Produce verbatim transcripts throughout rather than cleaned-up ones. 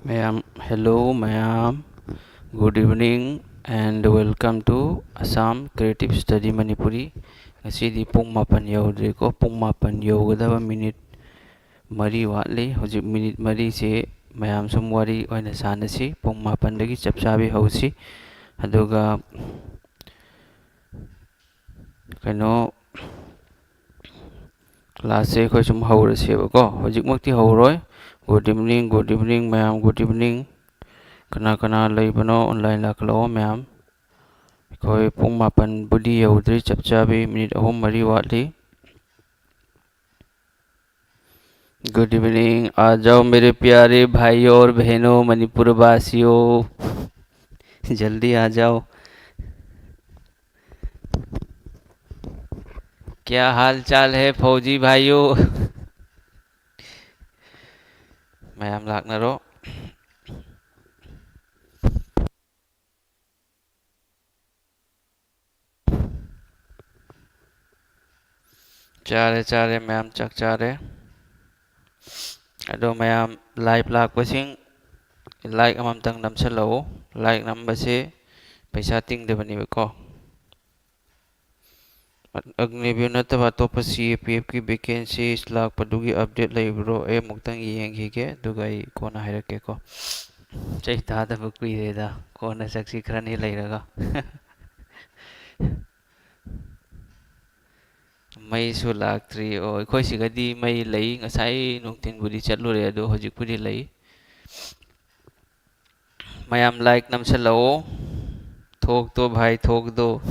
ꯃꯌꯥꯝ, hello ꯃꯌꯥꯝ, good evening and welcome to Assam Creative Study Manipuri. ꯉꯁꯤꯗꯤ ꯄꯨꯡ ꯃꯥꯄꯟ ꯌꯧꯗ꯭ꯔꯤꯀꯣ, ꯄꯨꯡ ꯃꯥꯄꯟ ꯌꯧꯒꯗꯕ ꯃꯤꯅꯤꯠ ꯃꯔꯤ ꯋꯥꯠꯂꯤ꯫ ꯍꯧꯖꯤꯛ ꯃꯤꯅꯤꯠ ꯃꯔꯤꯁꯦ ꯃꯌꯥꯝ ꯁꯨꯝ ꯋꯥꯔꯤ ꯑꯣꯏꯅ ꯁꯥꯟꯅꯁꯤ, ꯄꯨꯡ ꯃꯥꯄꯟꯗꯒꯤ ꯆꯞ ꯆꯥꯕꯤ ꯍꯧꯁꯤ꯫ ꯑꯗꯨꯒ ꯀꯩꯅꯣ, classꯁꯦ ꯑꯩꯈꯣꯏ ꯁꯨꯝ ꯍꯧꯔꯁꯦꯕꯀꯣ꯫ ꯍꯧꯖꯤꯛꯃꯛꯇꯤ ꯍꯧꯔꯣꯏ꯫ Good evening, good evening ꯃꯌꯥꯝ, good evening꯫ ꯀꯅꯥ ꯀꯅꯥ ꯂꯩꯕꯅꯣ online ꯂꯥꯛꯀꯠꯂꯛꯑꯣ ꯃꯌꯥꯝ꯫ ꯑꯩꯈꯣꯏ ꯄꯨꯡ ꯃꯥꯄꯟꯕꯨꯗꯤ ꯌꯧꯗ꯭ꯔꯤ, ꯆꯞ ꯆꯥꯕꯤ ꯃꯤꯅꯤꯠ ꯑꯍꯨꯝ ꯃꯔꯤ ꯋꯥꯠꯂꯤ꯫ Good evening, आ जाओ मेरे प्यारे भाइयों और बहनों मणिपुर वासियों, जल्दी आ जाओ। क्या हाल चाल है फौजी भाइयों? ꯃꯌꯥꯝ ꯂꯥꯛꯅꯔꯣ꯫ ꯆꯥꯔꯦ, ꯆꯥꯔꯦ, ꯃꯌꯥꯝ ꯆꯥꯛ ꯆꯥꯔꯦ꯫ ꯑꯗꯣ ꯃꯌꯥꯝ live ꯂꯥꯛꯄꯁꯤꯡ like ꯑꯃꯃꯝꯇꯪ ꯅꯝꯁꯜꯂꯛꯎ꯫ Like ꯅꯝꯕꯁꯦ ꯄꯩꯁꯥ ꯇꯤꯡꯗꯕꯅꯦꯕꯀꯣ꯫ ꯑꯒꯅꯤꯕꯤꯔ ꯅꯠꯇꯕ ꯑꯇꯣꯞꯄ C A P Fꯀꯤ vacancies ꯂꯥꯛꯄꯗꯨꯒꯤ update ꯂꯩꯕ꯭ꯔꯣ? ꯑꯩ ꯑꯃꯨꯛꯇꯪ ꯌꯦꯡꯈꯤꯒꯦ, ꯑꯗꯨꯒ ꯑꯩ ꯀꯣꯟꯅ ꯍꯥꯏꯔꯛꯀꯦꯀꯣ꯫ ꯆꯩ ꯇꯥꯗꯕ ꯀꯨꯏꯔꯦꯗ, ꯀꯣꯟꯅ ꯆꯠꯁꯤ ꯈꯔꯅꯤ ꯂꯩꯔꯒ꯫ ꯃꯩꯁꯨ ꯂꯥꯛꯇ꯭ꯔꯤ꯫ ꯑꯣ, ꯑꯩꯈꯣꯏ ꯁꯤꯒꯗꯤ ꯃꯩ ꯂꯩ꯫ ꯉꯁꯥꯏ ꯅꯨꯡꯊꯤꯟꯕꯨꯗꯤ ꯆꯠꯂꯨꯔꯦ, ꯑꯗꯣ ꯍꯧꯖꯤꯛꯄꯨꯗꯤ ꯂꯩ꯫ ꯃꯌꯥꯝ like ꯅꯝꯁꯜꯂꯛꯑꯣ꯫ ꯊꯣꯛꯇꯣ ꯚꯥꯏ, ꯊꯣꯛꯇꯣ꯫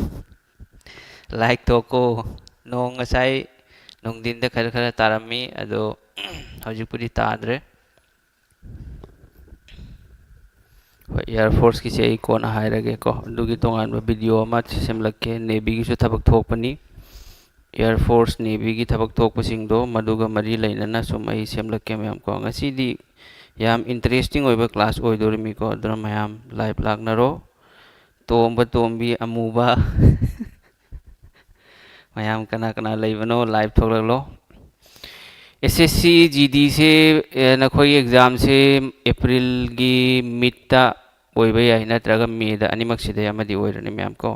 Like ꯊꯣꯛꯀꯣ꯫ ꯅꯣꯡ ꯉꯁꯥꯏ ꯅꯨꯡꯊꯤꯟꯗ ꯈꯔ ꯈꯔ ꯇꯥꯔꯝꯃꯤ, ꯑꯗꯣ ꯍꯧꯖꯤꯛꯄꯨꯗꯤ ꯇꯥꯗ꯭ꯔꯦ꯫ ꯍꯣꯏ, Air Forceꯀꯤꯁꯦ ꯑꯩ ꯀꯣꯟꯅ ꯍꯥꯏꯔꯒꯦꯀꯣ, ꯑꯗꯨꯒꯤ ꯇꯣꯉꯥꯟꯕ video ꯑꯃ ꯁꯦꯝꯂꯛꯀꯦ꯫ Navyꯒꯤꯁꯨ ꯊꯕꯛ ꯊꯣꯛꯄꯅꯤ꯫ Air Force, Navyꯒꯤ ꯊꯕꯛ ꯊꯣꯛꯄꯁꯤꯡꯗꯣ ꯃꯗꯨꯒ ꯃꯔꯤ ꯂꯩꯅꯅ ꯁꯨꯝ ꯑꯩ ꯁꯦꯝꯂꯛꯀꯦ ꯃꯌꯥꯝ ꯀꯣ꯫ ꯉꯁꯤꯗꯤ ꯌꯥꯝ interesting ꯑꯣꯏꯕ class ꯑꯣꯏꯗꯣꯔꯤꯃꯤꯀꯣ, ꯑꯗꯨꯅ ꯃꯌꯥꯝ live ꯂꯥꯛꯅꯔꯣ꯫ ꯇꯣꯝꯕ, ꯇꯣꯝꯕꯤ, ꯑꯃꯨꯕ, ꯃꯌꯥꯝ ꯀꯅꯥ ꯀꯅꯥ ꯂꯩꯕꯅꯣ live ꯊꯣꯛꯂꯛꯂꯣ꯫ ꯑꯦꯁ ꯑꯦꯁ ꯁꯤ ꯖꯤ ꯗꯤꯁꯦ, ꯑꯦ, ꯅꯈꯣꯏꯒꯤ ꯑꯦꯛꯖꯥꯝꯁꯦ ꯑꯦꯄ꯭ꯔꯤꯜꯒꯤ ꯃꯤꯠꯇ ꯑꯣꯏꯕ ꯌꯥꯏ, ꯅꯠꯇ꯭ꯔꯒ ꯃꯦꯗ, ꯑꯅꯤꯃꯛꯁꯤꯗ ꯑꯃꯗꯤ ꯑꯣꯏꯔꯅꯤ ꯃꯌꯥꯝ ꯀꯣ꯫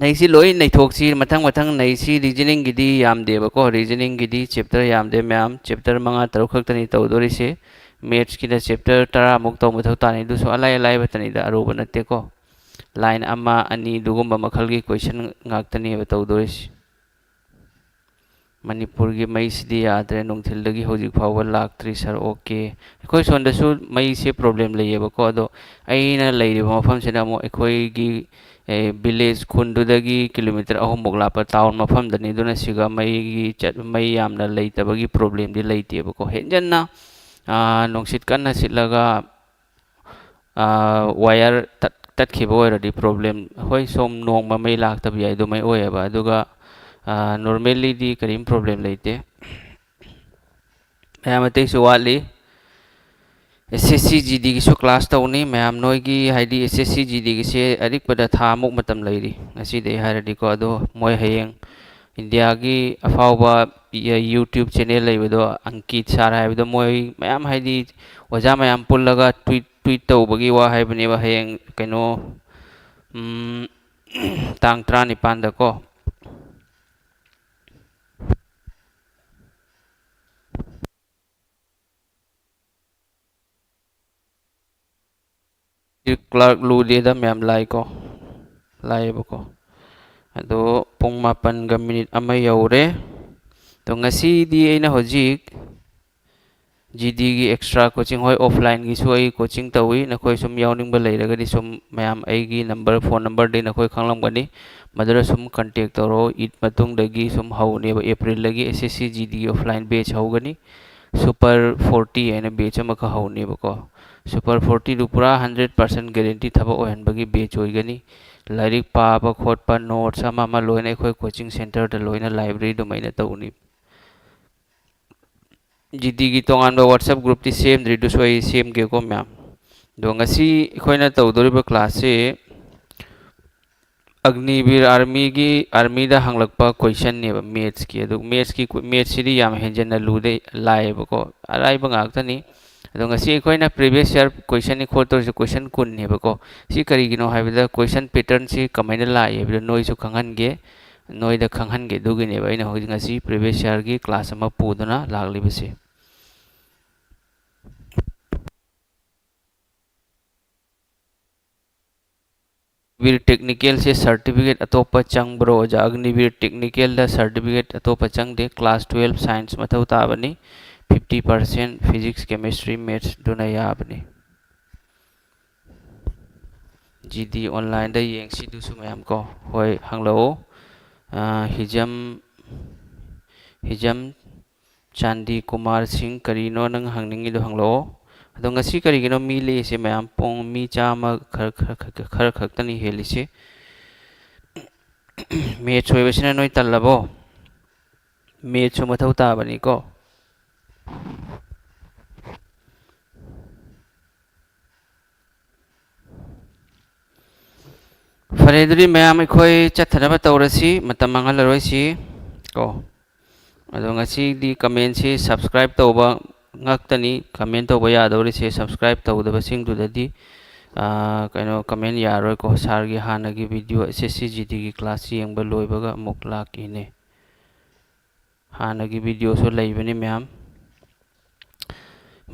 ꯅꯩꯁꯤ ꯂꯣꯏ ꯅꯩꯊꯣꯛꯁꯤ, ꯃꯊꯪ ꯃꯊꯪ ꯅꯩꯁꯤ꯫ ꯔꯤꯖꯅꯤꯡꯒꯤꯗꯤ ꯌꯥꯝꯗꯦꯕꯀꯣ, ꯔꯤꯖꯅꯤꯡꯒꯤꯗꯤ ꯆꯦꯞꯇꯔ ꯌꯥꯝꯗꯦ ꯃꯌꯥꯝ, ꯆꯦꯞꯇꯔ ꯃꯉꯥ ꯇꯔꯨꯛ ꯈꯛꯇꯅꯤ ꯇꯧꯗꯣꯔꯤꯁꯦ꯫ ꯃꯦꯠꯁꯀꯤꯅ ꯆꯦꯞꯇꯔ ꯇꯔꯥꯃꯨꯛ ꯇꯧ ꯃꯊꯧ ꯇꯥꯅꯤ, ꯑꯗꯨꯁꯨ ꯑꯂꯥꯏ ꯑꯂꯥꯏꯕꯇꯅꯤꯗ, ꯑꯔꯨꯕ ꯅꯠꯇꯦꯀꯣ꯫ ꯂꯥꯏꯟ ꯑꯃ ꯑꯅꯤ ꯑꯗꯨꯒꯨꯝꯕ ꯃꯈꯜꯒꯤ ꯀꯣꯏꯁꯟ ꯉꯥꯛꯇꯅꯦꯕ ꯇꯧꯗꯣꯔꯤꯁꯤ꯫ ꯃꯅꯤꯄꯨꯔꯒꯤ ꯃꯩꯁꯤꯗꯤ ꯌꯥꯗ꯭ꯔꯦ, ꯅꯨꯡꯊꯤꯜꯗꯒꯤ ꯍꯧꯖꯤꯛ ꯐꯥꯎꯕ ꯂꯥꯛꯇ꯭ꯔꯤ ꯁꯥꯔ꯫ ꯑꯣꯀꯦ, ꯑꯩꯈꯣꯏ ꯁꯣꯝꯗꯁꯨ ꯃꯩꯁꯦ ꯄ꯭ꯔꯣꯕ꯭ꯂꯦꯝ ꯂꯩꯌꯦꯕꯀꯣ, ꯑꯗꯣ ꯑꯩꯅ ꯂꯩꯔꯤꯕ ꯃꯐꯝꯁꯤꯅ ꯑꯃꯨꯛ ꯑꯩꯈꯣꯏꯒꯤ, ꯑꯦ, ꯚꯤꯂꯦꯖ ꯈꯨꯟꯗꯨꯗꯒꯤ ꯀꯤꯂꯣꯃꯤꯇꯔ ꯑꯍꯨꯝꯃꯨꯛ ꯂꯥꯞꯄ ꯇꯥꯎꯟ ꯃꯐꯝꯗꯅꯤ꯫ ꯑꯗꯨꯅ ꯁꯤꯒ ꯃꯩꯒꯤ ꯆꯠ-, ꯃꯩ ꯌꯥꯝꯅ ꯂꯩꯇꯕꯒꯤ ꯄ꯭ꯔꯣꯕ꯭ꯂꯦꯝꯗꯤ ꯂꯩꯇꯦꯕꯀꯣ꯫ ꯍꯦꯟꯖꯟꯅ, ꯑꯥ, ꯅꯨꯡꯁꯤꯠ ꯀꯟꯅ ꯁꯤꯠꯂꯒ, ꯑꯥ, ꯋꯥꯌꯔ ꯇꯠ-, ꯇꯠꯈꯤꯕ ꯑꯣꯏꯔꯗꯤ ꯄ꯭ꯔꯣꯕ꯭ꯂꯦꯝ, ꯍꯣꯏ, ꯁꯣꯝ ꯅꯣꯡꯃ ꯃꯩ ꯂꯥꯛꯇꯕ ꯌꯥꯏ, ꯑꯗꯨꯃꯥꯏ ꯑꯣꯏꯌꯦꯕ꯫ ꯑꯗꯨꯒ, ꯑꯥ, ꯅꯣꯔꯃꯦꯜꯂꯤꯗꯤ ꯀꯔꯤꯝ ꯄ꯭ꯔꯣꯕ꯭ꯂꯦꯝ ꯂꯩꯇꯦ꯫ ꯃꯌꯥꯝ ꯑꯇꯩꯁꯨ ꯋꯥꯠꯂꯤ꯫ ꯑꯦꯁ ꯑꯦꯁ ꯁꯤ ꯖꯤ ꯗꯤꯒꯤꯁꯨ ꯀ꯭ꯂꯥꯁ ꯇꯧꯅꯤ꯫ ꯃꯌꯥꯝ ꯅꯣꯏꯒꯤ, ꯍꯥꯏꯗꯤ, ꯑꯦꯁ ꯑꯦꯁ ꯁꯤ ꯖꯤ ꯗꯤꯒꯤꯁꯦ ꯑꯔꯤꯛꯄꯗ ꯊꯥ ꯑꯃꯨꯛ ꯃꯇꯝ ꯂꯩꯔꯤ, ꯉꯁꯤꯗꯩ ꯍꯥꯏꯔꯗꯤꯀꯣ꯫ ꯑꯗꯣ ꯃꯣꯏ ꯍꯌꯦꯡ ꯏꯟꯗꯤꯌꯥꯒꯤ ꯑꯐꯥꯎꯕ ꯌꯨ-, YouTube ꯆꯦꯅꯦꯜ ꯂꯩꯕꯗꯣ, ꯑꯪꯀꯤꯠ ꯁꯥꯔ ꯍꯥꯏꯕꯗꯣ, ꯃꯣꯏ ꯃꯌꯥꯝ, ꯍꯥꯏꯗꯤ, ꯑꯣꯖꯥ ꯃꯌꯥꯝ ꯄꯨꯜꯂꯒ ꯇ꯭ꯋꯤꯠ, ꯇ꯭ꯋꯤꯠ ꯇꯧꯕꯒꯤ ꯋꯥ ꯍꯥꯏꯕꯅꯦꯕ꯫ ꯍꯌꯦꯡ ꯀꯩꯅꯣ, ꯎꯝ, ꯇꯥꯡ ꯇꯔꯥꯅꯤꯄꯥꯟꯗꯀꯣ꯫ ꯀ꯭ꯂꯥꯔꯛ ꯂꯨꯗꯦꯗ ꯃꯌꯥꯝ, ꯂꯥꯏꯀꯣ, ꯂꯥꯏꯌꯦꯕꯀꯣ꯫ ꯑꯗꯣ ꯄꯨꯡ ꯃꯥꯄꯟꯒ ꯃꯤꯅꯤꯠ ꯑꯃ ꯌꯧꯔꯦ꯫ ꯑꯗꯣ ꯉꯁꯤꯗꯤ ꯑꯩꯅ ꯍꯧꯖꯤꯛ ꯖꯤ ꯗꯤꯒꯤ ꯑꯦꯛꯁꯇ꯭ꯔꯥ ꯀꯣꯆꯤꯡ, ꯍꯣꯏ, ꯑꯣꯐꯂꯥꯏꯟꯒꯤꯁꯨ ꯑꯩ ꯀꯣꯆꯤꯡ ꯇꯧꯏ꯫ ꯅꯈꯣꯏ ꯁꯨꯝ ꯌꯥꯎꯅꯤꯡꯕ ꯂꯩꯔꯒꯗꯤ ꯁꯨꯝ ꯃꯌꯥꯝ ꯑꯩꯒꯤ ꯅꯝꯕꯔ, ꯐꯣꯟ ꯅꯝꯕꯔꯗꯤ ꯅꯈꯣꯏ ꯈꯪꯂꯝꯒꯅꯤ꯫ ꯃꯗꯨꯗ ꯁꯨꯝ ꯀꯟꯇꯦꯛ ꯇꯧꯔꯣ꯫ ꯏꯠ ꯃꯇꯨꯡꯗꯒꯤ ꯁꯨꯝ ꯍꯧꯅꯦꯕ, ꯑꯦꯄ꯭ꯔꯤꯜꯗꯒꯤ ꯑꯦꯁ ꯑꯦꯁ ꯁꯤ ꯖꯤ ꯗꯤꯒꯤ ꯑꯣꯐꯂꯥꯏꯟ ꯕꯦꯆ ꯍꯧꯒꯅꯤ꯫ ꯁꯨꯄꯔ ꯐꯣꯔꯇꯤ ꯍꯥꯏꯅ ꯕꯦꯆ ꯑꯃꯈꯛ ꯍꯧꯅꯦꯕꯀꯣ꯫ ꯁꯨꯄꯔ ꯐꯣꯔꯇꯤꯗꯨ ꯄꯨꯔꯥ ꯍꯟꯗ꯭ꯔꯦꯠ ꯄꯥꯔꯁꯦꯟ ꯒꯦꯔꯦꯟꯇꯤ ꯊꯕꯛ ꯑꯣꯏꯍꯟꯕꯒꯤ ꯕꯦꯆ ꯑꯣꯏꯒꯅꯤ꯫ ꯂꯥꯏꯔꯤꯛ ꯄꯥꯕ ꯈꯣꯠꯄ, ꯅꯣꯠꯁ ꯑꯃ ꯑꯃ ꯂꯣꯏꯅ ꯑꯩꯈꯣꯏ ꯀꯣꯆꯤꯡ ꯁꯦꯟꯇꯔꯗ ꯂꯣꯏꯅ ꯂꯥꯏꯕ꯭ꯔꯦꯔꯤ ꯑꯗꯨꯃꯥꯏꯅ ꯇꯧꯅꯤ꯫ ꯖꯤ ꯗꯤꯒꯤ ꯇꯣꯉꯥꯟꯕ WhatsApp ꯒ꯭ꯔꯨꯞꯇꯤ ꯁꯦꯝꯗ꯭ꯔꯤ, ꯑꯗꯨꯁꯨ ꯑꯩ ꯁꯦꯝꯒꯦꯀꯣ ꯃꯌꯥꯝ꯫ ꯑꯗꯣ ꯉꯁꯤ ꯑꯩꯈꯣꯏꯅ ꯇꯧꯗꯣꯔꯤꯕ classꯁꯤ ꯑꯒꯅꯤꯕꯤꯔ ꯑꯥꯔꯃꯤꯒꯤ, ꯑꯥꯔꯃꯤꯗ ꯍꯪꯂꯛꯄ questionꯅꯦꯕ, mathsꯀꯤ꯫ ꯑꯗꯨ mathsꯀꯤ, mathsꯁꯤꯗꯤ ꯌꯥꯝ ꯍꯦꯟꯖꯟꯅ ꯂꯨꯗꯦ, ꯂꯥꯏꯌꯦꯕꯀꯣ, ꯑꯔꯥꯏꯕ ꯉꯥꯛꯇꯅꯤ꯫ ꯑꯗꯣ ꯉꯁꯤ ꯑꯩꯈꯣꯏꯅ previous year questionꯅꯤ ꯈꯣꯠꯇꯧꯔꯤꯁꯦ, question ꯀꯨꯟꯅꯦꯕꯀꯣ꯫ ꯁꯤ ꯀꯔꯤꯒꯤꯅꯣ ꯍꯥꯏꯕꯗ question patternꯁꯤ ꯀꯃꯥꯏꯅ ꯂꯥꯛꯏ ꯍꯥꯏꯕꯗꯣ ꯅꯣꯏꯁꯨ ꯈꯪꯍꯟꯒꯦ, ꯅꯣꯏꯗ ꯈꯪꯍꯟꯒꯦ, ꯑꯗꯨꯒꯤꯅꯦꯕ ꯑꯩꯅ ꯍꯧꯖꯤꯛ ꯉꯁꯤ previous yearꯒꯤ class ꯑꯃ ꯄꯨꯗꯨꯅ ꯂꯥꯛꯂꯤꯕꯁꯦ꯫ ꯑꯒꯅꯤꯕꯤꯔ technicalꯁꯦ certificate ꯑꯇꯣꯞꯄ ꯆꯪꯕ꯭ꯔꯣ ꯑꯣꯖꯥ? ꯑꯒꯅꯤꯕꯤꯔ technicalꯗ certificate ꯑꯇꯣꯞꯄ ꯆꯪꯗꯦ꯫ Class twelve science ꯃꯊꯧ ꯇꯥꯕꯅꯤ꯫ Fifty percent physics, chemistry, mathsꯗꯨꯅ ꯌꯥꯕꯅꯤ꯫ GD onlineꯗ ꯌꯦꯡꯁꯤ ꯑꯗꯨꯁꯨ ꯃꯌꯥꯝ ꯀꯣ꯫ ꯍꯣꯏ, ꯍꯪꯂꯛꯑꯣ꯫ ꯑꯥ, ꯍꯤꯖꯝ, ꯍꯤꯖꯝ ꯆꯥꯟꯗꯤ ꯀꯨꯃꯥꯔ ꯁꯤꯡ, ꯀꯔꯤꯅꯣ ꯅꯪ ꯍꯪꯅꯤꯡꯉꯤꯗꯣ ꯍꯪꯂꯛꯑꯣ꯫ ꯑꯗꯣ ꯉꯁꯤ ꯀꯔꯤꯒꯤꯅꯣ ꯃꯤ ꯂꯦꯛꯏꯁꯦ ꯃꯌꯥꯝ? ꯄꯨꯡ ꯃꯤ ꯆꯥꯝꯃ ꯈꯔ, ꯈꯔ, ꯈꯔ, ꯈꯔ ꯈꯛꯇꯅꯤ ꯍꯦꯜꯂꯤꯁꯦ꯫ Maths ꯑꯣꯏꯕꯁꯤꯅ ꯅꯣꯏ ꯇꯜꯂꯕꯣ? Mathsꯁꯨ ꯃꯊꯧ ꯇꯥꯕꯅꯤꯀꯣ꯫ ꯐꯔꯦ, ꯑꯗꯨꯗꯤ ꯃꯌꯥꯝ ꯑꯩꯈꯣꯏ ꯆꯠꯊꯅꯕ ꯇꯧꯔꯁꯤ, ꯃꯇꯝ ꯃꯥꯡꯍꯜꯂꯔꯣꯏꯁꯤ ꯀꯣ꯫ ꯑꯗꯣ ꯉꯁꯤꯗꯤ commentꯁꯤ subscribe ꯇꯧꯕ ꯉꯥꯛꯇꯅꯤ comment ꯇꯧꯕ ꯌꯥꯗꯧꯔꯤꯁꯦ꯫ Subscribe ꯇꯧꯗꯕꯁꯤꯡꯗꯨꯗꯗꯤ, ꯑꯥ, ꯀꯩꯅꯣ, comment ꯌꯥꯔꯣꯏꯀꯣ꯫ Sirꯒꯤ ꯍꯥꯟꯅꯒꯤ video SSC GDꯒꯤ class ꯌꯦꯡꯕ ꯂꯣꯏꯕꯒ ꯑꯃꯨꯛ ꯂꯥꯛꯀꯦꯅꯦ꯫ ꯍꯥꯟꯅꯒꯤ videoꯁꯨ ꯂꯩꯕꯅꯤ ꯃꯌꯥꯝ꯫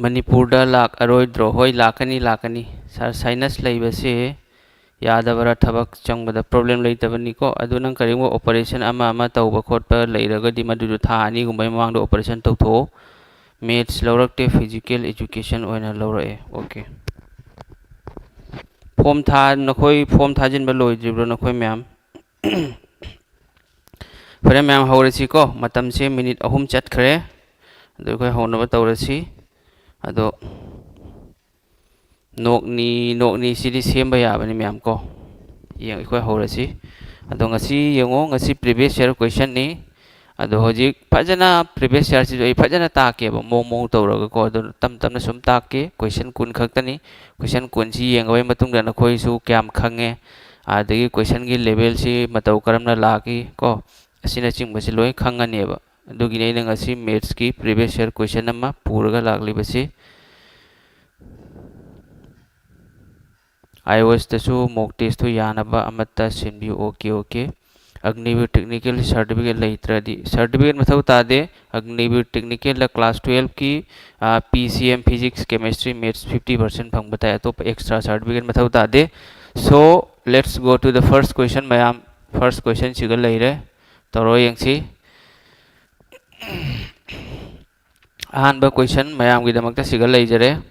ꯃꯅꯤꯄꯨꯔꯗ ꯂꯥꯛꯑꯔꯣꯏꯗ꯭ꯔꯣ? ꯍꯣꯏ, ꯂꯥꯛꯀꯅꯤ, ꯂꯥꯛꯀꯅꯤ꯫ Sir, sinus ꯂꯩꯕꯁꯦ ꯌꯥꯗꯕꯔꯥ? ꯊꯕꯛ ꯆꯪꯕꯗ problem ꯂꯩꯇꯕꯅꯤꯀꯣ꯫ ꯑꯗꯨ ꯅꯪ ꯀꯔꯤꯒꯨꯝꯕ operation ꯑꯃ ꯑꯃ ꯇꯧꯕ ꯈꯣꯠꯄ ꯂꯩꯔꯒꯗꯤ ꯃꯗꯨꯗꯣ ꯊꯥ ꯑꯅꯤꯒꯨꯝꯕꯒꯤ ꯃꯃꯥꯡꯗ operation ꯇꯧꯊꯣꯛꯑꯣ꯫ Maths ꯂꯧꯔꯛꯇꯦ, physical education ꯑꯣꯏꯅ ꯂꯧꯔꯛꯑꯦ꯫ Okay꯫ Form ꯊꯥ-, ꯅꯈꯣꯏ form ꯊꯥꯖꯤꯟꯕ ꯂꯣꯏꯗ꯭ꯔꯤꯕ꯭ꯔꯣ ꯅꯈꯣꯏ ꯃꯌꯥꯝ? ꯐꯔꯦ ꯃꯌꯥꯝ, ꯍꯧꯔꯁꯤꯀꯣ꯫ ꯃꯇꯝꯁꯦ minute ꯑꯍꯨꯝ ꯆꯠꯈ꯭ꯔꯦ꯫ ꯑꯗꯨ ꯑꯩꯈꯣꯏ ꯍꯧꯅꯕ ꯇꯧꯔꯁꯤ꯫ ꯑꯗꯣ ꯅꯣꯛꯅꯤ, ꯅꯣꯛꯅꯤ ꯁꯤꯗꯤ ꯁꯦꯝꯕ ꯌꯥꯕꯅꯤ ꯃꯌꯥꯝ ꯀꯣ꯫ ꯌꯦꯡ, ꯑꯩꯈꯣꯏ ꯍꯧꯔꯁꯤ꯫ ꯑꯗꯣ ꯉꯁꯤ ꯌꯦꯡꯉꯣ, ꯉꯁꯤ previous year questionꯅꯤ꯫ ꯑꯗꯣ ꯍꯧꯖꯤꯛ ꯐꯖꯅ previous yearꯁꯤꯁꯨ ꯑꯩ ꯐꯖꯅ ꯇꯥꯛꯀꯦꯕ, ꯃꯑꯣꯡ ꯃꯑꯣꯡ ꯇꯧꯔꯒꯀꯣ꯫ ꯑꯗꯨ ꯇꯞ ꯇꯞꯅ ꯁꯨꯝ ꯇꯥꯛꯀꯦ꯫ Question ꯀꯨꯟ ꯈꯛꯇꯅꯤ꯫ Question ꯀꯨꯟꯁꯤ ꯌꯦꯡꯉꯕꯩ ꯃꯇꯨꯡꯗ ꯅꯈꯣꯏꯁꯨ ꯀꯌꯥꯝ ꯈꯪꯉꯦ, ꯑꯗꯒꯤ questionꯒꯤ levelꯁꯤ ꯃꯇꯧ ꯀꯔꯝꯅ ꯂꯥꯛꯏ ꯀꯣ, ꯑꯁꯤꯅꯆꯤꯡꯕꯁꯤ ꯂꯣꯏ ꯈꯪꯉꯅꯦꯕ꯫ ꯑꯗꯨꯒꯤꯅꯤ ꯑꯩꯅ ꯉꯁꯤ mathsꯀꯤ previous year question ꯑꯃ ꯄꯨꯔꯒ ꯂꯥꯛꯂꯤꯕꯁꯤ꯫ IOSꯇꯁꯨ mock testꯇꯨ ꯌꯥꯅꯕ ꯑꯃꯠꯇ ꯁꯤꯟꯕꯤꯌꯨ꯫ OK, OK꯫ ꯑꯒꯅꯤꯕꯤꯔ technical certificate ꯂꯩꯇ꯭ꯔꯗꯤ, certificate ꯃꯊꯧ ꯇꯥꯗꯦ꯫ ꯑꯒꯅꯤꯕꯤꯔ technicalꯗ class twelveꯀꯤ, ꯑ, PCM, physics, chemistry, maths fifty percent ꯐꯪꯕ ꯇꯥꯏ꯫ ꯑꯇꯣꯞꯄ extra certificate ꯃꯊꯧ ꯇꯥꯗꯦ꯫ So, let's go to the first question, ꯃꯌꯥꯝ꯫ First questionꯁꯤꯒ ꯂꯩꯔꯦ꯫ ꯇꯧꯔꯣ ꯌꯦꯡꯁꯤ꯫ ꯑꯍꯥꯟꯕ question ꯃꯌꯥꯝꯒꯤꯗꯃꯛꯇ ꯁꯤꯒ ꯂꯩꯖꯔꯦ꯫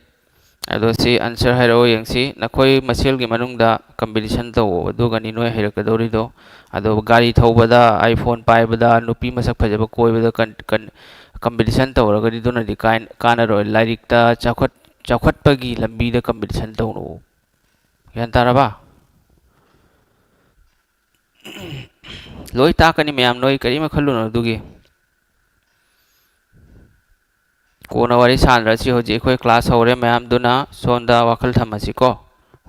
ꯑꯗꯣ ꯁꯤ answer ꯍꯥꯏꯔꯛꯑꯣ ꯌꯦꯡꯁꯤ꯫ ꯅꯈꯣꯏ ꯃꯁꯦꯜꯒꯤ ꯃꯅꯨꯡꯗ competition ꯇꯧꯑꯣ, ꯑꯗꯨꯒꯅꯤ ꯅꯣꯏ ꯍꯩꯔꯛꯀꯗꯧꯔꯤꯗꯣ꯫ ꯑꯗꯣ ꯒꯥꯔꯤ ꯊꯧꯕꯗ, iPhone ꯄꯥꯏꯕꯗ, ꯅꯨꯄꯤ ꯃꯁꯛ ꯐꯖꯕ ꯀꯣꯏꯕꯗ ꯀꯟ-, ꯀꯟ-, competition ꯇꯧꯔꯒꯗꯤ ꯑꯗꯨꯅꯗꯤ ꯀꯥꯏ-, ꯀꯥꯟꯅꯔꯣꯏ꯫ ꯂꯥꯏꯔꯤꯛꯇ ꯆꯥꯎꯈꯠ-, ꯆꯥꯎꯈꯠꯄꯒꯤ ꯂꯝꯕꯤꯗ competition ꯇꯧꯅꯧ꯫ ꯒ꯭ꯌꯥꯟ ꯇꯥꯔꯕ? ꯂꯣꯏ ꯇꯥꯛꯀꯅꯤ ꯃꯌꯥꯝ, ꯅꯣꯏ ꯀꯔꯤꯝ ꯈꯜꯂꯨꯅꯨ ꯑꯗꯨꯒꯤ꯫ ꯀꯣꯟꯅ ꯋꯥꯔꯤ ꯁꯥꯟꯅꯔꯁꯤ, ꯍꯧꯖꯤꯛ ꯑꯩꯈꯣꯏ class ꯍꯧꯔꯦ ꯃꯌꯥꯝ, ꯑꯗꯨꯅ ꯁꯣꯝꯗ ꯋꯥꯈꯜ ꯊꯝꯃꯁꯤꯀꯣ꯫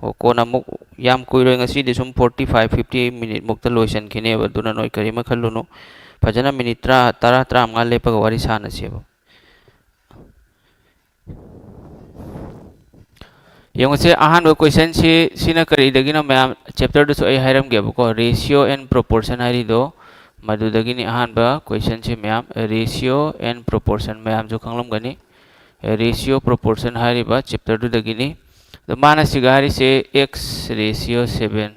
ꯑꯣ, ꯀꯣꯟꯅ ꯑꯃꯨꯛ, ꯌꯥꯝ ꯀꯨꯏꯔꯣꯏ, ꯉꯁꯤꯗꯤ ꯁꯨꯝ forty five, fifty minute ꯃꯨꯛꯇ ꯂꯣꯏꯁꯤꯟꯈꯤꯅꯦꯕ, ꯑꯗꯨꯅ ꯅꯣꯏ ꯀꯔꯤꯝ ꯈꯜꯂꯨꯅꯨ꯫ ꯐꯖꯅ minute ꯇꯔꯥ, ꯇꯔꯥ, ꯇꯔꯥꯃꯉꯥ ꯂꯦꯞꯄꯒ ꯋꯥꯔꯤ ꯁꯥꯟꯅꯁꯦꯕ꯫ ꯌꯦꯡꯉꯨꯁꯦ, ꯑꯍꯥꯟꯕ questionꯁꯤ, ꯁꯤꯅ ꯀꯔꯤꯗꯒꯤꯅꯣ ꯃꯌꯥꯝ? Chapterꯗꯨꯁꯨ ꯑꯩ ꯍꯥꯏꯔꯝꯒꯦꯕꯀꯣ, ratio and proportion ꯍꯥꯏꯔꯤꯗꯣ ꯃꯗꯨꯗꯒꯤꯅꯤ꯫ ꯑꯍꯥꯟꯕ questionꯁꯤ ꯃꯌꯥꯝ, ratio and proportion ꯃꯌꯥꯝꯁꯨ ꯈꯪꯂꯝꯒꯅꯤ꯫ Ratio, proportion ꯍꯥꯏꯔꯤꯕ chapterꯗꯨꯗꯒꯤꯅꯤ꯫ ꯑꯗꯣ ꯃꯥꯅ ꯁꯤꯒ ꯍꯥꯏꯔꯤꯁꯦ x ratio seven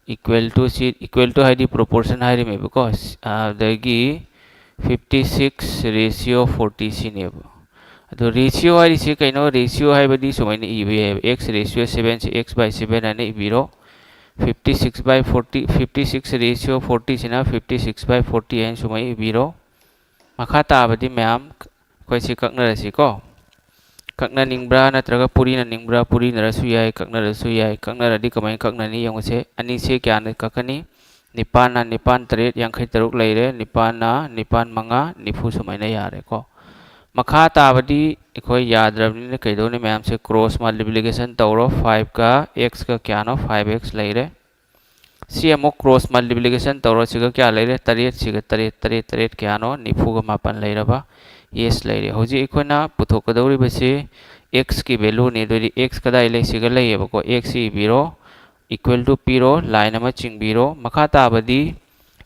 equal to, ꯁꯤ equal to ꯍꯥꯏꯗꯤ proportion ꯍꯥꯏꯔꯤꯃꯦꯕꯀꯣ꯫ ꯑꯗꯒꯤ fifty six ratio forty ꯁꯤꯅꯦꯕ꯫ ꯑꯗꯣ ratio ꯍꯥꯏꯔꯤꯁꯤ ꯀꯩꯅꯣ? Ratio ꯍꯥꯏꯕꯗꯤ ꯁꯨꯃꯥꯏꯅ ꯏꯕ ꯌꯥꯏꯑꯕ, x ratio seven ꯁꯤ x by seven ꯍꯥꯏꯅ ꯏꯕꯤꯔꯣ꯫ Fifty six by forty, fifty six ratio forty ꯁꯤꯅ fifty six by forty ꯍꯥꯏꯅ ꯁꯨꯃꯥꯏꯅ ꯏꯕꯤꯔꯣ꯫ ꯃꯈꯥ ꯇꯥꯕꯗꯤ ꯃꯌꯥꯝ ꯑꯩꯈꯣꯏ ꯁꯤ ꯀꯛꯅꯔꯁꯤꯀꯣ꯫ ꯀꯛꯅꯅꯤꯡꯕ꯭ꯔꯥ ꯅꯠꯇ꯭ꯔꯒ ꯄꯨꯔꯤꯅꯅꯤꯡꯕ꯭ꯔꯥ? ꯄꯨꯔꯤꯅꯔꯁꯨ ꯌꯥꯏ, ꯀꯛꯅꯔꯁꯨ ꯌꯥꯏ꯫ ꯀꯛꯅꯔꯗꯤ ꯀꯃꯥꯏꯅ ꯀꯛꯅꯅꯤ ꯌꯦꯡꯉꯨꯁꯦ꯫ ꯑꯅꯤꯁꯦ ꯀꯌꯥꯅ ꯀꯛꯀꯅꯤ? ꯅꯤꯄꯥꯟꯅ ꯅꯤꯄꯥꯟ ꯇꯔꯦꯠ, ꯌꯥꯡꯈꯩ ꯇꯔꯨꯛ ꯂꯩꯔꯦ, ꯅꯤꯄꯥꯟꯅ ꯅꯤꯄꯥꯟ ꯃꯉꯥ, ꯅꯤꯐꯨ ꯁꯨꯃꯥꯏꯅ ꯌꯥꯔꯦꯀꯣ꯫ ꯃꯈꯥ ꯇꯥꯕꯗꯤ ꯑꯩꯈꯣꯏ ꯌꯥꯗ꯭ꯔꯕꯅꯤꯅ ꯀꯩꯗꯧꯅꯤ, ꯃꯌꯥꯝꯁꯦ ꯀ꯭ꯔꯣꯁ ꯃꯜꯇꯤꯄ꯭ꯂꯤꯀꯦꯁꯟ ꯇꯧꯔꯣ꯫ ꯐꯥꯏꯚꯀ ꯑꯦꯛꯁꯀ ꯀꯌꯥꯅꯣ? ꯐꯥꯏꯚ ꯑꯦꯛꯁ ꯂꯩꯔꯦ꯫ ꯁꯤ ꯑꯃꯨꯛ ꯀ꯭ꯔꯣꯁ ꯃꯜꯇꯤꯄ꯭ꯂꯤꯀꯦꯁꯟ ꯇꯧꯔꯣ꯫ ꯁꯤꯒ ꯀꯌꯥ ꯂꯩꯔꯦ? ꯇꯔꯦꯠ꯫ ꯁꯤꯒ ꯇꯔꯦꯠ, ꯇꯔꯦꯠ, ꯇꯔꯦꯠ ꯀꯌꯥꯅꯣ? ꯅꯤꯐꯨꯒ ꯃꯥꯄꯟ ꯂꯩꯔꯕ ꯑꯦꯁ ꯂꯩꯔꯦ꯫ ꯍꯧꯖꯤꯛ ꯑꯩꯈꯣꯏꯅ ꯄꯨꯊꯣꯛꯀꯗꯧꯔꯤꯕꯁꯤ ꯑꯦꯛꯁꯀꯤ ꯚꯦꯂꯨꯅꯤ꯫ ꯑꯗꯨꯗꯤ ꯑꯦꯛꯁ ꯀꯗꯥꯏ ꯂꯩ? ꯁꯤꯒ ꯂꯩꯌꯦꯕꯀꯣ꯫ ꯑꯦꯛꯁꯁꯤ ꯏꯕꯤꯔꯣ, ꯏꯀ꯭ꯋꯦꯜ ꯇꯨ ꯄꯤꯔꯣ, ꯂꯥꯏꯟ ꯑꯃ ꯆꯤꯡꯕꯤꯔꯣ꯫ ꯃꯈꯥ ꯇꯥꯕꯗꯤ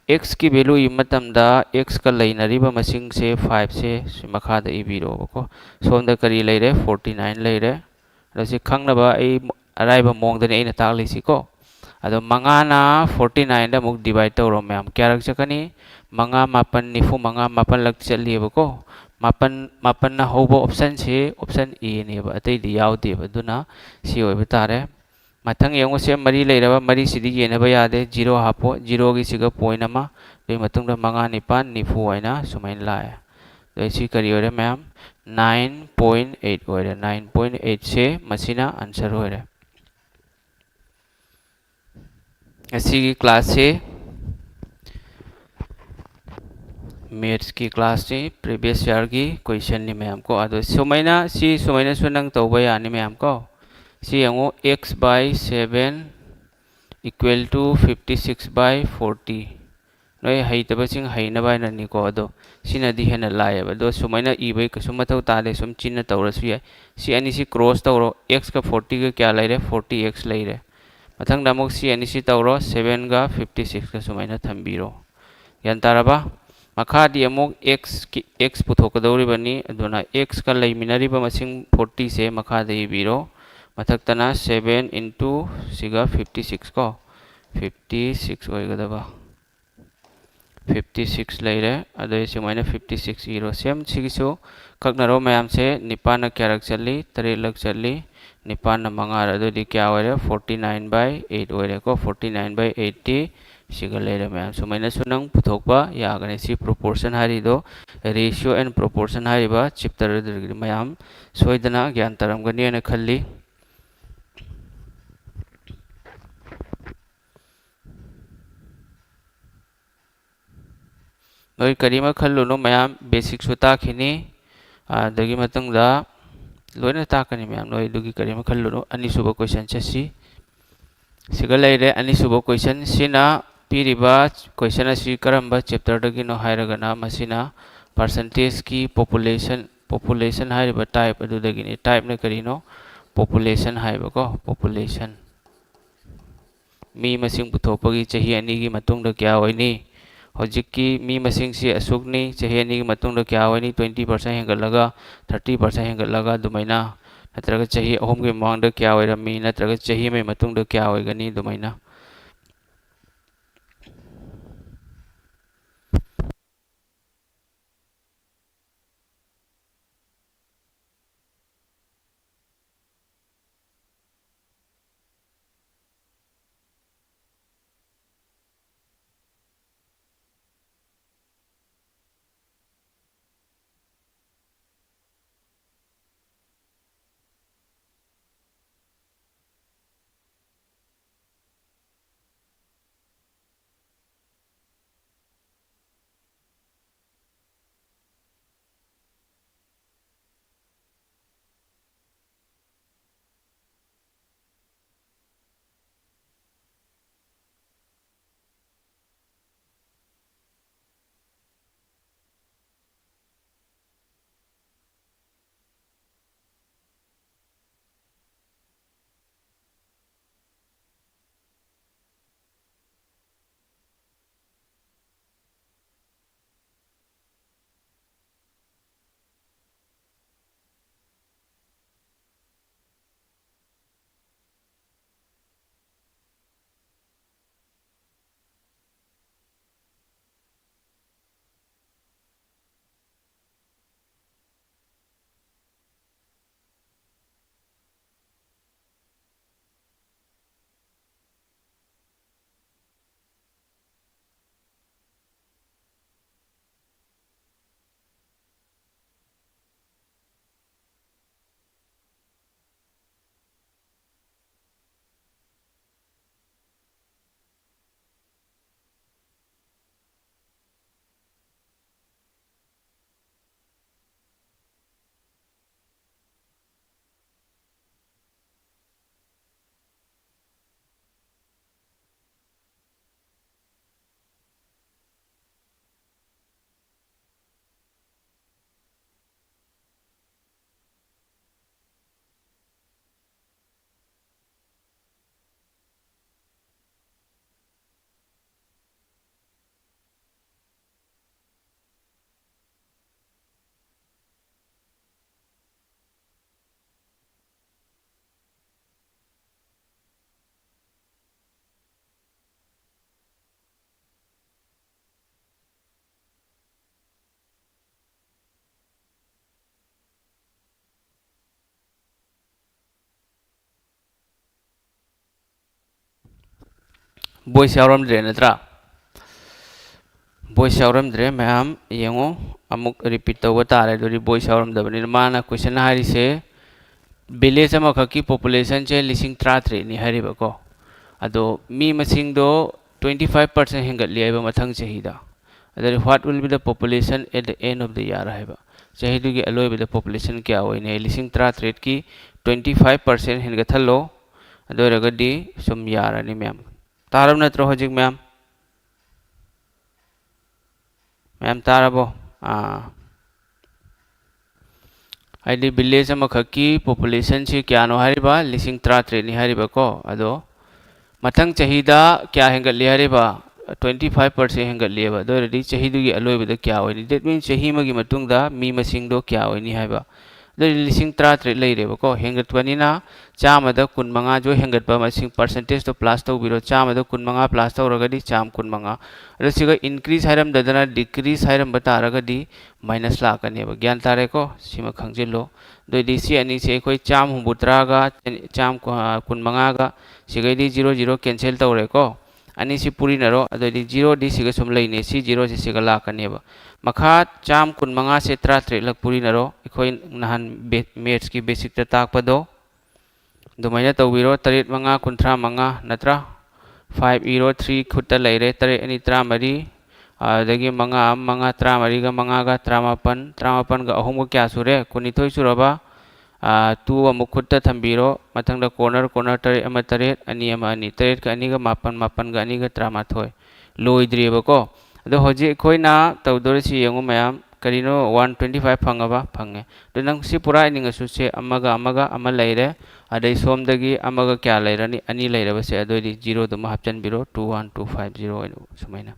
ꯑꯦꯛꯁꯀꯤ ꯚꯦꯂꯨ ꯏꯕ ꯃꯇꯝꯗ ꯑꯦꯛꯁꯀ ꯂꯩꯅꯔꯤꯕ ꯃꯁꯤꯡꯁꯦ ꯐꯥꯏꯚꯁꯦ ꯁꯤ ꯃꯈꯥꯗ ꯏꯕꯤꯔꯣꯕꯀꯣ꯫ ꯁꯣꯝꯗ ꯀꯔꯤ ꯂꯩꯔꯦ? ꯐꯣꯔꯇꯤ ꯅꯥꯏꯟ ꯂꯩꯔꯦ꯫ ꯑꯗꯣ ꯁꯤ ꯈꯪꯅꯕ ꯑꯩ ꯑꯔꯥꯏꯕ ꯃꯑꯣꯡꯗꯅꯤ ꯑꯩꯅ ꯇꯥꯛꯂꯤꯁꯤꯀꯣ꯫ ꯑꯗꯣ ꯃꯉꯥꯅ ꯐꯣꯔꯇꯤ ꯅꯥꯏꯟꯗ ꯑꯃꯨꯛ ꯗꯤꯚꯥꯏꯠ ꯇꯧꯔꯣ ꯃꯌꯥꯝ꯫ ꯀꯌꯥꯔꯛ ꯆꯠꯀꯅꯤ? ꯃꯉꯥ, ꯃꯥꯄꯟ, ꯅꯤꯐꯨ ꯃꯉꯥ, ꯃꯥꯄꯟꯂꯛ ꯆꯠꯂꯤꯕꯀꯣ꯫ ꯃꯥꯄꯟ, ꯃꯥꯄꯟꯅ ꯍꯧꯕ ꯑꯣꯞꯁꯟꯁꯤ ꯑꯣꯞꯁꯟ ꯑꯦꯅꯦꯕ, ꯑꯇꯩꯗꯤ ꯌꯥꯎꯗꯦꯕ꯫ ꯑꯗꯨꯅ ꯁꯤ ꯑꯣꯏꯕ ꯇꯥꯔꯦ꯫ ꯃꯊꯪ ꯌꯦꯡꯉꯨꯁꯦ, ꯃꯔꯤ ꯂꯩꯔꯕ, ꯃꯔꯤꯁꯤꯗꯤ ꯌꯦꯟꯅꯕ ꯌꯥꯗꯦ, ꯖꯤꯔꯣ ꯍꯥꯞꯄꯣ꯫ ꯖꯤꯔꯣꯒꯤꯁꯤꯒ ꯄꯣꯏꯟ ꯑꯃ, ꯑꯗꯨꯒꯤ ꯃꯇꯨꯡꯗ ꯃꯉꯥ, ꯅꯤꯄꯥꯟ, ꯅꯤꯐꯨ ꯍꯥꯏꯅ ꯁꯨꯃꯥꯏꯅ ꯂꯥꯛꯑꯦ꯫ ꯑꯗꯣ ꯁꯤ ꯀꯔꯤ ꯑꯣꯏꯔꯦ ꯃꯌꯥꯝ? ꯅꯥꯏꯟ ꯄꯣꯏꯟ ꯑꯩꯠ ꯑꯣꯏꯔꯦ꯫ ꯅꯥꯏꯟ ꯄꯣꯏꯟ ꯑꯩꯠꯁꯦ ꯃꯁꯤꯅ ꯑꯟꯁꯔ ꯑꯣꯏꯔꯦ꯫ ꯉꯁꯤꯒꯤ ꯀ꯭ꯂꯥꯁꯁꯤ ꯃꯦꯠꯁꯀꯤ ꯀ꯭ꯂꯥꯁꯁꯤ, ꯄ꯭ꯔꯤꯚꯤꯌꯁ ꯌꯥꯔꯒꯤ ꯀꯣꯏꯁꯟꯅꯤ ꯃꯌꯥꯝ ꯀꯣ꯫ ꯑꯗꯣ ꯁꯨꯃꯥꯏꯅ, ꯁꯤ ꯁꯨꯃꯥꯏꯅꯁꯨ ꯅꯪ ꯇꯧꯕ ꯌꯥꯅꯤ ꯃꯌꯥꯝ ꯀꯣ꯫ ꯁꯤ ꯌꯦꯡꯉꯣ, x by seven equal to fifty six by forty꯫ ꯅꯣꯏ ꯍꯩꯇꯕꯁꯤꯡ ꯍꯩꯅꯕ ꯍꯥꯏꯅꯅꯤꯀꯣ꯫ ꯑꯗꯣ ꯁꯤꯅꯗꯤ ꯍꯦꯟꯅ ꯂꯥꯏꯌꯦꯕ꯫ ꯑꯗꯣ ꯁꯨꯃꯥꯏꯅ ꯏꯕꯩ ꯀꯩꯁꯨ ꯃꯊꯧ ꯇꯥꯗꯦ, ꯁꯨꯝ ꯆꯤꯟꯅ ꯇꯧꯔꯁꯨ ꯌꯥꯏ꯫ ꯁꯤ ꯑꯅꯤꯁꯤ ꯀ꯭ꯔꯣꯁ ꯇꯧꯔꯣ꯫ ꯑꯦꯛꯁꯀ ꯐꯣꯔꯇꯤꯒ ꯀꯌꯥ ꯂꯩꯔꯦ? ꯐꯣꯔꯇꯤ ꯑꯦꯛꯁ ꯂꯩꯔꯦ꯫ ꯃꯊꯪꯗ ꯑꯃꯨꯛ ꯁꯤ ꯑꯅꯤꯁꯤ ꯇꯧꯔꯣ, ꯁꯚꯦꯟꯒ ꯐꯤꯐꯇꯤ ꯁꯤꯛꯁꯀ ꯁꯨꯃꯥꯏꯅ ꯊꯝꯕꯤꯔꯣ꯫ ꯒ꯭ꯌꯥꯟ ꯇꯥꯔꯕ? ꯃꯈꯥꯗꯤ ꯑꯃꯨꯛ ꯑꯦꯛꯁꯀꯤ, ꯑꯦꯛꯁ ꯄꯨꯊꯣꯛꯀꯗꯧꯔꯤꯕꯅꯤ꯫ ꯑꯗꯨꯅ ꯑꯦꯛꯁꯀ ꯂꯩꯃꯤꯟꯅꯔꯤꯕ ꯃꯁꯤꯡ ꯐꯣꯔꯇꯤꯁꯦ ꯃꯈꯥꯗ ꯏꯕꯤꯔꯣ꯫ ꯃꯊꯛꯇꯅ ꯁꯚꯦꯟ ꯏꯟꯇꯨ ꯁꯤꯒ ꯐꯤꯐꯇꯤ ꯁꯤꯛꯁ ꯀꯣ, ꯐꯤꯐꯇꯤ ꯁꯤꯛꯁ ꯑꯣꯏꯒꯗꯕ꯫ ꯐꯤꯐꯇꯤ ꯁꯤꯛꯁ ꯂꯩꯔꯦ꯫ ꯑꯗꯩ ꯁꯨꯃꯥꯏꯅ ꯐꯤꯐꯇꯤ ꯁꯤꯛꯁ ꯏꯔꯣ꯫ ꯁꯦꯝ ꯁꯤꯒꯤꯁꯨ ꯀꯛꯅꯔꯣ ꯃꯌꯥꯝꯁꯦ꯫ ꯅꯤꯄꯥꯟꯅ ꯀꯌꯥꯔꯛ ꯆꯠꯂꯤ? ꯇꯔꯦꯠꯂꯛ ꯆꯠꯂꯤ꯫ ꯅꯤꯄꯥꯟꯅ ꯃꯉꯥꯔ, ꯑꯗꯨꯗꯤ ꯀꯌꯥ ꯑꯣꯏꯔꯦ? Forty nine by eight ꯑꯣꯏꯔꯦꯀꯣ꯫ Forty nine by eightꯇꯤ ꯁꯤꯒ ꯂꯩꯔꯦ ꯃꯌꯥꯝ꯫ ꯁꯨꯃꯥꯏꯅꯁꯨ ꯅꯪ ꯄꯨꯊꯣꯛꯄ ꯌꯥꯒꯅꯤ꯫ ꯁꯤ proportion ꯍꯥꯏꯔꯤꯗꯣ, ratio and proportion ꯍꯥꯏꯔꯤꯕ chapter ꯑꯗꯨꯗꯒꯤ ꯃꯌꯥꯝ ꯁꯣꯏꯗꯅ ꯒ꯭ꯌꯥꯟ ꯇꯥꯔꯝꯒꯅꯤ ꯍꯥꯏꯅ ꯈꯜꯂꯤ꯫ ꯅꯣꯏ ꯀꯔꯤꯝ ꯈꯜꯂꯨꯅꯨ, ꯃꯌꯥꯝ ꯕꯦꯁꯤꯛꯁꯨ ꯇꯥꯛꯈꯤꯅꯤ꯫ ꯑꯗꯨꯗꯒꯤ ꯃꯇꯨꯡꯗ ꯂꯣꯏꯅ ꯇꯥꯛꯀꯅꯤ ꯃꯌꯥꯝ, ꯅꯣꯏ ꯑꯗꯨꯒꯤ ꯀꯔꯤꯝ ꯈꯜꯂꯨꯅꯨ꯫ ꯑꯅꯤꯁꯨꯕ ꯀꯣꯏꯁꯟ ꯆꯠꯁꯤ꯫ ꯁꯤꯒ ꯂꯩꯔꯦ꯫ ꯑꯅꯤꯁꯨꯕ ꯀꯣꯏꯁꯟꯁꯤꯅ ꯄꯤꯔꯤꯕ ꯀꯣꯏꯁꯟ ꯑꯁꯤ ꯀꯔꯝꯕ ꯆꯦꯞꯇꯔꯗꯒꯤꯅꯣ ꯍꯥꯏꯔꯒꯅ, ꯃꯁꯤꯅ ꯄꯥꯔꯁꯦꯟꯇꯦꯖꯀꯤ ꯄꯣꯄꯨꯂꯦꯁꯟ, ꯄꯣꯄꯨꯂꯦꯁꯟ ꯍꯥꯏꯔꯤꯕ ꯇꯥꯏꯞ ꯑꯗꯨꯗꯒꯤꯅꯤ꯫ ꯇꯥꯏꯞꯅ ꯀꯔꯤꯅꯣ? ꯄꯣꯄꯨꯂꯦꯁꯟ ꯍꯥꯏꯕꯀꯣ, ꯄꯣꯄꯨꯂꯦꯁꯟ꯫ ꯃꯤ ꯃꯁꯤꯡ ꯄꯨꯊꯣꯛꯄꯒꯤ ꯆꯍꯤ ꯑꯅꯤꯒꯤ ꯃꯇꯨꯡꯗ ꯀꯌꯥ ꯑꯣꯏꯅꯤ? ꯍꯧꯖꯤꯛꯀꯤ ꯃꯤ ꯃꯁꯤꯡꯁꯤ ꯑꯁꯨꯛꯅꯤ, ꯆꯍꯤ ꯑꯅꯤꯒꯤ ꯃꯇꯨꯡꯗ ꯀꯌꯥ ꯑꯣꯏꯅꯤ? Twenty percent ꯍꯦꯟꯒꯠꯂꯒ, thirty percent ꯍꯦꯟꯒꯠꯂꯒ ꯑꯗꯨꯃꯥꯏꯅ, ꯅꯠꯇ꯭ꯔꯒ ꯆꯍꯤ ꯑꯍꯨꯝꯒꯤ ꯃꯃꯥꯡꯗ ꯀꯌꯥ ꯑꯣꯏꯔꯝꯃꯤ, ꯅꯠꯇ꯭ꯔꯒ ꯆꯍꯤ ꯑꯃꯒꯤ ꯃꯇꯨꯡꯗ ꯀꯌꯥ ꯑꯣꯏꯒꯅꯤ ꯑꯗꯨꯃꯥꯏꯅ꯫ ꯚꯣꯏꯁ ꯌꯥꯎꯔꯝꯗ꯭ꯔꯦ ꯅꯠꯇ꯭ꯔꯥ? ꯚꯣꯏꯁ ꯌꯥꯎꯔꯝꯗ꯭ꯔꯦ ꯃꯌꯥꯝ꯫ ꯌꯦꯡꯉꯣ, ꯑꯃꯨꯛ ꯔꯤꯄꯤꯠ ꯇꯧꯕ ꯇꯥꯔꯦ꯫ ꯑꯗꯨꯗꯤ ꯚꯣꯏꯁ ꯌꯥꯎꯔꯝꯗꯕꯅꯤꯅ ꯃꯥꯅ ꯀꯣꯏꯁꯟ ꯍꯥꯏꯔꯤꯁꯦ, ꯚꯤꯂꯦꯖ ꯑꯃꯈꯛꯀꯤ ꯄꯣꯄꯨꯂꯦꯁꯟꯁꯦ ꯂꯤꯁꯤꯡ ꯇꯔꯥꯇꯔꯦꯠꯅꯤ ꯍꯥꯏꯔꯤꯕꯀꯣ꯫ ꯑꯗꯣ ꯃꯤ ꯃꯁꯤꯡꯗꯣ twenty five percent ꯍꯦꯟꯒꯠꯂꯤ ꯍꯥꯏꯕ ꯃꯊꯪ ꯆꯍꯤꯗ꯫ ꯑꯗꯨꯗꯤ what will be the population at the end of the year ꯍꯥꯏꯕ꯫ ꯆꯍꯤꯗꯨꯒꯤ ꯑꯂꯣꯏꯕꯗ ꯄꯣꯄꯨꯂꯦꯁꯟ ꯀꯌꯥ ꯑꯣꯏꯅꯤ ꯍꯥꯏ? ꯂꯤꯁꯤꯡ ꯇꯔꯥꯇꯔꯦꯠꯀꯤ twenty five percent ꯍꯦꯟꯒꯠꯍꯜꯂꯣ꯫ ꯑꯗꯨ ꯑꯣꯏꯔꯒꯗꯤ ꯁꯨꯝ ꯌꯥꯔꯅꯤ ꯃꯌꯥꯝ꯫ ꯇꯥꯔꯕ ꯅꯠꯇ꯭ꯔꯣ ꯍꯧꯖꯤꯛ ꯃꯌꯥꯝ? ꯃꯌꯥꯝ ꯇꯥꯔꯕꯣ? ꯑꯥ꯫ ꯍꯥꯏꯗꯤ ꯚꯤꯂꯦꯖ ꯑꯃꯈꯛꯀꯤ ꯄꯣꯄꯨꯂꯦꯁꯟꯁꯤ ꯀꯌꯥꯅꯣ ꯍꯥꯏꯔꯤꯕ? ꯂꯤꯁꯤꯡ ꯇꯔꯥꯇꯔꯦꯠꯅꯤ ꯍꯥꯏꯔꯤꯕꯀꯣ꯫ ꯑꯗꯣ ꯃꯊꯪ ꯆꯍꯤꯗ ꯀꯌꯥ ꯍꯦꯟꯒꯠꯂꯤ ꯍꯥꯏꯔꯤꯕ? Twenty five percent ꯍꯦꯟꯒꯠꯂꯤꯑꯕ꯫ ꯑꯗꯨ ꯑꯣꯏꯔꯗꯤ ꯆꯍꯤꯗꯨꯒꯤ ꯑꯂꯣꯏꯕꯗ ꯀꯌꯥ ꯑꯣꯏꯅꯤ? That means ꯆꯍꯤ ꯑꯃꯒꯤ ꯃꯇꯨꯡꯗ ꯃꯤ ꯃꯁꯤꯡꯗꯣ ꯀꯌꯥ ꯑꯣꯏꯅꯤ ꯍꯥꯏꯕ꯫ ꯑꯗꯨ ꯑꯣꯏꯔꯗꯤ ꯂꯤꯁꯤꯡ ꯇꯔꯥꯇꯔꯦꯠ ꯂꯩꯔꯦꯕꯀꯣ꯫ ꯍꯦꯟꯒꯠꯄꯅꯤꯅ ꯆꯥꯝꯃꯗ ꯀꯨꯟꯃꯉꯥꯁꯨ ꯍꯦꯟꯒꯠꯄ, ꯃꯁꯤꯡ ꯄꯥꯔꯁꯦꯟꯇꯦꯖꯇꯣ ꯄ꯭ꯂꯁ ꯇꯧꯕꯤꯔꯣ꯫ ꯆꯥꯝꯃꯗ ꯀꯨꯟꯃꯉꯥ ꯄ꯭ꯂꯁ ꯇꯧꯔꯒꯗꯤ ꯆꯥꯝ ꯀꯨꯟꯃꯉꯥ꯫ ꯑꯗꯣ ꯁꯤꯒ ꯏꯟꯀ꯭ꯔꯤꯖ ꯍꯥꯏꯔꯝꯗꯗꯅ ꯗꯤꯀ꯭ꯔꯤꯖ ꯍꯥꯏꯔꯝꯕ ꯇꯥꯔꯒꯗꯤ ꯃꯥꯏꯅꯁ ꯂꯥꯛꯀꯅꯦꯕ꯫ ꯒ꯭ꯌꯥꯟ ꯇꯥꯔꯦꯀꯣ? ꯁꯤꯃ ꯈꯪꯖꯤꯜꯂꯣ꯫ ꯑꯗꯨꯑꯣꯏꯗꯤ ꯁꯤ ꯑꯅꯤꯁꯦ ꯑꯩꯈꯣꯏ ꯆꯥꯝ ꯍꯨꯝꯐꯨꯇꯔꯥꯒ ꯆꯥꯝ ꯀꯨꯟꯃꯉꯥꯒ ꯁꯤꯒꯩꯗꯤ ꯖꯤꯔꯣ ꯖꯤꯔꯣ ꯀꯦꯟꯁꯦꯜ ꯇꯧꯔꯦꯀꯣ꯫ ꯑꯅꯤꯁꯤ ꯄꯨꯔꯤꯅꯔꯣ꯫ ꯑꯗꯨꯑꯣꯏꯗꯤ ꯖꯤꯔꯣꯗꯤ ꯁꯤꯒ ꯁꯨꯝ ꯂꯩꯅꯦ꯫ ꯁꯤ ꯖꯤꯔꯣꯁꯤ ꯁꯤꯒ ꯂꯥꯛꯀꯅꯦꯕ꯫ ꯃꯈꯥ ꯆꯥꯝ ꯀꯨꯟꯃꯉꯥꯁꯦ ꯇꯔꯥꯇꯔꯦꯠꯂꯛ ꯄꯨꯔꯤꯅꯔꯣ꯫ ꯑꯩꯈꯣꯏ ꯅꯍꯥꯟ ꯕꯦ-, ꯃꯦꯠꯁꯀꯤ ꯕꯦꯁꯤꯛꯇ ꯇꯥꯛꯄꯗꯣ꯫ ꯑꯗꯨꯃꯥꯏꯅ ꯇꯧꯕꯤꯔꯣ꯫ ꯇꯔꯦꯠ ꯃꯉꯥ ꯀꯨꯟꯊ꯭ꯔꯥ ꯃꯉꯥ ꯅꯠꯇ꯭ꯔꯥ? Five ꯏꯔꯣ, three ꯈꯨꯠꯇ ꯂꯩꯔꯦ꯫ ꯇꯔꯦꯠ ꯑꯅꯤ ꯇꯔꯥꯃꯔꯤ, ꯑꯗꯨꯗꯒꯤ ꯃꯉꯥ ꯑꯃ ꯃꯉꯥ, ꯇꯔꯥꯃꯔꯤꯒ ꯃꯉꯥꯒ ꯇꯔꯥꯃꯥꯄꯟ, ꯇꯔꯥꯃꯥꯄꯟꯒ ꯑꯍꯨꯝꯒ ꯀꯌꯥ ꯁꯨꯔꯦ? ꯀꯨꯟꯅꯤꯊꯣꯏ ꯁꯨꯔꯕ? ꯑꯥ, two ꯑꯃꯨꯛ ꯈꯨꯠꯇ ꯊꯝꯕꯤꯔꯣ꯫ ꯃꯊꯪꯗ ꯀꯣꯔꯅꯔ, ꯀꯣꯔꯅꯔ ꯇꯔꯦꯠ ꯑꯃ ꯇꯔꯦꯠ, ꯑꯅꯤ ꯑꯃ ꯑꯅꯤ, ꯇꯔꯦꯠꯀ ꯑꯅꯤꯒ ꯃꯥꯄꯟ, ꯃꯥꯄꯟꯒ ꯑꯅꯤꯒ ꯇꯔꯥꯃꯥꯊꯣꯏ꯫ ꯂꯣꯏꯗ꯭ꯔꯤꯑꯕꯀꯣ꯫ ꯑꯗꯣ ꯍꯧꯖꯤꯛ ꯑꯩꯈꯣꯏꯅ ꯇꯧꯗꯣꯔꯤꯁꯤ ꯌꯦꯡꯉꯨ ꯃꯌꯥꯝ, ꯀꯔꯤꯅꯣ, one twenty five ꯐꯪꯉꯕ? ꯐꯪꯉꯦ꯫ ꯑꯗꯣ ꯅꯪ ꯁꯤ ꯄꯨꯔꯥ ꯏꯅꯤꯡꯉꯁꯨ ꯁꯦ ꯑꯃꯒ ꯑꯃꯒ ꯑꯃ ꯂꯩꯔꯦ, ꯑꯗꯩ ꯁꯣꯝꯗꯒꯤ ꯑꯃꯒ ꯀꯌꯥ ꯂꯩꯔꯅꯤ? ꯑꯅꯤ ꯂꯩꯔꯕꯁꯦ꯫ ꯑꯗꯨꯑꯣꯏꯗꯤ ꯖꯤꯔꯣꯗꯨꯃ ꯍꯥꯞꯆꯤꯟꯕꯤꯔꯣ, two one two five zero ꯑꯣꯏꯅ ꯁꯨꯃꯥꯏꯅ꯫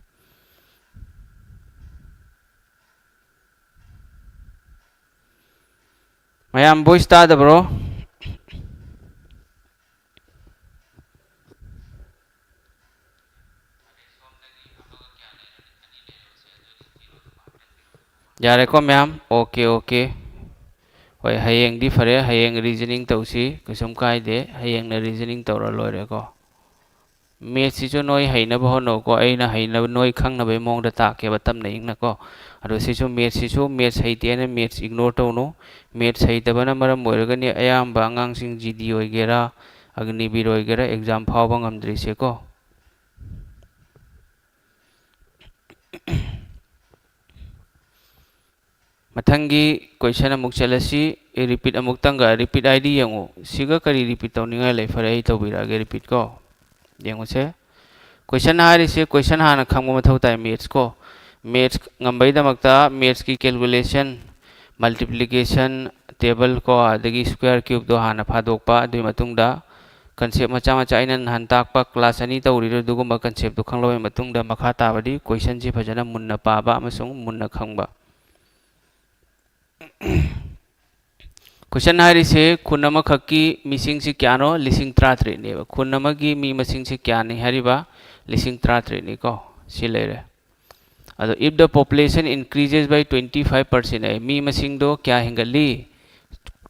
ꯃꯌꯥꯝ ꯚꯣꯏꯁ ꯇꯥꯗꯕ꯭ꯔꯣ? ꯌꯥꯔꯦꯀꯣ ꯃꯌꯥꯝ? Okay, okay. ꯍꯣꯏ, ꯍꯌꯦꯡꯗꯤ ꯐꯔꯦ, ꯍꯌꯦꯡ ꯔꯤꯖꯅꯤꯡ ꯇꯧꯁꯤ, ꯀꯩꯁꯨꯝ ꯀꯥꯏꯗꯦ, ꯍꯌꯦꯡꯅ ꯔꯤꯖꯅꯤꯡ ꯇꯧꯔ ꯂꯣꯏꯔꯦꯀꯣ꯫ ꯃꯦꯠꯁꯁꯤꯁꯨ ꯅꯣꯏ ꯍꯩꯅꯕ ꯍꯣꯠꯅꯧꯀꯣ꯫ ꯑꯩꯅ ꯍꯩꯅꯕ, ꯅꯣꯏ ꯈꯪꯅꯕꯒꯤ ꯃꯑꯣꯡꯗ ꯇꯥꯛꯀꯦꯕ, ꯇꯞꯅ ꯏꯪꯅꯀꯣ꯫ ꯑꯗꯣ ꯁꯤꯁꯨ, ꯃꯦꯠꯁꯁꯤꯁꯨ, ꯃꯦꯠꯁ ꯍꯩꯇꯦꯅ ꯃꯦꯠꯁ ꯏꯒꯅꯣꯔ ꯇꯧꯅꯨ꯫ ꯃꯦꯠꯁ ꯍꯩꯇꯕꯅ ꯃꯔꯝ ꯑꯣꯏꯔꯒꯅꯤ ꯑꯌꯥꯝꯕ ꯑꯉꯥꯡꯁꯤꯡ ꯖꯤ ꯗꯤ ꯑꯣꯏꯒꯦꯔꯥ, ꯑꯒꯅꯤꯕꯤꯔ ꯑꯣꯏꯒꯦꯔꯥ, ꯑꯦꯛꯖꯥꯝ ꯐꯥꯎꯕ ꯉꯝꯗ꯭ꯔꯤꯁꯦꯀꯣ꯫ ꯃꯊꯪꯒꯤ ꯀꯣꯏꯁꯟ ꯑꯃꯨꯛ ꯆꯠꯂꯁꯤ꯫ ꯑꯦ, ꯔꯤꯄꯤꯠ ꯑꯃꯨꯛꯇꯪꯒ, ꯔꯤꯄꯤꯠ ꯍꯥꯏꯗꯤ ꯌꯦꯡꯉꯨ꯫ ꯁꯤꯒ ꯀꯔꯤ ꯔꯤꯄꯤꯠ ꯇꯧꯅꯤꯡꯉꯥꯏ ꯂꯩ? ꯐꯔꯦ, ꯑꯩ ꯇꯧꯕꯤꯔꯛꯑꯒꯦ ꯔꯤꯄꯤꯠ ꯀꯣ꯫ ꯌꯦꯡꯉꯨꯁꯦ꯫ ꯀꯣꯏꯁꯟ ꯍꯥꯏꯔꯤꯁꯦ, ꯀꯣꯏꯁꯟ ꯍꯥꯟꯅ ꯈꯪꯕ ꯃꯊꯧ ꯇꯥꯏ ꯃꯦꯠꯁ ꯀꯣ꯫ ꯃꯦꯠꯁ ꯉꯝꯕꯩꯗꯃꯛꯇ ꯃꯦꯠꯁꯀꯤ ꯀꯦꯜꯀꯨꯂꯦꯁꯟ, ꯃꯜꯇꯤꯄ꯭ꯂꯤꯀꯦꯁꯟ ꯇꯦꯕꯜ ꯀꯣ, ꯑꯗꯒꯤ ꯁ꯭ꯀ꯭ꯋꯦꯔ ꯀ꯭ꯌꯨꯕꯇꯣ ꯍꯥꯟꯅ ꯐꯥꯗꯣꯛꯄ, ꯑꯗꯨꯒꯤ ꯃꯇꯨꯡꯗ ꯀꯟꯁꯦꯞ ꯃꯆꯥ ꯃꯆꯥ ꯑꯩꯅ ꯅꯍꯥꯟ ꯇꯥꯛꯄ ꯀ꯭ꯂꯥꯁ ꯑꯅꯤ ꯇꯧꯔꯤꯗꯣ ꯑꯗꯨꯒꯨꯝꯕ ꯀꯟꯁꯦꯞꯇꯣ ꯈꯪꯂꯕ ꯃꯇꯨꯡꯗ ꯃꯈꯥ ꯇꯥꯕꯗꯤ ꯀꯣꯏꯁꯟꯁꯤ ꯐꯖꯅ ꯃꯨꯟꯅ ꯄꯥꯕ ꯑꯃꯁꯨꯡ ꯃꯨꯟꯅ ꯈꯪꯕ꯫ ꯀꯣꯏꯁꯟ ꯍꯥꯏꯔꯤꯁꯦ ꯈꯨꯟ ꯑꯃꯈꯛꯀꯤ ꯃꯤꯁꯤꯡꯁꯤ ꯀꯌꯥꯅꯣ? ꯂꯤꯁꯤꯡ ꯇꯔꯥꯇꯔꯦꯠꯅꯦꯕ꯫ ꯈꯨꯟ ꯑꯃꯒꯤ ꯃꯤ ꯃꯁꯤꯡꯁꯤ ꯀꯌꯥꯅꯤ ꯍꯥꯏꯔꯤꯕ? ꯂꯤꯁꯤꯡ ꯇꯔꯥꯇꯔꯦꯠꯅꯤꯀꯣ꯫ ꯁꯤ ꯂꯩꯔꯦ꯫ ꯑꯗꯣ, "If the population increases by twenty five percent" ꯍꯥꯏ, ꯃꯤ ꯃꯁꯤꯡꯗꯣ ꯀꯌꯥ ꯍꯦꯟꯒꯠꯂꯤ?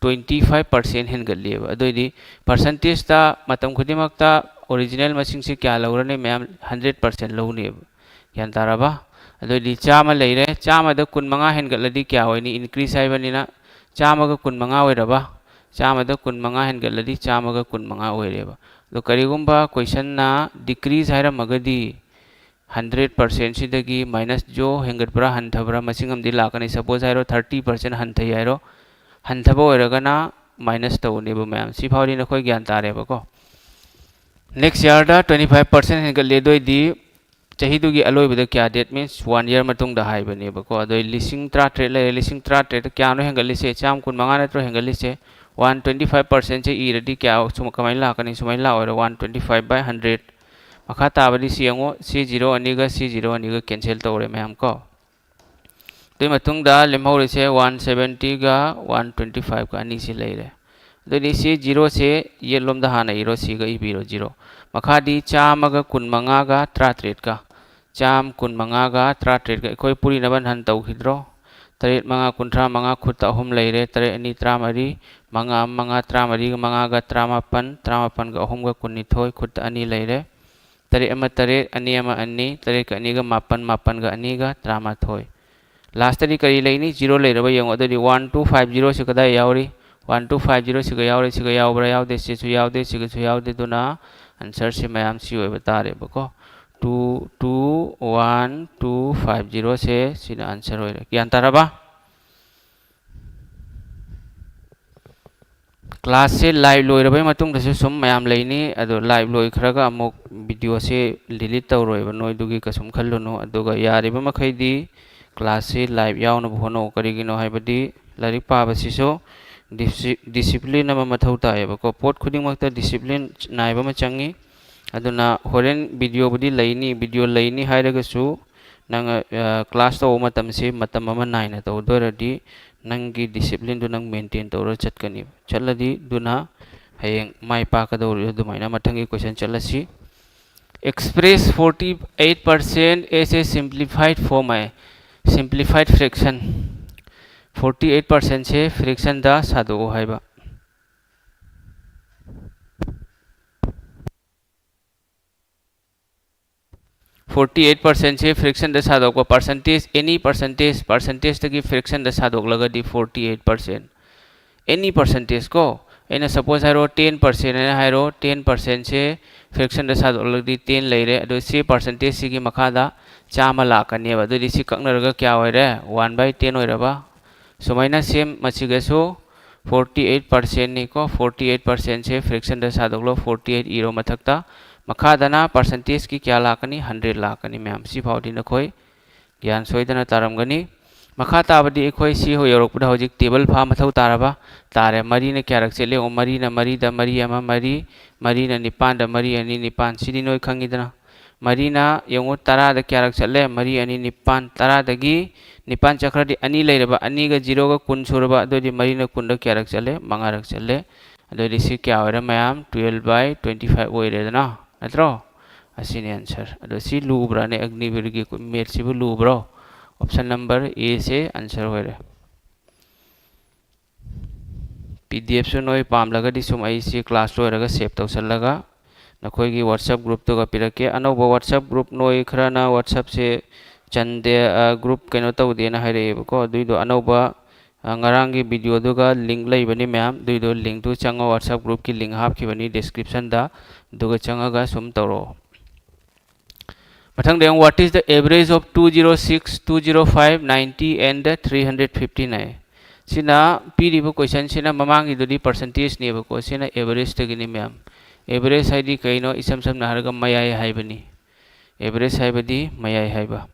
Twenty five percent ꯍꯦꯟꯒꯠꯂꯤꯑꯕ꯫ ꯑꯗꯨꯑꯣꯏꯗꯤ ꯄꯥꯔꯁꯦꯟꯇꯦꯖꯇ ꯃꯇꯝ ꯈꯨꯗꯤꯡꯃꯛꯇ ꯑꯣꯔꯤꯖꯤꯅꯦꯜ ꯃꯁꯤꯡꯁꯤ ꯀꯌꯥ ꯂꯧꯔꯅꯤ? ꯃꯌꯥꯝ, ꯍꯟꯗ꯭ꯔꯦꯠ ꯄꯥꯔꯁꯦꯟ ꯂꯧꯅꯦꯕ꯫ ꯒ꯭ꯌꯥꯟ ꯇꯥꯔꯕ? ꯑꯗꯨꯑꯣꯏꯗꯤ ꯆꯥꯝꯃ ꯂꯩꯔꯦ, ꯆꯥꯝꯃꯗ ꯀꯨꯟꯃꯉꯥ ꯍꯦꯟꯒꯠꯂꯗꯤ ꯀꯌꯥ ꯑꯣꯏꯅꯤ? ꯏꯟꯀ꯭ꯔꯤꯖ ꯍꯥꯏꯕꯅꯤꯅ ꯆꯥꯝꯃꯒ ꯀꯨꯟꯃꯉꯥ ꯑꯣꯏꯔꯕ? ꯆꯥꯝꯃꯗ ꯀꯨꯟꯃꯉꯥ ꯍꯦꯟꯒꯠꯂꯗꯤ ꯆꯥꯝꯃꯒ ꯀꯨꯟꯃꯉꯥ ꯑꯣꯏꯔꯦꯕ꯫ ꯑꯗꯣ ꯀꯔꯤꯒꯨꯝꯕ ꯀꯣꯏꯁꯟꯅ ꯗꯤꯀ꯭ꯔꯤꯖ ꯍꯥꯏꯔꯝꯃꯒꯗꯤ, ꯍꯟꯗ꯭ꯔꯦꯠ ꯄꯥꯔꯁꯦꯟꯁꯤꯗꯒꯤ ꯃꯥꯏꯅꯁ ꯖꯣ ꯍꯦꯟꯒꯠꯄ꯭ꯔꯥ ꯍꯟꯊꯕ꯭ꯔꯥ ꯃꯁꯤꯡ ꯑꯃꯗꯤ ꯂꯥꯛꯀꯅꯤ꯫ ꯁꯄꯣꯖ ꯍꯥꯏꯔꯣ, ꯊꯥꯔꯇꯤ ꯄꯥꯔꯁꯦꯟ ꯍꯟꯊꯩ ꯍꯥꯏꯔꯣ, ꯍꯟꯊꯕ ꯑꯣꯏꯔꯒꯅ ꯃꯥꯏꯅꯁ ꯇꯧꯅꯦꯕ ꯃꯌꯥꯝ꯫ ꯁꯤ ꯐꯥꯎꯗꯤ ꯅꯈꯣꯏ ꯒ꯭ꯌꯥꯟ ꯇꯥꯔꯦꯕꯀꯣ꯫ ꯅꯦꯛꯁ ꯌꯥꯔꯗ ꯇ꯭ꯋꯦꯟꯇꯤ ꯐꯥꯏꯚ ꯄꯥꯔꯁꯦꯟ ꯍꯦꯟꯒꯠꯂꯦ, ꯑꯗꯨ ꯑꯣꯏꯗꯤ ꯆꯍꯤꯗꯨꯒꯤ ꯑꯂꯣꯏꯕꯗ ꯀꯌꯥ? That means one year ꯃꯇꯨꯡꯗ ꯍꯥꯏꯕꯅꯦꯕꯀꯣ꯫ ꯑꯗꯣ ꯂꯤꯁꯤꯡ ꯇꯔꯥꯇꯔꯦꯠ ꯂꯩꯔꯦ, ꯂꯤꯁꯤꯡ ꯇꯔꯥꯇꯔꯦꯠꯇ ꯀꯌꯥꯅꯣ ꯍꯦꯟꯒꯠꯂꯤꯁꯦ? ꯆꯥꯝ ꯀꯨꯟꯃꯉꯥ ꯅꯠꯇ꯭ꯔꯣ ꯍꯦꯟꯒꯠꯂꯤꯁꯦ? ꯋꯥꯟ ꯇ꯭ꯋꯦꯟꯇꯤ ꯐꯥꯏꯚ ꯄꯥꯔꯁꯦꯟꯁꯦ ꯏꯔꯗꯤ ꯀꯌꯥ, ꯁꯨꯝ ꯀꯃꯥꯏꯅ ꯂꯥꯛꯀꯅꯤ? ꯁꯨꯃꯥꯏꯅ ꯂꯥꯛꯑꯣꯏꯔꯣ? One twenty five by hundred꯫ ꯃꯈꯥ ꯇꯥꯕꯗꯤ ꯁꯤ ꯌꯦꯡꯉꯣ, ꯁꯤ ꯖꯤꯔꯣ ꯑꯅꯤꯒ ꯁꯤ ꯖꯤꯔꯣ ꯑꯅꯤꯒ ꯀꯦꯟꯁꯦꯜ ꯇꯧꯔꯦ ꯃꯌꯥꯝ ꯀꯣ꯫ ꯑꯗꯨꯒꯤ ꯃꯇꯨꯡꯗ ꯂꯦꯝꯍꯧꯔꯤꯁꯦ ꯋꯥꯟ ꯁꯕꯦꯟꯇꯤꯒ ꯋꯥꯟ ꯇ꯭ꯋꯦꯟꯇꯤ ꯐꯥꯏꯚꯀ ꯑꯅꯤꯁꯤ ꯂꯩꯔꯦ꯫ ꯑꯗꯨꯗꯤ ꯁꯤ ꯖꯤꯔꯣꯁꯦ ꯌꯦꯠꯂꯣꯝꯗ ꯍꯥꯟꯅ ꯏꯔꯣ, ꯁꯤꯒ ꯏꯕꯤꯔꯣ, ꯖꯤꯔꯣ꯫ ꯃꯈꯥꯗꯤ ꯆꯥꯝꯃꯒ ꯀꯨꯟꯃꯉꯥꯒ ꯇꯔꯥꯇꯔꯦꯠꯀ, ꯆꯥꯝ ꯀꯨꯟꯃꯉꯥꯒ ꯇꯔꯥꯇꯔꯦꯠꯀ ꯑꯩꯈꯣꯏ ꯄꯨꯔꯤꯅꯕ ꯅꯍꯥꯟ ꯇꯧꯈꯤꯗ꯭ꯔꯣ? ꯇꯔꯦꯠ ꯃꯉꯥ ꯀꯨꯟꯊ꯭ꯔꯥ ꯃꯉꯥ, ꯈꯨꯠꯇ ꯑꯍꯨꯝ ꯂꯩꯔꯦ, ꯇꯔꯦꯠ ꯑꯅꯤ ꯇꯔꯥꯃꯔꯤ, ꯃꯉꯥ ꯑꯃ ꯃꯉꯥ, ꯇꯔꯥꯃꯔꯤꯒ ꯃꯉꯥꯒ ꯇꯔꯥꯃꯥꯄꯟ, ꯇꯔꯥꯃꯥꯄꯟꯒ ꯑꯍꯨꯝꯒ ꯀꯨꯟꯅꯤꯊꯣꯏ, ꯈꯨꯠꯇ ꯑꯅꯤ ꯂꯩꯔꯦ꯫ ꯇꯔꯦꯠ ꯑꯃ ꯇꯔꯦꯠ, ꯑꯅꯤ ꯑꯃ ꯑꯅꯤ, ꯇꯔꯦꯠꯀ ꯑꯅꯤꯒ ꯃꯥꯄꯟ, ꯃꯥꯄꯟꯒ ꯑꯅꯤꯒ ꯇꯔꯥꯃꯥꯊꯣꯏ꯫ ꯂꯥꯁꯇꯗꯤ ꯀꯔꯤ ꯂꯩꯅꯤ? ꯖꯤꯔꯣ ꯂꯩꯔꯕ ꯌꯦꯡꯉꯣ꯫ ꯑꯗꯨꯗꯤ ꯋꯥꯟ ꯇꯨ ꯐꯥꯏꯚ ꯖꯤꯔꯣꯁꯤ ꯀꯗꯥꯏ ꯌꯥꯎꯔꯤ? ꯋꯥꯟ ꯇꯨ ꯐꯥꯏꯚ ꯖꯤꯔꯣ ꯁꯤꯒ ꯌꯥꯎꯔꯤ, ꯁꯤꯒ ꯌꯥꯎꯕ꯭ꯔꯥ? ꯌꯥꯎꯗꯦ, ꯁꯤꯁꯨ ꯌꯥꯎꯗꯦ, ꯁꯤꯒꯁꯨ ꯌꯥꯎꯗꯦ꯫ ꯑꯗꯨꯅ ꯑꯟꯁꯔꯁꯤ ꯃꯌꯥꯝ ꯁꯤ ꯑꯣꯏꯕ ꯇꯥꯔꯦꯕꯀꯣ꯫ Two two one two five ꯖꯤꯔꯣꯁꯦ ꯁꯤꯅ ꯑꯟꯁꯔ ꯑꯣꯏꯔꯦ꯫ ꯒ꯭ꯌꯥꯟ ꯇꯥꯔꯕ? ꯀ꯭ꯂꯥꯁꯁꯦ ꯂꯥꯏꯚ ꯂꯣꯏꯔꯕꯩ ꯃꯇꯨꯡꯗꯁꯨ ꯁꯨꯝ ꯃꯌꯥꯝ ꯂꯩꯅꯤ꯫ ꯑꯗꯣ ꯂꯥꯏꯚ ꯂꯣꯏꯈ꯭ꯔꯒ ꯑꯃꯨꯛ ꯚꯤꯗꯤꯑꯣꯁꯦ ꯗꯤꯂꯤꯠ ꯇꯧꯔꯣꯏꯕ, ꯅꯣꯏꯗꯨꯒꯤ ꯀꯩꯁꯨꯝ ꯈꯜꯂꯨꯅꯨ꯫ ꯑꯗꯨꯒ ꯌꯥꯔꯤꯕ ꯃꯈꯩꯗꯤ ꯀ꯭ꯂꯥꯁꯁꯤ ꯂꯥꯏꯚ ꯌꯥꯎꯅꯕ ꯍꯣꯠꯅꯧ꯫ ꯀꯔꯤꯒꯤꯅꯣ ꯍꯥꯏꯕꯗꯤ ꯂꯥꯏꯔꯤꯛ ꯄꯥꯕꯁꯤꯁꯨ ꯗꯤꯁꯤ-, ꯗꯤꯁꯤꯄ꯭ꯂꯤꯟ ꯑꯃ ꯃꯊꯧ ꯇꯥꯏꯌꯦꯕꯀꯣ꯫ ꯄꯣꯠ ꯈꯨꯗꯤꯡꯃꯛꯇ ꯗꯤꯁꯤꯄ꯭ꯂꯤꯟ ꯅꯥꯏꯕ ꯑꯃ ꯆꯪꯉꯤ꯫ ꯑꯗꯨꯅ ꯍꯣꯔꯦꯟ ꯚꯤꯗꯤꯑꯣꯕꯨꯗꯤ ꯂꯩꯅꯤ, ꯚꯤꯗꯤꯑꯣ ꯂꯩꯅꯤ ꯍꯥꯏꯔꯒꯁꯨ ꯅꯪ, ꯑ, ꯀ꯭ꯂꯥꯁ ꯇꯧꯕ ꯃꯇꯝꯁꯤ ꯃꯇꯝ ꯑꯃ ꯅꯥꯏꯅ ꯇꯧꯗꯣꯏꯔꯗꯤ ꯅꯪꯒꯤ ꯗꯤꯁꯤꯄ꯭ꯂꯤꯟꯗꯨ ꯅꯪ ꯃꯦꯟꯇꯦꯟ ꯇꯧꯔ ꯆꯠꯀꯅꯤ꯫ ꯆꯠꯂꯗꯤ ꯑꯗꯨꯅ ꯍꯌꯦꯡ ꯃꯥꯏ ꯄꯥꯛꯀꯗꯧꯔꯤ꯫ ꯑꯗꯨꯃꯥꯏꯅ ꯃꯊꯪꯒꯤ ꯀꯣꯏꯁꯟ ꯆꯠꯂꯁꯤ꯫ Express forty eight percent as a simplified form, simplified fraction꯫ Forty eight percentꯁꯦ ꯐ꯭ꯔꯦꯛꯁꯟꯗ ꯁꯥꯗꯣꯛꯎ ꯍꯥꯏꯕ꯫ Forty eight percentꯁꯦ ꯐ꯭ꯔꯦꯛꯁꯟꯗ ꯁꯥꯗꯣꯛꯄ, percentage, any percentage, percentageꯇꯒꯤ ꯐ꯭ꯔꯦꯛꯁꯟꯗ ꯁꯥꯗꯣꯛꯂꯒꯗꯤ forty eight percent꯫ Any percentage ꯀꯣ, ꯑꯩꯅ suppose ꯍꯥꯏꯔꯣ, ten percent ꯍꯥꯏꯅ ꯍꯥꯏꯔꯣ, ten percentꯁꯦ ꯐ꯭ꯔꯦꯛꯁꯟꯗ ꯁꯥꯗꯣꯛꯂꯒꯗꯤ ten ꯂꯩꯔꯦ꯫ ꯑꯗꯨ ꯁꯤ percentageꯁꯤꯒꯤ ꯃꯈꯥꯗ ꯆꯥꯝꯃ ꯂꯥꯛꯀꯅꯦꯕ꯫ ꯑꯗꯨꯗꯤ ꯁꯤ ꯀꯛꯅꯔꯒ ꯀꯌꯥ ꯑꯣꯏꯔꯦ? One by ten ꯑꯣꯏꯔꯕ? ꯁꯨꯃꯥꯏꯅ ꯁꯦꯝ, ꯃꯁꯤꯒꯁꯨ forty eight percentꯅꯤꯀꯣ, forty eight percentꯁꯦ ꯐ꯭ꯔꯦꯛꯁꯟꯗ ꯁꯥꯗꯣꯛꯂꯣ, forty eight ꯏꯔꯣ ꯃꯊꯛꯇ꯫ ꯃꯈꯥꯗꯅ percentageꯀꯤ ꯀꯌꯥ ꯂꯥꯛꯀꯅꯤ? Hundred ꯂꯥꯛꯀꯅꯤ ꯃꯌꯥꯝ꯫ ꯁꯤꯐꯥꯎꯗꯤ ꯅꯈꯣꯏ ꯒ꯭ꯌꯥꯟ ꯁꯣꯏꯗꯅ ꯇꯥꯔꯝꯒꯅꯤ꯫ ꯃꯈꯥ ꯇꯥꯕꯗꯤ ꯑꯩꯈꯣꯏ ꯁꯤ ꯌꯧꯔꯛꯄꯗ ꯍꯧꯖꯤꯛ ꯇꯦꯕꯜ ꯐꯥ ꯃꯊꯧ ꯇꯥꯔꯕ ꯇꯥꯔꯦ꯫ ꯃꯔꯤꯅ ꯀꯌꯥꯔꯛ ꯆꯠꯂꯤ? ꯌꯦꯡꯉꯨ, ꯃꯔꯤꯅ ꯃꯔꯤꯗ ꯃꯔꯤ ꯑꯃ ꯃꯔꯤ, ꯃꯔꯤꯅ ꯅꯤꯄꯥꯟꯗ ꯃꯔꯤ ꯑꯅꯤ ꯅꯤꯄꯥꯟ꯫ ꯁꯤꯗꯤ ꯅꯣꯏ ꯈꯪꯉꯤꯗꯅ꯫ ꯃꯔꯤꯅ ꯌꯦꯡꯉꯨ, ꯇꯔꯥꯗ ꯀꯌꯥꯔꯛ ꯆꯠꯂꯦ? ꯃꯔꯤ ꯑꯅꯤ ꯅꯤꯄꯥꯟ꯫ ꯇꯔꯥꯗꯒꯤ ꯅꯤꯄꯥꯟ ꯆꯠꯈ꯭ꯔꯗꯤ ꯑꯅꯤ ꯂꯩꯔꯕ, ꯑꯅꯤꯒ ꯖꯤꯔꯣꯒ ꯀꯨꯟ ꯁꯨꯔꯕ, ꯑꯗꯨꯑꯣꯏꯗꯤ ꯃꯔꯤꯅ ꯀꯨꯟꯗ ꯀꯌꯥꯔꯛ ꯆꯠꯂꯦ? ꯃꯉꯥꯔꯛ ꯆꯠꯂꯦ꯫ ꯑꯗꯨꯑꯣꯏꯗꯤ ꯁꯤ ꯀꯌꯥ ꯑꯣꯏꯔꯦ ꯃꯌꯥꯝ? Twelve by twenty five ꯑꯣꯏꯔꯦꯗꯅ, ꯅꯠꯇ꯭ꯔꯣ? ꯑꯁꯤꯅꯤ ꯑꯟꯁꯔ꯫ ꯑꯗꯣ ꯁꯤ ꯂꯨꯕ꯭ꯔꯥꯅꯦ? ꯑꯒꯅꯤꯕꯤꯔꯒꯤ ꯃꯦꯠꯁꯤꯕꯨ ꯂꯨꯕ꯭ꯔꯣ? Option number Aꯁꯦ ꯑꯟꯁꯔ ꯑꯣꯏꯔꯦ꯫ ꯄꯤ ꯗꯤ ꯑꯦꯐꯁꯨ ꯅꯣꯏ ꯄꯥꯝꯂꯒꯗꯤ ꯁꯨꯝ ꯑꯩꯁꯤ ꯀ꯭ꯂꯥꯁ ꯂꯣꯏꯔꯒ ꯁꯦꯞ ꯇꯧꯁꯜꯂꯒ ꯅꯈꯣꯏꯒꯤ WhatsApp groupꯇꯨꯒ ꯄꯤꯔꯛꯀꯦ꯫ ꯑꯅꯧꯕ WhatsApp group, ꯅꯣꯏ ꯈꯔꯅ WhatsAppꯁꯦ ꯆꯟꯗꯦ, ꯑ, group ꯀꯩꯅꯣ ꯇꯧꯗꯦꯅ ꯍꯥꯏꯔꯛꯑꯦꯕꯀꯣ꯫ ꯑꯗꯨꯏꯗꯣ ꯑꯅꯧꯕ, ꯑ, ꯉꯔꯥꯡꯒꯤ videoꯗꯨꯒ link ꯂꯩꯕꯅꯤ ꯃꯌꯥꯝ꯫ ꯑꯗꯨꯏꯗꯣ linkꯇꯨ ꯆꯪꯉꯣ, WhatsApp groupꯀꯤ link ꯍꯥꯞꯈꯤꯕꯅꯤ descriptionꯗ꯫ ꯑꯗꯨꯒ ꯆꯪꯉꯒ ꯁꯨꯝ ꯇꯧꯔꯛꯑꯣ꯫ ꯃꯊꯪꯗ ꯌꯦꯡꯉꯨ, what is the average of two zero six, two zero five, ninety and three hundred fifteen ꯍꯥꯏ꯫ ꯁꯤꯅ ꯄꯤꯔꯤꯕ questionꯁꯤꯅ ꯃꯃꯥꯡꯒꯤꯗꯨꯗꯤ percentageꯅꯦꯕꯀꯣ, ꯁꯤꯅ averageꯇꯒꯤꯅꯤ ꯃꯌꯥꯝ꯫ Average ꯍꯥꯏꯗꯤ ꯀꯩꯅꯣ? ꯏꯁꯝ ꯁꯝꯅ ꯍꯥꯏꯔꯒ ꯃꯌꯥꯏ ꯍꯥꯏꯕꯅꯤ꯫ Average ꯍꯥꯏꯕꯗꯤ ꯃꯌꯥꯏ ꯍꯥꯏꯕ꯫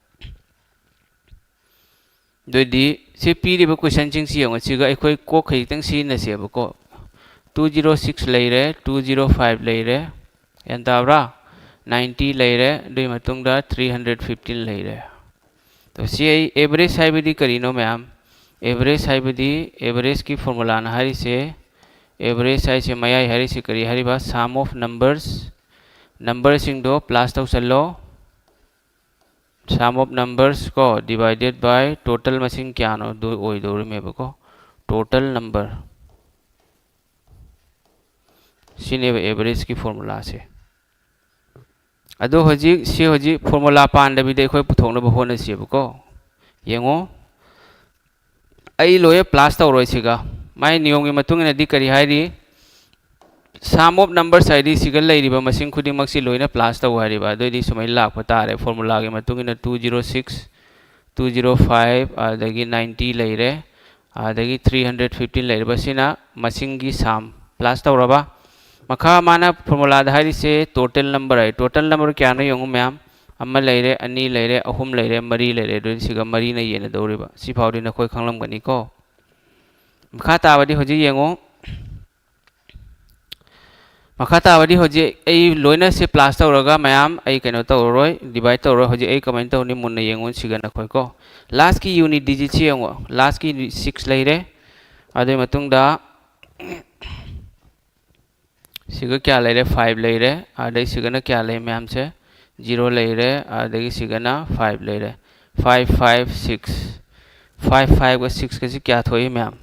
ꯑꯗꯨꯑꯣꯏꯗꯤ ꯁꯤ ꯄꯤꯔꯤꯕ questionꯁꯤꯡꯁꯤ ꯌꯦꯡꯉꯣ, ꯁꯤꯒ ꯑꯩꯈꯣꯏ ꯀꯣꯛ ꯈꯖꯤꯛꯇꯪ ꯁꯤꯖꯤꯟꯅꯁꯦꯕꯀꯣ꯫ Two zero six ꯂꯩꯔꯦ, two zero five ꯂꯩꯔꯦ, ꯒ꯭ꯌꯥꯟ ꯇꯥꯕ꯭ꯔꯥ? Ninety ꯂꯩꯔꯦ, ꯑꯗꯨꯒꯤ ꯃꯇꯨꯡꯗ three hundred fifteen ꯂꯩꯔꯦ꯫ ꯑꯗꯣ ꯁꯤ ꯑꯩ average ꯍꯥꯏꯕꯗꯤ ꯀꯔꯤꯅꯣ ꯃꯌꯥꯝ? Average ꯍꯥꯏꯕꯗꯤ, averageꯀꯤ formulaꯅ ꯍꯥꯏꯔꯤꯁꯦ, average ꯍꯥꯏꯁꯦ ꯃꯌꯥꯏ ꯍꯥꯏꯔꯤꯁꯦ ꯀꯔꯤ ꯍꯥꯏꯔꯤꯕ? Sum of numbers, numberꯁꯤꯡꯗꯣ plus ꯇꯧꯁꯜꯂꯣ꯫ Sum of numbers ꯀꯣ, divided by total ꯃꯁꯤꯡ ꯀꯌꯥꯅꯣ ꯑꯗꯨ ꯑꯣꯏꯗꯧꯔꯤꯃꯦꯕꯀꯣ, total number꯫ ꯁꯤꯅꯦꯕ averageꯀꯤ formulaꯁꯦ꯫ ꯑꯗꯣ ꯍꯧꯖꯤꯛ ꯁꯤ ꯍꯧꯖꯤꯛ formula ꯄꯥꯟꯗꯕꯤꯗ ꯑꯩꯈꯣꯏ ꯄꯨꯊꯣꯛꯅꯕ ꯍꯣꯠꯅꯁꯦꯕꯀꯣ꯫ ꯌꯦꯡꯉꯣ, ꯑꯩ ꯂꯣꯏꯅ plus ꯇꯧꯔꯣꯏ ꯁꯤꯒ꯫ ꯃꯥꯏ ꯅꯤꯌꯣꯝꯒꯤ ꯃꯇꯨꯡ ꯏꯟꯅꯗꯤ ꯀꯔꯤ ꯍꯥꯏꯔꯤ? Sum of numbers ꯍꯥꯏꯗꯤ ꯁꯤꯒ ꯂꯩꯔꯤꯕ ꯃꯁꯤꯡ ꯈꯨꯗꯤꯡꯃꯛꯁꯤ ꯂꯣꯏꯅ plus ꯇꯧ ꯍꯥꯏꯔꯤꯕ꯫ ꯑꯗꯨꯑꯣꯏꯗꯤ ꯁꯨꯃꯥꯏꯅ ꯂꯥꯛꯄ ꯇꯥꯔꯦ꯫ Formulaꯒꯤ ꯃꯇꯨꯡ ꯏꯟꯅ two zero six, two zero five, ꯑꯗꯒꯤ ninety ꯂꯩꯔꯦ, ꯑꯗꯒꯤ three hundred fifteen ꯂꯩꯔꯤꯕꯁꯤꯅ ꯃꯁꯤꯡꯒꯤ sum plus ꯇꯧꯔꯕ꯫ ꯃꯈꯥ ꯃꯥꯅ formulaꯗ ꯍꯥꯏꯔꯤꯁꯦ total number ꯍꯥꯏ꯫ Total number ꯀꯌꯥꯅꯣ ꯌꯦꯡꯉꯨ ꯃꯌꯥꯝ꯫ ꯑꯃ ꯂꯩꯔꯦ, ꯑꯅꯤ ꯂꯩꯔꯦ, ꯑꯍꯨꯝ ꯂꯩꯔꯦ, ꯃꯔꯤ ꯂꯩꯔꯦ꯫ ꯑꯗꯨꯗꯤ ꯁꯤꯒ ꯃꯔꯤꯅ ꯌꯦꯟꯅꯗꯧꯔꯤꯕ꯫ ꯁꯤꯐꯥꯎꯗꯤ ꯅꯈꯣꯏ ꯈꯪꯂꯝꯒꯅꯤꯀꯣ꯫ ꯃꯈꯥ ꯇꯥꯕꯗꯤ ꯍꯧꯖꯤꯛ ꯌꯦꯡꯉꯨ꯫ ꯃꯈꯥ ꯇꯥꯕꯗꯤ ꯍꯧꯖꯤꯛ ꯑꯩ ꯂꯣꯏꯅ ꯁꯤ plus ꯇꯧꯔꯒ ꯃꯌꯥꯝ ꯑꯩ ꯀꯩꯅꯣ ꯇꯧꯔꯔꯣꯏ, divide ꯇꯧꯔꯔꯣꯏ꯫ ꯍꯧꯖꯤꯛ ꯑꯩ ꯀꯃꯥꯏꯅ ꯇꯧꯅꯤ ꯃꯨꯟꯅ ꯌꯦꯡꯉꯨ ꯁꯤꯒ ꯅꯈꯣꯏꯀꯣ꯫ Lastꯀꯤ unit digitꯁꯤ ꯌꯦꯡꯉꯨ꯫ Lastꯀꯤ six ꯂꯩꯔꯦ꯫ ꯑꯗꯨꯒꯤ ꯃꯇꯨꯡꯗ ꯁꯤꯒ ꯀꯌꯥ ꯂꯩꯔꯦ? Five ꯂꯩꯔꯦ꯫ ꯑꯗꯩ ꯁꯤꯒꯅ ꯀꯌꯥ ꯂꯩ ꯃꯌꯥꯝꯁꯦ? Zero ꯂꯩꯔꯦ꯫ ꯑꯗꯒꯤ ꯁꯤꯒꯅ five ꯂꯩꯔꯦ꯫ Five, five, six꯫ Five, fiveꯒ sixꯀꯁꯤ ꯀꯌꯥ ꯊꯣꯛꯏ ꯃꯌꯥꯝ?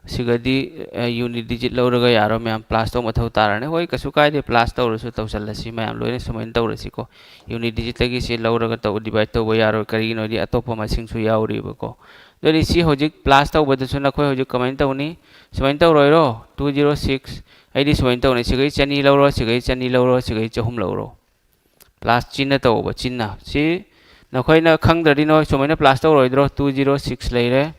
ꯁꯤꯒꯗꯤ unit digit ꯂꯧꯔꯒ ꯌꯥꯔꯣꯏ ꯃꯌꯥꯝ, plus ꯇꯧ ꯃꯊꯧ ꯇꯥꯔꯅꯤ꯫ ꯍꯣꯏ, ꯀꯩꯁꯨ ꯀꯥꯏꯗꯦ, plus ꯇꯧꯔꯁꯨ ꯇꯧꯁꯜꯂꯁꯤ ꯃꯌꯥꯝ ꯂꯣꯏꯅ ꯁꯨꯃꯥꯏꯅ ꯇꯧꯔꯁꯤꯀꯣ꯫ Unit digitꯇꯒꯤ ꯁꯤ ꯂꯧꯔꯒ ꯇꯧ, divide ꯇꯧꯕ ꯌꯥꯔꯣꯏ, ꯀꯔꯤꯒꯤꯅꯣꯗꯤ ꯑꯇꯣꯞꯄ ꯃꯁꯤꯡꯁꯨ ꯌꯥꯎꯔꯤꯕꯀꯣ꯫ ꯑꯗꯨꯗꯤ ꯁꯤ ꯍꯧꯖꯤꯛ plus ꯇꯧꯕꯗꯁꯨ ꯅꯈꯣꯏ ꯍꯧꯖꯤꯛ ꯀꯃꯥꯏꯅ ꯇꯧꯅꯤ? ꯁꯨꯃꯥꯏꯅ ꯇꯧꯔꯣꯏꯔꯣ? Two zero six, ꯑꯩꯗꯤ ꯁꯨꯃꯥꯏꯅ ꯇꯧꯅꯤ, ꯁꯤꯒꯩ ꯆꯅꯤ ꯂꯧꯔꯣ, ꯁꯤꯒꯩ ꯆꯅꯤ ꯂꯧꯔꯣ, ꯁꯤꯒꯩ ꯆꯍꯨꯝ ꯂꯧꯔꯣ꯫ Plus ꯆꯤꯟꯅ ꯇꯧꯕ, ꯆꯤꯟꯅ꯫ ꯁꯤ ꯅꯈꯣꯏꯅ ꯈꯪꯗ꯭ꯔꯗꯤ ꯅꯣꯏ ꯁꯨꯃꯥꯏꯅ plus ꯇꯧꯔꯣꯏꯗ꯭ꯔꯣ? Two zero six ꯂꯩꯔꯦ,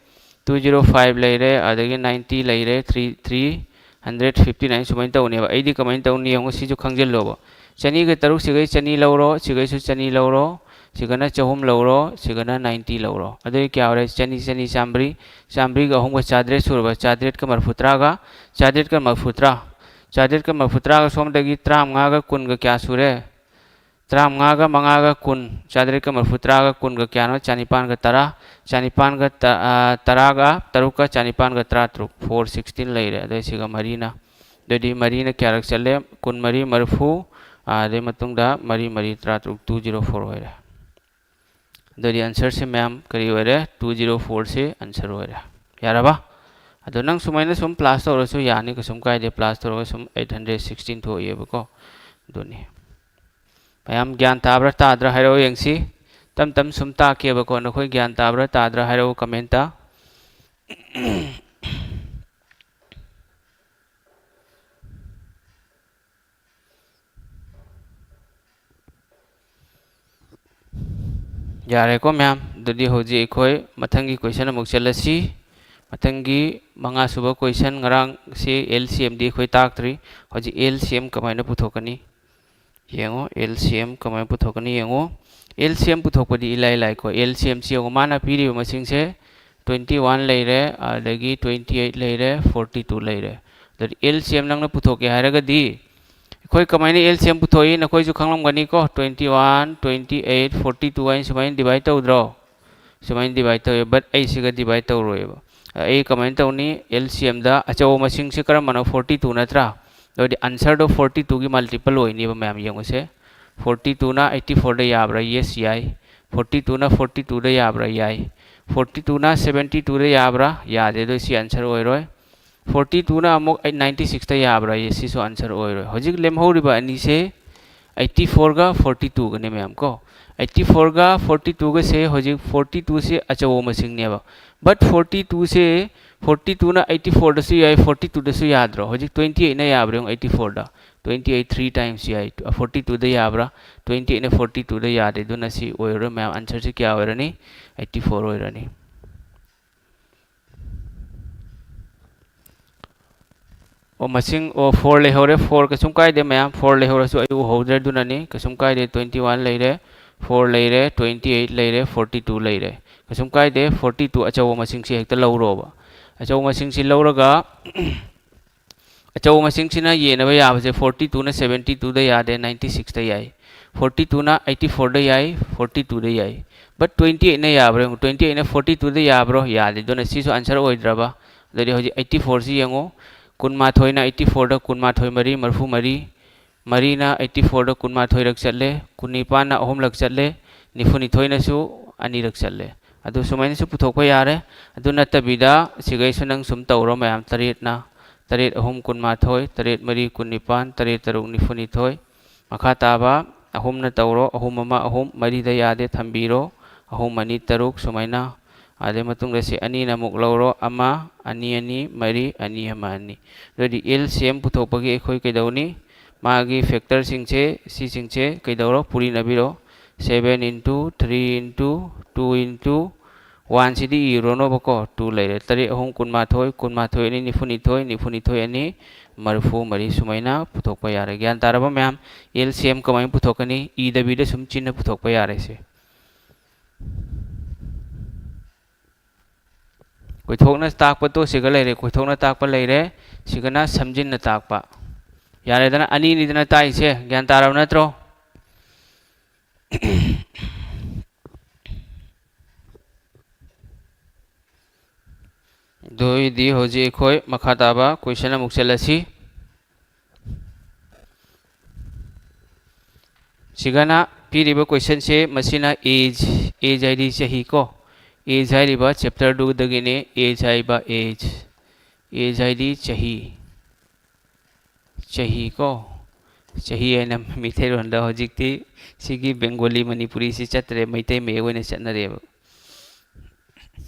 two zero five ꯂꯩꯔꯦ, ꯑꯗꯒꯤ ninety ꯂꯩꯔꯦ, three, three hundred fifty nine ꯁꯨꯃꯥꯏꯅ ꯇꯧꯅꯦꯕ꯫ ꯑꯩꯗꯤ ꯀꯃꯥꯏꯅ ꯇꯧꯅꯤ ꯌꯦꯡꯉꯣ, ꯁꯤꯁꯨ ꯈꯪꯖꯤꯜꯂꯣꯕ꯫ ꯆꯅꯤꯒ ꯇꯔꯨꯛ ꯁꯤꯒꯩ ꯆꯅꯤ ꯂꯧꯔꯣ, ꯁꯤꯒꯩꯁꯨ ꯆꯅꯤ ꯂꯧꯔꯣ, ꯁꯤꯒꯅ ꯆꯍꯨꯝ ꯂꯧꯔꯣ, ꯁꯤꯒꯅ ninety ꯂꯧꯔꯣ꯫ ꯑꯗꯨꯗꯤ ꯀꯌꯥ ꯑꯣꯏꯔꯦ? ꯆꯅꯤ, ꯆꯅꯤ, ꯆꯥꯝꯃꯔꯤ, ꯆꯥꯝꯃꯔꯤꯒ ꯑꯍꯨꯝꯒ ꯆꯥꯇ꯭ꯔꯦꯠ ꯁꯨꯔꯕ, ꯆꯥꯇ꯭ꯔꯦꯠꯀ ꯃꯔꯤꯐꯨ ꯇꯔꯥꯒ, ꯆꯥꯇ꯭ꯔꯦꯠꯀ ꯃꯔꯤꯐꯨ ꯇꯔꯥ, ꯆꯥꯇ꯭ꯔꯦꯠꯀ ꯃꯔꯤꯐꯨ ꯇꯔꯥꯒ ꯁꯣꯝꯗꯒꯤ ꯇꯔꯥꯃꯉꯥꯒ ꯀꯨꯟꯒ ꯀꯌꯥ ꯁꯨꯔꯦ? ꯇꯔꯥꯃꯉꯥꯒ ꯃꯉꯥꯒ ꯀꯨꯟ, ꯆꯥꯇ꯭ꯔꯦꯠꯀ ꯃꯔꯤꯐꯨ ꯇꯔꯥꯒ ꯀꯨꯟꯒ ꯀꯌꯥꯅꯣ? ꯆꯅꯤꯄꯥꯟꯒ ꯇꯔꯥ, ꯆꯅꯤꯄꯥꯟꯒ ꯇ-, ꯑ, ꯇꯔꯥꯒ ꯇꯔꯨꯛꯀ ꯆꯅꯤꯄꯥꯟꯒ ꯇꯔꯥꯇꯔꯨꯛ, four sixteen ꯂꯩꯔꯦ꯫ ꯑꯗꯩ ꯁꯤꯒ ꯃꯔꯤꯅ, ꯑꯗꯨꯗꯤ ꯃꯔꯤꯅ ꯀꯌꯥꯔꯛ ꯆꯠꯂꯦ? ꯀꯨꯟꯃꯔꯤ, ꯃꯔꯤꯐꯨ, ꯑ, ꯑꯗꯩ ꯃꯇꯨꯡꯗ ꯃꯔꯤ, ꯃꯔꯤ, ꯇꯔꯥꯇꯔꯨꯛ, two zero four ꯑꯣꯏꯔꯦ꯫ ꯑꯗꯨꯗꯤ answerꯁꯦ ꯃꯌꯥꯝ ꯀꯔꯤ ꯑꯣꯏꯔꯦ? Two zero fourꯁꯦ answer ꯑꯣꯏꯔꯦ꯫ ꯌꯥꯔꯕ? ꯑꯗꯣ ꯅꯪ ꯁꯨꯃꯥꯏꯅ ꯁꯨꯝ plus ꯇꯧꯔꯁꯨ ꯌꯥꯅꯤ, ꯀꯩꯁꯨꯝ ꯀꯥꯏꯗꯦ꯫ Plus ꯇꯧꯔꯒ ꯁꯨꯝ eight hundred sixteen ꯊꯣꯛꯑꯦꯕꯀꯣ꯫ ꯑꯗꯨꯅꯤ꯫ ꯃꯌꯥꯝ ꯒ꯭ꯌꯥꯟ ꯇꯥꯕ꯭ꯔꯥ ꯇꯥꯗ꯭ꯔꯥ ꯍꯥꯏꯔꯛꯑꯣ ꯌꯦꯡꯁꯤ꯫ ꯇꯞ ꯇꯞ ꯁꯨꯝ ꯇꯥꯛꯀꯦꯕꯀꯣ꯫ ꯅꯈꯣꯏ ꯒ꯭ꯌꯥꯟ ꯇꯥꯕ꯭ꯔꯥ ꯇꯥꯗ꯭ꯔꯥ ꯍꯥꯏꯔꯛꯑꯣ commentꯇ꯫ ꯌꯥꯔꯦꯀꯣ ꯃꯌꯥꯝ, ꯑꯗꯨꯗꯤ ꯍꯧꯖꯤꯛ ꯑꯩꯈꯣꯏ ꯃꯊꯪꯒꯤ question ꯑꯃꯨꯛ ꯆꯠꯂꯁꯤ꯫ ꯃꯊꯪꯒꯤ ꯃꯉꯥꯁꯨꯕ question, ꯉꯔꯥꯡꯁꯤ L C Mꯗꯤ ꯑꯩꯈꯣꯏ ꯇꯥꯛꯇ꯭ꯔꯤ꯫ ꯍꯧꯖꯤꯛ L C M ꯀꯃꯥꯏꯅ ꯄꯨꯊꯣꯛꯀꯅꯤ? ꯌꯦꯡꯉꯣ, L C M ꯀꯃꯥꯏꯅ ꯄꯨꯊꯣꯛꯀꯅꯤ ꯌꯦꯡꯉꯣ꯫ L C M ꯄꯨꯊꯣꯛꯄꯗꯤ ꯏꯂꯥꯏ ꯂꯥꯏꯀꯣ꯫ L C Mꯁꯤ ꯌꯦꯡꯉꯣ, ꯃꯥꯅ ꯄꯤꯔꯤꯕ ꯃꯁꯤꯡꯁꯦ twenty one ꯂꯩꯔꯦ, ꯑꯗꯒꯤ twenty eight ꯂꯩꯔꯦ, forty two ꯂꯩꯔꯦ꯫ ꯑꯗꯨꯗꯤ L C M ꯅꯪꯅ ꯄꯨꯊꯣꯛꯀꯦ ꯍꯥꯏꯔꯒꯗꯤ ꯑꯩꯈꯣꯏ ꯀꯃꯥꯏꯅ L C M ꯄꯨꯊꯣꯛꯏ ꯅꯈꯣꯏꯁꯨ ꯈꯪꯂꯝꯒꯅꯤꯀꯣ꯫ Twenty one, twenty eight, forty two ꯍꯥꯏꯅ ꯁꯨꯃꯥꯏꯅ divide ꯇꯧꯗ꯭ꯔꯣ? ꯁꯨꯃꯥꯏꯅ divide ꯇꯧꯋꯦ, but ꯑꯩ ꯁꯤꯒ divide ꯇꯧꯔꯣꯏꯕ꯫ ꯑꯩ ꯀꯃꯥꯏꯅ ꯇꯧꯅꯤ? L C Mꯗ ꯑꯆꯧꯕ ꯃꯁꯤꯡꯁꯦ ꯀꯔꯝꯕꯅꯣ? Forty two ꯅꯠꯇ꯭ꯔꯥ? ꯑꯗꯨꯗꯤ answerꯗꯣ forty twoꯒꯤ multiple ꯑꯣꯏꯅꯦꯕ ꯃꯌꯥꯝ ꯌꯦꯡꯉꯨꯁꯦ꯫ Forty twoꯅ eighty fourꯗ ꯌꯥꯕ꯭ꯔꯥ? Yes, ꯌꯥꯏ꯫ Forty twoꯅ forty twoꯗ ꯌꯥꯕ꯭ꯔꯥ? ꯌꯥꯏ꯫ Forty twoꯅ seventy twoꯗ ꯌꯥꯕ꯭ꯔꯥ? ꯌꯥꯗꯦ꯫ ꯑꯗꯨ ꯁꯤ answer ꯑꯣꯏꯔꯣꯏ꯫ ꯐꯣꯔꯇꯤ ꯇꯨꯅ ꯑꯃꯨꯛ ꯑꯩꯠ ꯅꯥꯏꯟꯇꯤ ꯁꯤꯛꯁꯇ ꯌꯥꯕ꯭ꯔꯥ? ꯌꯦ, ꯁꯤꯁꯨ ꯑꯟꯁꯔ ꯑꯣꯏꯔꯣꯏ꯫ ꯍꯧꯖꯤꯛ ꯂꯦꯝꯍꯧꯔꯤꯕ ꯑꯅꯤꯁꯦ ꯑꯩꯠꯇꯤ ꯐꯣꯔꯒ ꯐꯣꯔꯇꯤ ꯇꯨꯒꯅꯦ ꯃꯌꯥꯝ ꯀꯣ꯫ ꯑꯩꯠꯇꯤ ꯐꯣꯔꯒ ꯐꯣꯔꯇꯤ ꯇꯨꯒꯁꯦ ꯍꯧꯖꯤꯛ ꯐꯣꯔꯇꯤ ꯇꯨꯁꯦ ꯑꯆꯧꯕ ꯃꯁꯤꯡꯅꯦꯕ꯫ ꯕꯠ ꯐꯣꯔꯇꯤ ꯇꯨꯁꯦ, ꯐꯣꯔꯇꯤ ꯇꯨꯅ ꯑꯩꯠꯇꯤ ꯐꯣꯔꯗꯁꯨ ꯌꯥꯏ, ꯐꯣꯔꯇꯤ ꯇꯨꯗꯁꯨ ꯌꯥꯗ꯭ꯔꯣ? ꯍꯧꯖꯤꯛ ꯇ꯭ꯋꯦꯟꯇꯤ ꯑꯩꯠꯅ ꯌꯥꯕ꯭ꯔꯥ ꯌꯦꯡꯉꯨ ꯑꯩꯠꯇꯤ ꯐꯣꯔꯗ꯫ ꯇ꯭ꯋꯦꯟꯇꯤ ꯑꯩꯠ ꯊ꯭ꯔꯤ ꯇꯥꯏꯝꯁ ꯌꯥꯏ꯫ ꯐꯣꯔꯇꯤ ꯇꯨꯗ ꯌꯥꯕ꯭ꯔꯥ? ꯇ꯭ꯋꯦꯟꯇꯤ ꯑꯩꯠꯅ ꯐꯣꯔꯇꯤ ꯇꯨꯗ ꯌꯥꯗꯦ꯫ ꯑꯗꯨꯅ ꯁꯤ ꯑꯣꯏꯔꯔꯣꯏ ꯃꯌꯥꯝ꯫ ꯑꯟꯁꯔꯁꯤ ꯀꯌꯥ ꯑꯣꯏꯔꯅꯤ? ꯑꯩꯠꯇꯤ ꯐꯣꯔ ꯑꯣꯏꯔꯅꯤ꯫ ꯑꯣ, ꯃꯁꯤꯡ, ꯑꯣ, ꯐꯣꯔ ꯂꯩꯍꯧꯔꯦ꯫ ꯐꯣꯔ ꯀꯩꯁꯨꯝ ꯀꯥꯏꯗꯦ ꯃꯌꯥꯝ, ꯐꯣꯔ ꯂꯩꯍꯧꯔꯁꯨ ꯑꯩ ꯎꯍꯧꯗ꯭ꯔꯦ, ꯑꯗꯨꯅꯅꯤ꯫ ꯀꯩꯁꯨꯝ ꯀꯥꯏꯗꯦ꯫ ꯇ꯭ꯋꯦꯟꯇꯤ ꯋꯥꯟ ꯂꯩꯔꯦ, ꯐꯣꯔ ꯂꯩꯔꯦ, ꯇ꯭ꯋꯦꯟꯇꯤ ꯑꯩꯠ ꯂꯩꯔꯦ, ꯐꯣꯔꯇꯤ ꯇꯨ ꯂꯩꯔꯦ꯫ ꯀꯩꯁꯨꯝ ꯀꯥꯏꯗꯦ꯫ ꯐꯣꯔꯇꯤ ꯇꯨ ꯑꯆꯧꯕ ꯃꯁꯤꯡꯁꯤ ꯍꯦꯛꯇ ꯂꯧꯔꯣꯕ꯫ ꯑꯆꯧꯕ ꯃꯁꯤꯡꯁꯤ ꯂꯧꯔꯒ ꯑꯆꯧꯕ ꯃꯁꯤꯡꯁꯤꯅ ꯌꯦꯟꯅꯕ ꯌꯥꯕꯁꯦ ꯐꯣꯔꯇꯤ ꯇꯨꯅ ꯁꯕꯦꯟꯇꯤ ꯇꯨꯗ ꯌꯥꯗꯦ, ꯅꯥꯏꯟꯇꯤ ꯁꯤꯛꯁꯇ ꯌꯥꯏ꯫ ꯐꯣꯔꯇꯤ ꯇꯨꯅ ꯑꯩꯠꯇꯤ ꯐꯣꯔꯗ ꯌꯥꯏ, ꯐꯣꯔꯇꯤ ꯇꯨꯗ ꯌꯥꯏ꯫ ꯕꯠ ꯇ꯭ꯋꯦꯟꯇꯤ ꯑꯩꯠꯅ ꯌꯥꯕ꯭ꯔꯥ ꯌꯦꯡꯉꯨ꯫ ꯇ꯭ꯋꯦꯟꯇꯤ ꯑꯩꯠꯅ ꯐꯣꯔꯇꯤ ꯇꯨꯗ ꯌꯥꯕ꯭ꯔꯣ? ꯌꯥꯗꯦ꯫ ꯑꯗꯨꯅ ꯁꯤꯁꯨ ꯑꯟꯁꯔ ꯑꯣꯏꯗ꯭ꯔꯕ꯫ ꯑꯗꯨꯗꯤ ꯍꯧꯖꯤꯛ ꯑꯩꯠꯇꯤ ꯐꯣꯔꯁꯤ ꯌꯦꯡꯉꯨ꯫ ꯀꯨꯟꯃꯥꯊꯣꯏꯅ ꯑꯩꯠꯇꯤ ꯐꯣꯔꯗ ꯀꯨꯟꯃꯥꯊꯣꯏ ꯃꯔꯤ, ꯃꯔꯤꯐꯨ ꯃꯔꯤ꯫ ꯃꯔꯤꯅ ꯑꯩꯠꯇꯤ ꯐꯣꯔꯗ ꯀꯨꯟꯃꯥꯊꯣꯏꯔꯛ ꯆꯠꯂꯦ꯫ ꯀꯨꯟꯅꯤꯄꯥꯟꯅ ꯑꯍꯨꯝꯂꯛ ꯆꯠꯂꯦ꯫ ꯅꯤꯐꯨꯅꯤꯊꯣꯏꯅꯁꯨ ꯑꯅꯤꯔꯛ ꯆꯠꯂꯦ꯫ ꯑꯗꯨ ꯁꯨꯃꯥꯏꯅꯁꯨ ꯄꯨꯊꯣꯛꯄ ꯌꯥꯔꯦ꯫ ꯑꯗꯨ ꯅꯠꯇꯕꯤꯗ ꯁꯤꯈꯩꯁꯨ ꯅꯪ ꯁꯨꯝ ꯇꯧꯔꯣ ꯃꯌꯥꯝ꯫ ꯇꯔꯦꯠꯅ, ꯇꯔꯦꯠ ꯑꯍꯨꯝ ꯀꯨꯟꯃꯥꯊꯣꯏ, ꯇꯔꯦꯠ ꯃꯔꯤ ꯀꯨꯟꯅꯤꯄꯥꯟ, ꯇꯔꯦꯠ ꯇꯔꯨꯛ ꯅꯤꯐꯨꯅꯤꯊꯣꯏ꯫ ꯃꯈꯥ ꯇꯥꯕ ꯑꯍꯨꯝꯅ ꯇꯧꯔꯣ꯫ ꯑꯍꯨꯝ ꯑꯃ ꯑꯍꯨꯝ, ꯃꯔꯤꯗ ꯌꯥꯗꯦ, ꯊꯝꯕꯤꯔꯣ꯫ ꯑꯍꯨꯝ ꯑꯅꯤ ꯇꯔꯨꯛ ꯁꯨꯃꯥꯏꯅ꯫ ꯑꯗꯩ ꯃꯇꯨꯡꯗ ꯁꯤ ꯑꯅꯤꯅ ꯑꯃꯨꯛ ꯂꯧꯔꯣ꯫ ꯑꯃ, ꯑꯅꯤ ꯑꯅꯤ, ꯃꯔꯤ, ꯑꯅꯤ ꯑꯃ, ꯑꯅꯤ꯫ ꯑꯗꯨꯗꯤ ꯑꯦꯜ ꯁꯤ ꯑꯦꯝ ꯄꯨꯊꯣꯛꯄꯒꯤ ꯑꯩꯈꯣꯏ ꯀꯩꯗꯧꯅꯤ? ꯃꯥꯒꯤ ꯐꯦꯛꯇꯔꯁꯤꯡꯁꯦ, ꯁꯤꯁꯤꯡꯁꯦ ꯀꯩꯗꯧꯔꯣ? ꯄꯨꯔꯤꯅꯕꯤꯔꯣ꯫ Seven into three into two into one ꯁꯤꯗꯤ ꯏꯔꯨꯔꯅꯣꯕꯀꯣ, two ꯂꯩꯔꯦ꯫ ꯇꯔꯦꯠ ꯑꯍꯨꯝ ꯀꯨꯟꯃꯥꯊꯣꯏ, ꯀꯨꯟꯃꯥꯊꯣꯏ ꯑꯅꯤ ꯅꯤꯐꯨꯅꯤꯊꯣꯏ, ꯅꯤꯐꯨꯅꯤꯊꯣꯏ ꯑꯅꯤ ꯃꯔꯤꯐꯨ ꯃꯔꯤ ꯁꯨꯃꯥꯏꯅ ꯄꯨꯊꯣꯛꯄ ꯌꯥꯔꯦ꯫ ꯒ꯭ꯌꯥꯟ ꯇꯥꯔꯕ ꯃꯌꯥꯝ? ꯑꯦꯜ ꯁꯤ ꯑꯦꯝ ꯀꯃꯥꯏꯅ ꯄꯨꯊꯣꯛꯀꯅꯤ? ꯏꯗꯕꯤꯗ ꯁꯨꯝ ꯆꯤꯟꯅ ꯄꯨꯊꯣꯛꯄ ꯌꯥꯔꯦ ꯁꯦ꯫ ꯀꯣꯏꯊꯣꯛꯅ ꯇꯥꯛꯄ ꯇꯣ ꯁꯤꯒ ꯂꯩꯔꯦ, ꯀꯣꯏꯊꯣꯛꯅ ꯇꯥꯛꯄ ꯂꯩꯔꯦ, ꯁꯤꯒꯅ ꯁꯝꯖꯤꯟꯅ ꯇꯥꯛꯄ꯫ ꯌꯥꯔꯦꯗꯅ, ꯑꯅꯤꯅꯤꯗꯅ ꯇꯥꯛꯏꯁꯦ, ꯒ꯭ꯌꯥꯟ ꯇꯥꯔꯕ ꯅꯠꯇ꯭ꯔꯣ? ꯑꯗꯨ ꯑꯣꯏꯗꯤ ꯍꯧꯖꯤꯛ ꯑꯩꯈꯣꯏ ꯃꯈꯥ ꯇꯥꯕ ꯀꯣꯏꯁꯟ ꯑꯃꯨꯛ ꯆꯠꯂꯁꯤ꯫ ꯁꯤꯒꯅ ꯄꯤꯔꯤꯕ ꯀꯣꯏꯁꯟꯁꯦ, ꯃꯁꯤꯅ ꯑꯦꯖ, ꯑꯦꯖ ꯍꯥꯏꯗꯤ ꯆꯍꯤ ꯀꯣ, ꯑꯦꯖ ꯍꯥꯏꯔꯤꯕ ꯆꯦꯞꯇꯔꯗꯨꯗꯒꯤꯅꯦ꯫ ꯑꯦꯖ ꯍꯥꯏꯕ, ꯑꯦꯖ, ꯑꯦꯖ ꯍꯥꯏꯗꯤ ꯆꯍꯤ꯫ ꯆꯍꯤ ꯀꯣ꯫ ꯆꯍꯤ ꯍꯥꯏꯅ ꯃꯩꯇꯩꯂꯣꯟꯗ ꯍꯧꯖꯤꯛꯇꯤ ꯁꯤꯒꯤ ꯕꯦꯡꯒꯣꯂꯤ ꯃꯅꯤꯄꯨꯔꯤꯁꯤ ꯆꯠꯇ꯭ꯔꯦ, ꯃꯩꯇꯩ ꯃꯌꯦꯛ ꯑꯣꯏꯅ ꯆꯠꯅꯔꯦꯕ꯫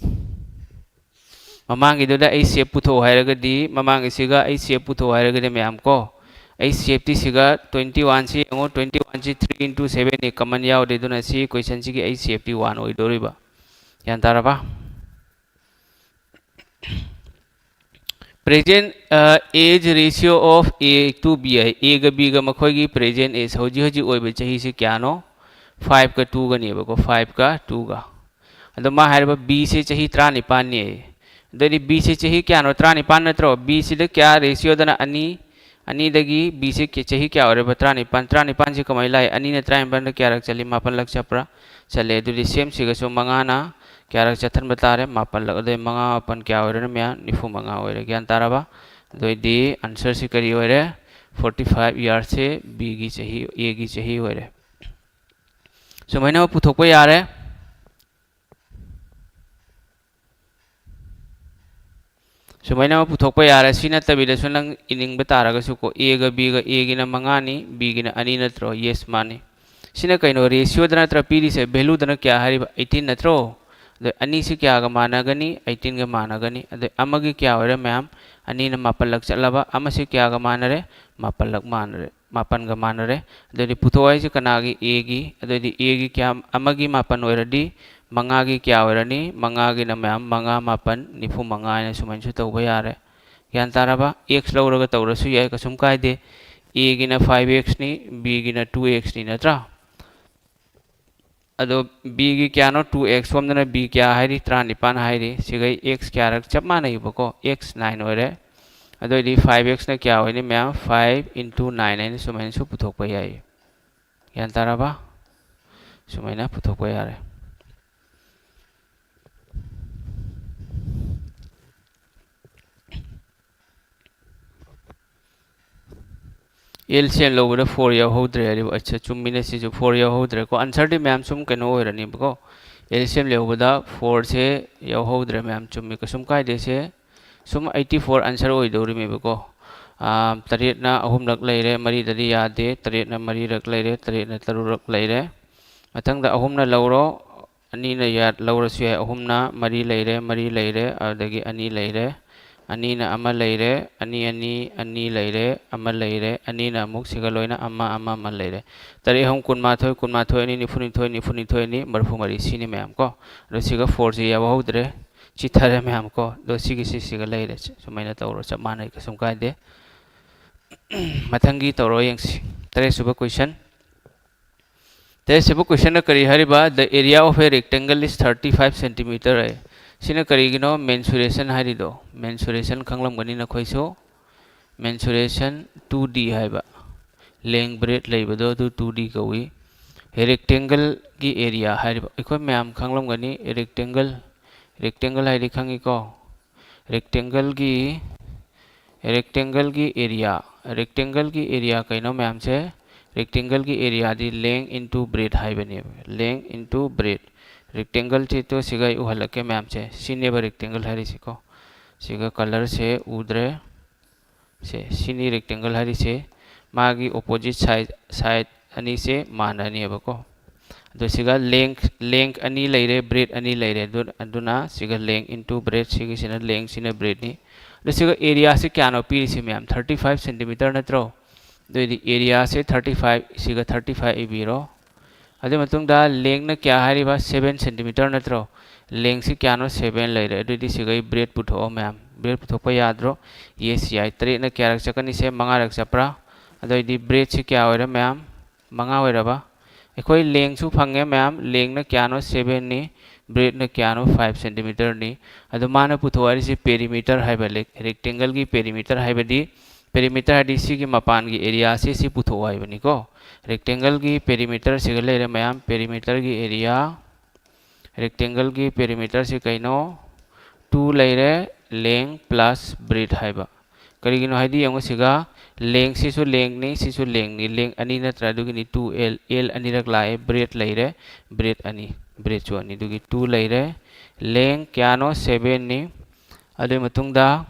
ꯃꯃꯥꯡꯒꯤꯗꯨꯗ ꯑꯩꯆ ꯁꯤ ꯑꯦꯐ ꯄꯨꯊꯣꯛꯑꯣ ꯍꯥꯏꯔꯒꯗꯤ, ꯃꯃꯥꯡꯒꯤꯁꯤꯒ ꯑꯩꯆ ꯁꯤ ꯑꯦꯐ ꯄꯨꯊꯣꯛꯑꯣ ꯍꯥꯏꯔꯒꯗꯤ ꯃꯌꯥꯝ ꯀꯣ, ꯑꯩꯆ ꯁꯤ ꯑꯦꯐ ꯇꯤ ꯁꯤꯒ twenty one ꯁꯤ ꯌꯦꯡꯉꯣ, twenty one ꯁꯤ three into seven ꯅꯤ, common ꯌꯥꯎꯗꯦ, ꯑꯗꯨꯅ ꯁꯤ question ꯁꯤꯒꯤ H C F T one ꯑꯣꯏꯗꯧꯔꯤꯕ꯫ ꯒ꯭ꯌꯥꯟ ꯇꯥꯔꯕ? Present, ꯑ, age ratio of A to B ꯍꯥꯏ꯫ ꯑꯦꯒ ꯕꯤꯒ ꯃꯈꯣꯏꯒꯤ present age, ꯍꯧꯖꯤꯛ ꯍꯧꯖꯤꯛ ꯑꯣꯏꯕ ꯆꯍꯤꯁꯤ ꯀꯌꯥꯅꯣ? Five ꯀ two ꯒꯅꯦꯕꯀꯣ, five ꯀ two ꯒ꯫ ꯑꯗꯣ ꯃꯥ ꯍꯥꯏꯔꯤꯕ ꯕꯤꯁꯦ ꯆꯍꯤ ꯇꯔꯥꯅꯤꯄꯥꯟꯅꯦ꯫ ꯑꯗꯨꯗꯤ ꯕꯤꯁꯦ ꯆꯍꯤ ꯀꯌꯥꯅꯣ? ꯇꯔꯥꯅꯤꯄꯥꯟ ꯅꯠꯇ꯭ꯔꯣ? ꯕꯤꯁꯤꯗ ꯀꯌꯥ ratioꯗꯅ ꯑꯅꯤ, ꯑꯅꯤꯗꯒꯤ ꯕꯤꯁꯦ ꯀꯦ-, ꯆꯍꯤ ꯀꯌꯥ ꯑꯣꯏꯔꯕ? ꯇꯔꯥꯅꯤꯄꯥꯟ꯫ ꯇꯔꯥꯅꯤꯄꯥꯟꯁꯤ ꯀꯃꯥꯏꯅ ꯂꯥꯛꯏ? ꯑꯅꯤꯅ ꯇꯔꯥꯅꯤꯄꯥꯟꯗ ꯀꯌꯥꯔꯛ ꯆꯠꯂꯤ? ꯃꯥꯄꯜꯂꯛ ꯆꯠꯄ꯭ꯔꯥ? ꯆꯠꯂꯦ꯫ ꯑꯗꯨꯗꯤ ꯁꯦꯝ ꯁꯤꯒꯁꯨ ꯃꯉꯥꯅ ꯀꯌꯥꯔꯛ ꯆꯠꯍꯟꯕ ꯇꯥꯔꯦ? ꯃꯥꯄꯜꯂꯛ꯫ ꯑꯗꯩ ꯃꯉꯥ ꯃꯥꯄꯟ ꯀꯌꯥ ꯑꯣꯏꯔꯅꯤ ꯃꯌꯥꯝ? ꯅꯤꯐꯨ ꯃꯉꯥ ꯑꯣꯏꯔꯦ꯫ ꯒ꯭ꯌꯥꯟ ꯇꯥꯔꯕ? ꯑꯗꯨꯑꯣꯏꯗꯤ answer ꯁꯤ ꯀꯔꯤ ꯑꯣꯏꯔꯦ? Forty five years ꯁꯦ ꯕꯤꯒꯤ ꯆꯍꯤ, ꯑꯦꯒꯤ ꯆꯍꯤ ꯑꯣꯏꯔꯦ꯫ ꯁꯨꯃꯥꯏꯅ ꯑꯃ ꯄꯨꯊꯣꯛꯄ ꯌꯥꯔꯦ꯫ ꯁꯨꯃꯥꯏꯅ ꯑꯃ ꯄꯨꯊꯣꯛꯄ ꯌꯥꯔꯦ꯫ ꯁꯤ ꯅꯠꯇꯕꯤꯗꯁꯨ ꯅꯪ ꯏꯅꯤꯡꯕ ꯇꯥꯔꯒꯁꯨꯀꯣ, ꯑꯦꯒ ꯕꯤꯒ, ꯑꯦꯒꯤꯅ ꯃꯉꯥꯅꯤ, ꯕꯤꯒꯤꯅ ꯑꯅꯤ ꯅꯠꯇ꯭ꯔꯣ? Yes, ꯃꯥꯅꯤ꯫ ꯁꯤꯅ ꯀꯩꯅꯣ? Ratioꯗ ꯅꯠꯇ꯭ꯔꯥ ꯄꯤꯔꯤꯁꯦ? Valueꯗꯅ ꯀꯌꯥ ꯍꯥꯏꯔꯤꯕ? Eighteen ꯅꯠꯇ꯭ꯔꯣ? ꯑꯗꯣ ꯑꯅꯤꯁꯤ ꯀꯌꯥꯒ ꯃꯥꯟꯅꯒꯅꯤ? Eighteenꯒ ꯃꯥꯟꯅꯒꯅꯤ꯫ ꯑꯗꯣ ꯑꯃꯒꯤ ꯀꯌꯥ ꯑꯣꯏꯔꯦ ꯃꯌꯥꯝ? ꯑꯅꯤꯅ ꯃꯥꯄꯜꯂꯛ ꯆꯠꯂꯕ꯫ ꯑꯃꯁꯤ ꯀꯌꯥꯒ ꯃꯥꯟꯅꯔꯦ? ꯃꯥꯄꯜꯂꯛ ꯃꯥꯟꯅꯔꯦ, ꯃꯥꯄꯜꯒ ꯃꯥꯟꯅꯔꯦ꯫ ꯑꯗꯨꯗꯤ ꯄꯨꯊꯣꯛ ꯍꯥꯏꯁꯤ ꯀꯅꯥꯒꯤ? ꯑꯦꯒꯤ꯫ ꯑꯗꯨꯗꯤ ꯑꯦꯒꯤ ꯀꯌꯥ? ꯑꯃꯒꯤ ꯃꯥꯄꯜ ꯑꯣꯏꯔꯗꯤ ꯃꯉꯥꯒꯤ ꯀꯌꯥ ꯑꯣꯏꯔꯅꯤ? ꯃꯉꯥꯒꯤꯅ ꯃꯌꯥꯝ ꯃꯉꯥ, ꯃꯥꯄꯜ, ꯅꯤꯐꯨ ꯃꯉꯥ ꯍꯥꯏꯅ ꯁꯨꯃꯥꯏꯅꯁꯨ ꯇꯧꯕ ꯌꯥꯔꯦ꯫ ꯒ꯭ꯌꯥꯟ ꯇꯥꯔꯕ? X ꯂꯧꯔꯒ ꯇꯧꯔꯁꯨ ꯌꯥꯏ, ꯀꯩꯁꯨꯝ ꯀꯥꯏꯗꯦ꯫ ꯑꯦꯒꯤꯅ five Xꯅꯤ, ꯕꯤꯒꯤꯅ two Xꯅꯤ ꯅꯠꯇ꯭ꯔꯥ? ꯑꯗꯣ ꯕꯤꯒꯤ ꯀꯌꯥꯅꯣ? Two X꯫ ꯁꯣꯝꯗꯅ ꯕꯤ ꯀꯌꯥ ꯍꯥꯏꯔꯤ? ꯇꯔꯥꯅꯤꯄꯥꯟ ꯍꯥꯏꯔꯤ꯫ ꯁꯤꯒꯩ X ꯀꯌꯥꯔꯛ? ꯆꯞ ꯃꯥꯟꯅꯩꯕꯀꯣ, X nine ꯑꯣꯏꯔꯦ꯫ ꯑꯗꯨꯑꯣꯏꯗꯤ five Xꯅ ꯀꯌꯥ ꯑꯣꯏꯅꯤ ꯃꯌꯥꯝ? Five into nine ꯍꯥꯏꯅ ꯁꯨꯃꯥꯏꯅꯁꯨ ꯄꯨꯊꯣꯛꯄ ꯌꯥꯏ꯫ ꯒ꯭ꯌꯥꯟ ꯇꯥꯔꯕ? ꯁꯨꯃꯥꯏꯅ ꯄꯨꯊꯣꯛꯄ ꯌꯥꯔꯦ꯫ LCM ꯂꯧꯕꯗ four ꯌꯥꯎꯍꯧꯗ꯭ꯔꯦ ꯍꯥꯏꯔꯤꯕ꯫ ꯑꯠꯆꯥ, ꯆꯨꯝꯃꯤꯅꯦ, ꯁꯤꯁꯨ four ꯌꯥꯎꯍꯧꯗ꯭ꯔꯦꯀꯣ꯫ Answerꯗꯤ ꯃꯌꯥꯝ ꯁꯨꯝ ꯀꯩꯅꯣ ꯑꯣꯏꯔꯅꯤꯕꯀꯣ, LCM ꯂꯧꯕꯗ fourꯁꯦ ꯌꯥꯎꯍꯧꯗ꯭ꯔꯦ ꯃꯌꯥꯝ꯫ ꯆꯨꯝꯃꯤ, ꯀꯩꯁꯨꯝ ꯀꯥꯏꯗꯦ꯫ ꯁꯦ ꯁꯨꯝ eighty four answer ꯑꯣꯏꯗꯧꯔꯤꯃꯦꯕꯀꯣ꯫ ꯇꯔꯦꯠꯅ ꯑꯍꯨꯝꯂꯛ ꯂꯩꯔꯦ, ꯃꯔꯤꯗꯗꯤ ꯌꯥꯗꯦ꯫ ꯇꯔꯦꯠꯅ ꯃꯔꯤꯔꯛ ꯂꯩꯔꯦ, ꯇꯔꯦꯠꯅ ꯇꯔꯨꯛꯂꯛ ꯂꯩꯔꯦ꯫ ꯃꯊꯪꯗ ꯑꯍꯨꯝꯅ ꯂꯧꯔꯣ, ꯑꯅꯤꯅ ꯌꯥꯠ ꯂꯧꯔꯁꯨ ꯌꯥꯏ꯫ ꯑꯍꯨꯝꯅ ꯃꯔꯤ ꯂꯩꯔꯦ, ꯃꯔꯤ ꯂꯩꯔꯦ, ꯑꯗꯨꯗꯒꯤ ꯑꯅꯤ ꯂꯩꯔꯦ꯫ ꯑꯅꯤꯅ ꯑꯃ ꯂꯩꯔꯦ, ꯑꯅꯤ, ꯑꯅꯤ, ꯑꯅꯤ ꯂꯩꯔꯦ, ꯑꯃ ꯂꯩꯔꯦ꯫ ꯑꯅꯤꯅ ꯑꯃꯨꯛ ꯁꯤꯒ ꯂꯣꯏꯅ ꯑꯃ, ꯑꯃ, ꯑꯃ ꯂꯩꯔꯦ꯫ ꯇꯔꯦꯠ ꯑꯍꯨꯝ ꯀꯨꯟꯃꯥꯊꯣꯏ, ꯀꯨꯟꯃꯥꯊꯣꯏ ꯑꯅꯤ ꯅꯤꯐꯨꯅꯤꯊꯣꯏ, ꯅꯤꯐꯨꯅꯤꯊꯣꯏ ꯑꯅꯤ ꯃꯔꯤꯐꯨ ꯃꯔꯤ, ꯁꯤꯅꯤ ꯃꯌꯥꯝ ꯀꯣ꯫ ꯑꯗꯣ ꯁꯤꯒ four ꯁꯤ ꯌꯥꯎꯍꯧꯗ꯭ꯔꯦ, ꯆꯤꯊꯔꯦ ꯃꯌꯥꯝ ꯀꯣ꯫ ꯑꯗꯣ ꯁꯤꯒꯤꯁꯤ ꯁꯤꯒ ꯂꯩꯔꯦ꯫ ꯁꯨꯃꯥꯏꯅ ꯇꯧꯔꯣ, ꯆꯞ ꯃꯥꯟꯅꯩ, ꯀꯩꯁꯨꯝ ꯀꯥꯏꯗꯦ꯫ ꯃꯊꯪꯒꯤ ꯇꯧꯔꯣ ꯌꯦꯡꯁꯤ꯫ ꯇꯔꯦꯠꯁꯨꯕ question꯫ ꯇꯔꯦꯠꯁꯨꯕ question ꯀꯔꯤ ꯍꯥꯏꯔꯤꯕ? The area of a rectangle is thirty five centimeter ꯍꯥꯏ꯫ ꯁꯤꯅ ꯀꯔꯤꯒꯤꯅꯣ? Mensuration ꯍꯥꯏꯔꯤꯗꯣ꯫ Mensuration ꯈꯪꯂꯝꯒꯅꯤ ꯅꯈꯣꯏꯁꯨ꯫ Mensuration two D ꯍꯥꯏꯕ꯫ Length breadth ꯂꯩꯕꯗꯣ ꯑꯗꯨ two D ꯀꯧꯏ꯫ Rectangleꯒꯤ area ꯍꯥꯏꯔꯤꯕ꯫ ꯑꯩꯈꯣꯏ ꯃꯌꯥꯝ ꯈꯪꯂꯝꯒꯅꯤ, rectangle꯫ Rectangle ꯍꯥꯏꯗꯤ ꯈꯪꯉꯤꯀꯣ? Rectangleꯒꯤ, rectangleꯒꯤ area, rectangleꯒꯤ area ꯀꯩꯅꯣ ꯃꯌꯥꯝꯁꯦ? Rectangleꯒꯤ areaꯗꯤ length into breadth ꯍꯥꯏꯕꯅꯦꯕ, length into breadth꯫ Rectangleꯁꯦ ꯇꯣ ꯁꯤꯒ ꯑꯩ ꯎꯍꯜꯂꯛꯀꯦ ꯃꯌꯥꯝꯁꯦ꯫ ꯁꯤꯅꯦꯕ rectangle ꯍꯥꯏꯔꯤꯁꯤꯀꯣ꯫ ꯁꯤꯒ colourꯁꯦ ꯎꯗ꯭ꯔꯦ꯫ ꯁꯦ, ꯁꯤꯅꯤ rectangle ꯍꯥꯏꯔꯤꯁꯦ꯫ ꯃꯥꯒꯤ opposite side, side ꯑꯅꯤꯁꯦ ꯃꯥꯟꯅꯅꯦꯕꯀꯣ꯫ ꯑꯗꯣ ꯁꯤꯒ length, length ꯑꯅꯤ ꯂꯩꯔꯦ, breadth ꯑꯅꯤ ꯂꯩꯔꯦ꯫ ꯑꯗꯨ-, ꯑꯗꯨꯅ ꯁꯤꯒ length into breadth, ꯁꯤꯒꯤꯁꯤꯅ lengthꯁꯤꯅ breadthꯅꯤ꯫ ꯑꯗꯣ ꯁꯤꯒ areaꯁꯦ ꯀꯌꯥꯅꯣ ꯄꯤꯔꯤꯁꯤ ꯃꯌꯥꯝ? Thirty five centimeter ꯅꯠꯇ꯭ꯔꯣ? ꯑꯗꯨꯑꯣꯏꯗꯤ areaꯁꯦ thirty five, ꯁꯤꯒ thirty five ꯏꯕꯤꯔꯣ꯫ ꯑꯗꯨ ꯃꯇꯨꯡꯗ lengthꯅ ꯀꯌꯥ ꯍꯥꯏꯔꯤꯕ? Seven centimeter ꯅꯠꯇ꯭ꯔꯣ? Lengthꯁꯤ ꯀꯌꯥꯅꯣ? Seven ꯂꯩꯔꯦ꯫ ꯑꯗꯨꯑꯣꯏꯗꯤ ꯁꯤꯒ ꯑꯩ breadth ꯄꯨꯊꯣꯛꯑꯣ ꯃꯌꯥꯝ꯫ Breadth ꯄꯨꯊꯣꯛꯄ ꯌꯥꯗ꯭ꯔꯣ? Yes, ꯌꯥꯏ꯫ ꯇꯔꯦꯠꯅ ꯀꯌꯥꯔꯛ ꯆꯠꯀꯅꯤ? ꯁꯦ ꯃꯉꯥꯔꯛ ꯆꯠꯄ꯭ꯔꯥ? ꯑꯗꯨꯑꯣꯏꯗꯤ breadthꯁꯤ ꯀꯌꯥ ꯑꯣꯏꯔꯦ ꯃꯌꯥꯝ? ꯃꯉꯥ ꯑꯣꯏꯔꯕ? ꯑꯩꯈꯣꯏ lengthꯁꯨ ꯐꯪꯉꯦ ꯃꯌꯥꯝ꯫ Lengthꯅ ꯀꯌꯥꯅꯣ? Sevenꯅꯤ꯫ Breadthꯅ ꯀꯌꯥꯅꯣ? Five centimeterꯅꯤ꯫ ꯑꯗꯨ ꯃꯥꯅ ꯄꯨꯊꯣꯛ ꯍꯥꯏꯔꯤꯁꯤ perimeter ꯍꯥꯏꯕ, rec-, rectangleꯒꯤ perimeter ꯍꯥꯏꯕꯗꯤ, perimeter ꯍꯥꯏꯗꯤ ꯁꯤꯒꯤ ꯃꯄꯥꯟꯒꯤ areaꯁꯤ ꯁꯤ ꯄꯨꯊꯣꯛꯑꯣ ꯍꯥꯏꯕꯅꯤꯀꯣ꯫ Rectangleꯒꯤ perimeterꯁꯤꯒ ꯂꯩꯔꯦ ꯃꯌꯥꯝ꯫ Perimeterꯒꯤ area, rectangleꯒꯤ perimeterꯁꯤ ꯀꯩꯅꯣ? Two ꯂꯩꯔꯦ, length plus breadth ꯍꯥꯏꯕ꯫ ꯀꯔꯤꯒꯤꯅꯣ ꯍꯥꯏꯗꯤ ꯌꯦꯡꯉꯨ, ꯁꯤꯒ lengthꯁꯤꯁꯨ lengthꯅꯤ, ꯁꯤꯁꯨ lengthꯅꯤ꯫ Length ꯑꯅꯤ ꯅꯠꯇ꯭ꯔꯥ? ꯑꯗꯨꯒꯤꯅꯤ two L, L ꯑꯅꯤꯔꯛ ꯂꯥꯛꯑꯦ, breadth ꯂꯩꯔꯦ, breadth ꯑꯅꯤ, breadthꯁꯨ ꯑꯅꯤ꯫ ꯑꯗꯨꯒꯤ two ꯂꯩꯔꯦ, length ꯀꯌꯥꯅꯣ? Sevenꯅꯤ꯫ ꯑꯗꯨꯒꯤ ꯃꯇꯨꯡꯗ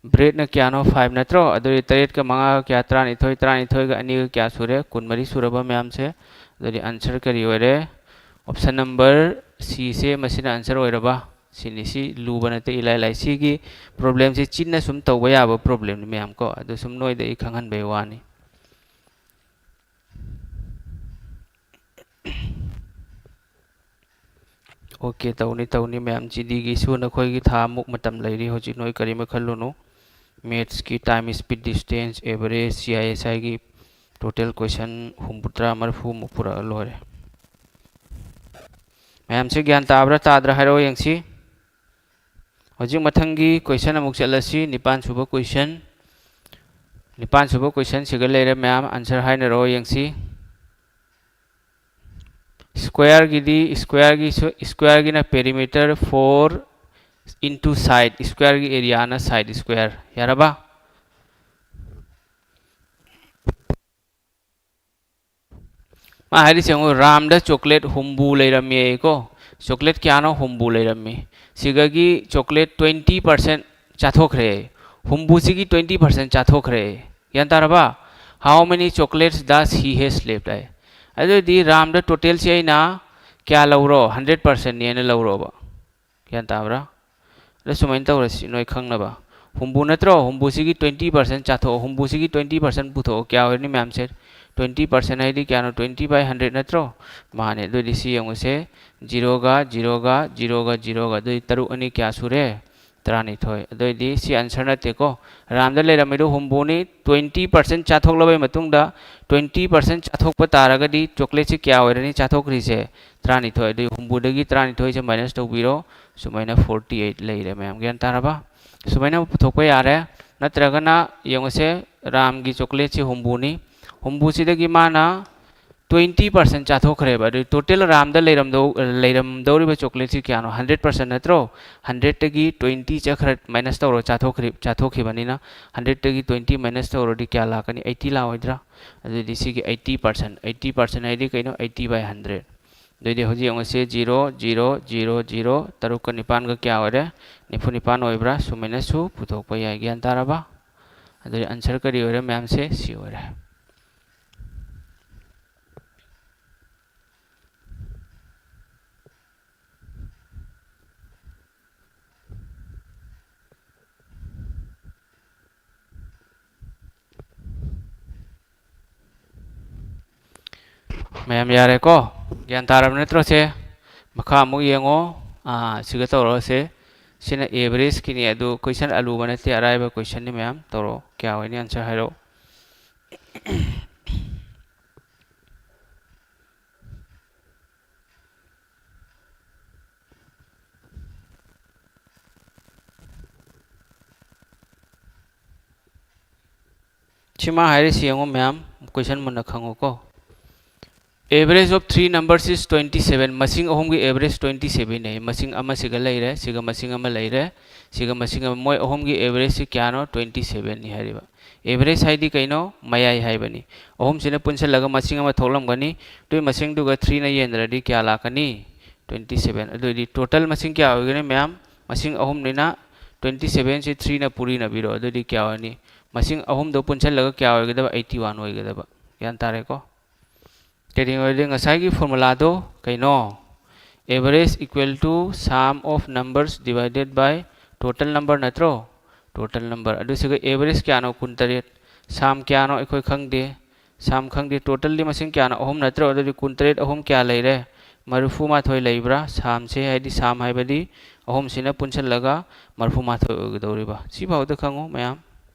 breadꯅ ꯀꯌꯥꯅꯣ? Five ꯅꯠꯇ꯭ꯔꯣ? ꯑꯗꯨꯗꯤ ꯇꯔꯦꯠꯀ ꯃꯉꯥꯒ ꯀꯌꯥ? ꯇꯔꯥꯅꯤꯊꯣꯏ꯫ ꯇꯔꯥꯅꯤꯊꯣꯏꯒ ꯑꯅꯤꯒ ꯀꯌꯥ ꯁꯨꯔꯦ? ꯀꯨꯟꯃꯔꯤ ꯁꯨꯔꯕ ꯃꯌꯥꯝꯁꯦ꯫ ꯑꯗꯨꯗꯤ answer ꯀꯔꯤ ꯑꯣꯏꯔꯦ? Option number Cꯁꯦ ꯃꯁꯤꯅ answer ꯑꯣꯏꯔꯕ? ꯁꯤꯅꯤ꯫ ꯁꯤ ꯂꯨꯕ ꯅꯠꯇꯦ, ꯏꯂꯥꯏ ꯂꯥꯏ꯫ ꯁꯤꯒꯤ problemꯁꯦ ꯆꯤꯟꯅ ꯁꯨꯝ ꯇꯧꯕ ꯌꯥꯕ problemꯅꯤ ꯃꯌꯥꯝ ꯀꯣ꯫ ꯑꯗꯨ ꯁꯨꯝ ꯅꯣꯏꯗ ꯑꯩ ꯈꯪꯍꯟꯕꯩ ꯋꯥꯅꯤ꯫ OK, ꯇꯧꯅꯤ, ꯇꯧꯅꯤ ꯃꯌꯥꯝ꯫ GDꯒꯤꯁꯨ ꯅꯈꯣꯏꯒꯤ ꯊꯥ ꯑꯃꯨꯛ ꯃꯇꯝ ꯂꯩꯔꯤ꯫ ꯍꯧꯖꯤꯛ ꯅꯣꯏ ꯀꯔꯤꯝ ꯈꯜꯂꯨꯅꯨ꯫ Mathsꯀꯤ time, speed, distance, average, CISIꯒꯤ total question ꯍꯨꯝꯐꯨꯇꯔꯥ, ꯃꯔꯤꯐꯨꯃꯨꯛ ꯄꯨꯔꯛꯑ ꯂꯣꯏꯔꯦ꯫ ꯃꯌꯥꯝꯁꯦ ꯒ꯭ꯌꯥꯟ ꯇꯥꯕ꯭ꯔꯥ ꯇꯥꯗ꯭ꯔꯥ ꯍꯥꯏꯔꯛꯑꯣ ꯌꯦꯡꯁꯤ꯫ ꯍꯧꯖꯤꯛ ꯃꯊꯪꯒꯤ question ꯑꯃꯨꯛ ꯆꯠꯂꯁꯤ, ꯅꯤꯄꯥꯟ ꯁꯨꯕ question꯫ ꯅꯤꯄꯥꯟ ꯁꯨꯕ questionꯁꯤꯒ ꯂꯩꯔꯦ ꯃꯌꯥꯝ, answer ꯍꯥꯏꯅꯔꯛꯑꯣ ꯌꯦꯡꯁꯤ꯫ Squareꯒꯤꯗꯤ, squareꯒꯤ, squareꯒꯤꯅ perimeter four into side, squareꯒꯤ areaꯅ side square꯫ ꯌꯥꯔꯕ? ꯃꯥ ꯍꯥꯏꯔꯤꯁꯦ ꯌꯦꯡꯉꯨ, ꯔꯥꯝꯗ chocolate ꯍꯨꯝꯐꯨ ꯂꯩꯔꯝꯃꯦꯀꯣ꯫ Chocolate ꯀꯌꯥꯅꯣ? ꯍꯨꯝꯐꯨ ꯂꯩꯔꯝꯃꯤ꯫ ꯁꯤꯒꯒꯤ chocolate twenty percent ꯆꯥꯊꯣꯛꯈ꯭ꯔꯦ꯫ ꯍꯨꯝꯐꯨꯁꯤꯒꯤ twenty percent ꯆꯥꯊꯣꯛꯈ꯭ꯔꯦ꯫ ꯒ꯭ꯌꯥꯟ ꯇꯥꯔꯕ? How many chocolates does he has left ꯍꯥꯏ꯫ ꯑꯗꯨꯗꯤ ꯔꯥꯝꯗ totalꯁꯦ ꯑꯩꯅ ꯀꯌꯥ ꯂꯧꯔꯣ? Hundred percentꯅꯦꯅ ꯂꯧꯔꯣꯕ꯫ ꯒ꯭ꯌꯥꯟ ꯇꯥꯕ꯭ꯔꯥ? ꯑꯗꯣ ꯁꯨꯃꯥꯏꯅ ꯇꯧꯔꯁꯤ, ꯅꯣꯏ ꯈꯪꯅꯕ꯫ ꯍꯨꯝꯐꯨ ꯅꯠꯇ꯭ꯔꯣ? ꯍꯨꯝꯐꯨꯁꯤꯒꯤ twenty percent ꯆꯥꯊꯣꯛꯑꯣ꯫ ꯍꯨꯝꯐꯨꯁꯤꯒꯤ twenty percent ꯄꯨꯊꯣꯛꯑꯣ꯫ ꯀꯌꯥ ꯑꯣꯏꯔꯅꯤ ꯃꯌꯥꯝꯁꯦ? Twenty percent ꯍꯥꯏꯗꯤ ꯀꯌꯥꯅꯣ? Twenty by hundred ꯅꯠꯇ꯭ꯔꯣ? ꯃꯥꯅꯦ꯫ ꯑꯗꯨꯑꯣꯏꯗꯤ ꯁꯤ ꯌꯦꯡꯉꯨꯁꯦ꯫ Zeroꯒ, zeroꯒ, zeroꯒ, zeroꯒ꯫ ꯑꯗꯨꯑꯣꯏꯗꯤ ꯇꯔꯨꯛ ꯑꯅꯤ ꯀꯌꯥ ꯁꯨꯔꯦ? ꯇꯔꯥꯅꯤꯊꯣꯏ꯫ ꯑꯗꯨꯑꯣꯏꯗꯤ ꯁꯤ answer ꯅꯠꯇꯦꯀꯣ꯫ ꯔꯥꯝꯗ ꯂꯩꯔꯝꯃꯤꯗꯣ ꯍꯨꯝꯐꯨꯅꯤ꯫ Twenty percent ꯆꯥꯊꯣꯛꯂꯕꯩ ꯃꯇꯨꯡꯗ, twenty percent ꯆꯥꯊꯣꯛꯄ ꯇꯥꯔꯒꯗꯤ chocolateꯁꯤ ꯀꯌꯥ ꯑꯣꯏꯔꯅꯤ ꯆꯥꯊꯣꯛꯈ꯭ꯔꯤꯁꯦ? ꯇꯔꯥꯅꯤꯊꯣꯏ꯫ ꯑꯗꯨꯗꯤ ꯍꯨꯝꯐꯨꯗꯒꯤ ꯇꯔꯥꯅꯤꯊꯣꯏꯁꯦ minus ꯇꯧꯕꯤꯔꯣ꯫ ꯁꯨꯃꯥꯏꯅ forty eight ꯂꯩꯔꯦ ꯃꯌꯥꯝ꯫ ꯒ꯭ꯌꯥꯟ ꯇꯥꯔꯕ? ꯁꯨꯃꯥꯏꯅ ꯄꯨꯊꯣꯛꯄ ꯌꯥꯔꯦ꯫ ꯅꯠꯇ꯭ꯔꯒꯅ ꯌꯦꯡꯉꯨꯁꯦ, ꯔꯥꯝꯒꯤ chocolateꯁꯤ ꯍꯨꯝꯐꯨꯅꯤ꯫ ꯍꯨꯝꯐꯨꯁꯤꯗꯒꯤ ꯃꯥꯅ twenty percent ꯆꯥꯊꯣꯛꯈ꯭ꯔꯦꯕ꯫ ꯑꯗꯨ total ꯔꯥꯝꯗ ꯂꯩꯔꯝꯗꯧ-, ꯂꯩꯔꯝꯗꯧꯔꯤꯕ chocolateꯁꯤ ꯀꯌꯥꯅꯣ? Hundred percent ꯅꯠꯇ꯭ꯔꯣ? Hundredꯇꯒꯤ twenty ꯆꯠꯈ꯭ꯔ-, minus ꯇꯧꯔ ꯆꯥꯊꯣꯛꯈ꯭ꯔꯤ-, ꯆꯥꯊꯣꯛꯈꯤꯕꯅꯤꯅ, hundredꯇꯒꯤ twenty minus ꯇꯧꯔꯗꯤ ꯀꯌꯥ ꯂꯥꯛꯀꯅꯤ? Eighty ꯂꯥꯛꯑꯣꯏꯗ꯭ꯔꯥ? ꯑꯗꯨꯗꯤ ꯁꯤꯒꯤ eighty percent, eighty percent ꯍꯥꯏꯗꯤ ꯀꯩꯅꯣ? Eighty by hundred꯫ ꯑꯗꯨꯑꯣꯏꯗꯤ ꯍꯧꯖꯤꯛ ꯌꯦꯡꯉꯨꯁꯦ, ꯖꯤꯔꯣ, ꯖꯤꯔꯣ, ꯖꯤꯔꯣ, ꯖꯤꯔꯣ, ꯇꯔꯨꯛꯀ ꯅꯤꯄꯥꯟꯒ ꯀꯌꯥ ꯑꯣꯏꯔꯦ? ꯅꯤꯐꯨ ꯅꯤꯄꯥꯟ ꯑꯣꯏꯕ꯭ꯔꯥ? ꯁꯨꯃꯥꯏꯅꯁꯨ ꯄꯨꯊꯣꯛꯄ ꯌꯥꯏ꯫ ꯒ꯭ꯌꯥꯟ ꯇꯥꯔꯕ? ꯑꯗꯨꯗꯤ ꯑꯟꯁꯔ ꯀꯔꯤ ꯑꯣꯏꯔꯦ ꯃꯌꯥꯝꯁꯦ? ꯁꯤ ꯑꯣꯏꯔꯦ꯫ ꯃꯌꯥꯝ ꯌꯥꯔꯦꯀꯣ? ꯒ꯭ꯌꯥꯟ ꯇꯥꯔꯕ ꯅꯠꯇ꯭ꯔꯣ ꯁꯦ? ꯃꯈꯥ ꯑꯃꯨꯛ ꯌꯦꯡꯉꯣ꯫ ꯑꯥ, ꯁꯤꯒ ꯇꯧꯔꯁꯦ꯫ ꯁꯤꯅ ꯑꯦꯚꯔꯦꯖꯀꯤꯅꯤ꯫ ꯑꯗꯨ ꯀꯣꯏꯁꯟ ꯑꯂꯨꯕ ꯅꯠꯇꯦ, ꯑꯔꯥꯏꯕ ꯀꯣꯏꯁꯟꯅꯤ ꯃꯌꯥꯝ꯫ ꯇꯧꯔꯣ꯫ ꯀꯌꯥ ꯑꯣꯏꯅꯤ? ꯑꯟꯁꯔ ꯍꯥꯏꯔꯛꯑꯣ꯫ ꯁꯤꯃ ꯍꯥꯏꯔꯤꯁꯤ ꯌꯦꯡꯉꯨ ꯃꯌꯥꯝ, ꯀꯣꯏꯁꯟ ꯃꯨꯟꯅ ꯈꯪꯉꯨꯀꯣ꯫ Average of three numbers is twenty seven꯫ ꯃꯁꯤꯡ ꯑꯍꯨꯝꯒꯤ average twenty seven ꯅꯤ꯫ ꯃꯁꯤꯡ ꯑꯃ ꯁꯤꯒ ꯂꯩꯔꯦ, ꯁꯤꯒ ꯃꯁꯤꯡ ꯑꯃ ꯂꯩꯔꯦ, ꯁꯤꯒ ꯃꯁꯤꯡ ꯑꯃ, ꯃꯣꯏ ꯑꯍꯨꯝꯒꯤ average ꯁꯤ ꯀꯌꯥꯅꯣ? Twenty seven ꯅꯤ ꯍꯥꯏꯔꯤꯕ꯫ Average ꯍꯥꯏꯗꯤ ꯀꯩꯅꯣ? ꯃꯌꯥꯏ ꯍꯥꯏꯕꯅꯤ꯫ ꯑꯍꯨꯝꯁꯤꯅ ꯄꯨꯟꯁꯤꯜꯂꯒ ꯃꯁꯤꯡ ꯑꯃ ꯊꯣꯛꯂꯝꯒꯅꯤ꯫ ꯑꯗꯨꯒꯤ ꯃꯁꯤꯡꯗꯨꯒ three ꯅ ꯌꯦꯟꯅꯔꯗꯤ ꯀꯌꯥ ꯂꯥꯛꯀꯅꯤ? Twenty seven꯫ ꯑꯗꯨꯑꯣꯏꯗꯤ total ꯃꯁꯤꯡ ꯀꯌꯥ ꯑꯣꯏꯒꯅꯤ ꯃꯌꯥꯝ? ꯃꯁꯤꯡ ꯑꯍꯨꯝꯅꯤꯅ twenty seven ꯁꯤ three ꯅ ꯄꯨꯔꯤꯅꯕꯤꯔꯣ꯫ ꯑꯗꯨꯗꯤ ꯀꯌꯥ ꯑꯣꯏꯅꯤ? ꯃꯁꯤꯡ ꯑꯍꯨꯝꯗꯣ ꯄꯨꯟꯁꯤꯜꯂꯒ ꯀꯌꯥ ꯑꯣꯏꯒꯗꯕ? Eighty one ꯑꯣꯏꯒꯗꯕ꯫ ꯒ꯭ꯌꯥꯟ ꯇꯥꯔꯦꯀꯣ? ꯀꯔꯤ ꯑꯣꯏꯔꯗꯤ ꯉꯁꯥꯏꯒꯤ formula ꯗꯣ ꯀꯩꯅꯣ? Average equal to sum of numbers divided by total number ꯅꯠꯇ꯭ꯔꯣ? Total number꯫ ꯑꯗꯨ ꯁꯤꯒ average ꯀꯌꯥꯅꯣ? ꯀꯨꯟꯇꯔꯦꯠ꯫ Sum ꯀꯌꯥꯅꯣ? ꯑꯩꯈꯣꯏ ꯈꯪꯗꯦ꯫ Sum ꯈꯪꯗꯦ꯫ Total ꯗꯤ ꯃꯁꯤꯡ ꯀꯌꯥꯅꯣ? ꯑꯍꯨꯝ ꯅꯠꯇ꯭ꯔꯣ? ꯑꯗꯨꯗꯤ ꯀꯨꯟꯇꯔꯦꯠ ꯑꯍꯨꯝ ꯀꯌꯥ ꯂꯩꯔꯦ? ꯃꯔꯤꯐꯨ ꯃꯥꯊꯣꯏ ꯂꯩꯕ꯭ꯔꯥ? Sum ꯁꯦ ꯍꯥꯏꯗꯤ sum ꯍꯥꯏꯕꯗꯤ ꯑꯍꯨꯝꯁꯤꯅ ꯄꯨꯟꯁꯤꯜꯂꯒ ꯃꯔꯤꯐꯨ ꯃꯥꯊꯣꯏ ꯑꯣꯏꯒꯗꯧꯔꯤꯕ꯫ ꯁꯤꯐꯥꯎꯗ ꯈꯪꯉꯨ ꯃꯌꯥꯝ꯫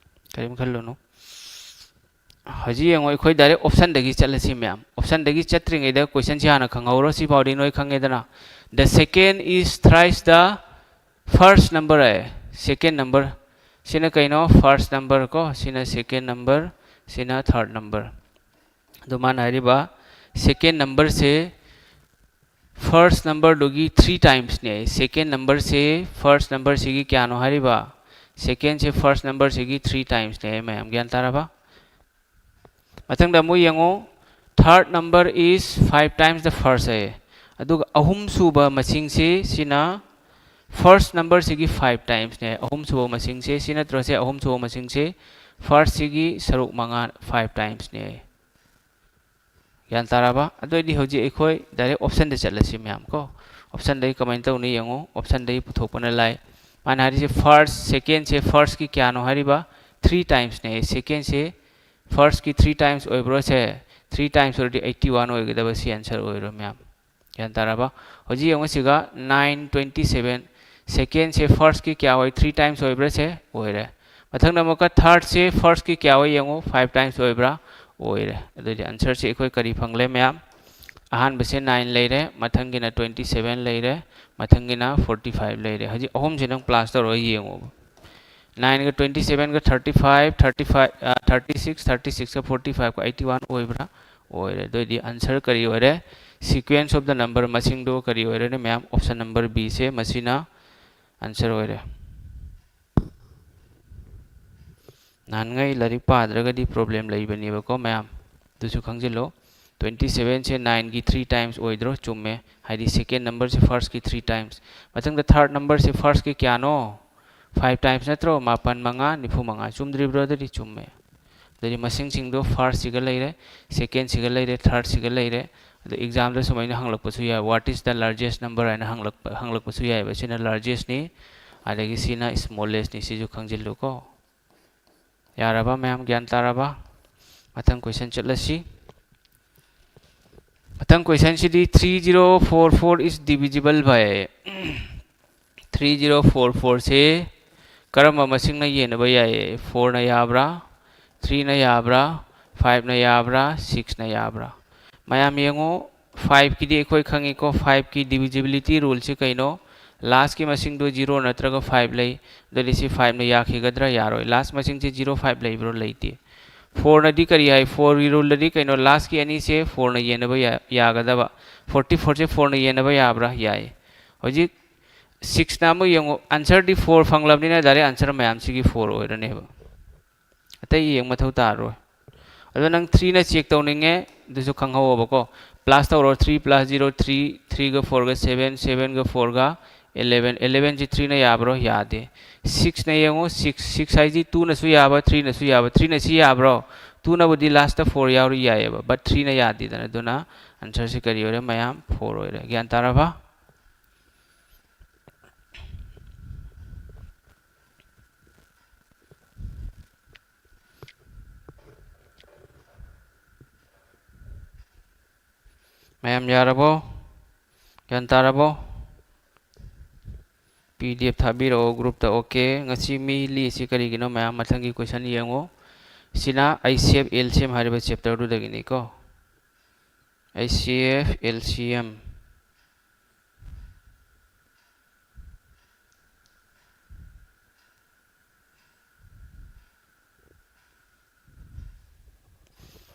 ꯀꯔꯤꯝ ꯈꯜꯂꯨꯅꯨ꯫ ꯍꯧꯖꯤꯛ ꯌꯦꯡꯉꯣ, ꯑꯩꯈꯣꯏ direct option ꯗꯒꯤ ꯆꯠꯂꯁꯤ ꯃꯌꯥꯝ꯫ Option ꯗꯒꯤ ꯆꯠꯇ꯭ꯔꯤꯉꯩꯗ ꯀꯣꯏꯁꯟꯁꯤ ꯍꯥꯟꯅ ꯈꯪꯍꯧꯔꯣ꯫ ꯁꯤꯐꯥꯎꯗꯤ ꯅꯣꯏ ꯈꯪꯉꯦꯗꯅ꯫ The second is thrice the first number high. Second number ꯁꯤꯅ ꯀꯩꯅꯣ? First number ꯀꯣ꯫ ꯁꯤꯅ second number, ꯁꯤꯅ third number꯫ ꯑꯗꯨ ꯃꯥꯅ ꯍꯥꯏꯔꯤꯕ second number ꯁꯦ first number ꯗꯨꯒꯤ three times ꯅꯦ꯫ Second number ꯁꯦ first number ꯁꯤꯒꯤ ꯀꯌꯥꯅꯣ ꯍꯥꯏꯔꯤꯕ? Second ꯁꯦ first number ꯁꯤꯒꯤ three times ꯅꯦ꯫ ꯃꯌꯥꯝ ꯒ꯭ꯌꯥꯟ ꯇꯥꯔꯕ? ꯃꯊꯪꯗ ꯑꯃꯨꯛ ꯌꯦꯡꯉꯨ꯫ Third number is five times the first ꯍꯥꯏꯌꯦ꯫ ꯑꯗꯨꯒ ꯑꯍꯨꯝꯁꯨꯕ ꯃꯁꯤꯡꯁꯤ, ꯁꯤꯅ first number ꯁꯤꯒꯤ five times ꯅꯦ꯫ ꯑꯍꯨꯝꯁꯨꯕ ꯃꯁꯤꯡꯁꯦ ꯁꯤ ꯅꯠꯇ꯭ꯔꯣ? ꯁꯦ ꯑꯍꯨꯝꯁꯨꯕ ꯃꯁꯤꯡꯁꯦ first ꯁꯤꯒꯤ ꯁꯔꯨꯛ ꯃꯉꯥ, five times ꯅꯦ꯫ ꯒ꯭ꯌꯥꯟ ꯇꯥꯔꯕ? ꯑꯗꯨ ꯑꯣꯏꯗꯤ ꯍꯧꯖꯤꯛ ꯑꯩꯈꯣꯏ direct option ꯗ ꯆꯠꯂꯁꯤ ꯃꯌꯥꯝ ꯀꯣ꯫ Option ꯗꯒꯤ ꯀꯃꯥꯏꯅ ꯇꯧꯅꯤ ꯌꯦꯡꯉꯨ꯫ Option ꯗꯒꯤ ꯄꯨꯊꯣꯛꯄꯅ ꯂꯥꯏ꯫ ꯃꯥꯅ ꯍꯥꯏꯔꯤꯁꯦ first, second ꯁꯦ first ꯀꯤ ꯀꯌꯥꯅꯣ ꯍꯥꯏꯔꯤꯕ? Three times ꯅꯦ꯫ Second ꯁꯦ first ꯀꯤ three times ꯑꯣꯏꯕ꯭ꯔꯣ? ꯁꯦ three times ꯑꯣꯏꯔꯗꯤ eighty one ꯑꯣꯏꯒꯗꯕ, ꯁꯤ answer ꯑꯣꯏꯔꯣꯏ ꯃꯌꯥꯝ꯫ ꯒ꯭ꯌꯥꯟ ꯇꯥꯔꯕ? ꯍꯧꯖꯤꯛ ꯌꯦꯡꯉꯨ ꯁꯤꯒ nine twenty seven, second ꯁꯦ first ꯀꯤ ꯀꯌꯥ ꯑꯣꯏ? Three times ꯑꯣꯏꯕ꯭ꯔꯥ? ꯁꯦ ꯑꯣꯏꯔꯦ꯫ ꯃꯊꯪꯗ ꯑꯃꯨꯛꯀ third ꯁꯦ first ꯀꯤ ꯀꯌꯥ ꯑꯣꯏ ꯌꯦꯡꯉꯨ, five times ꯑꯣꯏꯕ꯭ꯔꯥ? ꯑꯣꯏꯔꯦ꯫ ꯑꯗꯨꯗꯤ answer ꯁꯦ ꯑꯩꯈꯣꯏ ꯀꯔꯤ ꯐꯪꯂꯦ ꯃꯌꯥꯝ? ꯑꯍꯥꯟꯕꯁꯦ nine ꯂꯩꯔꯦ, ꯃꯊꯪꯒꯤꯅ twenty seven ꯂꯩꯔꯦ, ꯃꯊꯪꯒꯤꯅ forty five ꯂꯩꯔꯦ꯫ ꯍꯧꯖꯤꯛ ꯑꯍꯨꯝꯁꯦ ꯅꯪ plus ꯇꯧꯔꯒ ꯌꯦꯡꯉꯣꯕ꯫ Nine ꯒ twenty seven ꯒ thirty five, thirty five, thirty six, thirty six ꯒ forty five ꯀ eighty one ꯑꯣꯏꯕ꯭ꯔꯥ? ꯑꯣꯏꯔꯦ꯫ ꯑꯗꯨꯑꯣꯏꯗꯤ answer ꯀꯔꯤ ꯑꯣꯏꯔꯦ? Sequence of the number ꯃꯁꯤꯡꯗꯣ ꯀꯔꯤ ꯑꯣꯏꯔꯅꯤ ꯃꯌꯥꯝ? Option number B ꯁꯦ ꯃꯁꯤꯅ answer ꯑꯣꯏꯔꯦ꯫ ꯅꯍꯥꯟꯉꯩ ꯂꯥꯏꯔꯤꯛ ꯄꯥꯗ꯭ꯔꯒꯗꯤ problem ꯂꯩꯕꯅꯦꯕꯀꯣ ꯃꯌꯥꯝ, ꯑꯗꯨꯁꯨ ꯈꯪꯖꯤꯜꯂꯣ꯫ Twenty seven ꯁꯦ nine ꯒꯤ three times ꯑꯣꯏꯗ꯭ꯔꯣ? ꯆꯨꯝꯃꯦ꯫ ꯍꯥꯏꯗꯤ second number ꯁꯦ first ꯀꯤ three times꯫ ꯃꯊꯪꯗ third number ꯁꯦ first ꯀꯤ ꯀꯌꯥꯅꯣ? Five times ꯅꯠꯇ꯭ꯔꯣ? ꯃꯥꯄꯟ ꯃꯉꯥ ꯅꯤꯐꯨ ꯃꯉꯥ꯫ ꯆꯨꯝꯗ꯭ꯔꯤꯕ꯭ꯔꯣ? ꯑꯗꯨꯗꯤ ꯆꯨꯝꯃꯦ꯫ ꯑꯗꯨꯗꯤ ꯃꯁꯤꯡꯁꯤꯡꯗꯣ first ꯁꯤꯒ ꯂꯩꯔꯦ, second ꯁꯤꯒ ꯂꯩꯔꯦ, third ꯁꯤꯒ ꯂꯩꯔꯦ꯫ ꯑꯗꯣ exam ꯗ ꯁꯨꯃꯥꯏꯅ ꯍꯪꯂꯛꯄꯁꯨ ꯌꯥꯏ, "What is the largest number?" ꯍꯥꯏꯅ ꯍꯪꯂꯛꯄ, ꯍꯪꯂꯛꯄꯁꯨ ꯌꯥꯏꯑꯕ꯫ ꯁꯤꯅ largest ꯅꯤ, ꯑꯗꯒꯤ ꯁꯤꯅ smallest ꯅꯤ꯫ ꯁꯤꯁꯨ ꯈꯪꯖꯤꯜꯂꯨꯀꯣ꯫ ꯌꯥꯔꯕ ꯃꯌꯥꯝ? ꯒ꯭ꯌꯥꯟ ꯇꯥꯔꯕ? ꯃꯊꯪ question ꯆꯠꯂꯁꯤ꯫ ꯃꯊꯪ question CD, "Three zero four four is divisible by"꯫ Three zero four four ꯁꯦ ꯀꯔꯝꯕ ꯃꯁꯤꯡꯅ ꯌꯦꯟꯅꯕ ꯌꯥꯏ? Four ꯅ ꯌꯥꯕ꯭ꯔꯥ? Three ꯅ ꯌꯥꯕ꯭ꯔꯥ? Five ꯅ ꯌꯥꯕ꯭ꯔꯥ? Six ꯅ ꯌꯥꯕ꯭ꯔꯥ? ꯃꯌꯥꯝ ꯌꯦꯡꯉꯨ, five ꯀꯤꯗꯤ ꯑꯩꯈꯣꯏ ꯈꯪꯉꯤꯀꯣ, five ꯀꯤ divisibility rule ꯁꯤ ꯀꯩꯅꯣ? Last ꯀꯤ ꯃꯁꯤꯡꯗꯣ zero ꯅꯠꯇ꯭ꯔꯒ five ꯂꯩ꯫ ꯑꯗꯨꯗꯤ ꯁꯤ five ꯅ ꯌꯥꯈꯤꯒꯗ꯭ꯔꯥ? ꯌꯥꯔꯣꯏ꯫ Last ꯃꯁꯤꯡꯁꯦ zero five ꯂꯩꯕ꯭ꯔꯣ? ꯂꯩꯇꯦ꯫ Four ꯅꯗꯤ ꯀꯔꯤ ꯍꯥꯏ? Four ꯒꯤ rule ꯗꯗꯤ ꯀꯩꯅꯣ? Last ꯀꯤ ꯑꯅꯤꯁꯦ four ꯅ ꯌꯦꯟꯅꯕ ꯌꯥ-, ꯌꯥꯒꯗꯕ꯫ Forty four ꯁꯦ four ꯅ ꯌꯦꯟꯅꯕ ꯌꯥꯕ꯭ꯔꯥ? ꯌꯥꯏ꯫ ꯍꯧꯖꯤꯛ six ꯅ ꯑꯃꯨꯛ ꯌꯦꯡꯉꯨ, answer ꯗꯤ four ꯐꯪꯂꯕꯅꯤꯅ direct answer ꯃꯌꯥꯝꯁꯤꯒꯤ four ꯑꯣꯏꯔꯅꯦꯕ꯫ ꯑꯇꯩ ꯌꯦꯡ ꯃꯊꯧ ꯇꯥꯔꯣꯏ꯫ ꯑꯗꯣ ꯅꯪ three ꯅ check ꯇꯧꯅꯤꯡꯉꯦ, ꯑꯗꯨꯁꯨ ꯈꯪꯍꯧꯑꯣꯕꯀꯣ꯫ plus ꯇꯧꯔꯣ, three plus zero three, three ꯒ four ꯒ seven, seven ꯒ four ꯒ eleven, eleven ꯁꯤ three ꯅ ꯌꯥꯕ꯭ꯔꯣ? ꯌꯥꯗꯦ꯫ Six ꯅ ꯌꯦꯡꯉꯣ, six, six ꯍꯥꯏꯁꯤ two ꯅꯁꯨ ꯌꯥꯕ, three ꯅꯁꯨ ꯌꯥꯕ, three ꯅ ꯁꯤ ꯌꯥꯕ꯭ꯔꯣ? Two ꯅꯕꯨꯗꯤ last four ꯌꯥꯎꯔꯤ ꯌꯥꯏꯑꯕ, but three ꯅ ꯌꯥꯗꯦꯗꯅ꯫ ꯑꯗꯨꯅ answer ꯁꯤ ꯀꯔꯤ ꯑꯣꯏꯔꯦ ꯃꯌꯥꯝ? Four ꯑꯣꯏꯔꯦ꯫ ꯒ꯭ꯌꯥꯟ ꯇꯥꯔꯕ? ꯃꯌꯥꯝ ꯌꯥꯔꯕꯣ? ꯒ꯭ꯌꯥꯟ ꯇꯥꯔꯕꯣ? P D F ꯊꯥꯕꯤꯔꯛꯑꯣ group ꯇ꯫ Okay, ꯉꯁꯤ ꯃꯤ ꯂꯤꯁꯤ ꯀꯔꯤꯒꯤꯅꯣ ꯃꯌꯥꯝ? ꯃꯊꯪꯒꯤ question ꯌꯦꯡꯉꯣ꯫ ꯁꯤꯅ H C F L C M ꯍꯥꯏꯔꯤꯕ chapter ꯗꯨꯗꯒꯤꯅꯤꯀꯣ꯫ H C F L C M꯫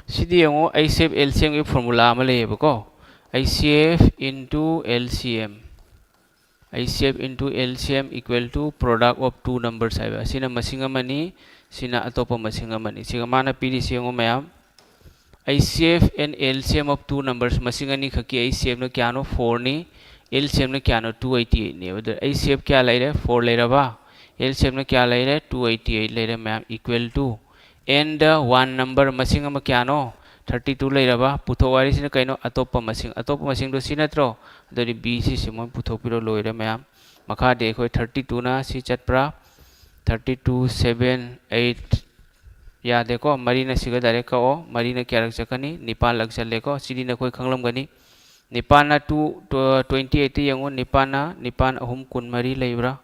ꯁꯤꯗꯤ ꯌꯦꯡꯉꯣ, H C F L C M ꯒꯤ formula ꯑꯃ ꯂꯩꯌꯦꯕꯀꯣ꯫ H C F into L C M꯫ H C F into L C M equal to product of two numbers ꯍꯥꯏꯕ꯫ ꯑꯁꯤꯅ ꯃꯁꯤꯡ ꯑꯃꯅꯤ, ꯁꯤꯅ ꯑꯇꯣꯞꯄ ꯃꯁꯤꯡ ꯑꯃꯅꯤ꯫ ꯁꯤꯒ ꯃꯥꯅ ꯄꯤꯔꯤꯁꯤ ꯌꯦꯡꯉꯣ ꯃꯌꯥꯝ꯫ H C F and L C M of two numbers, ꯃꯁꯤꯡ ꯑꯅꯤꯈꯛꯀꯤ H C F ꯅ ꯀꯌꯥꯅꯣ? Four ꯅꯤ꯫ L C M ꯅ ꯀꯌꯥꯅꯣ? Two eighty eight ꯅꯦꯕ꯫ ꯑꯗꯨ H C F ꯀꯌꯥ ꯂꯩꯔꯦ? Four ꯂꯩꯔꯕ? L C M ꯅ ꯀꯌꯥ ꯂꯩꯔꯦ? Two eighty eight ꯂꯩꯔꯦ ꯃꯌꯥꯝ, equal to and one number, ꯃꯁꯤꯡ ꯑꯃ ꯀꯌꯥꯅꯣ? Thirty two ꯂꯩꯔꯕ? ꯄꯨꯊꯣꯛ ꯍꯥꯏꯔꯤꯁꯤꯅ ꯀꯩꯅꯣ? ꯑꯇꯣꯞꯄ ꯃꯁꯤꯡ꯫ ꯑꯇꯣꯞꯄ ꯃꯁꯤꯡꯗꯣ ꯁꯤ ꯅꯠꯇ꯭ꯔꯣ? ꯑꯗꯨꯗꯤ B ꯁꯤ ꯁꯤ ꯃꯣꯏ ꯄꯨꯊꯣꯛꯄꯤꯔꯣ, ꯂꯣꯏꯔꯦ ꯃꯌꯥꯝ꯫ ꯃꯈꯥꯗꯤ ꯑꯩꯈꯣꯏ thirty two ꯅ ꯁꯤ ꯆꯠꯄ꯭ꯔꯥ? Thirty two, seven, eight꯫ ꯌꯥꯗꯦꯀꯣ꯫ ꯃꯔꯤꯅ ꯁꯤꯒ direct ꯀꯛꯑꯣ꯫ ꯃꯔꯤꯅ ꯀꯌꯥꯔꯛ ꯆꯠꯀꯅꯤ? ꯅꯤꯄꯥꯜꯂꯛ ꯆꯠꯂꯦꯀꯣ꯫ ꯁꯤꯗꯤ ꯅꯈꯣꯏ ꯈꯪꯂꯝꯒꯅꯤ꯫ ꯅꯤꯄꯥꯜꯅ two, tw-, twenty eight ꯇ ꯌꯦꯡꯉꯨ꯫ ꯅꯤꯄꯥꯜꯅ, ꯅꯤꯄꯥꯜ ꯑꯍꯨꯝ ꯀꯨꯟꯃꯔꯤ ꯂꯩꯕ꯭ꯔꯥ?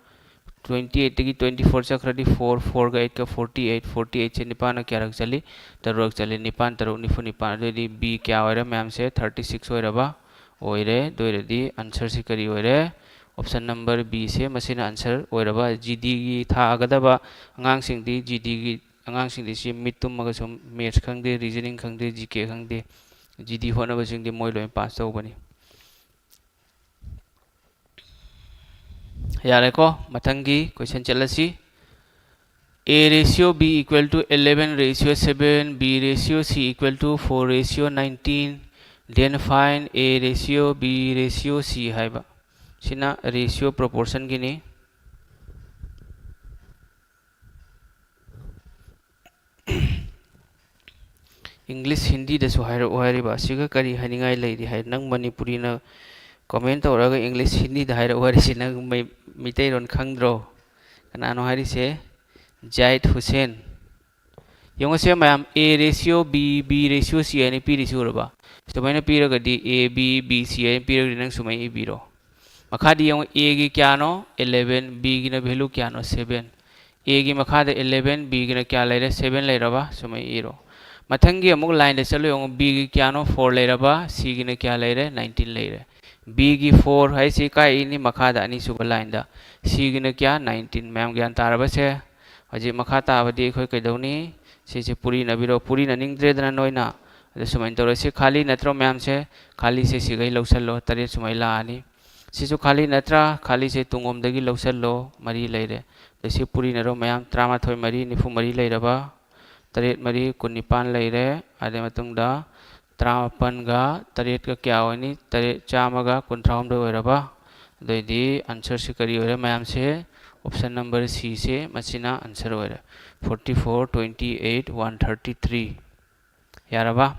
Twenty eight ꯇꯒꯤ twenty four ꯆꯠꯈ꯭ꯔꯗꯤ four, four ꯒ eight ꯀ forty eight, forty eight ꯁꯦ ꯅꯤꯄꯥꯜꯅ ꯀꯌꯥꯔꯛ ꯆꯠꯂꯤ? ꯇꯔꯨꯛꯔꯛ ꯆꯠꯂꯤ꯫ ꯅꯤꯄꯥꯜ ꯇꯔꯨꯛ ꯅꯤꯐꯨ ꯅꯤꯄꯥꯜ꯫ ꯑꯗꯨꯑꯣꯏꯗꯤ B ꯀꯌꯥ ꯑꯣꯏꯔꯦ ꯃꯌꯥꯝꯁꯦ? Thirty six ꯑꯣꯏꯔꯕ? ꯑꯣꯏꯔꯦ꯫ ꯑꯗꯨ ꯑꯣꯏꯔꯗꯤ answer ꯁꯤ ꯀꯔꯤ ꯑꯣꯏꯔꯦ? Option number B ꯁꯦ ꯃꯁꯤꯅ answer ꯑꯣꯏꯔꯕ꯫ G D ꯒꯤ ꯊꯥꯒꯗꯕ ꯑꯉꯥꯡꯁꯤꯡꯗꯤ, G D ꯒꯤ ꯑꯉꯥꯡꯁꯤꯡꯗꯤ ꯁꯤ ꯃꯤꯠ ꯇꯨꯝꯃꯒ ꯁꯨꯝ maths ꯈꯪꯗꯦ, reasoning ꯈꯪꯗꯦ, G K ꯈꯪꯗꯦ, G D ꯍꯣꯠꯅꯕꯁꯤꯡꯗꯤ ꯃꯣꯏ ꯂꯣꯏ pass ꯇꯧꯕꯅꯤ꯫ ꯌꯥꯔꯦꯀꯣ, ꯃꯊꯪꯒꯤ question ꯆꯠꯂꯁꯤ꯫ A ratio B equal to eleven ratio seven, B ratio C equal to four ratio nineteen, Then find A ratio B ratio C ꯍꯥꯏꯕ꯫ ꯁꯤꯅ ratio proportionꯒꯤꯅꯤ꯫ English ꯍꯤꯟꯗꯤꯗꯁꯨ ꯍꯥꯏꯔꯛꯑꯣ ꯍꯥꯏꯔꯤꯕ ꯑꯁꯤꯒ ꯀꯔꯤ ꯍꯥꯏꯅꯤꯡꯉꯥꯏ ꯂꯩꯔꯤ ꯍꯥꯏ? ꯅꯪ ꯃꯅꯤꯄꯨꯔꯤꯅ comment ꯇꯧꯔꯒ English ꯍꯤꯟꯗꯤꯗ ꯍꯥꯏꯔꯛꯑꯣ ꯍꯥꯏꯔꯤꯁꯤ ꯅꯪ ꯃꯩ-, ꯃꯩꯇꯩꯂꯣꯟ ꯈꯪꯗ꯭ꯔꯣ? ꯀꯅꯥꯅꯣ ꯍꯥꯏꯔꯤꯁꯦ? ꯖꯥꯏꯗ ꯍꯨꯁꯦꯟ꯫ ꯌꯦꯡꯉꯨꯁꯦ ꯃꯌꯥꯝ, A ratio B, B ratio C ꯍꯥꯏꯅ ꯄꯤꯔꯤꯁꯤ ꯎꯔꯕ? ꯁꯨꯃꯥꯏꯅ ꯄꯤꯔꯒꯗꯤ A, B, B, C ꯍꯥꯏꯅ ꯄꯤꯔꯒꯗꯤ ꯅꯪ ꯁꯨꯃꯥꯏꯅ ꯏꯕꯤꯔꯣ꯫ ꯃꯈꯥꯗꯤ ꯌꯦꯡꯉꯨ, Aꯒꯤ ꯀꯌꯥꯅꯣ? eleven, Bꯒꯤꯅ value ꯀꯌꯥꯅꯣ? seven꯫ Aꯒꯤ ꯃꯈꯥꯗ eleven, Bꯒꯤꯅ ꯀꯌꯥ ꯂꯩꯔꯦ? seven ꯂꯩꯔꯕ? ꯁꯨꯃꯥꯏꯅ ꯏꯔꯣ꯫ ꯃꯊꯪꯒꯤ ꯑꯃꯨꯛ lineꯗ ꯆꯠꯂꯨ ꯌꯦꯡꯉꯨ, Bꯒꯤ ꯀꯌꯥꯅꯣ? four ꯂꯩꯔꯕ? Cꯒꯤꯅ ꯀꯌꯥ ꯂꯩꯔꯦ? nineteen ꯂꯩꯔꯦ꯫ Bꯒꯤ four ꯍꯥꯏꯁꯤ ꯀꯥꯏ ꯏꯅꯤ? ꯃꯈꯥꯗ ꯑꯅꯤꯁꯨꯕ lineꯗ꯫ Cꯒꯤꯅ ꯀꯌꯥ? nineteen꯫ ꯃꯌꯥꯝ ꯒ꯭ꯌꯥꯟ ꯇꯥꯔꯕꯁꯦ? ꯍꯧꯖꯤꯛ ꯃꯈꯥ ꯇꯥꯕꯗꯤ ꯑꯩꯈꯣꯏ ꯀꯩꯗꯧꯅꯤ? ꯁꯤꯁꯦ ꯄꯨꯔꯤꯅꯕꯤꯔꯣ, ꯄꯨꯔꯤꯅꯅꯤꯡꯗ꯭ꯔꯦꯗꯅ ꯅꯣꯏꯅ꯫ ꯑꯗꯨ ꯁꯨꯃꯥꯏꯅ ꯇꯧꯔꯦ꯫ ꯁꯤ ꯈꯥꯂꯤ ꯅꯠꯇ꯭ꯔꯣ ꯃꯌꯥꯝꯁꯦ? ꯈꯥꯂꯤꯁꯦ ꯁꯤꯈꯩ ꯂꯧꯁꯜꯂꯣ, ꯇꯔꯦꯠ ꯁꯨꯃꯥꯏꯅ ꯂꯥꯛꯑꯅꯤ꯫ ꯁꯤꯁꯨ ꯈꯥꯂꯤ ꯅꯠꯇ꯭ꯔꯥ? ꯈꯥꯂꯤꯁꯦ ꯇꯨꯡꯂꯣꯝꯗꯒꯤ ꯂꯧꯁꯜꯂꯣ, ꯃꯔꯤ ꯂꯩꯔꯦ꯫ ꯑꯗ ꯁꯤ ꯄꯨꯔꯤꯅꯔꯣ ꯃꯌꯥꯝ, ꯇꯔꯥꯃꯥꯊꯣꯏ ꯃꯔꯤ, ꯅꯤꯐꯨ ꯃꯔꯤ ꯂꯩꯔꯕ? ꯇꯔꯦꯠ ꯃꯔꯤ ꯀꯨꯟꯅꯤꯄꯥꯟ ꯂꯩꯔꯦ꯫ ꯑꯗꯩ ꯃꯇꯨꯡꯗ ꯇꯔꯥꯃꯥꯄꯟꯒ ꯇꯔꯦꯠꯀ ꯀꯌꯥ ꯑꯣꯏꯅꯤ? ꯇꯔꯦꯠ, ꯆꯥꯝꯃꯒ ꯀꯨꯟꯊ꯭ꯔꯥꯍꯨꯝꯗꯣꯏ ꯑꯣꯏꯔꯕ? ꯑꯗꯨꯑꯣꯏꯗꯤ answerꯁꯤ ꯀꯔꯤ ꯑꯣꯏꯔꯦ? ꯃꯌꯥꯝꯁꯦ option number Cꯁꯦ ꯃꯁꯤꯅ answer ꯑꯣꯏꯔꯦ꯫ Forty four, twenty eight, one thirty three꯫ ꯌꯥꯔꯕ?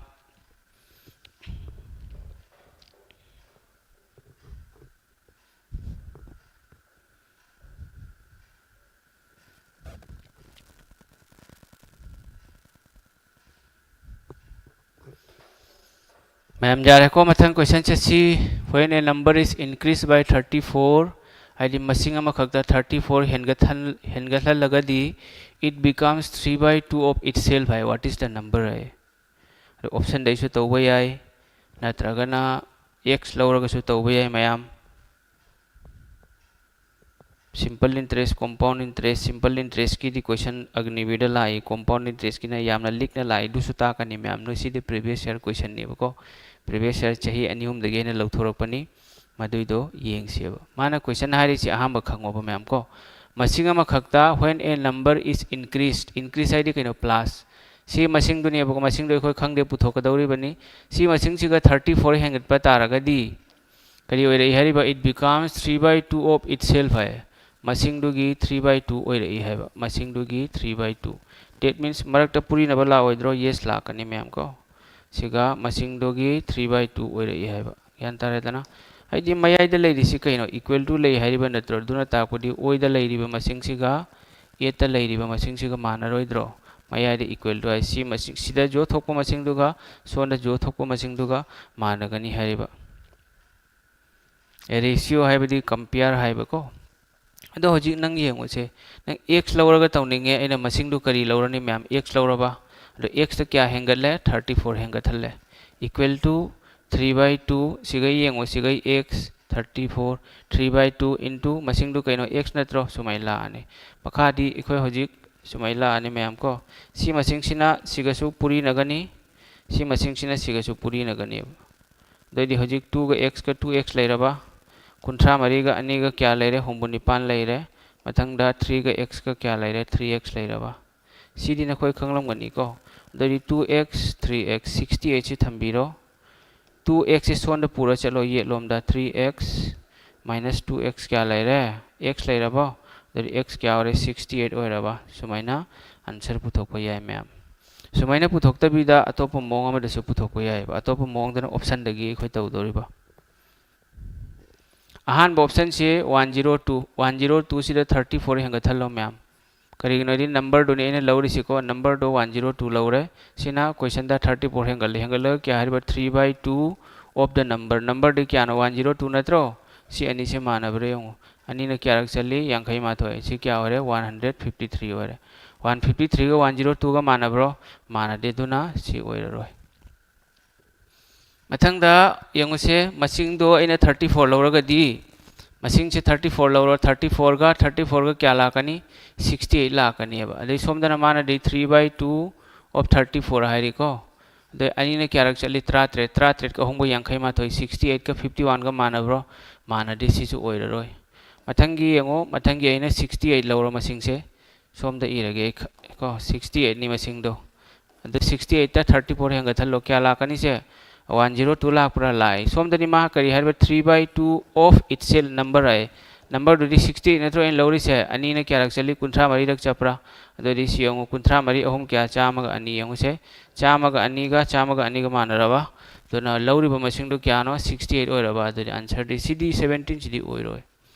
ꯃꯌꯥꯝ ꯌꯥꯔꯦꯀꯣ? ꯃꯊꯪ question ꯆꯠꯁꯤ꯫ When a number is increased by thirty four, ꯍꯥꯏꯗꯤ ꯃꯁꯤꯡ ꯑꯃꯈꯛꯇ thirty four ꯍꯦꯟꯒꯠꯍꯟ-, ꯍꯦꯟꯒꯠꯍꯜꯂꯒꯗꯤ, it becomes three by two of itself high. What is the number ꯍꯥꯏ꯫ ꯑꯗꯣ optionꯗꯩꯁꯨ ꯇꯧꯕ ꯌꯥꯏ, ꯅꯠꯇ꯭ꯔꯒꯅ x ꯂꯧꯔꯒꯁꯨ ꯇꯧꯕ ꯌꯥꯏ ꯃꯌꯥꯝ꯫ Simple interest, compound interest, simple interestꯀꯤꯗꯤ question ꯑꯒꯅꯤꯕꯤꯔꯗ ꯂꯥꯛꯏ, compound interestꯀꯤꯅ ꯌꯥꯝꯅ ꯂꯤꯛꯅ ꯂꯥꯛꯏ, ꯑꯗꯨꯁꯨ ꯇꯥꯛꯀꯅꯤ ꯃꯌꯥꯝ꯫ ꯅꯣꯏ ꯁꯤꯗꯤ previous year questionꯅꯦꯕꯀꯣ, previous year ꯆꯍꯤ ꯑꯅꯤ ꯑꯍꯨꯝꯗꯒꯤ ꯑꯩꯅ ꯂꯧꯊꯣꯔꯛꯄꯅꯤ, ꯃꯗꯨꯏꯗꯣ ꯌꯦꯡꯁꯦꯕ꯫ ꯃꯥꯅ question ꯍꯥꯏꯔꯤꯁꯤ ꯑꯍꯥꯟꯕ ꯈꯪꯉꯣꯕ ꯃꯌꯥꯝ ꯀꯣ, ꯃꯁꯤꯡ ꯑꯃꯈꯛꯇ when a number is increased, increase ꯍꯥꯏꯗꯤ ꯀꯩꯅꯣ? Plus꯫ ꯁꯤ ꯃꯁꯤꯡꯗꯨꯅꯦꯕꯀꯣ, ꯃꯁꯤꯡꯗꯣ ꯑꯩꯈꯣꯏ ꯈꯪꯗꯦ, ꯄꯨꯊꯣꯛꯀꯗꯧꯔꯤꯕꯅꯤ꯫ ꯁꯤ ꯃꯁꯤꯡꯁꯤꯒ thirty four ꯍꯦꯟꯒꯠꯄ ꯇꯥꯔꯒꯗꯤ ꯀꯔꯤ ꯑꯣꯏꯔꯛꯏ ꯍꯥꯏꯔꯤꯕ? It becomes three by two of itself ꯍꯥꯏ꯫ ꯃꯁꯤꯡꯗꯨꯒꯤ three by two ꯑꯣꯏꯔꯛꯏ ꯍꯥꯏꯕ, ꯃꯁꯤꯡꯗꯨꯒꯤ three by two꯫ That means ꯃꯔꯛꯇ ꯄꯨꯔꯤꯅꯕ ꯂꯥꯛꯑꯣꯏꯗ꯭ꯔꯣ? Yes ꯂꯥꯛꯀꯅꯤ ꯃꯌꯥꯝ ꯀꯣ꯫ ꯁꯤꯒ ꯃꯁꯤꯡꯗꯨꯒꯤ three by two ꯑꯣꯏꯔꯛꯏ ꯍꯥꯏꯕ꯫ ꯒ꯭ꯌꯥꯟ ꯇꯥꯔꯦꯗꯅ? ꯍꯥꯏꯗꯤ ꯃꯌꯥꯏꯗ ꯂꯩꯔꯤꯁꯤ ꯀꯩꯅꯣ? Equal to ꯂꯩ ꯍꯥꯏꯔꯤꯕ ꯅꯠꯇ꯭ꯔꯣ? ꯑꯗꯨꯅ ꯇꯥꯛꯄꯗꯤ ꯑꯣꯏꯗ ꯂꯩꯔꯤꯕ ꯃꯁꯤꯡꯁꯤꯒ eightꯇ ꯂꯩꯔꯤꯕ ꯃꯁꯤꯡꯁꯤꯒ ꯃꯥꯟꯅꯔꯣꯏꯗ꯭ꯔꯣ? ꯃꯌꯥꯏꯗ equal to ꯍꯥꯏ ꯁꯤ ꯃꯁꯤꯡ, ꯁꯤꯗ ꯖꯣ ꯊꯣꯛꯄ ꯃꯁꯤꯡꯗꯨꯒ ꯁꯣꯝꯗ ꯖꯣ ꯊꯣꯛꯄ ꯃꯁꯤꯡꯗꯨꯒ ꯃꯥꯟꯅꯒꯅꯤ ꯍꯥꯏꯔꯤꯕ꯫ Ratio ꯍꯥꯏꯕꯗꯤ compare ꯍꯥꯏꯕꯀꯣ꯫ ꯑꯗꯣ ꯍꯧꯖꯤꯛ ꯅꯪ ꯌꯦꯡꯉꯨꯁꯦ, ꯅꯪ x ꯂꯧꯔꯒ ꯇꯧꯅꯤꯡꯉꯦ, ꯑꯩꯅ ꯃꯁꯤꯡꯗꯨ ꯀꯔꯤ ꯂꯧꯔꯅꯤ ꯃꯌꯥꯝ? X ꯂꯧꯔꯕ? ꯑꯗꯣ xꯇ ꯀꯌꯥ ꯍꯦꯟꯒꯠꯂꯦ? Thirty four ꯍꯦꯟꯒꯠꯍꯜꯂꯦ꯫ Equal to three by two, ꯁꯤꯒ ꯌꯦꯡꯉꯣ, ꯁꯤꯒ x, thirty four, three by two into ꯃꯁꯤꯡꯗꯨ ꯀꯩꯅꯣ? X ꯅꯠꯇ꯭ꯔꯣ? ꯁꯨꯃꯥꯏꯅ ꯂꯥꯛꯑꯅꯤ꯫ ꯃꯈꯥꯗꯤ ꯑꯩꯈꯣꯏ ꯍꯧꯖꯤꯛ ꯁꯨꯃꯥꯏꯅ ꯂꯥꯛꯑꯅꯤ ꯃꯌꯥꯝ ꯀꯣ꯫ ꯁꯤ ꯃꯁꯤꯡꯁꯤꯅ ꯁꯤꯒꯁꯨ ꯄꯨꯔꯤꯅꯒꯅꯤ, ꯁꯤ ꯃꯁꯤꯡꯁꯤꯅ ꯁꯤꯒꯁꯨ ꯄꯨꯔꯤꯅꯒꯅꯦꯕ꯫ ꯑꯗꯩꯗꯤ ꯍꯧꯖꯤꯛ twoꯒ xꯀ two x ꯂꯩꯔꯕ, ꯀꯨꯟꯊ꯭ꯔꯥ ꯃꯔꯤꯒ ꯑꯅꯤꯒ ꯀꯌꯥ ꯂꯩꯔꯦ? ꯍꯨꯝꯐꯨ ꯅꯤꯄꯥꯟ ꯂꯩꯔꯦ꯫ ꯃꯊꯪꯗ threeꯒ xꯀ ꯀꯌꯥ ꯂꯩꯔꯦ? Three x ꯂꯩꯔꯕ꯫ ꯁꯤꯗꯤ ꯅꯈꯣꯏ ꯈꯪꯂꯝꯒꯅꯤꯀꯣ꯫ ꯑꯗꯩꯗꯤ two x, three x, sixty eight ꯁꯤ ꯊꯝꯕꯤꯔꯣ꯫ Two x ꯁꯤ ꯁꯣꯝꯗ ꯄꯨꯔ ꯆꯠꯂꯣ, ꯌꯦꯠꯂꯣꯝꯗ꯫ Three x minus two x ꯀꯌꯥ ꯂꯩꯔꯦ? X ꯂꯩꯔꯕꯣ? ꯑꯗꯩꯗꯤ x ꯀꯌꯥ ꯑꯣꯏꯔꯦ? Sixty eight ꯑꯣꯏꯔꯕ꯫ ꯁꯨꯃꯥꯏꯅ answer ꯄꯨꯊꯣꯛꯄ ꯌꯥꯏ ꯃꯌꯥꯝ꯫ ꯁꯨꯃꯥꯏꯅ ꯄꯨꯊꯣꯛꯇꯕꯤꯗ ꯑꯇꯣꯞꯄ ꯃꯑꯣꯡ ꯑꯃꯗꯁꯨ ꯄꯨꯊꯣꯛꯄ ꯌꯥꯏꯑꯕ꯫ ꯑꯇꯣꯞꯄ ꯃꯑꯣꯡꯗꯅ optionꯗꯒꯤ ꯑꯩꯈꯣꯏ ꯇꯧꯗꯧꯔꯤꯕ꯫ ꯑꯍꯥꯟꯕ optionꯁꯤ one zero two, one zero two ꯁꯤꯗ thirty four ꯍꯦꯟꯒꯠꯍꯜꯂꯣ ꯃꯌꯥꯝ꯫ ꯀꯔꯤꯒꯤꯅꯣ ꯍꯥꯏꯗꯤ numberꯗꯨꯅꯤ ꯑꯩꯅ ꯂꯧꯔꯤꯁꯤꯀꯣ, numberꯗꯣ one zero two ꯂꯧꯔꯦ꯫ ꯁꯤꯅ questionꯗ thirty four ꯍꯦꯟꯒꯠꯂꯦ꯫ ꯍꯦꯟꯒꯠꯂꯒ ꯀꯌꯥ ꯍꯥꯏꯔꯤꯕ? Three by two of the number꯫ Numberꯗꯤ ꯀꯌꯥꯅꯣ? One zero two ꯅꯠꯇ꯭ꯔꯣ? ꯁꯤ ꯑꯅꯤꯁꯦ ꯃꯥꯟꯅꯕ꯭ꯔꯥ ꯌꯦꯡꯉꯨ꯫ ꯑꯅꯤꯅ ꯀꯌꯥꯔꯛ ꯆꯠꯂꯤ? ꯌꯥꯡꯈꯩ ꯃꯥꯊꯣꯏ꯫ ꯁꯤ ꯀꯌꯥ ꯑꯣꯏꯔꯦ? One hundred fifty three ꯑꯣꯏꯔꯦ꯫ One fifty threeꯒ one zero twoꯒ ꯃꯥꯟꯅꯕ꯭ꯔꯣ? ꯃꯥꯟꯅꯗꯦ, ꯑꯗꯨꯅ ꯁꯤ ꯑꯣꯏꯔꯔꯣꯏ꯫ ꯃꯊꯪꯗ ꯌꯦꯡꯉꯨꯁꯦ, ꯃꯁꯤꯡꯗꯣ ꯑꯩꯅ thirty four ꯂꯧꯔꯒꯗꯤ, ꯃꯁꯤꯡꯁꯦ thirty four ꯂꯧꯔꯣ, thirty fourꯒ thirty fourꯒ ꯀꯌꯥ ꯂꯥꯛꯀꯅꯤ? Sixty eight ꯂꯥꯛꯀꯅꯦꯕ꯫ ꯑꯗꯩ ꯁꯣꯝꯗꯅ ꯃꯥꯅꯗꯤ three by two of thirty four ꯍꯥꯏꯔꯤꯀꯣ꯫ ꯑꯗꯩ ꯑꯅꯤꯅ ꯀꯌꯥꯔꯛ ꯆꯠꯂꯤ? ꯇꯔꯥꯇꯔꯦꯠ꯫ ꯇꯔꯥꯇꯔꯦꯠꯀ ꯑꯍꯨꯝꯒ ꯌꯥꯡꯈꯩ ꯃꯥꯊꯣꯏ꯫ Sixty eightꯀ fifty oneꯒ ꯃꯥꯟꯅꯕ꯭ꯔꯣ? ꯃꯥꯟꯅꯗꯦ, ꯁꯤꯁꯨ ꯑꯣꯏꯔꯔꯣꯏ꯫ ꯃꯊꯪꯒꯤ ꯌꯦꯡꯉꯣ, ꯃꯊꯪꯒꯤ ꯑꯩꯅ sixty eight ꯂꯧꯔꯣ ꯃꯁꯤꯡꯁꯦ꯫ ꯁꯣꯝꯗ ꯏꯔꯒꯦ ꯑꯩ ꯈ-, ꯀꯣ, sixty eightꯅꯤ ꯃꯁꯤꯡꯗꯣ꯫ ꯑꯗꯨ sixty eight ꯇ thirty four ꯍꯦꯟꯒꯠꯍꯜꯂꯣ, ꯀꯌꯥ ꯂꯥꯛꯀꯅꯤ ꯁꯦ? One zero two ꯂꯥꯛꯄ꯭ꯔꯥ? ꯂꯥꯛꯑꯦ꯫ ꯁꯣꯝꯗꯗꯤ ꯃꯥ ꯀꯔꯤ ꯍꯥꯏꯔꯤꯕ? Three by two of itself number high. Number ꯗꯨꯗꯤ sixty eight ꯅꯠꯇ꯭ꯔꯣ ꯑꯩꯅ ꯂꯧꯔꯤꯁꯦ? ꯑꯅꯤꯅ ꯀꯌꯥꯔꯛ ꯆꯠꯂꯤ? ꯀꯨꯟꯊ꯭ꯔꯥ ꯃꯔꯤꯔꯛ ꯆꯠꯄ꯭ꯔꯥ? ꯑꯗꯨꯗꯤ ꯁꯤ ꯌꯦꯡꯉꯨ, ꯀꯨꯟꯊ꯭ꯔꯥ ꯃꯔꯤ ꯑꯍꯨꯝ ꯀꯌꯥ? ꯆꯥꯝꯃꯒ ꯑꯅꯤ ꯌꯦꯡꯉꯨꯁꯦ꯫ ꯆꯥꯝꯃꯒ ꯑꯅꯤꯒ ꯆꯥꯝꯃꯒ ꯑꯅꯤꯒ ꯃꯥꯟꯅꯔꯕ? ꯑꯗꯨꯅ ꯂꯧꯔꯤꯕ ꯃꯁꯤꯡꯗꯣ ꯀꯌꯥꯅꯣ? Sixty eight ꯑꯣꯏꯔꯕ? ꯑꯗꯨꯗꯤ answer ꯗꯤ ꯁꯤꯗꯤ seventeen ꯁꯤꯗꯤ ꯑꯣꯏꯔꯣꯏ꯫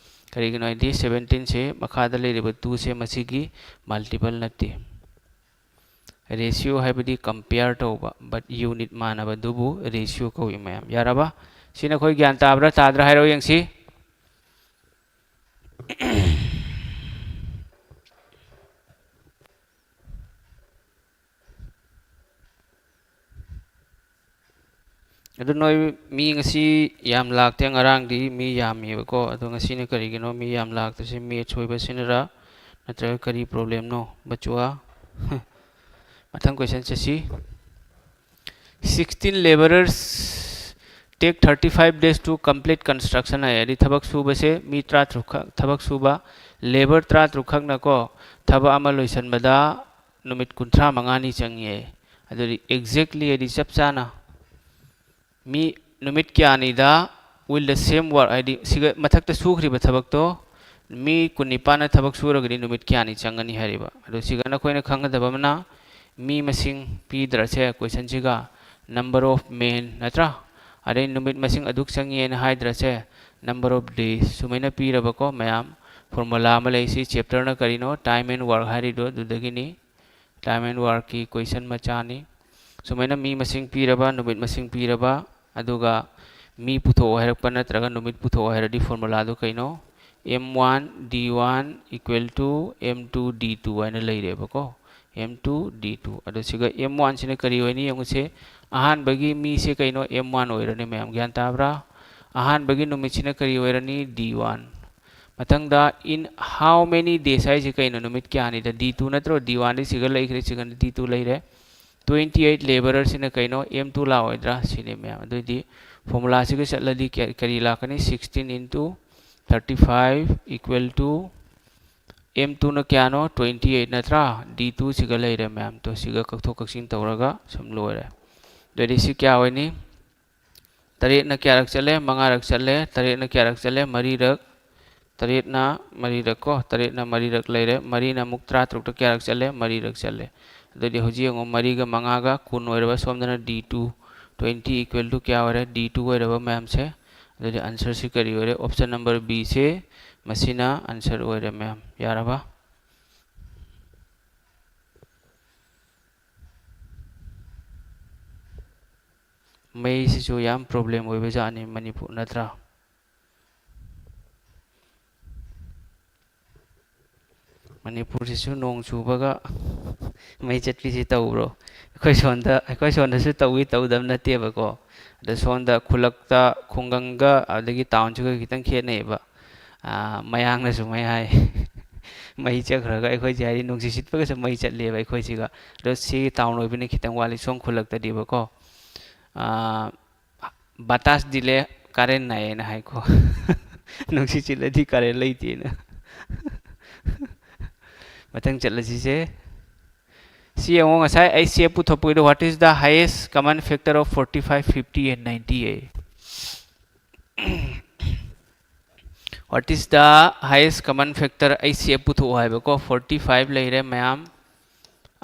ꯀꯔꯤꯒꯤꯅꯣ ꯍꯥꯏꯗꯤ seventeen ꯁꯦ ꯃꯈꯥꯗ ꯂꯩꯔꯤꯕ two ꯁꯦ ꯃꯁꯤꯒꯤ multiple ꯅꯠꯇꯦ꯫ Ratio ꯍꯥꯏꯕꯗꯤ compare ꯇꯧꯕ, but unit ꯃꯥꯟꯅꯕꯗꯨꯕꯨ ratio ꯀꯧꯏ ꯃꯌꯥꯝ꯫ ꯌꯥꯔꯕ? ꯁꯤ ꯅꯈꯣꯏ ꯒ꯭ꯌꯥꯟ ꯇꯥꯕ꯭ꯔꯥ ꯇꯥꯗ꯭ꯔꯥ ꯍꯥꯏꯔꯛꯑꯣ ꯌꯦꯡꯁꯤ꯫ ꯑꯗꯨ ꯅꯣꯏ ꯃꯤ ꯉꯁꯤ ꯌꯥꯝ ꯂꯥꯛꯇꯦ, ꯉꯔꯥꯡꯗꯤ ꯃꯤ ꯌꯥꯝꯃꯦꯕꯀꯣ꯫ ꯑꯗꯣ ꯉꯁꯤꯅ ꯀꯔꯤꯒꯤꯅꯣ ꯃꯤ ꯌꯥꯝ ꯂꯥꯛꯇ꯭ꯔꯤꯁꯦ? Maths ꯑꯣꯏꯕꯁꯤꯅꯔ ꯅꯠꯇ꯭ꯔꯒ ꯀꯔꯤ problem ꯅꯣ, ꯕꯆꯨꯋꯥ? ꯃꯊꯪ question ꯆꯠꯁꯤ꯫ Sixteen labourers take thirty five days to complete construction ꯍꯥꯏ꯫ ꯍꯥꯏꯗꯤ ꯊꯕꯛ ꯁꯨꯕꯁꯦ ꯃꯤ ꯇꯔꯥꯇꯔꯨꯛ ꯈꯛ ꯊꯕꯛ ꯁꯨꯕ, labour ꯇꯔꯥꯇꯔꯨꯛ ꯈꯛꯅꯀꯣ ꯊꯕꯛ ꯑꯃ ꯂꯣꯏꯁꯤꯟꯕꯗ ꯅꯨꯃꯤꯠ ꯀꯨꯟꯊ꯭ꯔꯥ ꯃꯉꯥꯅꯤ ꯆꯪꯉꯤ ꯍꯥꯏ꯫ ꯑꯗꯨꯗꯤ exactly ꯍꯥꯏꯗꯤ ꯆꯞ ꯆꯥꯅ ꯃꯤ ꯅꯨꯃꯤꯠ ꯀꯌꯥꯅꯤꯗ will the same work ꯍꯥꯏꯗꯤ ꯁꯤꯒ ꯃꯊꯛꯇ ꯁꯨꯈ꯭ꯔꯤꯕ ꯊꯕꯛꯇꯣ ꯃꯤ ꯀꯨꯟꯅꯤꯄꯥꯟꯅ ꯊꯕꯛ ꯁꯨꯔꯒꯗꯤ ꯅꯨꯃꯤꯠ ꯀꯌꯥꯅꯤ ꯆꯪꯒꯅꯤ ꯍꯥꯏꯔꯤꯕ꯫ ꯑꯗꯣ ꯁꯤꯒ ꯅꯈꯣꯏꯅ ꯈꯪꯒꯗꯕ ꯑꯃꯅ ꯃꯤ ꯃꯁꯤꯡ ꯄꯤꯗ꯭ꯔꯁꯦ question ꯁꯤꯒ, number of men ꯅꯠꯇ꯭ꯔꯥ? ꯑꯗꯩ ꯅꯨꯃꯤꯠ ꯃꯁꯤꯡ ꯑꯗꯨꯛ ꯆꯪꯉꯦꯅ ꯍꯥꯏꯗ꯭ꯔꯁꯦ, number of days ꯁꯨꯃꯥꯏꯅ ꯄꯤꯔꯕꯀꯣ ꯃꯌꯥꯝ꯫ Formula ꯑꯃ ꯂꯩ, ꯁꯤ chapter ꯅ ꯀꯔꯤꯅꯣ? Time and work ꯍꯥꯏꯔꯤꯗꯣ ꯑꯗꯨꯗꯒꯤꯅꯤ꯫ Time and work ꯀꯤ question ꯃꯆꯥꯅꯤ꯫ ꯁꯨꯃꯥꯏꯅ ꯃꯤ ꯃꯁꯤꯡ ꯄꯤꯔꯕ, ꯅꯨꯃꯤꯠ ꯃꯁꯤꯡ ꯄꯤꯔꯕ, ꯑꯗꯨꯒ ꯃꯤ ꯄꯨꯊꯣꯛꯑꯣ ꯍꯥꯏꯔꯛꯄ ꯅꯠꯇ꯭ꯔꯒ ꯅꯨꯃꯤꯠ ꯄꯨꯊꯣꯛꯑꯣ ꯍꯥꯏꯔꯗꯤ formula ꯗꯣ ꯀꯩꯅꯣ? M one D one equal to M two D two ꯍꯥꯏꯅ ꯂꯩꯔꯦꯕꯀꯣ꯫ M two D two꯫ ꯑꯗꯣ ꯁꯤꯒ M one ꯁꯤꯅ ꯀꯔꯤ ꯑꯣꯏꯅꯤ ꯌꯦꯡꯉꯨꯁꯦ꯫ ꯑꯍꯥꯟꯕꯒꯤ ꯃꯤꯁꯦ ꯀꯩꯅꯣ? M one ꯑꯣꯏꯔꯅꯤ ꯃꯌꯥꯝ꯫ ꯒ꯭ꯌꯥꯟ ꯇꯥꯕ꯭ꯔꯥ? ꯑꯍꯥꯟꯕꯒꯤ ꯅꯨꯃꯤꯠꯁꯤꯅ ꯀꯔꯤ ꯑꯣꯏꯔꯅꯤ? D one꯫ ꯃꯊꯪꯗ in how many days ꯍꯥꯏꯁꯦ ꯀꯩꯅꯣ? ꯅꯨꯃꯤꯠ ꯀꯌꯥꯅꯤꯗ? D two ꯅꯠꯇ꯭ꯔꯣ? D one ꯗꯤ ꯁꯤꯒ ꯂꯩꯈ꯭ꯔꯦ, ꯁꯤꯒꯅ D two ꯂꯩꯔꯦ꯫ Twenty eight labourers ꯁꯤꯅ ꯀꯩꯅꯣ? M two ꯂꯥꯛꯑꯣꯏꯗ꯭ꯔꯥ? ꯁꯤꯅꯤ ꯃꯌꯥꯝ꯫ ꯑꯗꯨꯑꯣꯏꯗꯤ formula ꯁꯤꯒ ꯆꯠꯂꯗꯤ ꯀꯌꯥ-, ꯀꯔꯤ ꯂꯥꯛꯀꯅꯤ? Sixteen into thirty five equal to M ꯇꯨꯅ ꯀꯌꯥꯅꯣ? ꯇ꯭ꯋꯦꯟꯇꯤ ꯑꯩꯠ ꯅꯠꯇ꯭ꯔꯥ? ꯗꯤ ꯇꯨ ꯁꯤꯒ ꯂꯩꯔꯦ ꯃꯌꯥꯝ꯫ ꯇꯣ ꯁꯤꯒ ꯀꯛꯊꯣꯛ ꯀꯛꯁꯤꯟ ꯇꯧꯔꯒ ꯁꯨꯝ ꯂꯣꯏꯔꯦ꯫ ꯑꯗꯨꯗꯤ ꯁꯤ ꯀꯌꯥ ꯑꯣꯏꯅꯤ? ꯇꯔꯦꯠꯅ ꯀꯌꯥꯔꯛ ꯆꯠꯂꯦ? ꯃꯉꯥꯔꯛ ꯆꯠꯂꯦ꯫ ꯇꯔꯦꯠꯅ ꯀꯌꯥꯔꯛ ꯆꯠꯂꯦ? ꯃꯔꯤꯔꯛ꯫ ꯇꯔꯦꯠꯅ ꯃꯔꯤꯔꯛ ꯀꯣ, ꯇꯔꯦꯠꯅ ꯃꯔꯤꯔꯛ ꯂꯩꯔꯦ꯫ ꯃꯔꯤꯅ ꯑꯃꯨꯛ ꯇꯔꯥꯇꯔꯨꯛꯇ ꯀꯌꯥꯔꯛ ꯆꯠꯂꯦ? ꯃꯔꯤꯔꯛ ꯆꯠꯂꯦ꯫ ꯑꯗꯨꯗꯤ ꯍꯧꯖꯤꯛ ꯌꯦꯡꯉꯣ, ꯃꯔꯤꯒ ꯃꯉꯥꯒ ꯀꯨꯟ ꯑꯣꯏꯔꯕ, ꯁꯣꯝꯗꯅ D two, twenty equal to ꯀꯌꯥ ꯑꯣꯏꯔꯦ? ꯗꯤ ꯇꯨ ꯑꯣꯏꯔꯕ ꯃꯌꯥꯝꯁꯦ꯫ ꯑꯗꯨꯗꯤ answer ꯁꯤ ꯀꯔꯤ ꯑꯣꯏꯔꯦ? Option number B ꯁꯦ ꯃꯁꯤꯅ answer ꯑꯣꯏꯔꯦ ꯃꯌꯥꯝ꯫ ꯌꯥꯔꯕ? ꯃꯩꯁꯤꯁꯨ ꯌꯥꯝ problem ꯑꯣꯏꯕ ꯖꯥꯠꯅꯤ ꯃꯅꯤꯄꯨꯔ, ꯅꯠꯇ꯭ꯔꯥ? ꯃꯅꯤꯄꯨꯔꯁꯤꯁꯨ ꯅꯣꯡ ꯆꯨꯕꯒ ꯃꯩ ꯆꯠꯄꯤꯁꯤ ꯇꯧꯕ꯭ꯔꯣ? ꯑꯩꯈꯣꯏ ꯁꯣꯝꯗ, ꯑꯩꯈꯣꯏ ꯁꯣꯝꯗꯁꯨ ꯇꯧꯏ, ꯇꯧꯗꯕ ꯅꯠꯇꯦꯕꯀꯣ꯫ ꯑꯗꯣ ꯁꯣꯝꯗ ꯈꯨꯜꯂꯛꯇ, ꯈꯨꯡꯒꯪꯒ ꯑꯗꯒꯤ townꯁꯤꯒ ꯈꯤꯇꯪ ꯈꯦꯠꯅꯩꯌꯦꯕ꯫ ꯑꯥ, ꯃꯌꯥꯡꯅꯁꯨ ꯃꯩ ꯍꯥꯏ, ꯃꯩ ꯆꯠꯈ꯭ꯔꯒ ꯑꯩꯈꯣꯏꯁꯦ ꯍꯥꯏꯗꯤ ꯅꯨꯡꯁꯤꯠ ꯁꯤꯠꯄꯒꯁꯨ ꯃꯩ ꯆꯠꯂꯦꯕ ꯑꯩꯈꯣꯏꯁꯤꯒ꯫ ꯑꯗꯣ ꯁꯤ town ꯑꯣꯏꯕꯅ ꯈꯤꯇꯪ ꯋꯥꯠꯂꯤ, ꯁꯣꯝ ꯈꯨꯜꯂꯛꯇꯗꯤꯕꯀꯣ꯫ ꯑꯥ, ꯕꯇꯥꯁ ꯗꯤꯂꯦ ꯀꯥꯔꯦꯟ ꯅꯥꯏꯌꯦꯅ ꯍꯥꯏꯀꯣ꯫ ꯅꯨꯡꯁꯤꯠ ꯁꯤꯠꯂꯗꯤ ꯀꯥꯔꯦꯟ ꯂꯩꯇꯦꯅ꯫ ꯃꯊꯪ ꯆꯠꯂꯁꯤꯁꯦ꯫ ꯁꯤ ꯌꯦꯡꯉꯣ, ꯉꯁꯥꯏ ꯑꯩꯆ ꯁꯤ ꯑꯦꯐ ꯄꯨꯊꯣꯛꯄꯒꯤꯗꯣ, what is the highest common factor of forty five, fifty and ninety? What is the highest common factor? H C F ꯄꯨꯊꯣꯛꯑꯣ ꯍꯥꯏꯕꯀꯣ꯫ Forty five ꯂꯩꯔꯦ ꯃꯌꯥꯝ,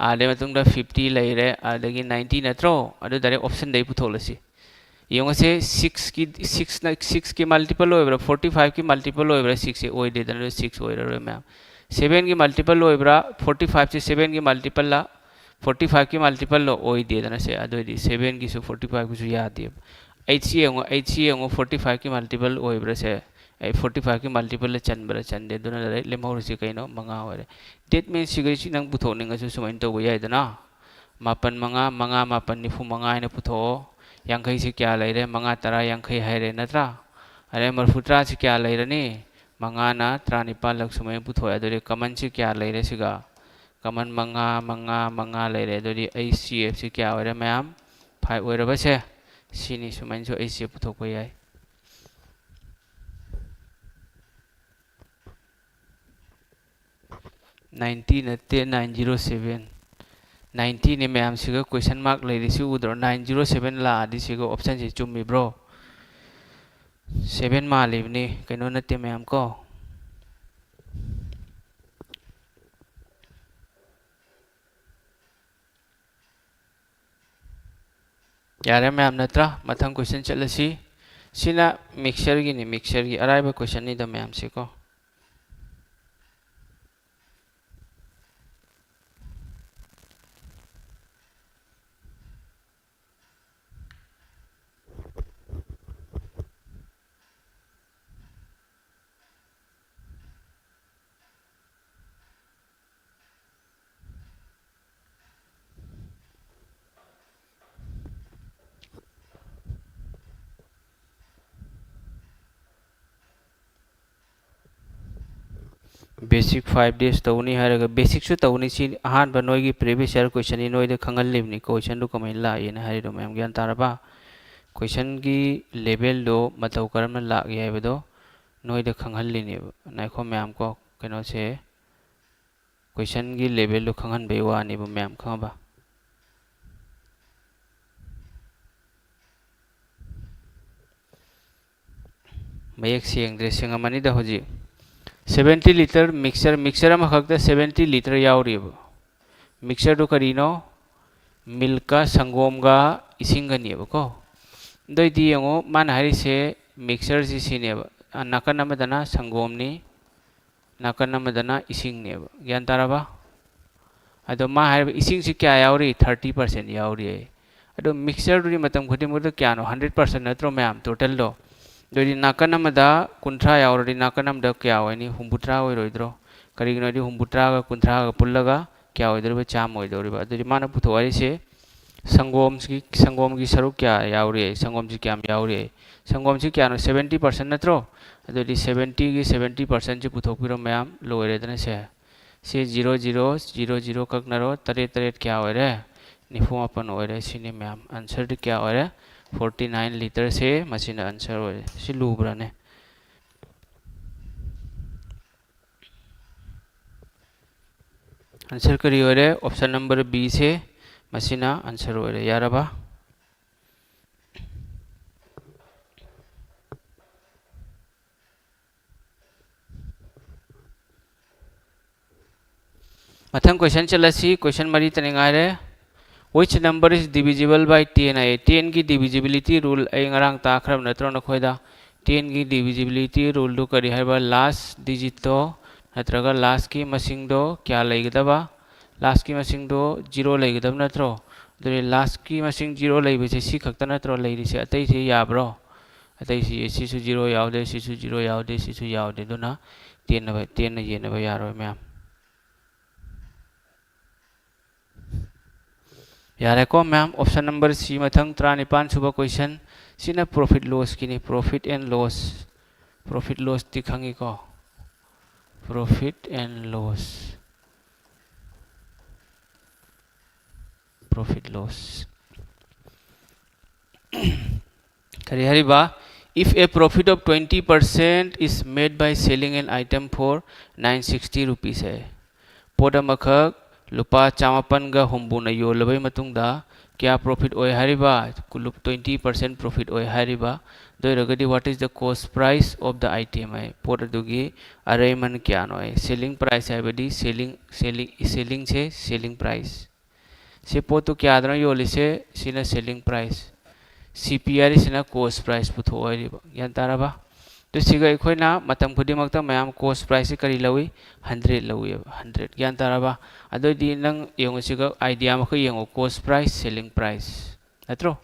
ꯑꯗꯩ ꯃꯇꯨꯡꯗ fifty ꯂꯩꯔꯦ, ꯑꯗꯒꯤ ninety ꯅꯠꯇ꯭ꯔꯣ? ꯑꯗꯨ direct optionꯗꯩ ꯄꯨꯊꯣꯛꯂꯁꯤ꯫ ꯌꯦꯡꯉꯁꯦ, sixꯀꯤ, sixꯅ, sixꯀꯤ multiple ꯑꯣꯏꯕ꯭ꯔꯥ, forty fiveꯀꯤ multiple ꯑꯣꯏꯕ꯭ꯔꯥ? Sixꯁꯦ ꯑꯣꯏꯗꯦꯗꯅ, ꯑꯗꯨ six ꯑꯣꯏꯔꯔꯣꯏ ꯃꯌꯥꯝ꯫ Sevenꯒꯤ multiple ꯑꯣꯏꯕ꯭ꯔꯥ? Forty fiveꯁꯦ sevenꯒꯤ multipleꯂ? Forty fiveꯀꯤ multipleꯂꯣ? ꯑꯣꯏꯗꯦꯗꯅ ꯁꯦ꯫ ꯑꯗꯨ ꯑꯣꯏꯗꯤ sevenꯒꯤꯁꯨ forty fiveꯀꯤꯁꯨ ꯌꯥꯗꯦꯕ꯫ Eightꯁꯤ ꯌꯦꯡꯉꯣ, eightꯁꯤ ꯌꯦꯡꯉꯣ, forty fiveꯀꯤ multiple ꯑꯣꯏꯕ꯭ꯔꯥ ꯁꯦ? ꯑꯩ forty fiveꯀꯤ multipleꯂ ꯆꯟꯕ꯭ꯔꯥ ꯆꯟꯗꯦ? ꯑꯗꯨꯅ direct ꯂꯦꯝꯍꯧꯔꯤꯁꯤ ꯀꯩꯅꯣ? ꯃꯉꯥ ꯑꯣꯏꯔꯦ꯫ That means ꯁꯤꯈꯩꯁꯤ ꯅꯪ ꯄꯨꯊꯣꯛꯅꯤꯡꯉꯁꯨ ꯁꯨꯃꯥꯏꯅ ꯇꯧꯕ ꯌꯥꯏꯗꯅ꯫ ꯃꯥꯄꯟ ꯃꯉꯥ, ꯃꯉꯥ ꯃꯥꯄꯟ ꯅꯤꯐꯨ ꯃꯉꯥ ꯍꯥꯏꯅ ꯄꯨꯊꯣꯛꯑꯣ꯫ ꯌꯥꯡꯈꯩꯁꯤ ꯀꯌꯥ ꯂꯩꯔꯦ? ꯃꯉꯥ ꯇꯔꯥ ꯌꯥꯡꯈꯩ ꯍꯥꯏꯔꯦ, ꯅꯠꯇ꯭ꯔꯥ? ꯑꯗꯩ ꯃꯔꯐꯨ ꯇꯔꯥꯁꯤ ꯀꯌꯥ ꯂꯩꯔꯅꯤ? ꯃꯉꯥꯅ ꯇꯔꯥꯅꯤꯄꯥꯜꯂꯛ ꯁꯨꯃꯥꯏꯅ ꯄꯨꯊꯣꯛꯑꯦ꯫ ꯑꯗꯨꯗꯤ commonꯁꯤ ꯀꯌꯥ ꯂꯩꯔꯦ ꯁꯤꯒ? Common ꯃꯉꯥ, ꯃꯉꯥ, ꯃꯉꯥ ꯂꯩꯔꯦ꯫ ꯑꯗꯨꯗꯤ ꯑꯩꯆ ꯁꯤ ꯑꯦꯐꯁꯤ ꯀꯌꯥ ꯑꯣꯏꯔꯦ ꯃꯌꯥꯝ? Five ꯑꯣꯏꯔꯕꯁꯦ꯫ ꯁꯤꯅꯤ, ꯁꯨꯃꯥꯏꯅꯁꯨ ꯑꯩꯆ ꯁꯤ ꯑꯦꯐ ꯄꯨꯊꯣꯛꯄ ꯌꯥꯏ꯫ ꯅꯥꯏꯟꯇꯤ ꯅꯠꯇꯦ, ꯅꯥꯏꯟ ꯖꯤꯔꯣ ꯁꯕꯦꯟ꯫ ꯅꯥꯏꯟꯇꯤꯅꯦ ꯃꯌꯥꯝꯁꯤꯒ ꯀꯣꯏꯁꯟ ꯃꯥꯔꯛ ꯂꯩꯔꯤꯁꯤ ꯎꯗ꯭ꯔꯣ? ꯅꯥꯏꯟ ꯖꯤꯔꯣ ꯁꯕꯦꯟ ꯂꯥꯛꯑꯗꯤ ꯁꯤꯒ ꯑꯣꯞꯁꯟꯁꯤ ꯆꯨꯝꯃꯤꯕ꯭ꯔꯣ? ꯁꯕꯦꯟ ꯃꯥꯜꯂꯤꯕꯅꯤ, ꯀꯩꯅꯣ ꯅꯠꯇꯦ ꯃꯌꯥꯝ ꯀꯣ꯫ ꯌꯥꯔꯦ ꯃꯌꯥꯝ ꯅꯠꯇ꯭ꯔꯥ? ꯃꯊꯪ ꯀꯣꯏꯁꯟ ꯆꯠꯂꯁꯤ꯫ ꯁꯤꯅ ꯃꯤꯛꯁꯆꯔꯒꯤꯅꯤ, ꯃꯤꯛꯁꯆꯔꯒꯤ ꯑꯔꯥꯏꯕ ꯀꯣꯏꯁꯟꯅꯤꯗ ꯃꯌꯥꯝꯁꯦꯀꯣ꯫ Basic five days ꯇꯧꯅꯤ ꯍꯥꯏꯔꯒ, ꯕꯦꯁꯤꯛꯁꯨ ꯇꯧꯅꯤ꯫ ꯁꯤ ꯑꯍꯥꯟꯕ ꯅꯣꯏꯒꯤ previous year ꯀꯣꯏꯁꯟꯅꯤ, ꯅꯣꯏꯗ ꯈꯪꯍꯜꯂꯤꯕꯅꯤ ꯀꯣꯏꯁꯟꯗꯨ ꯀꯃꯥꯏꯅ ꯂꯥꯛꯏꯅ ꯍꯥꯏꯔꯤꯗꯣ ꯃꯌꯥꯝ ꯒ꯭ꯌꯥꯟ ꯇꯥꯔꯕ? ꯀꯣꯏꯁꯟꯒꯤ ꯂꯦꯚꯦꯜꯗꯣ ꯃꯇꯧ ꯀꯔꯝꯅ ꯂꯥꯛꯏ ꯍꯥꯏꯕꯗꯣ ꯅꯣꯏꯗ ꯈꯪꯍꯜꯂꯤꯅꯦꯕ꯫ ꯉꯥꯏꯈꯣ ꯃꯌꯥꯝ ꯀꯣ, ꯀꯩꯅꯣꯁꯦ, ꯀꯣꯏꯁꯟꯒꯤ ꯂꯦꯚꯦꯜꯗꯣ ꯈꯪꯍꯟꯕꯩ ꯋꯥꯅꯦꯕ ꯃꯌꯥꯝ, ꯈꯪꯉꯕ? ꯃꯌꯦꯛ ꯁꯦꯡꯗ꯭ꯔꯦ, ꯁꯦꯡꯉꯝꯃꯅꯤꯗ ꯍꯧꯖꯤꯛ꯫ Seventy litre mixture, mixture ꯑꯃꯈꯛꯇ seventy litre ꯌꯥꯎꯔꯤꯕ꯫ ꯃꯤꯛꯁꯆꯔꯗꯨ ꯀꯔꯤꯅꯣ? ꯃꯤꯜꯛꯀ ꯁꯪꯒꯣꯝꯒ ꯏꯁꯤꯡꯒꯅꯦꯕꯀꯣ꯫ ꯑꯗꯨꯑꯣꯏꯗꯤ ꯌꯦꯡꯉꯣ, ꯃꯥꯅ ꯍꯥꯏꯔꯤꯁꯦ ꯃꯤꯛꯁꯆꯔꯁꯤ ꯁꯤꯅꯦꯕ, ꯅꯥꯀꯟ ꯑꯃꯗꯅ ꯁꯪꯒꯣꯝꯅꯤ, ꯅꯥꯀꯟ ꯑꯃꯗꯅ ꯏꯁꯤꯡꯅꯦꯕ꯫ ꯒ꯭ꯌꯥꯟ ꯇꯥꯔꯕ? ꯑꯗꯣ ꯃꯥ ꯍꯥꯏꯔꯤꯕ ꯏꯁꯤꯡꯁꯤ ꯀꯌꯥ ꯌꯥꯎꯔꯤ? Thirty percent ꯌꯥꯎꯔꯤ꯫ ꯑꯗꯣ ꯃꯤꯛꯁꯆꯔꯗꯨꯗꯤ ꯃꯇꯝ ꯈꯨꯗꯤꯡꯃꯛꯇ ꯀꯌꯥꯅꯣ? Hundred percent ꯅꯠꯇ꯭ꯔꯣ ꯃꯌꯥꯝ, ꯇꯣꯇꯦꯜꯗꯣ? ꯑꯗꯨꯑꯣꯏꯗꯤ ꯅꯥꯀꯟ ꯑꯃꯗ ꯀꯨꯟꯊ꯭ꯔꯥ ꯌꯥꯎꯔꯗꯤ ꯅꯥꯀꯟ ꯑꯃꯗ ꯀꯌꯥ ꯑꯣꯏꯅꯤ? ꯍꯨꯝꯐꯨꯇꯔꯥ ꯑꯣꯏꯔꯣꯏꯗ꯭ꯔꯣ? ꯀꯔꯤꯒꯤꯅꯣ ꯍꯥꯏꯗꯤ ꯍꯨꯝꯐꯨꯇꯔꯥꯒ ꯀꯨꯟꯊ꯭ꯔꯥꯒ ꯄꯨꯜꯂꯒ ꯀꯌꯥ ꯑꯣꯏꯗꯧꯔꯤꯕ? ꯆꯥꯝꯃ ꯑꯣꯏꯗꯧꯔꯤꯕ꯫ ꯑꯗꯨꯗꯤ ꯃꯥꯅ ꯄꯨꯊꯣꯛ ꯍꯥꯏꯔꯤꯁꯦ ꯁꯪꯒꯣꯝꯁꯤ, ꯁꯪꯒꯣꯝꯒꯤ ꯁꯔꯨꯛ ꯀꯌꯥ ꯌꯥꯎꯔꯤ? ꯁꯪꯒꯣꯝꯁꯤ ꯀꯌꯥꯝ ꯌꯥꯎꯔꯤ? ꯁꯪꯒꯣꯝꯁꯤ ꯀꯌꯥꯅꯣ? Seventy percent ꯅꯠꯇ꯭ꯔꯣ? ꯑꯗꯨꯗꯤ seventyꯒꯤ seventy percentꯁꯤ ꯄꯨꯊꯣꯛꯄꯤꯔꯣ ꯃꯌꯥꯝ, ꯂꯣꯏꯔꯦꯗꯅ ꯁꯦ꯫ ꯁꯤ zero zero zero zero ꯀꯛꯅꯔꯣ, ꯇꯔꯦꯠ ꯇꯔꯦꯠ ꯀꯌꯥ ꯑꯣꯏꯔꯦ? ꯅꯤꯐꯨ ꯃꯥꯄꯟ ꯑꯣꯏꯔꯦ꯫ ꯁꯤꯅꯤ ꯃꯌꯥꯝ, answerꯗꯤ ꯀꯌꯥ ꯑꯣꯏꯔꯦ? Forty nine litreꯁꯦ ꯃꯁꯤꯅ answer ꯑꯣꯏꯔꯦ꯫ ꯁꯤ ꯂꯨꯕ꯭ꯔꯥꯅꯦ? Answer ꯀꯔꯤ ꯑꯣꯏꯔꯦ? Option number B ꯁꯦ ꯃꯁꯤꯅ answer ꯑꯣꯏꯔꯦ꯫ ꯌꯥꯔꯕ? ꯃꯊꯪ question ꯆꯠꯂꯁꯤ꯫ Question ꯃꯔꯤꯇꯅꯤ ꯉꯥꯏꯔꯦ꯫ Which number is divisible by ten ꯍꯥꯏꯌꯦ꯫ Ten ꯒꯤ divisibility rule ꯑꯩ ꯉꯔꯥꯡ ꯇꯥꯛꯈ꯭ꯔꯕ ꯅꯠꯇ꯭ꯔꯣ ꯅꯈꯣꯏꯗ? Ten ꯒꯤ divisibility rule ꯗꯨ ꯀꯔꯤ ꯍꯥꯏꯕ? Last digit ꯇꯣ ꯅꯠꯇ꯭ꯔꯒ last ꯀꯤ ꯃꯁꯤꯡꯗꯣ ꯀꯌꯥ ꯂꯩꯒꯗꯕ? Last ꯀꯤ ꯃꯁꯤꯡꯗꯣ zero ꯂꯩꯒꯗꯕ ꯅꯠꯇ꯭ꯔꯣ? ꯑꯗꯨꯗꯤ last ꯀꯤ ꯃꯁꯤꯡ zero ꯂꯩꯕꯁꯦ ꯁꯤ ꯈꯛꯇ ꯅꯠꯇ꯭ꯔꯣ ꯂꯩꯔꯤꯁꯦ? ꯑꯇꯩꯁꯦ ꯌꯥꯕ꯭ꯔꯣ? ꯑꯇꯩꯁꯤ, ꯁꯤꯁꯨ zero ꯌꯥꯎꯗꯦ, ꯁꯤꯁꯨ zero ꯌꯥꯎꯗꯦ, ꯁꯤꯁꯨ ꯌꯥꯎꯗꯦ꯫ ꯑꯗꯨꯅ ten ꯅ, ten ꯅ ꯌꯦꯟꯅꯕ ꯌꯥꯔꯣꯏ ꯃꯌꯥꯝ꯫ ꯌꯥꯔꯦꯀꯣ ꯃꯌꯥꯝ? Option number C, ꯃꯊꯪ ꯇꯔꯥꯅꯤꯄꯥꯟ ꯁꯨꯕ question꯫ ꯁꯤꯅ profit loss ꯀꯤꯅꯤ꯫ Profit and loss, profit loss ꯇꯤ ꯈꯪꯉꯤꯀꯣ? Profit and loss, profit loss꯫ ꯀꯔꯤ ꯍꯥꯏꯔꯤꯕ? If a profit of twenty percent is made by selling an item for nine sixty rupees ꯍꯥꯏ꯫ ꯄꯣꯠ ꯑꯃꯈꯛ ꯂꯨꯄꯥ ꯆꯃꯥꯄꯟꯒ ꯍꯨꯝꯐꯨꯅ ꯌꯣꯜꯂꯕꯩ ꯃꯇꯨꯡꯗ ꯀꯌꯥ profit ꯑꯣꯏ ꯍꯥꯏꯔꯤꯕ? Twenty percent profit ꯑꯣꯏ ꯍꯥꯏꯔꯤꯕ꯫ ꯑꯗꯨ ꯑꯣꯏꯔꯒꯗꯤ what is the cost price of the item ꯍꯥꯏ꯫ ꯄꯣꯠ ꯑꯗꯨꯒꯤ ꯑꯔꯩꯃꯟ ꯀꯌꯥꯅꯣ ꯍꯥꯏ꯫ Selling price ꯍꯥꯏꯕꯗꯤ selling, selling, selling ꯁꯦ selling price꯫ ꯁꯤ ꯄꯣꯠꯇꯨ ꯀꯌꯥꯗꯅꯣ ꯌꯣꯜꯂꯤꯁꯦ? ꯁꯤꯅ selling price꯫ C P ꯍꯥꯏꯔꯤꯁꯤꯅ cost price ꯄꯨꯊꯣꯛꯑꯣ ꯍꯥꯏꯔꯤꯕ꯫ ꯒ꯭ꯌꯥꯟ ꯇꯥꯔꯕ? ꯑꯗꯨ ꯁꯤꯒ ꯑꯩꯈꯣꯏꯅ ꯃꯇꯝ ꯈꯨꯗꯤꯡꯃꯛꯇ ꯃꯌꯥꯝ cost price ꯁꯤ ꯀꯔꯤ ꯂꯧꯏ? Hundred ꯂꯧꯏꯕ, hundred꯫ ꯒ꯭ꯌꯥꯟ ꯇꯥꯔꯕ? ꯑꯗꯨꯑꯣꯏꯗꯤ ꯅꯪ ꯌꯦꯡꯉꯨ, ꯁꯤꯒ idea ꯑꯃꯈꯛ ꯌꯦꯡꯉꯨ, cost price, selling price꯫ ꯅꯠꯇ꯭ꯔꯣ?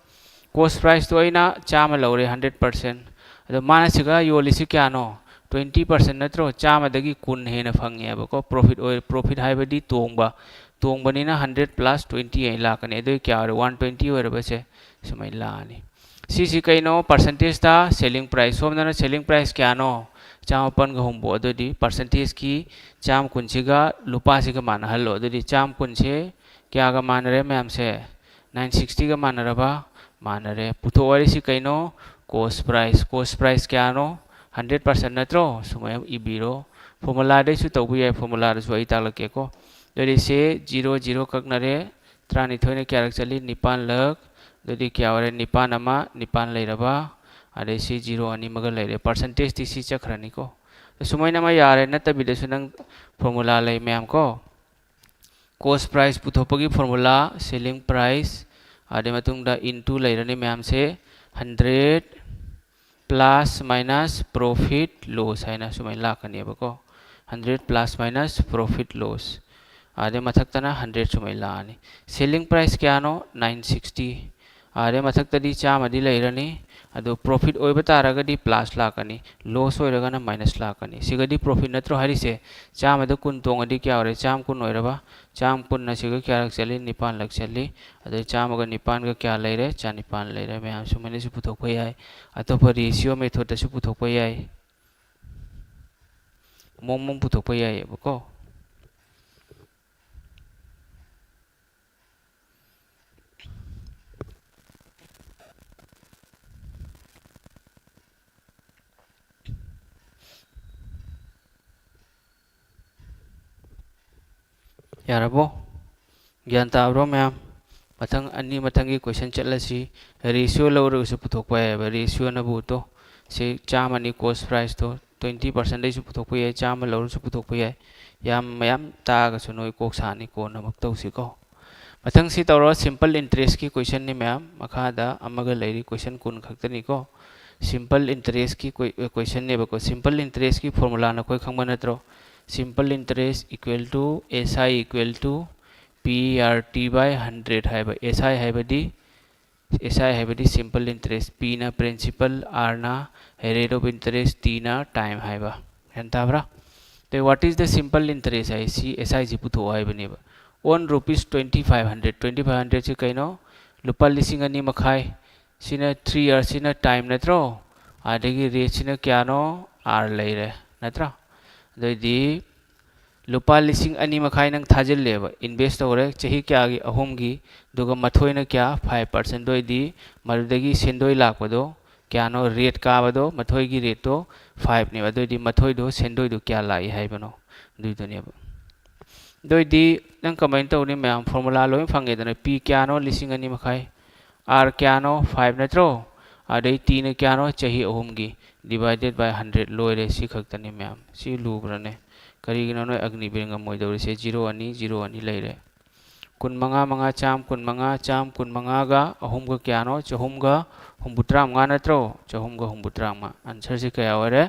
Cost price ꯇꯣ ꯑꯩꯅ ꯆꯥꯝꯃ ꯂꯧꯔꯦ, hundred percent꯫ ꯑꯗꯣ ꯃꯥꯅ ꯁꯤꯒ ꯌꯣꯜꯂꯤꯁꯤ ꯀꯌꯥꯅꯣ? Twenty percent ꯅꯠꯇ꯭ꯔꯣ? ꯆꯥꯝꯃꯗꯒꯤ ꯀꯨꯟ ꯍꯦꯟꯅ ꯐꯪꯉꯦꯕꯀꯣ꯫ Profit ꯑꯣꯏ, profit ꯍꯥꯏꯕꯗꯤ ꯇꯣꯡꯕ꯫ ꯇꯣꯡꯕꯅꯤꯅ hundred plus twenty ꯍꯥꯏꯅ ꯂꯥꯛꯀꯅꯤ꯫ ꯑꯗꯨꯒꯤ ꯀꯌꯥ ꯑꯣꯏꯔꯦ? One twenty ꯑꯣꯏꯔꯕꯁꯦ ꯁꯨꯃꯥꯏꯅ ꯂꯥꯛꯑꯅꯤ꯫ ꯁꯤꯁꯤ ꯀꯩꯅꯣ? Percentage ꯇ selling price꯫ ꯁꯣꯝꯗꯅ selling price ꯀꯌꯥꯅꯣ? ꯆꯥꯃꯥꯄꯟꯒ ꯍꯨꯝꯐꯨ꯫ ꯑꯗꯨꯗꯤ percentage ꯀꯤ ꯆꯥꯝꯃ ꯀꯨꯟꯁꯤꯒ ꯂꯨꯄꯥꯁꯤꯒ ꯃꯥꯟꯅꯍꯜꯂꯣ꯫ ꯑꯗꯨꯗꯤ ꯆꯥꯝꯃ ꯀꯨꯟꯁꯦ ꯀꯌꯥꯒ ꯃꯥꯟꯅꯔꯦ ꯃꯌꯥꯝꯁꯦ? Nine sixty ꯒ ꯃꯥꯟꯅꯔꯕ? ꯃꯥꯟꯅꯔꯦ꯫ ꯄꯨꯊꯣꯛꯑꯣ ꯍꯥꯏꯔꯤꯁꯤ ꯀꯩꯅꯣ? Cost price꯫ Cost price ꯀꯌꯥꯅꯣ? Hundred percent ꯅꯠꯇ꯭ꯔꯣ? ꯁꯨꯃꯥꯏꯅ ꯏꯕꯤꯔꯣ꯫ Formula ꯗꯩꯁꯨ ꯇꯧꯕ ꯌꯥꯏ, formula ꯗꯁꯨ ꯑꯩ ꯇꯥꯛꯂꯛꯀꯦꯀꯣ꯫ ꯑꯗꯨꯗꯤ ꯁꯤ ꯖꯤꯔꯣ ꯖꯤꯔꯣ ꯀꯛꯅꯔꯦ꯫ ꯇꯔꯥꯅꯤꯊꯣꯏꯅ ꯀꯌꯥꯔꯛ ꯆꯠꯂꯤ? ꯅꯤꯄꯥꯟꯂꯛ꯫ ꯑꯗꯨꯗꯤ ꯀꯌꯥ ꯑꯣꯏꯔꯦ? ꯅꯤꯄꯥꯟ ꯑꯃ, ꯅꯤꯄꯥꯟ ꯂꯩꯔꯕ꯫ ꯑꯗꯩ ꯁꯤ ꯖꯤꯔꯣ ꯑꯅꯤꯃꯒ ꯂꯩꯔꯦ꯫ ꯄꯥꯔꯁꯦꯟꯇꯦꯖꯇꯤ ꯁꯤ ꯆꯠꯈ꯭ꯔꯅꯤꯀꯣ꯫ ꯁꯨꯃꯥꯏꯅ ꯑꯃ ꯌꯥꯔꯦ, ꯅꯠꯇꯕꯤꯗꯁꯨ ꯅꯪ ꯐꯣꯔꯃꯨꯂꯥ ꯂꯩ ꯃꯌꯥꯝ ꯀꯣ꯫ ꯀꯣꯁ ꯄ꯭ꯔꯥꯏꯁ ꯄꯨꯊꯣꯛꯄꯒꯤ ꯐꯣꯔꯃꯨꯂꯥ, ꯁꯦꯂꯤꯡ ꯄ꯭ꯔꯥꯏꯁ, ꯑꯗꯩ ꯃꯇꯨꯡꯗ ꯏꯟꯇꯨ ꯂꯩꯔꯅꯤ ꯃꯌꯥꯝꯁꯦ꯫ Hundred plus minus profit loss ꯍꯥꯏꯅ ꯁꯨꯃꯥꯏꯅ ꯂꯥꯛꯀꯅꯦꯕꯀꯣ꯫ Hundred plus minus profit loss. ꯑꯗꯩ ꯃꯊꯛꯇꯅ ꯍꯟꯗ꯭ꯔꯦꯠ ꯁꯨꯃꯥꯏꯅ ꯂꯥꯛꯑꯅꯤ꯫ ꯁꯦꯂꯤꯡ ꯄ꯭ꯔꯥꯏꯁ ꯀꯌꯥꯅꯣ? Nine sixty. ꯑꯗꯩ ꯃꯊꯛꯇꯗꯤ ꯆꯥꯝꯃꯗꯤ ꯂꯩꯔꯅꯤ꯫ ꯑꯗꯣ ꯄ꯭ꯔꯣꯐꯤꯠ ꯑꯣꯏꯕ ꯇꯥꯔꯒꯗꯤ ꯄ꯭ꯂꯁ ꯂꯥꯛꯀꯅꯤ, ꯂꯣꯁ ꯑꯣꯏꯔꯒꯅ ꯃꯥꯏꯅꯁ ꯂꯥꯛꯀꯅꯤ꯫ ꯁꯤꯒꯗꯤ ꯄ꯭ꯔꯣꯐꯤꯠ ꯅꯠꯇ꯭ꯔꯣ ꯍꯥꯏꯔꯤꯁꯦ? ꯆꯥꯝꯃꯗ ꯀꯨꯟ ꯇꯣꯡꯉꯗꯤ ꯀꯌꯥ ꯑꯣꯏꯔꯦ? ꯆꯥꯝꯃ ꯀꯨꯟ ꯑꯣꯏꯔꯕ꯫ ꯆꯥꯝꯃ ꯀꯨꯟꯅ ꯁꯤꯒ ꯀꯌꯥꯔꯛ ꯆꯠꯂꯤ? ꯅꯤꯄꯥꯟꯂꯛ ꯆꯠꯂꯤ꯫ ꯑꯗꯩ ꯆꯥꯝꯃꯒ ꯅꯤꯄꯥꯟꯒ ꯀꯌꯥ ꯂꯩꯔꯦ? ꯆꯅꯤꯄꯥꯟ ꯂꯩꯔꯦ꯫ ꯃꯌꯥꯝ ꯁꯨꯃꯥꯏꯅꯁꯨ ꯄꯨꯊꯣꯛꯄ ꯌꯥꯏ꯫ ꯑꯇꯣꯞꯄ ꯔꯦꯁꯤꯑꯣ ꯃꯦꯊꯣꯠꯇꯁꯨ ꯄꯨꯊꯣꯛꯄ ꯌꯥꯏ꯫ ꯃꯑꯣꯡ ꯃꯑꯣꯡ ꯄꯨꯊꯣꯛꯄ ꯌꯥꯏꯌꯦꯕꯀꯣ꯫ ꯌꯥꯔꯕꯣ? ꯒ꯭ꯌꯥꯟ ꯇꯥꯕ꯭ꯔꯣ ꯃꯌꯥꯝ? ꯃꯊꯪ ꯑꯅꯤ, ꯃꯊꯪꯒꯤ ꯀꯣꯏꯁꯟ ꯆꯠꯂꯁꯤ꯫ ꯔꯦꯁꯤꯑꯣ ꯂꯧꯔꯒꯁꯨ ꯄꯨꯊꯣꯛꯄ ꯌꯥꯏꯑꯕ꯫ ꯔꯦꯁꯤꯑꯣꯅꯕꯨ ꯇꯣ, ꯁꯤ ꯆꯥꯝꯃꯅꯤ ꯀꯣꯁ ꯄ꯭ꯔꯥꯏꯁꯇꯣ, ꯇ꯭ꯋꯦꯟꯇꯤ ꯄꯥꯔꯁꯦꯟꯗꯩꯁꯨ ꯄꯨꯊꯣꯛꯄ ꯌꯥꯏ, ꯆꯥꯝꯃ ꯂꯧꯔꯁꯨ ꯄꯨꯊꯣꯛꯄ ꯌꯥꯏ꯫ ꯌꯥꯝ ꯃꯌꯥꯝ ꯇꯥꯛꯑꯒꯁꯨ ꯅꯣꯏ ꯀꯣꯛ ꯁꯥꯅꯤ, ꯀꯣꯟꯅ ꯑꯃꯨꯛ ꯇꯧꯁꯤꯀꯣ꯫ ꯃꯊꯪꯁꯤ ꯇꯧꯔꯣ, ꯁꯤꯝꯄꯜ ꯏꯟꯇꯔꯦꯁꯀꯤ ꯀꯣꯏꯁꯟꯅꯤ ꯃꯌꯥꯝ꯫ ꯃꯈꯥꯗ ꯑꯃꯒ ꯂꯩꯔꯤ, ꯀꯣꯏꯁꯟ ꯀꯨꯟ ꯈꯛꯇꯅꯤꯀꯣ꯫ ꯁꯤꯝꯄꯜ ꯏꯟꯇꯔꯦꯁꯀꯤ ꯀꯣꯏ-, ꯀꯣꯏꯁꯟꯅꯦꯕꯀꯣ꯫ ꯁꯤꯝꯄꯜ ꯏꯟꯇꯔꯦꯁꯀꯤ ꯐꯣꯔꯃꯨꯂꯥ ꯅꯈꯣꯏ ꯈꯪꯕ ꯅꯠꯇ꯭ꯔꯣ? Simple interest equal to S I equal to P R T by hundred ꯍꯥꯏꯕ꯫ S I ꯍꯥꯏꯕꯗꯤ, S I ꯍꯥꯏꯕꯗꯤ simple interest, P ꯅ principal, R ꯅ rate of interest, T ꯅ time ꯍꯥꯏꯕ꯫ ꯒ꯭ꯌꯥꯟ ꯇꯥꯕ꯭ꯔꯥ? ꯑꯗꯩ what is the simple interest ꯍꯥꯏ, ꯁꯤ S I ꯁꯤ ꯄꯨꯊꯣꯛꯑꯣ ꯍꯥꯏꯕꯅꯦꯕ꯫ On rupees twenty five hundred, twenty five hundred ꯁꯤ ꯀꯩꯅꯣ? ꯂꯨꯄꯥ ꯂꯤꯁꯤꯡ ꯑꯅꯤ ꯃꯈꯥꯏ꯫ ꯁꯤꯅ three year, ꯁꯤꯅ time ꯅꯠꯇ꯭ꯔꯣ? ꯑꯗꯒꯤ rate ꯁꯤꯅ ꯀꯌꯥꯅꯣ? R ꯂꯩꯔꯦ ꯅꯠꯇ꯭ꯔꯥ? ꯑꯗꯨꯑꯣꯏꯗꯤ ꯂꯨꯄꯥ ꯂꯤꯁꯤꯡ ꯑꯅꯤ ꯃꯈꯥꯏ ꯅꯪ ꯊꯥꯖꯤꯜꯂꯦꯕ, invest ꯇꯧꯔꯦ ꯆꯍꯤ ꯀꯌꯥꯒꯤ? ꯑꯍꯨꯝꯒꯤ꯫ ꯑꯗꯨꯒ ꯃꯊꯣꯏꯅ ꯀꯌꯥ? Five percent꯫ ꯑꯗꯨꯑꯣꯏꯗꯤ ꯃꯗꯨꯗꯒꯤ ꯁꯦꯟꯗꯣꯏ ꯂꯥꯛꯄꯗꯣ ꯀꯌꯥꯅꯣ? Rate ꯀꯥꯕꯗꯣ, ꯃꯊꯣꯏꯒꯤ rateꯇꯣ five ꯅꯦꯕ꯫ ꯑꯗꯨꯑꯣꯏꯗꯤ ꯃꯊꯣꯏꯗꯣ, ꯁꯦꯟꯗꯣꯏꯗꯣ ꯀꯌꯥ ꯂꯥꯛꯏ ꯍꯥꯏꯕꯅꯣ? ꯑꯗꯨꯏꯗꯨꯅꯦꯕ꯫ ꯑꯗꯨ ꯑꯣꯏꯗꯤ ꯅꯪ ꯀꯃꯥꯏꯅ ꯇꯧꯅꯤ ꯃꯌꯥꯝ? ꯐꯣꯔꯃꯨꯂꯥ ꯂꯣꯏ ꯐꯪꯉꯦꯗꯅ꯫ ꯄꯤ ꯀꯌꯥꯅꯣ? ꯂꯤꯁꯤꯡ ꯑꯅꯤ ꯃꯈꯥꯏ꯫ ꯑꯥꯔ ꯀꯌꯥꯅꯣ? ꯐꯥꯏꯚ ꯅꯠꯇ꯭ꯔꯣ? ꯑꯗꯩ ꯇꯤꯅ ꯀꯌꯥꯅꯣ? ꯆꯍꯤ ꯑꯍꯨꯝꯒꯤ꯫ Divided by hundred꯫ ꯂꯣꯏꯔꯦ꯫ ꯁꯤ ꯈꯛꯇꯅꯤ ꯃꯌꯥꯝ꯫ ꯁꯤ ꯂꯨꯕ꯭ꯔꯅꯦ? ꯀꯔꯤꯒꯤꯅꯣ ꯅꯣꯏ ꯑꯒꯅꯤꯕꯤꯔ ꯉꯝꯃꯣꯏꯗꯧꯔꯤꯁꯦ? ꯖꯤꯔꯣ ꯑꯅꯤ, ꯖꯤꯔꯣ ꯑꯅꯤ ꯂꯩꯔꯦ꯫ ꯀꯨꯟꯃꯉꯥ ꯃꯉꯥ ꯆꯥꯝ ꯀꯨꯟꯃꯉꯥ, ꯆꯥꯝ ꯀꯨꯟꯃꯉꯥꯒ ꯑꯍꯨꯝꯒ ꯀꯌꯥꯅꯣ? ꯆꯍꯨꯝꯒ ꯍꯨꯝꯐꯨꯇꯔꯥ ꯃꯉꯥ ꯅꯠꯇ꯭ꯔꯣ? ꯆꯍꯨꯝꯒ ꯍꯨꯝꯐꯨꯇꯔꯥ ꯃꯉꯥ꯫ ꯑꯟꯁꯔꯁꯤ ꯀꯌꯥ ꯑꯣꯏꯔꯦ?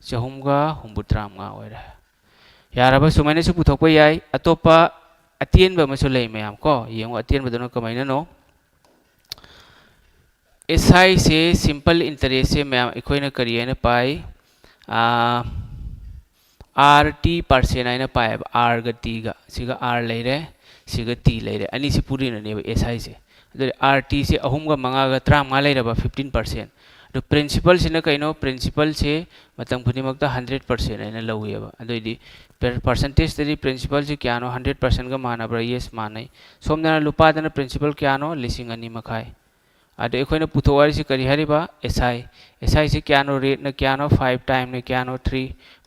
ꯆꯍꯨꯝꯒ ꯍꯨꯝꯐꯨꯇꯔꯥ ꯃꯉꯥ ꯑꯣꯏꯔꯦ꯫ ꯌꯥꯔꯕ? ꯁꯨꯃꯥꯏꯅꯁꯨ ꯄꯨꯊꯣꯛꯄ ꯌꯥꯏ꯫ ꯑꯇꯣꯞꯄ ꯑꯇꯦꯟꯕ ꯑꯃꯁꯨ ꯂꯩ ꯃꯌꯥꯝ ꯀꯣ꯫ ꯌꯦꯡꯉꯣ ꯑꯇꯦꯟꯕꯗꯨꯅ ꯀꯃꯥꯏꯅꯅꯣ? ꯑꯦꯁ ꯑꯥꯏꯁꯦ, ꯁꯤꯝꯄꯜ ꯏꯟꯇꯔꯦꯁꯁꯦ ꯃꯌꯥꯝ ꯑꯩꯈꯣꯏꯅ ꯀꯔꯤ ꯍꯥꯏꯅ ꯄꯥꯏ? ꯑꯥꯔ ꯇꯤ ꯄꯥꯔꯁꯦꯟ ꯍꯥꯏꯅ ꯄꯥꯏꯌꯦꯕ꯫ ꯑꯥꯔꯒ ꯇꯤꯒ꯫ ꯁꯤꯒ ꯑꯥꯔ ꯂꯩꯔꯦ, ꯁꯤꯒ ꯇꯤ ꯂꯩꯔꯦ꯫ ꯑꯅꯤꯁꯤ ꯄꯨꯔꯤꯅꯅꯦꯕ ꯑꯦꯁ ꯑꯥꯏꯁꯦ꯫ ꯑꯗꯨꯗꯤ ꯑꯥꯔ ꯇꯤꯁꯦ ꯑꯍꯨꯝꯒ ꯃꯉꯥꯒ ꯇꯔꯥꯃꯉꯥ ꯂꯩꯔꯕ, ꯐꯤꯐꯇꯤꯟ ꯄꯥꯔꯁꯦꯟ꯫ ꯑꯗꯨ ꯄ꯭ꯔꯤꯟꯁꯤꯄꯜꯁꯤꯅ ꯀꯩꯅꯣ? ꯄ꯭ꯔꯤꯟꯁꯤꯄꯜꯁꯦ ꯃꯇꯝ ꯈꯨꯗꯤꯡꯃꯛꯇ ꯍꯟꯗ꯭ꯔꯦꯠ ꯄꯥꯔꯁꯦꯟ ꯍꯥꯏꯅ ꯂꯧꯋꯦꯕ꯫ ꯑꯗꯨꯑꯣꯏꯗꯤ ꯄꯔ-, ꯄꯥꯔꯁꯦꯟꯇꯦꯖꯇꯗꯤ ꯄ꯭ꯔꯤꯟꯁꯤꯄꯜꯁꯤ ꯀꯌꯥꯅꯣ? ꯍꯟꯗ꯭ꯔꯦꯠ ꯄꯥꯔꯁꯦꯟꯒ ꯃꯥꯟꯅꯕ꯭ꯔꯥ? ꯌꯦꯁ, ꯃꯥꯟꯅꯩ꯫ ꯁꯣꯝꯗꯅ ꯂꯨꯄꯥꯗꯅ ꯄ꯭ꯔꯤꯟꯁꯤꯄꯜ ꯀꯌꯥꯅꯣ? ꯂꯤꯁꯤꯡ ꯑꯅꯤ ꯃꯈꯥꯏ꯫ ꯑꯗ ꯑꯩꯈꯣꯏꯅ ꯄꯨꯊꯣꯛꯑꯣ ꯍꯥꯏꯔꯤꯁꯤ ꯀꯔꯤ ꯍꯥꯏꯔꯤꯕ? ꯑꯦꯁ ꯑꯥꯏ꯫ ꯑꯦꯁ ꯑꯥꯏꯁꯤ ꯀꯌꯥꯅꯣ? ꯔꯦꯠꯅ ꯀꯌꯥꯅꯣ? ꯐꯥꯏꯚ꯫ ꯇꯥꯏꯝꯅ ꯀꯌꯥꯅꯣ? ꯊ꯭ꯔꯤ꯫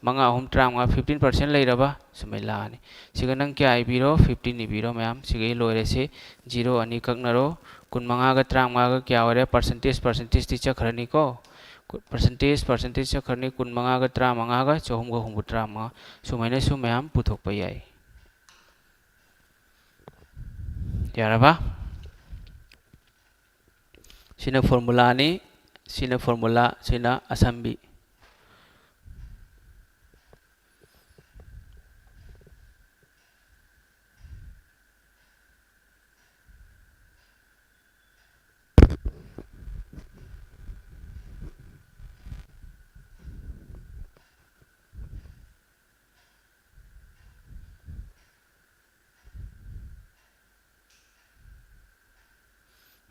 ꯃꯉꯥ ꯑꯍꯨꯝ ꯇꯔꯥꯃꯉꯥ, ꯐꯤꯐꯇꯤꯟ ꯄꯥꯔꯁꯦꯟ ꯂꯩꯔꯕ? ꯁꯨꯃꯥꯏꯅ ꯂꯥꯛꯑꯅꯤ꯫ ꯁꯤꯒ ꯅꯪ ꯀꯌꯥ ꯏꯕꯤꯔꯣ? ꯐꯤꯐꯇꯤꯟ ꯏꯕꯤꯔꯣ ꯃꯌꯥꯝ꯫ ꯁꯤꯒ ꯂꯣꯏꯔꯁꯤ꯫ ꯖꯤꯔꯣ ꯑꯅꯤ ꯀꯛꯅꯔꯣ꯫ ꯀꯨꯟꯃꯉꯥꯒ ꯇꯔꯥꯃꯉꯥꯒ ꯀꯌꯥ ꯑꯣꯏꯔꯦ? ꯄꯥꯔꯁꯦꯟꯇꯦꯖ, ꯄꯥꯔꯁꯦꯟꯇꯦꯖꯇꯤ ꯆꯠꯈ꯭ꯔꯅꯤꯀꯣ꯫ ꯄꯥꯔꯁꯦꯟꯇꯦꯖ, ꯄꯥꯔꯁꯦꯟꯇꯦꯖ ꯆꯠꯈ꯭ꯔꯅꯤ꯫ ꯀꯨꯟꯃꯉꯥꯒ ꯇꯔꯥꯃꯉꯥꯒ ꯆꯍꯨꯝꯒ ꯍꯨꯝꯐꯨꯇꯔꯥ ꯃꯉꯥ꯫ ꯁꯨꯃꯥꯏꯅꯁꯨ ꯃꯌꯥꯝ ꯄꯨꯊꯣꯛꯄ ꯌꯥꯏ꯫ ꯌꯥꯔꯕ? ꯁꯤꯅ ꯐꯣꯔꯃꯨꯂꯥꯅꯤ, ꯁꯤꯅ ꯐꯣꯔꯃꯨꯂꯥ, ꯁꯤꯅ ꯑꯁꯝꯕꯤ꯫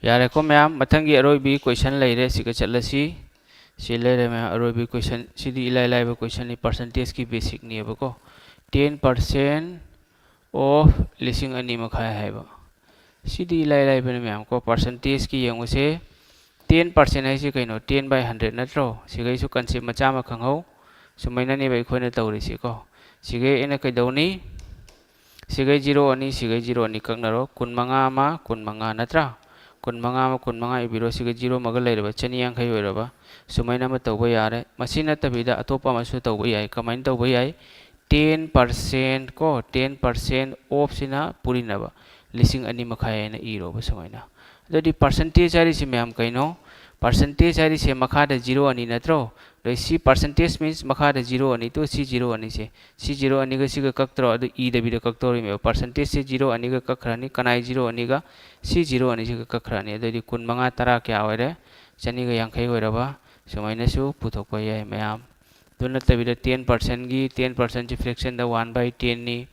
ꯌꯥꯔꯦꯀꯣ ꯃꯌꯥꯝ, ꯃꯊꯪꯒꯤ ꯑꯔꯣꯏꯕꯤ ꯀꯣꯏꯁꯟ ꯂꯩꯔꯦ, ꯁꯤꯒ ꯆꯠꯂꯁꯤ꯫ ꯁꯤ ꯂꯩꯔꯦ ꯃꯌꯥꯝ, ꯑꯔꯣꯏꯕꯤ ꯀꯣꯏꯁꯟ꯫ ꯁꯤꯗꯤ ꯏꯂꯥꯏ ꯂꯥꯏꯕ ꯀꯣꯏꯁꯟꯅꯤ, ꯄꯥꯔꯁꯦꯟꯇꯦꯖꯀꯤ ꯕꯦꯁꯤꯛꯅꯦꯕꯀꯣ꯫ ꯇꯦꯟ ꯄꯥꯔꯁꯦꯟ ꯑꯣꯐ ꯂꯤꯁꯤꯡ ꯑꯅꯤ ꯃꯈꯥꯏ ꯍꯥꯏꯕ꯫ ꯁꯤꯗꯤ ꯏꯂꯥꯏ ꯂꯥꯏꯕꯅꯤ ꯃꯌꯥꯝ ꯀꯣ꯫ ꯄꯥꯔꯁꯦꯟꯇꯦꯖꯀꯤ ꯌꯦꯡꯉꯨꯁꯦ꯫ ꯇꯦꯟ ꯄꯥꯔꯁꯦꯟ ꯍꯥꯏꯁꯤ ꯀꯩꯅꯣ? ꯇꯦꯟ ꯕꯥꯏ ꯍꯟꯗ꯭ꯔꯦꯠ ꯅꯠꯇ꯭ꯔꯣ? ꯁꯤꯈꯩꯁꯨ ꯀꯟꯁꯦꯞ ꯃꯆꯥ ꯑꯃ ꯈꯪꯍꯧ꯫ ꯁꯨꯃꯥꯏꯅꯅꯦꯕ ꯑꯩꯈꯣꯏꯅ ꯇꯧꯔꯤꯁꯤꯀꯣ꯫ ꯁꯤꯈꯩ ꯑꯩꯅ ꯀꯩꯗꯧꯅꯤ? ꯁꯤꯒꯩ ꯖꯤꯔꯣ ꯑꯅꯤ, ꯁꯤꯒꯩ ꯖꯤꯔꯣ ꯑꯅꯤ ꯀꯛꯅꯔꯣ꯫ ꯀꯨꯟꯃꯉꯥ ꯑꯃ, ꯀꯨꯟꯃꯉꯥ ꯅꯠꯇ꯭ꯔꯥ? ꯀꯨꯟꯃꯉꯥ ꯑꯃ, ꯀꯨꯟꯃꯉꯥ ꯏꯕꯤꯔꯣ꯫ ꯁꯤꯒ ꯖꯤꯔꯣ ꯑꯃꯒ ꯂꯩꯔꯕ, ꯆꯅꯤ ꯌꯥꯡꯈꯩ ꯑꯣꯏꯔꯕ꯫ ꯁꯨꯃꯥꯏꯅ ꯑꯃ ꯇꯧꯕ ꯌꯥꯔꯦ꯫ ꯃꯁꯤ ꯅꯠꯇꯕꯤꯗ ꯑꯇꯣꯞꯄ ꯑꯃꯁꯨ ꯇꯧꯕ ꯌꯥꯏ꯫ ꯀꯃꯥꯏꯅ ꯇꯧꯕ ꯌꯥꯏ? Ten percent ꯀꯣ, ten percent offꯁꯤꯅ ꯄꯨꯔꯤꯅꯕ ꯂꯤꯁꯤꯡ ꯑꯅꯤ ꯃꯈꯥꯏ ꯍꯥꯏꯅ ꯏꯔꯣꯕ ꯁꯨꯃꯥꯏꯅ꯫ ꯑꯗꯨꯗꯤ percentage ꯍꯥꯏꯔꯤꯁꯤ ꯃꯌꯥꯝ ꯀꯩꯅꯣ? Percentage ꯍꯥꯏꯔꯤꯁꯦ ꯃꯈꯥꯗ ꯖꯤꯔꯣ ꯑꯅꯤ ꯅꯠꯇ꯭ꯔꯣ? ꯑꯗꯩ ꯁꯤ percentage means ꯃꯈꯥꯗ ꯖꯤꯔꯣ ꯑꯅꯤ, ꯇꯨ ꯁꯤ ꯖꯤꯔꯣ ꯑꯅꯤꯁꯦ꯫ ꯁꯤ ꯖꯤꯔꯣ ꯑꯅꯤꯒ ꯁꯤꯒ ꯀꯛꯇ꯭ꯔꯣ? ꯑꯗꯨ ꯏꯗꯕꯤꯗ ꯀꯛꯇꯧꯔꯤꯃꯦꯕ꯫ Percentageꯁꯦ ꯖꯤꯔꯣ ꯑꯅꯤꯒ ꯀꯛꯈ꯭ꯔꯅꯤ꯫ ꯀꯅꯥꯏ ꯖꯤꯔꯣ ꯑꯅꯤꯒ? ꯁꯤ ꯖꯤꯔꯣ ꯑꯅꯤꯁꯤꯒ ꯀꯛꯈ꯭ꯔꯅꯤ꯫ ꯑꯗꯨꯗꯤ ꯀꯨꯟꯃꯉꯥ, ꯇꯔꯥ ꯀꯌꯥ ꯑꯣꯏꯔꯦ? ꯆꯅꯤꯒ ꯌꯥꯡꯈꯩ ꯑꯣꯏꯔꯕ? ꯁꯨꯃꯥꯏꯅꯁꯨ ꯄꯨꯊꯣꯛꯄ ꯌꯥꯏ ꯃꯌꯥꯝ꯫ ꯑꯗꯨ ꯅꯠꯇꯕꯤꯗ ten percentꯀꯤ, ten percentꯁꯤ fractionꯗ one by tenꯅꯤ꯫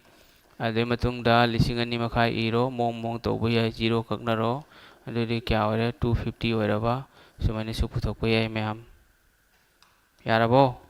ꯑꯗꯨꯒꯤ ꯃꯇꯨꯡꯗ ꯂꯤꯁꯤꯡ ꯑꯅꯤ ꯃꯈꯥꯏ ꯏꯔꯣ, ꯃꯑꯣꯡ ꯃꯑꯣꯡ ꯇꯧꯕ ꯌꯥꯏ, ꯖꯤꯔꯣ ꯀꯛꯅꯔꯣ꯫ ꯑꯗꯨꯗꯤ ꯀꯌꯥ ꯑꯣꯏꯔꯦ? Two fifty ꯑꯣꯏꯔꯕ? ꯁꯨꯃꯥꯏꯅꯁꯨ ꯄꯨꯊꯣꯛꯄ ꯌꯥꯏ ꯃꯌꯥꯝ꯫ ꯌꯥꯔꯕꯣ?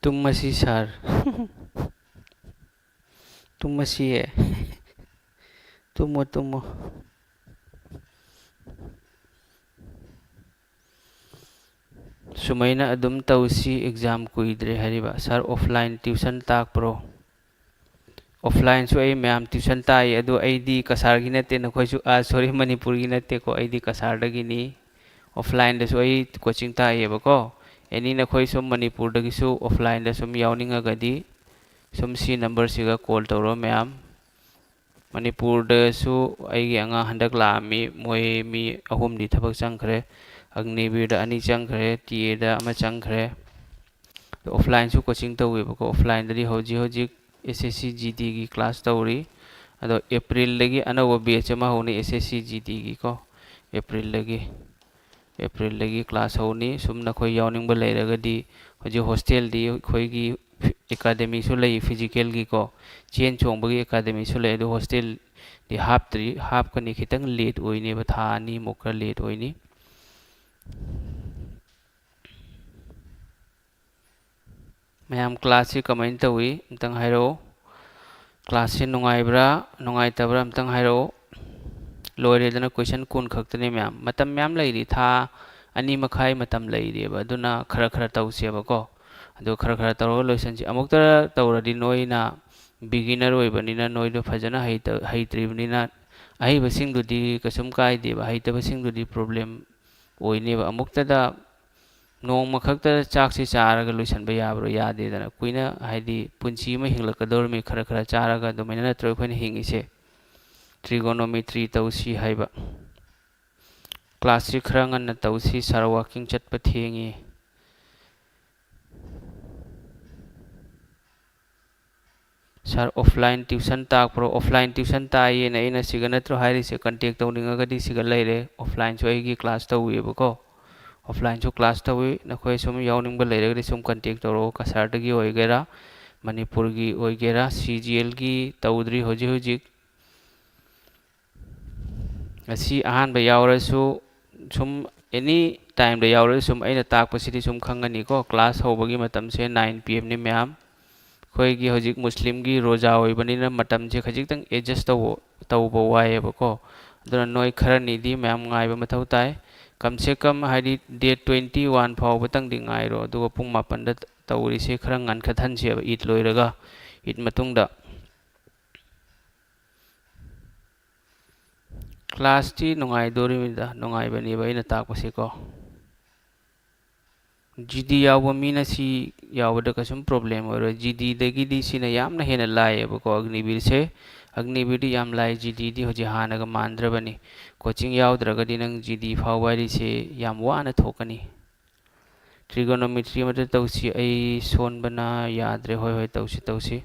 ꯇꯨꯝꯃꯁꯤ ꯁꯥꯔ꯫ ꯇꯨꯝꯃꯁꯤꯌꯦ꯫ ꯇꯨꯝꯃꯣ, ꯇꯨꯝꯃꯣ꯫ ꯁꯨꯃꯥꯏꯅ ꯑꯗꯨꯝ ꯇꯧꯁꯤ, exam ꯀꯨꯏꯗ꯭ꯔꯦ ꯍꯥꯏꯔꯤꯕ꯫ ꯁꯥꯔ, offline tuition ꯇꯥꯛꯄ꯭ꯔꯣ? Offlineꯁꯨ ꯑꯩ ꯃꯌꯥꯝ tuition ꯇꯥꯛꯏ, ꯑꯗꯨ ꯑꯩꯗꯤ ꯀꯁꯥꯔꯒꯤ ꯅꯠꯇꯦ, ꯅꯈꯣꯏꯁꯨ, ꯑꯥ, sorry, ꯃꯅꯤꯄꯨꯔꯒꯤ ꯅꯠꯇꯦꯀꯣ, ꯑꯩꯗꯤ ꯀꯁꯥꯔꯗꯒꯤꯅꯤ꯫ Offlineꯗꯁꯨ ꯑꯩ coaching ꯇꯥꯛꯏꯌꯦꯕꯀꯣ꯫ Any ꯅꯈꯣꯏ ꯁꯨꯝ ꯃꯅꯤꯄꯨꯔꯗꯒꯤꯁꯨ offlineꯗ ꯁꯨꯝ ꯌꯥꯎꯅꯤꯡꯉꯒꯗꯤ ꯁꯨꯝ ꯁꯤ numberꯁꯤꯒ call ꯇꯧꯔꯣ ꯃꯌꯥꯝ꯫ ꯃꯅꯤꯄꯨꯔꯗꯁꯨ ꯑꯩꯒꯤ ꯑꯉꯥꯡ ꯍꯟꯗꯛ ꯂꯥꯛꯑꯝꯃꯤ, ꯃꯣꯏ ꯃꯤ ꯑꯍꯨꯝꯗꯤ ꯊꯕꯛ ꯆꯪꯈ꯭ꯔꯦ꯫ ꯑꯒꯅꯤꯕꯤꯔꯗ ꯑꯅꯤ ꯆꯪꯈ꯭ꯔꯦ, ꯇꯤ ꯑꯦꯗ ꯑꯃ ꯆꯪꯈ꯭ꯔꯦ꯫ ꯑꯗꯣ offlineꯁꯨ coaching ꯇꯧꯋꯦꯕꯀꯣ꯫ Offlineꯗꯗꯤ ꯍꯧꯖꯤꯛ ꯍꯧꯖꯤꯛ S S C G Dꯒꯤ class ꯇꯧꯔꯤ꯫ ꯑꯗꯣ Aprilꯗꯒꯤ ꯑꯅꯧꯕ batch ꯑꯃ ꯍꯧꯅꯤ, S S C G Dꯒꯤꯀꯣ꯫ Aprilꯗꯒꯤ, Aprilꯗꯒꯤ class ꯍꯧꯅꯤ꯫ ꯁꯨꯝ ꯅꯈꯣꯏ ꯌꯥꯎꯅꯤꯡꯕ ꯂꯩꯔꯒꯗꯤ ꯍꯧꯖꯤꯛ hostelꯗꯤ ꯑꯩꯈꯣꯏꯒꯤ ꯑꯦꯀꯥꯗꯃꯤꯁꯨ ꯂꯩ ꯐꯤꯖꯤꯀꯦꯜꯒꯤꯀꯣ, ꯆꯦꯟ ꯆꯣꯡꯕꯒꯤ ꯑꯦꯀꯥꯗꯃꯤꯁꯨ ꯂꯩ꯫ ꯑꯗꯣ ꯍꯣꯁꯇꯦꯜꯗꯤ ꯍꯥꯞꯇ꯭ꯔꯤ, ꯍꯥꯞꯀꯅꯤ, ꯈꯤꯇꯪ ꯂꯦꯠ ꯑꯣꯏꯅꯦꯕ, ꯊꯥ ꯑꯅꯤꯃꯨꯛ ꯈꯔ ꯂꯦꯠ ꯑꯣꯏꯅꯤ꯫ ꯃꯌꯥꯝ ꯀ꯭ꯂꯥꯁꯁꯤ ꯀꯃꯥꯏꯅ ꯇꯧꯏ ꯑꯝꯇꯪ ꯍꯥꯏꯔꯛꯑꯣ꯫ ꯀ꯭ꯂꯥꯁꯁꯤ ꯅꯨꯡꯉꯥꯏꯕ꯭ꯔꯥ ꯅꯨꯡꯉꯥꯏꯇꯕ꯭ꯔꯥ ꯑꯝꯇꯪ ꯍꯥꯏꯔꯛꯑꯣ꯫ ꯂꯣꯏꯔꯦꯗꯅ, ꯀꯣꯏꯁꯟ ꯀꯨꯟ ꯈꯛꯇꯅꯦ ꯃꯌꯥꯝ, ꯃꯇꯝ ꯃꯌꯥꯝ ꯂꯩꯔꯤ, ꯊꯥ ꯑꯅꯤ ꯃꯈꯥꯏ ꯃꯇꯝ ꯂꯩꯔꯤꯑꯕ꯫ ꯑꯗꯨꯅ ꯈꯔ ꯈꯔ ꯇꯧꯁꯦꯕꯀꯣ꯫ ꯑꯗꯨ ꯈꯔ ꯈꯔ ꯇꯧꯔꯒ ꯂꯣꯏꯁꯟꯁꯤ꯫ ꯑꯃꯨꯛꯇ ꯇꯧꯔꯗꯤ ꯅꯣꯏꯅ ꯕꯤꯒꯤꯅꯔ ꯑꯣꯏꯕꯅꯤꯅ, ꯅꯣꯏꯗꯣ ꯐꯖꯅ ꯍꯩꯇ-, ꯍꯩꯇ꯭ꯔꯤꯕꯅꯤꯅ, ꯑꯍꯩꯕꯁꯤꯡꯗꯨꯗꯤ ꯀꯩꯁꯨꯝ ꯀꯥꯏꯗꯦꯕ, ꯍꯩꯇꯕꯁꯤꯡꯗꯨꯗꯤ ꯄ꯭ꯔꯣꯕ꯭ꯂꯦꯝ ꯑꯣꯏꯅꯦꯕ꯫ ꯑꯃꯨꯛꯇꯗ ꯅꯣꯡꯃ ꯈꯛꯇ ꯆꯥꯛꯁꯤ ꯆꯥꯔꯒ ꯂꯣꯏꯁꯤꯟꯕ ꯌꯥꯕ꯭ꯔꯣ? ꯌꯥꯗꯦꯗꯅ꯫ ꯀꯨꯏꯅ, ꯍꯥꯏꯗꯤ ꯄꯨꯟꯁꯤ ꯑꯃ ꯍꯤꯡꯂꯛꯀꯗꯧꯔꯤꯃꯤ, ꯈꯔ ꯈꯔ ꯆꯥꯔꯒ꯫ ꯑꯗꯨꯃꯥꯏꯅ ꯅꯠꯇ꯭ꯔꯣ ꯑꯩꯈꯣꯏꯅ ꯍꯤꯡꯉꯤꯁꯦ? ꯇ꯭ꯔꯤꯒꯣꯅꯣꯃꯤꯇ꯭ꯔꯤ ꯇꯧꯁꯤ ꯍꯥꯏꯕ꯫ ꯀ꯭ꯂꯥꯁꯁꯤ ꯈꯔ ꯉꯟꯅ ꯇꯧꯁꯤ, ꯁꯥꯔ, ꯋꯥꯀꯤꯡ ꯆꯠꯄ ꯊꯦꯡꯉꯤ꯫ ꯁꯥꯔ, ꯑꯣꯐꯂꯥꯏꯟ ꯇ꯭ꯌꯨꯁꯟ ꯇꯥꯛꯄ꯭ꯔꯣ? ꯑꯣꯐꯂꯥꯏꯟ ꯇ꯭ꯌꯨꯁꯟ ꯇꯥꯛꯏꯅ ꯑꯩꯅ ꯁꯤꯒ ꯅꯠꯇ꯭ꯔꯣ ꯍꯥꯏꯔꯤꯁꯦ? ꯀꯟꯇꯦꯛ ꯇꯧꯅꯤꯡꯉꯒꯗꯤ ꯁꯤꯒ ꯂꯩꯔꯦ꯫ ꯑꯣꯐꯂꯥꯏꯟꯁꯨ ꯑꯩꯒꯤ ꯀ꯭ꯂꯥꯁ ꯇꯧꯋꯦꯕꯀꯣ꯫ ꯑꯣꯐꯂꯥꯏꯟꯁꯨ ꯀ꯭ꯂꯥꯁ ꯇꯧꯋꯤ꯫ ꯅꯈꯣꯏ ꯁꯨꯝ ꯌꯥꯎꯅꯤꯡꯕ ꯂꯩꯔꯒꯗꯤ ꯁꯨꯝ ꯀꯟꯇꯦꯛ ꯇꯧꯔꯛꯑꯣ꯫ ꯀꯁꯥꯔꯗꯒꯤ ꯑꯣꯏꯒꯦꯔꯥ, ꯃꯅꯤꯄꯨꯔꯒꯤ ꯑꯣꯏꯒꯦꯔꯥ, ꯁꯤ ꯖꯤ ꯑꯦꯜꯒꯤ ꯇꯧꯗ꯭ꯔꯤ ꯍꯧꯖꯤꯛ ꯍꯧꯖꯤꯛ꯫ ꯉꯁꯤ ꯑꯍꯥꯟꯕ ꯌꯥꯎꯔꯁꯨ, ꯁꯨꯝ ꯑꯦꯅꯤ ꯇꯥꯏꯝꯗ ꯌꯥꯎꯔꯁꯨ, ꯁꯨꯝ ꯑꯩꯅ ꯇꯥꯛꯄꯁꯤꯗꯤ ꯁꯨꯝ ꯈꯪꯒꯅꯤꯀꯣ꯫ ꯀ꯭ꯂꯥꯁ ꯍꯧꯕꯒꯤ ꯃꯇꯝꯁꯦ ꯅꯥꯏꯟ ꯄꯤ ꯑꯦꯝꯅꯤ ꯃꯌꯥꯝ꯫ ꯑꯩꯈꯣꯏꯒꯤ ꯍꯧꯖꯤꯛ ꯃꯨꯁꯂꯤꯝꯒꯤ ꯔꯣꯖꯥ ꯑꯣꯏꯕꯅꯤꯅ ꯃꯇꯝꯁꯦ ꯈꯖꯤꯛꯇꯪ ꯑꯦꯗꯖꯁ ꯇꯧꯕ, ꯇꯧꯕ ꯋꯥꯏꯌꯦꯕꯀꯣ꯫ ꯑꯗꯨꯅ ꯅꯣꯏ ꯈꯔꯅꯤꯗꯤ ꯃꯌꯥꯝ ꯉꯥꯏꯕ ꯃꯊꯧ ꯇꯥꯏ꯫ ꯀꯝꯁꯦ ꯀꯝ ꯍꯥꯏꯗꯤ ꯗꯦꯠ ꯇ꯭ꯋꯦꯟꯇꯤ ꯋꯥꯟ ꯐꯥꯎꯕꯇꯪꯗꯤ ꯉꯥꯏꯔꯣ, ꯑꯗꯨꯒ ꯄꯨꯡ ꯃꯥꯄꯟꯗ ꯇꯧꯔꯤꯁꯦ ꯈꯔ ꯉꯟꯈꯠꯍꯟꯁꯦꯕ, ꯏꯠ ꯂꯣꯏꯔꯒ, ꯏꯠ ꯃꯇꯨꯡꯗ꯫ ꯀ꯭ꯂꯥꯁꯇꯤ ꯅꯨꯡꯉꯥꯏꯗꯣꯔꯤꯕꯅꯤꯗ, ꯅꯨꯡꯉꯥꯏꯕꯅꯦꯕ ꯑꯩꯅ ꯇꯥꯛꯄꯁꯦꯀꯣ꯫ ꯖꯤ ꯗꯤ ꯌꯥꯎꯕ ꯃꯤꯅ ꯁꯤ ꯌꯥꯎꯕꯗ ꯀꯩꯁꯨꯝ ꯄ꯭ꯔꯣꯕ꯭ꯂꯦꯝ ꯑꯣꯏꯔꯣꯏ꯫ ꯖꯤ ꯗꯤꯗꯒꯤꯗꯤ ꯁꯤꯅ ꯌꯥꯝꯅ ꯍꯦꯟꯅ ꯂꯥꯏꯌꯦꯕꯀꯣ, ꯑꯒꯅꯤꯕꯤꯔꯁꯦ꯫ ꯑꯒꯅꯤꯕꯤꯔꯗꯤ ꯌꯥꯝ ꯂꯥꯏ, ꯖꯤ ꯗꯤꯗꯤ ꯍꯧꯖꯤꯛ ꯍꯥꯟꯅꯒ ꯃꯥꯟꯗ꯭ꯔꯕꯅꯤ꯫ ꯀꯣꯆꯤꯡ ꯌꯥꯎꯗ꯭ꯔꯒꯗꯤ ꯅꯪ ꯖꯤ ꯗꯤ ꯐꯥꯎꯕ ꯍꯥꯏꯔꯤꯁꯦ ꯌꯥꯝ ꯋꯥꯅ ꯊꯣꯛꯀꯅꯤ꯫ ꯇ꯭ꯔꯤꯒꯣꯅꯣꯃꯤꯇ꯭ꯔꯤ ꯑꯃꯇ ꯇꯧꯁꯤ, ꯑꯩ ꯁꯣꯟꯕꯅ ꯌꯥꯗ꯭ꯔꯦ꯫ ꯍꯣꯏ, ꯍꯣꯏ, ꯇꯧꯁꯤ, ꯇꯧꯁꯤ꯫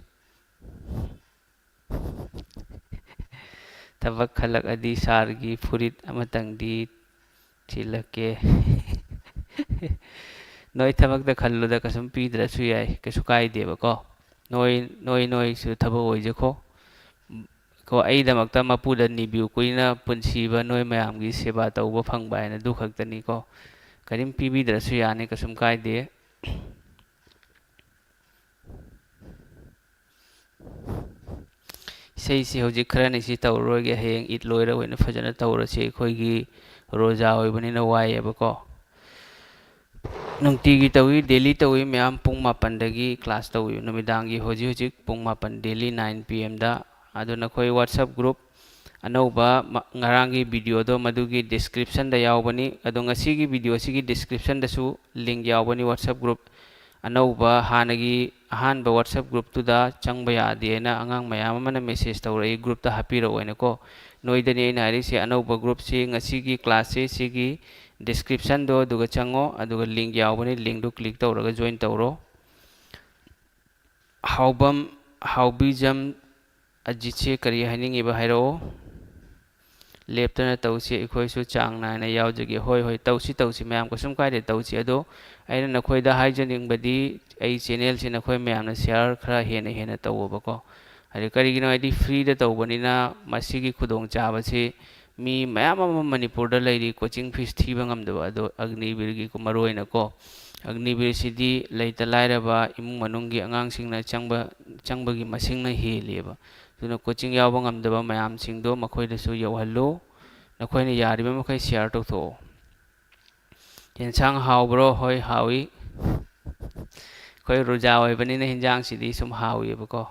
ꯊꯕꯛ ꯈꯜꯂꯛꯑꯗꯤ ꯁꯥꯔꯒꯤ ꯐꯨꯔꯤꯠ ꯑꯃꯇꯪꯗꯤ ꯊꯤꯜꯂꯛꯀꯦ꯫ ꯅꯣꯏ ꯊꯕꯛꯇ ꯈꯜꯂꯨꯗ, ꯀꯩꯁꯨꯝ ꯄꯤꯗ꯭ꯔꯁꯨ ꯌꯥꯏ, ꯀꯩꯁꯨ ꯀꯥꯏꯗꯦꯕꯀꯣ꯫ ꯅꯣꯏ, ꯅꯣꯏ, ꯅꯣꯏꯁꯨ ꯊꯕꯛ ꯑꯣꯏꯖꯈꯣ꯫ ꯀꯣ, ꯑꯩꯗꯃꯛꯇ ꯃꯄꯨꯗ ꯅꯤꯕꯤꯌꯨ ꯀꯨꯏꯅ ꯄꯨꯟꯁꯤꯕ ꯅꯣꯏ ꯃꯌꯥꯝꯒꯤ ꯁꯦꯕꯥ ꯇꯧꯕ ꯐꯪꯕ ꯍꯥꯏꯅ ꯑꯗꯨ ꯈꯛꯇꯅꯤꯀꯣ꯫ ꯀꯔꯤꯝ ꯄꯤꯕꯤꯗ꯭ꯔꯁꯨ ꯌꯥꯅꯤ, ꯀꯩꯁꯨꯝ ꯀꯥꯏꯗꯦ꯫ ꯏꯁꯩꯁꯤ ꯍꯧꯖꯤꯛ ꯈꯔꯅꯤ ꯁꯤ ꯇꯧꯔꯔꯣꯏꯒꯦ, ꯍꯌꯦꯡ ꯏꯠ ꯂꯣꯏꯔ ꯑꯣꯏꯅ ꯐꯖꯅ ꯇꯧꯔꯁꯤ꯫ ꯑꯩꯈꯣꯏꯒꯤ ꯔꯣꯖꯥ ꯑꯣꯏꯕꯅꯤꯅ ꯋꯥꯏꯌꯦꯕꯀꯣ꯫ ꯅꯨꯡꯇꯤꯒꯤ ꯇꯧꯏ, daily ꯇꯧꯏ ꯃꯌꯥꯝ, ꯄꯨꯡ ꯃꯥꯄꯟꯗꯒꯤ class ꯇꯧꯏ ꯅꯨꯃꯤꯗꯥꯡꯒꯤ, ꯍꯧꯖꯤꯛ ꯍꯧꯖꯤꯛ ꯄꯨꯡ ꯃꯥꯄꯟ, daily nine P M ꯗ꯫ ꯑꯗꯨ ꯅꯈꯣꯏ WhatsApp group ꯑꯅꯧꯕ ꯃ-, ꯉꯔꯥꯡꯒꯤ video ꯗꯣ ꯃꯗꯨꯒꯤ description ꯗ ꯌꯥꯎꯕꯅꯤ꯫ ꯑꯗꯣ ꯉꯁꯤꯒꯤ video ꯁꯤꯒꯤ description ꯗꯁꯨ link ꯌꯥꯎꯕꯅꯤ WhatsApp group ꯑꯅꯧꯕ꯫ ꯍꯥꯟꯅꯒꯤ ꯑꯍꯥꯟꯕ WhatsApp group ꯇꯨꯗ ꯆꯪꯕ ꯌꯥꯗꯦꯅ ꯑꯉꯥꯡ ꯃꯌꯥꯝ ꯑꯃꯅ message ꯇꯧꯔꯛꯏ, group ꯇ ꯍꯥꯞꯄꯤꯔꯛꯑꯣꯅꯀꯣ꯫ ꯅꯣꯏꯗꯅꯤ ꯑꯩꯅ ꯍꯥꯏꯔꯤꯁꯦ, ꯑꯅꯧꯕ group ꯁꯤ ꯉꯁꯤꯒꯤ class ꯁꯤ ꯁꯤꯒꯤ description ꯗꯣ ꯑꯗꯨꯒ ꯆꯪꯉꯣ, ꯑꯗꯨꯒ link ꯌꯥꯎꯕꯅꯤ, link ꯗꯨ click ꯇꯧꯔꯒ join ꯇꯧꯔꯣ꯫ ꯍꯥꯎꯕꯝ, ꯍꯥꯎꯕꯤꯖꯝ ꯑꯖꯤꯠꯁꯦ ꯀꯔꯤ ꯍꯥꯏꯅꯤꯡꯉꯤꯕ ꯍꯥꯏꯔꯛꯑꯣ꯫ ꯂꯦꯞꯇꯅ ꯇꯧꯁꯤ, ꯑꯩꯈꯣꯏꯁꯨ ꯆꯥꯡ ꯅꯥꯏꯅ ꯌꯥꯎꯖꯒꯦ꯫ ꯍꯣꯏ, ꯍꯣꯏ, ꯇꯧꯁꯤ, ꯇꯧꯁꯤ ꯃꯌꯥꯝ, ꯀꯩꯁꯨꯝ ꯀꯥꯏꯗꯦ, ꯇꯧꯁꯤ꯫ ꯑꯗꯣ ꯑꯩꯅ ꯅꯈꯣꯏꯗ ꯍꯥꯏꯖꯅꯤꯡꯕꯗꯤ, ꯑꯩ channel ꯁꯤ ꯅꯈꯣꯏ ꯃꯌꯥꯝꯅ share ꯈꯔ ꯍꯦꯟꯅ ꯍꯦꯟꯅ ꯇꯧꯋꯣꯕꯀꯣ꯫ ꯍꯥꯏꯗꯤ ꯀꯔꯤꯒꯤꯅꯣ ꯍꯥꯏꯗꯤ free ꯗ ꯇꯧꯕꯅꯤꯅ ꯃꯁꯤꯒꯤ ꯈꯨꯗꯣꯡꯆꯥꯕꯁꯤ ꯃꯤ ꯃꯌꯥꯝ ꯑꯃ ꯃꯅꯤꯄꯨꯔꯗ ꯂꯩꯔꯤ, coaching fees ꯊꯤꯕ ꯉꯝꯗꯕ꯫ ꯑꯗꯣ ꯑꯒꯅꯤꯕꯤꯔꯒꯤ ꯃꯔꯨ ꯑꯣꯏꯅꯀꯣ, ꯑꯒꯅꯤꯕꯤꯔꯁꯤꯗꯤ ꯂꯩꯇ ꯂꯥꯏꯔꯕ ꯏꯃꯨꯡ ꯃꯅꯨꯡꯒꯤ ꯑꯉꯥꯡꯁꯤꯡꯅ ꯆꯪꯕ, ꯆꯪꯕꯒꯤ ꯃꯁꯤꯡꯅ ꯍꯦꯜꯂꯤꯕ꯫ ꯑꯗꯨꯅ coaching ꯌꯥꯎꯕ ꯉꯝꯗꯕ ꯃꯌꯥꯝꯁꯤꯡꯗꯣ ꯃꯈꯣꯏꯗꯁꯨ ꯌꯧꯍꯜꯂꯨ꯫ ꯅꯈꯣꯏꯅ ꯌꯥꯔꯤꯕ ꯃꯈꯩ share ꯇꯧꯊꯣꯛꯑꯣ꯫ ꯌꯦꯟꯁꯥꯡ ꯍꯥꯎꯕ꯭ꯔꯣ? ꯍꯣꯏ, ꯍꯥꯎꯏ꯫ ꯑꯩꯈꯣꯏ ꯔꯣꯖꯥ ꯑꯣꯏꯕꯅꯤꯅ ꯍꯤꯟꯖꯥꯡꯁꯤꯗꯤ ꯁꯨꯝ ꯍꯥꯎꯏꯕꯀꯣ꯫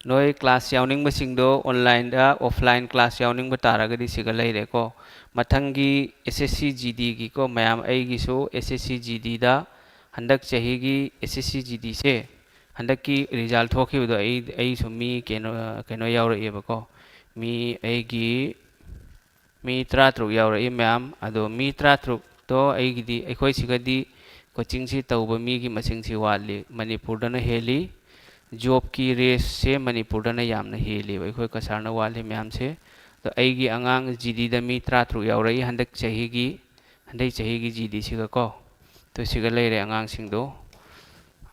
ꯅꯣꯏ class ꯌꯥꯎꯅꯤꯡꯕꯁꯤꯡꯗꯣ online ꯗ offline class ꯌꯥꯎꯅꯤꯡꯕ ꯇꯥꯔꯒꯗꯤ ꯁꯤꯒ ꯂꯩꯔꯦꯀꯣ꯫ ꯃꯊꯪꯒꯤ S S C G D ꯒꯤꯀꯣ ꯃꯌꯥꯝ, ꯑꯩꯒꯤꯁꯨ S S C G D ꯗ ꯍꯟꯗꯛ ꯆꯍꯤꯒꯤ S S C G D ꯁꯦ ꯍꯟꯗꯛꯀꯤ result ꯊꯣꯛꯈꯤꯕꯗꯣ ꯑꯩ, ꯑꯩꯁꯨ ꯃꯤ ꯀꯩꯅꯣ, ꯀꯩꯅꯣ ꯌꯥꯎꯔꯛꯑꯦꯕꯀꯣ꯫ ꯃꯤ ꯑꯩꯒꯤ ꯃꯤ ꯇꯔꯥꯇꯔꯨꯛ ꯌꯥꯎꯔꯛꯏ ꯃꯌꯥꯝ꯫ ꯑꯗꯣ ꯃꯤ ꯇꯔꯥꯇꯔꯨꯛꯇꯣ ꯑꯩꯒꯤꯗꯤ, ꯑꯩꯈꯣꯏ ꯁꯤꯒꯗꯤ coaching ꯁꯤ ꯇꯧꯕ ꯃꯤꯒꯤ ꯃꯁꯤꯡꯁꯤ ꯋꯥꯠꯂꯤ, ꯃꯅꯤꯄꯨꯔꯗꯅ ꯍꯦꯜꯂꯤ꯫ Job ꯀꯤ race ꯁꯦ ꯃꯅꯤꯄꯨꯔꯗꯅ ꯌꯥꯝꯅ ꯍꯦꯜꯂꯤꯕ, ꯑꯩꯈꯣꯏ ꯀꯁꯥꯔꯅ ꯋꯥꯠꯂꯤ ꯃꯌꯥꯝꯁꯦ꯫ ꯑꯗꯣ ꯑꯩꯒꯤ ꯑꯉꯥꯡ ꯖꯤ ꯗꯤꯗ ꯃꯤ ꯇꯔꯥꯇꯔꯨꯛ ꯌꯥꯎꯔꯛꯏ ꯍꯟꯗꯛ ꯆꯍꯤꯒꯤ, ꯍꯟꯗꯛ ꯆꯍꯤꯒꯤ ꯖꯤ ꯗꯤꯁꯤꯒꯀꯣ꯫ ꯑꯗꯣ ꯁꯤꯒ ꯂꯩꯔꯦ ꯑꯉꯥꯡꯁꯤꯡꯗꯣ꯫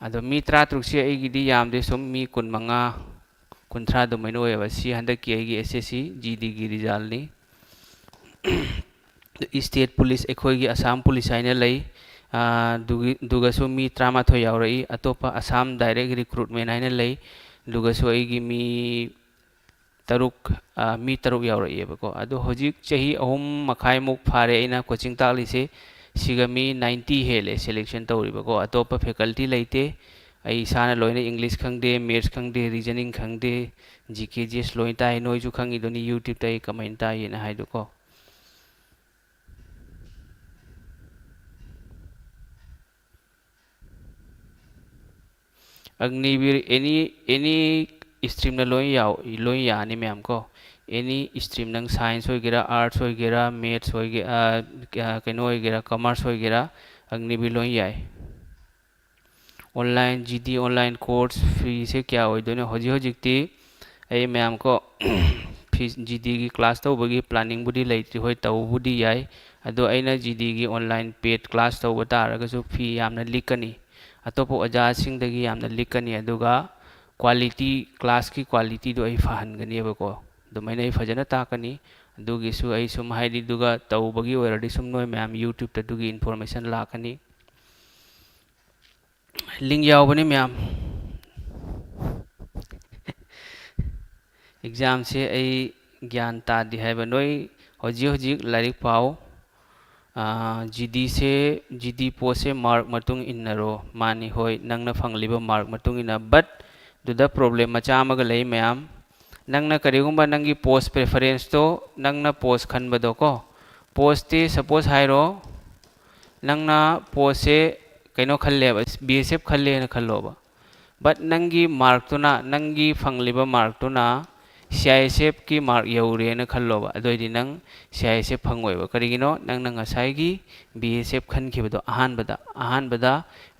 ꯑꯗꯣ ꯃꯤ ꯇꯔꯥꯇꯔꯨꯛꯁꯦ ꯑꯩꯒꯤꯗꯤ ꯌꯥꯝꯗꯦ, ꯁꯨꯝ ꯃꯤ ꯀꯨꯟꯃꯉꯥ, ꯀꯨꯟꯊ꯭ꯔꯥ ꯑꯗꯨꯃꯥꯏꯅ ꯑꯣꯏꯌꯦꯕ꯫ ꯁꯤ ꯍꯟꯗꯛꯀꯤ ꯑꯩꯒꯤ ꯑꯦꯁ ꯑꯦꯁ ꯁꯤ ꯖꯤ ꯗꯤꯒꯤ ꯔꯤꯖꯜꯅꯤ꯫ ꯏꯁꯇꯦꯠ ꯄꯨꯂꯤꯁ, ꯑꯩꯈꯣꯏꯒꯤ ꯑꯁꯥꯝ ꯄꯨꯂꯤꯁ ꯍꯥꯏꯅ ꯂꯩ꯫ ꯑꯥ, ꯑꯗꯨꯒꯤ, ꯑꯗꯨꯒꯁꯨ ꯃꯤ ꯇꯔꯥꯃꯥꯊꯣꯏ ꯌꯥꯎꯔꯛꯏ꯫ ꯑꯇꯣꯞꯄ ꯑꯁꯥꯝ ꯗꯥꯏꯔꯦꯛ ꯔꯤꯀ꯭ꯔꯨꯠꯃꯦꯟ ꯍꯥꯏꯅ ꯂꯩ꯫ ꯑꯗꯨꯒꯁꯨ ꯑꯩꯒꯤ ꯃꯤ ꯇꯔꯨꯛ, ꯑꯥ, ꯃꯤ ꯇꯔꯨꯛ ꯌꯥꯎꯔꯛꯑꯦꯕꯀꯣ꯫ ꯑꯗꯣ ꯍꯧꯖꯤꯛ ꯆꯍꯤ ꯑꯍꯨꯝ ꯃꯈꯥꯏꯃꯨꯛ ꯐꯥꯔꯦ ꯑꯩꯅ ꯀꯣꯆꯤꯡ ꯇꯥꯛꯂꯤꯁꯦ꯫ ꯁꯤꯒ ꯃꯤ ꯅꯥꯏꯟꯇꯤ ꯍꯦꯜꯂꯦ ꯁꯦꯂꯦꯛꯁꯟ ꯇꯧꯔꯤꯕꯀꯣ꯫ ꯑꯇꯣꯞꯄ ꯐꯦꯀꯜꯇꯤ ꯂꯩꯇꯦ꯫ ꯑꯩ ꯏꯁꯥꯅ ꯂꯣꯏꯅ ꯏꯪꯂꯤꯁ ꯈꯪꯗꯦ, ꯃꯦꯠꯁ ꯈꯪꯗꯦ, ꯔꯤꯖꯅꯤꯡ ꯈꯪꯗꯦ, ꯖꯤ ꯀꯦ, ꯖꯤ ꯑꯦꯁ ꯂꯣꯏ ꯇꯥꯏ꯫ ꯅꯣꯏꯁꯨ ꯈꯪꯉꯤꯗꯨꯅꯤ YouTube-ꯇ ꯑꯩ ꯀꯃꯥꯏꯅ ꯇꯥꯛꯏꯅ ꯍꯥꯏꯗꯣꯀꯣ꯫ ꯑꯒꯅꯤꯕꯤꯔ ꯑꯦꯅꯤ, ꯑꯦꯅꯤ ꯏꯁꯇ꯭ꯔꯤꯝꯅ ꯂꯣꯏ ꯌꯥꯎ-, ꯂꯣꯏ ꯌꯥꯅꯤ ꯃꯌꯥꯝ ꯀꯣ꯫ ꯑꯦꯅꯤ ꯏꯁꯇ꯭ꯔꯤꯝ, ꯅꯪ ꯁꯥꯏꯟꯁ ꯑꯣꯏꯒꯦꯔꯥ, ꯑꯥꯔꯠꯁ ꯑꯣꯏꯒꯦꯔꯥ, ꯃꯦꯠꯁ ꯑꯣꯏꯒꯦ-, ꯑ, ꯀ-, ꯀꯩꯅꯣ ꯑꯣꯏꯒꯦꯔꯥ, ꯀꯃꯔꯁ ꯑꯣꯏꯒꯦꯔꯥ, ꯑꯒꯅꯤꯕꯤꯔ ꯂꯣꯏ ꯌꯥꯏ꯫ ꯑꯣꯟꯂꯥꯏꯟ, ꯖꯤ ꯗꯤ ꯑꯣꯟꯂꯥꯏꯟ ꯀꯣꯔꯁ ꯐꯤꯁꯦ ꯀꯌꯥ ꯑꯣꯏꯗꯣꯏꯅꯣ? ꯍꯧꯖꯤꯛ ꯍꯧꯖꯤꯛꯇꯤ ꯑꯩ ꯃꯌꯥꯝ ꯀꯣ, ꯐꯤ, ꯖꯤ ꯗꯤꯒꯤ ꯀ꯭ꯂꯥꯁ ꯇꯧꯕꯒꯤ ꯄ꯭ꯂꯥꯅꯤꯡꯕꯨꯗꯤ ꯂꯩꯇ꯭ꯔꯤ꯫ ꯍꯣꯏ, ꯇꯧꯕꯕꯨꯗꯤ ꯌꯥꯏ, ꯑꯗꯣ ꯑꯩꯅ ꯖꯤ ꯗꯤꯒꯤ ꯑꯣꯟꯂꯥꯏꯟ ꯄꯦꯗ ꯀ꯭ꯂꯥꯁ ꯇꯧꯕ ꯇꯥꯔꯒꯁꯨ ꯐꯤ ꯌꯥꯝꯅ ꯂꯤꯛꯀꯅꯤ, ꯑꯇꯣꯞꯄ ꯑꯣꯖꯥꯁꯤꯡꯗꯒꯤ ꯌꯥꯝꯅ ꯂꯤꯛꯀꯅꯤ꯫ ꯑꯗꯨꯒ ꯀ꯭ꯋꯥꯂꯤꯇꯤ, ꯀ꯭ꯂꯥꯁꯀꯤ ꯀ꯭ꯋꯥꯂꯤꯇꯤꯗꯣ ꯑꯩ ꯐꯍꯟꯒꯅꯦꯕꯀꯣ꯫ ꯑꯗꯨꯃꯥꯏꯅ ꯑꯩ ꯐꯖꯅ ꯇꯥꯛꯀꯅꯤ꯫ ꯑꯗꯨꯒꯤꯁꯨ ꯑꯩ ꯁꯨꯝ ꯍꯥꯏꯗꯤ, ꯑꯗꯨꯒ ꯇꯧꯕꯒꯤ ꯑꯣꯏꯔꯗꯤ ꯁꯨꯝ ꯅꯣꯏ ꯃꯌꯥꯝ YouTube-ꯇ ꯑꯗꯨꯒꯤ ꯏꯟꯐꯣꯔꯃꯦꯁꯟ ꯂꯥꯛꯀꯅꯤ꯫ ꯂꯤꯡ ꯌꯥꯎꯕꯅꯤ ꯃꯌꯥꯝ꯫ ꯑꯦꯛꯖꯥꯝꯁꯦ ꯑꯩ ꯒ꯭ꯌꯥꯟ ꯇꯥꯗꯦ ꯍꯥꯏꯕ꯫ ꯅꯣꯏ ꯍꯧꯖꯤꯛ ꯍꯧꯖꯤꯛ ꯂꯥꯏꯔꯤꯛ ꯄꯥꯎ꯫ ꯑꯥ, ꯖꯤ ꯗꯤꯁꯦ, ꯖꯤ ꯗꯤ ꯄꯣꯁꯁꯦ ꯃꯥꯔꯛ ꯃꯇꯨꯡ ꯏꯟꯅꯔꯣ꯫ ꯃꯥꯅꯤ, ꯍꯣꯏ, ꯅꯪꯅ ꯐꯪꯂꯤꯕ ꯃꯥꯔꯛ ꯃꯇꯨꯡ ꯏꯟꯅ꯫ But ꯑꯗꯨꯗ ꯄ꯭ꯔꯣꯕ꯭ꯂꯦꯝ ꯃꯆꯥ ꯑꯃꯒ ꯂꯩ ꯃꯌꯥꯝ꯫ ꯅꯪꯅ ꯀꯔꯤꯒꯨꯝꯕ ꯅꯪꯒꯤ ꯄꯣꯁ ꯄ꯭ꯔꯦꯐꯔꯦꯟꯁꯇꯣ, ꯅꯪꯅ ꯄꯣꯁ ꯈꯟꯕꯗꯣ ꯀꯣ, ꯄꯣꯁꯇꯤ ꯁꯄꯣꯁ ꯍꯥꯏꯔꯣ, ꯅꯪꯅ ꯄꯣꯁꯁꯦ ꯀꯩꯅꯣ ꯈꯜꯂꯦꯕ, ꯕꯤ ꯑꯦꯁ ꯑꯦꯐ ꯈꯜꯂꯦꯅ ꯈꯜꯂꯣꯕ꯫ But ꯅꯪꯒꯤ ꯃꯥꯔꯛꯇꯨꯅ, ꯅꯪꯒꯤ ꯐꯪꯂꯤꯕ ꯃꯥꯔꯛꯇꯨꯅ ꯁꯤ ꯑꯥꯏ ꯑꯦꯁ ꯑꯦꯐꯀꯤ ꯃꯥꯔꯛ ꯌꯧꯔꯦꯅ ꯈꯜꯂꯣꯕ, ꯑꯗꯨꯑꯣꯏꯗꯤ ꯅꯪ ꯁꯤ ꯑꯥꯏ ꯑꯦꯁ ꯑꯦꯐ ꯐꯪꯉꯣꯏꯕ꯫ ꯀꯔꯤꯒꯤꯅꯣ? ꯅꯪꯅ ꯉꯁꯥꯏꯒꯤ ꯕꯤ ꯑꯦꯁ ꯑꯦꯐ ꯈꯟꯈꯤꯕꯗꯣ, ꯑꯍꯥꯟꯕꯗ, ꯑꯍꯥꯟꯕꯗ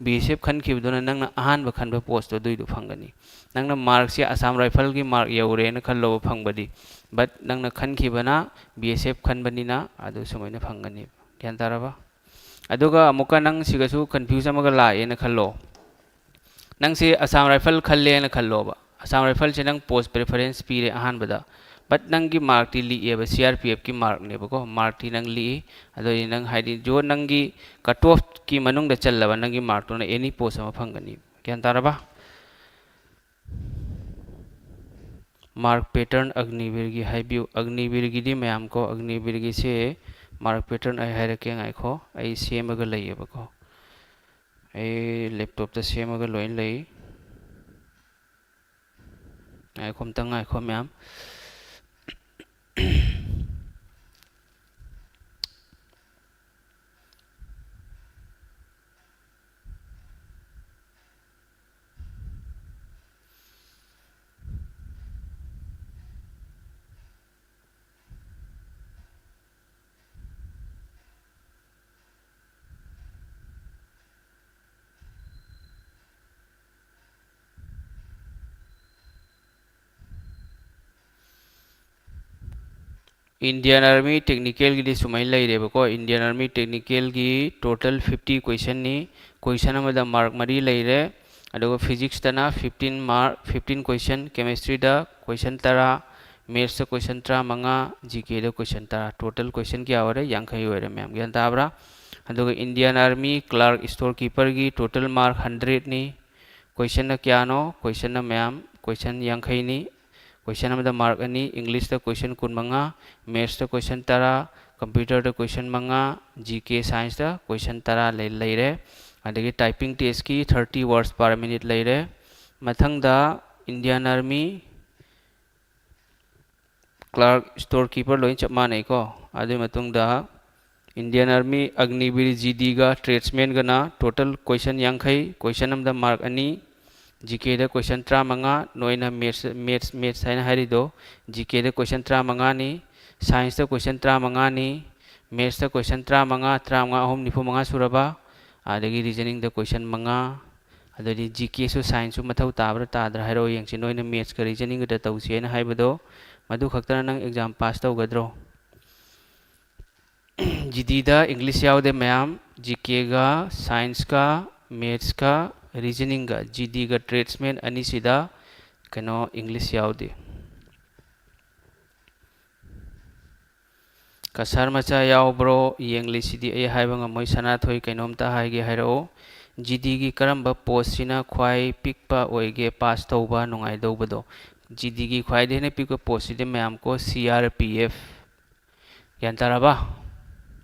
ꯕꯤ ꯑꯦꯁ ꯑꯦꯐ ꯈꯟꯈꯤꯕꯗꯨꯅ ꯅꯪꯅ ꯑꯍꯥꯟꯕ ꯈꯟꯕ ꯄꯣꯁꯇꯣ ꯑꯗꯨꯏꯗꯣ ꯐꯪꯒꯅꯤ꯫ ꯅꯪꯅ ꯃꯥꯔꯛꯁꯦ ꯑꯁꯥꯝ ꯔꯥꯏꯐꯜꯒꯤ ꯃꯥꯔꯛ ꯌꯧꯔꯦꯅ ꯈꯜꯂꯣꯕ ꯐꯪꯕꯗꯤ, but ꯅꯪꯅ ꯈꯟꯈꯤꯕꯅ ꯕꯤ ꯑꯦꯁ ꯑꯦꯐ ꯈꯟꯕꯅꯤꯅ ꯑꯗꯨ ꯁꯨꯃꯥꯏꯅ ꯐꯪꯒꯅꯤ꯫ ꯒ꯭ꯌꯥꯟ ꯇꯥꯔꯕ? ꯑꯗꯨꯒ ꯑꯃꯨꯛꯀ ꯅꯪ ꯁꯤꯒꯁꯨ ꯀꯟꯐ꯭ꯌꯨꯁ ꯑꯃꯒ ꯂꯥꯛꯑꯦꯅ ꯈꯜꯂꯣ꯫ ꯅꯪꯁꯦ ꯑꯁꯥꯝ ꯔꯥꯏꯐꯜ ꯈꯜꯂꯦꯅ ꯈꯜꯂꯣꯕ꯫ ꯑꯁꯥꯝ ꯔꯥꯏꯐꯜꯁꯦ ꯅꯪ ꯄꯣꯁ ꯄ꯭ꯔꯤꯐꯔꯦꯟꯁ ꯄꯤꯔꯦ ꯑꯍꯥꯟꯕꯗ, but ꯅꯪꯒꯤ ꯃꯥꯔꯛꯇꯤ ꯂꯤꯛꯑꯦꯕ, ꯁꯤ ꯑꯥꯔ ꯄꯤ ꯑꯦꯐꯀꯤ ꯃꯥꯔꯛꯅꯦꯕꯀꯣ, ꯃꯥꯔꯛꯇꯤ ꯅꯪ ꯂꯤꯛꯏ꯫ ꯑꯗꯨꯗꯤ ꯅꯪ ꯍꯥꯏꯗꯤ ꯖꯣ ꯅꯪꯒꯤ ꯀꯠ ꯑꯣꯐꯀꯤ ꯃꯅꯨꯡꯗ ꯆꯜꯂꯕ ꯅꯪꯒꯤ ꯃꯥꯔꯛꯇꯨꯅ ꯑꯦꯅꯤ ꯄꯣꯁ ꯑꯃ ꯐꯪꯒꯅꯤ꯫ ꯒ꯭ꯌꯥꯟ ꯇꯥꯔꯕ? ꯃꯥꯔꯛ ꯄꯦꯇꯔꯟ ꯑꯒꯅꯤꯕꯤꯔꯒꯤ ꯍꯥꯏꯕꯤꯌꯨ꯫ ꯑꯒꯅꯤꯕꯤꯔꯒꯤꯗꯤ ꯃꯌꯥꯝ ꯀꯣ, ꯑꯒꯅꯤꯕꯤꯔꯒꯤꯁꯦ ꯃꯥꯔꯛ ꯄꯦꯇꯔꯟ ꯑꯩ ꯍꯥꯏꯔꯛꯀꯦ, ꯉꯥꯏꯈꯣ, ꯑꯩ ꯁꯦꯝꯃꯒ ꯂꯩꯌꯦꯕꯀꯣ꯫ ꯑꯩ ꯂꯦꯞꯇꯣꯞꯇ ꯁꯦꯝꯃꯒ ꯂꯣꯏꯅ ꯂꯩ꯫ ꯉꯥꯏꯈꯣ, ꯑꯝꯇꯪ ꯉꯥꯏꯈꯣ ꯃꯌꯥꯝ꯫ Indian Army Technicalꯒꯤꯗꯤ ꯁꯨꯃꯥꯏꯅ ꯂꯩꯔꯦꯕꯀꯣ꯫ Indian Army Technicalꯒꯤ total fifty questionꯅꯤ꯫ Question ꯑꯃꯗ ꯃꯥꯔꯛ ꯃꯔꯤ ꯂꯩꯔꯦ꯫ ꯑꯗꯨꯒ Physicsꯇꯅ fifteen mark, fifteen question, Chemistryꯗ question ꯇꯔꯥ, Mathsꯇ question ꯇꯔꯥꯃꯉꯥ, GKꯗ question ꯇꯔꯥ꯫ Total question ꯀꯌꯥ ꯑꯣꯏꯔꯦ? ꯌꯥꯡꯈꯩ ꯑꯣꯏꯔꯦ ꯃꯌꯥꯝ꯫ ꯒ꯭ꯌꯥꯟ ꯇꯥꯕ꯭ꯔꯥ? ꯑꯗꯨꯒ Indian Army Clerk Storekeeperꯒꯤ total mark hundredꯅꯤ꯫ Questionꯅ ꯀꯌꯥꯅꯣ? Questionꯅ ꯃꯌꯥꯝ, question ꯌꯥꯡꯈꯩꯅꯤ꯫ Question ꯑꯃꯗ ꯃꯥꯔꯛ ꯑꯅꯤ, Englishꯇ question ꯀꯨꯟꯃꯉꯥ, Mathsꯇ question ꯇꯔꯥ, Computerꯗ question ꯃꯉꯥ, GK Scienceꯇ question ꯇꯔꯥ ꯂꯩ-, ꯂꯩꯔꯦ꯫ ꯑꯗꯒꯤ typing testꯀꯤ thirty words per minute ꯂꯩꯔꯦ꯫ ꯃꯊꯪꯗ Indian Army Clerk Storekeeper ꯂꯣꯏ ꯆꯞ ꯃꯥꯟꯅꯩꯀꯣ꯫ ꯑꯗꯨꯒꯤ ꯃꯇꯨꯡꯗ Indian Army Agniveer GDꯒ Tradesmanꯒꯅ total question ꯌꯥꯡꯈꯩ, question ꯑꯃꯗ ꯃꯥꯔꯛ ꯑꯅꯤ, ꯖꯤ ꯀꯦꯗ ꯀꯣꯏꯁꯟ ꯇꯔꯥꯃꯉꯥ, ꯅꯣꯏꯅ ꯃꯦꯠꯁ ꯃꯦꯠꯁ ꯃꯦꯠꯁ ꯍꯥꯏꯅ ꯍꯥꯏꯔꯤꯗꯣ, ꯖꯤ ꯀꯦꯗ ꯀꯣꯏꯁꯟ ꯇꯔꯥꯃꯉꯥꯅꯤ, ꯁꯥꯏꯟꯁꯇ ꯀꯣꯏꯁꯟ ꯇꯔꯥꯃꯉꯥꯅꯤ, ꯃꯦꯠꯁꯇ ꯀꯣꯏꯁꯟ ꯇꯔꯥꯃꯉꯥ, ꯇꯔꯥꯃꯉꯥ ꯑꯍꯨꯝ ꯅꯤꯐꯨ ꯃꯉꯥ ꯁꯨꯔꯕ? ꯑꯗꯒꯤ ꯔꯤꯖꯅꯤꯡꯗ ꯀꯣꯏꯁꯟ ꯃꯉꯥ, ꯑꯗꯨꯗꯤ ꯖꯤ ꯀꯦꯁꯨ ꯁꯥꯏꯟꯁꯁꯨ ꯃꯊꯧ ꯇꯥꯕ꯭ꯔꯥ ꯇꯥꯗ꯭ꯔꯥ ꯍꯥꯏꯔꯛꯑꯣ ꯌꯦꯡꯁꯤ꯫ ꯅꯣꯏꯅ ꯃꯦꯠꯁꯀ ꯔꯤꯖꯅꯤꯡꯒꯗ ꯇꯧꯁꯤ ꯍꯥꯏꯅ ꯍꯥꯏꯕꯗꯣ, ꯃꯗꯨ ꯈꯛꯇꯅ ꯅꯪ ꯑꯦꯛꯖꯥꯝ ꯄꯥꯁ ꯇꯧꯒꯗ꯭ꯔꯣ? ꯖꯤ ꯗꯤꯗ ꯏꯪꯂꯤꯁ ꯌꯥꯎꯗꯦ ꯃꯌꯥꯝ, ꯖꯤ ꯀꯦꯒ ꯁꯥꯏꯟꯁꯀ ꯃꯦꯠꯁꯀ ꯔꯤꯖꯅꯤꯡꯒ, ꯖꯤ ꯗꯤꯒ ꯇ꯭ꯔꯦꯗꯁꯃꯦꯟ ꯑꯅꯤꯁꯤꯗ ꯀꯩꯅꯣ ꯏꯪꯂꯤꯁ ꯌꯥꯎꯗꯦ꯫ ꯀꯁꯥꯔ ꯃꯆꯥ ꯌꯥꯎꯕ꯭ꯔꯣ? ꯌꯦꯡꯂꯤꯁꯤꯗꯤ ꯑꯩ ꯍꯥꯏꯕ ꯉꯝꯃꯣꯏ꯫ ꯁꯅꯥꯊꯣꯏ, ꯀꯩꯅꯣꯝꯇ ꯍꯥꯏꯒꯦ ꯍꯥꯏꯔꯛꯑꯣ꯫ ꯖꯤ ꯗꯤꯒꯤ ꯀꯔꯝꯕ ꯄꯣꯁꯁꯤꯅ ꯈ꯭ꯋꯥꯏ ꯄꯤꯛꯄ ꯑꯣꯏꯒꯦ ꯄꯥꯁ ꯇꯧꯕ ꯅꯨꯡꯉꯥꯏꯗꯧꯕꯗꯣ? ꯖꯤ ꯗꯤꯒꯤ ꯈ꯭ꯋꯥꯏꯗꯒꯤ ꯍꯦꯟꯅ ꯄꯤꯛꯄ ꯄꯣꯁꯁꯤꯗꯤ ꯃꯌꯥꯝ ꯀꯣ, ꯁꯤ ꯑꯥꯔ ꯄꯤ ꯑꯦꯐ꯫ ꯒ꯭ꯌꯥꯟ ꯇꯥꯔꯕ?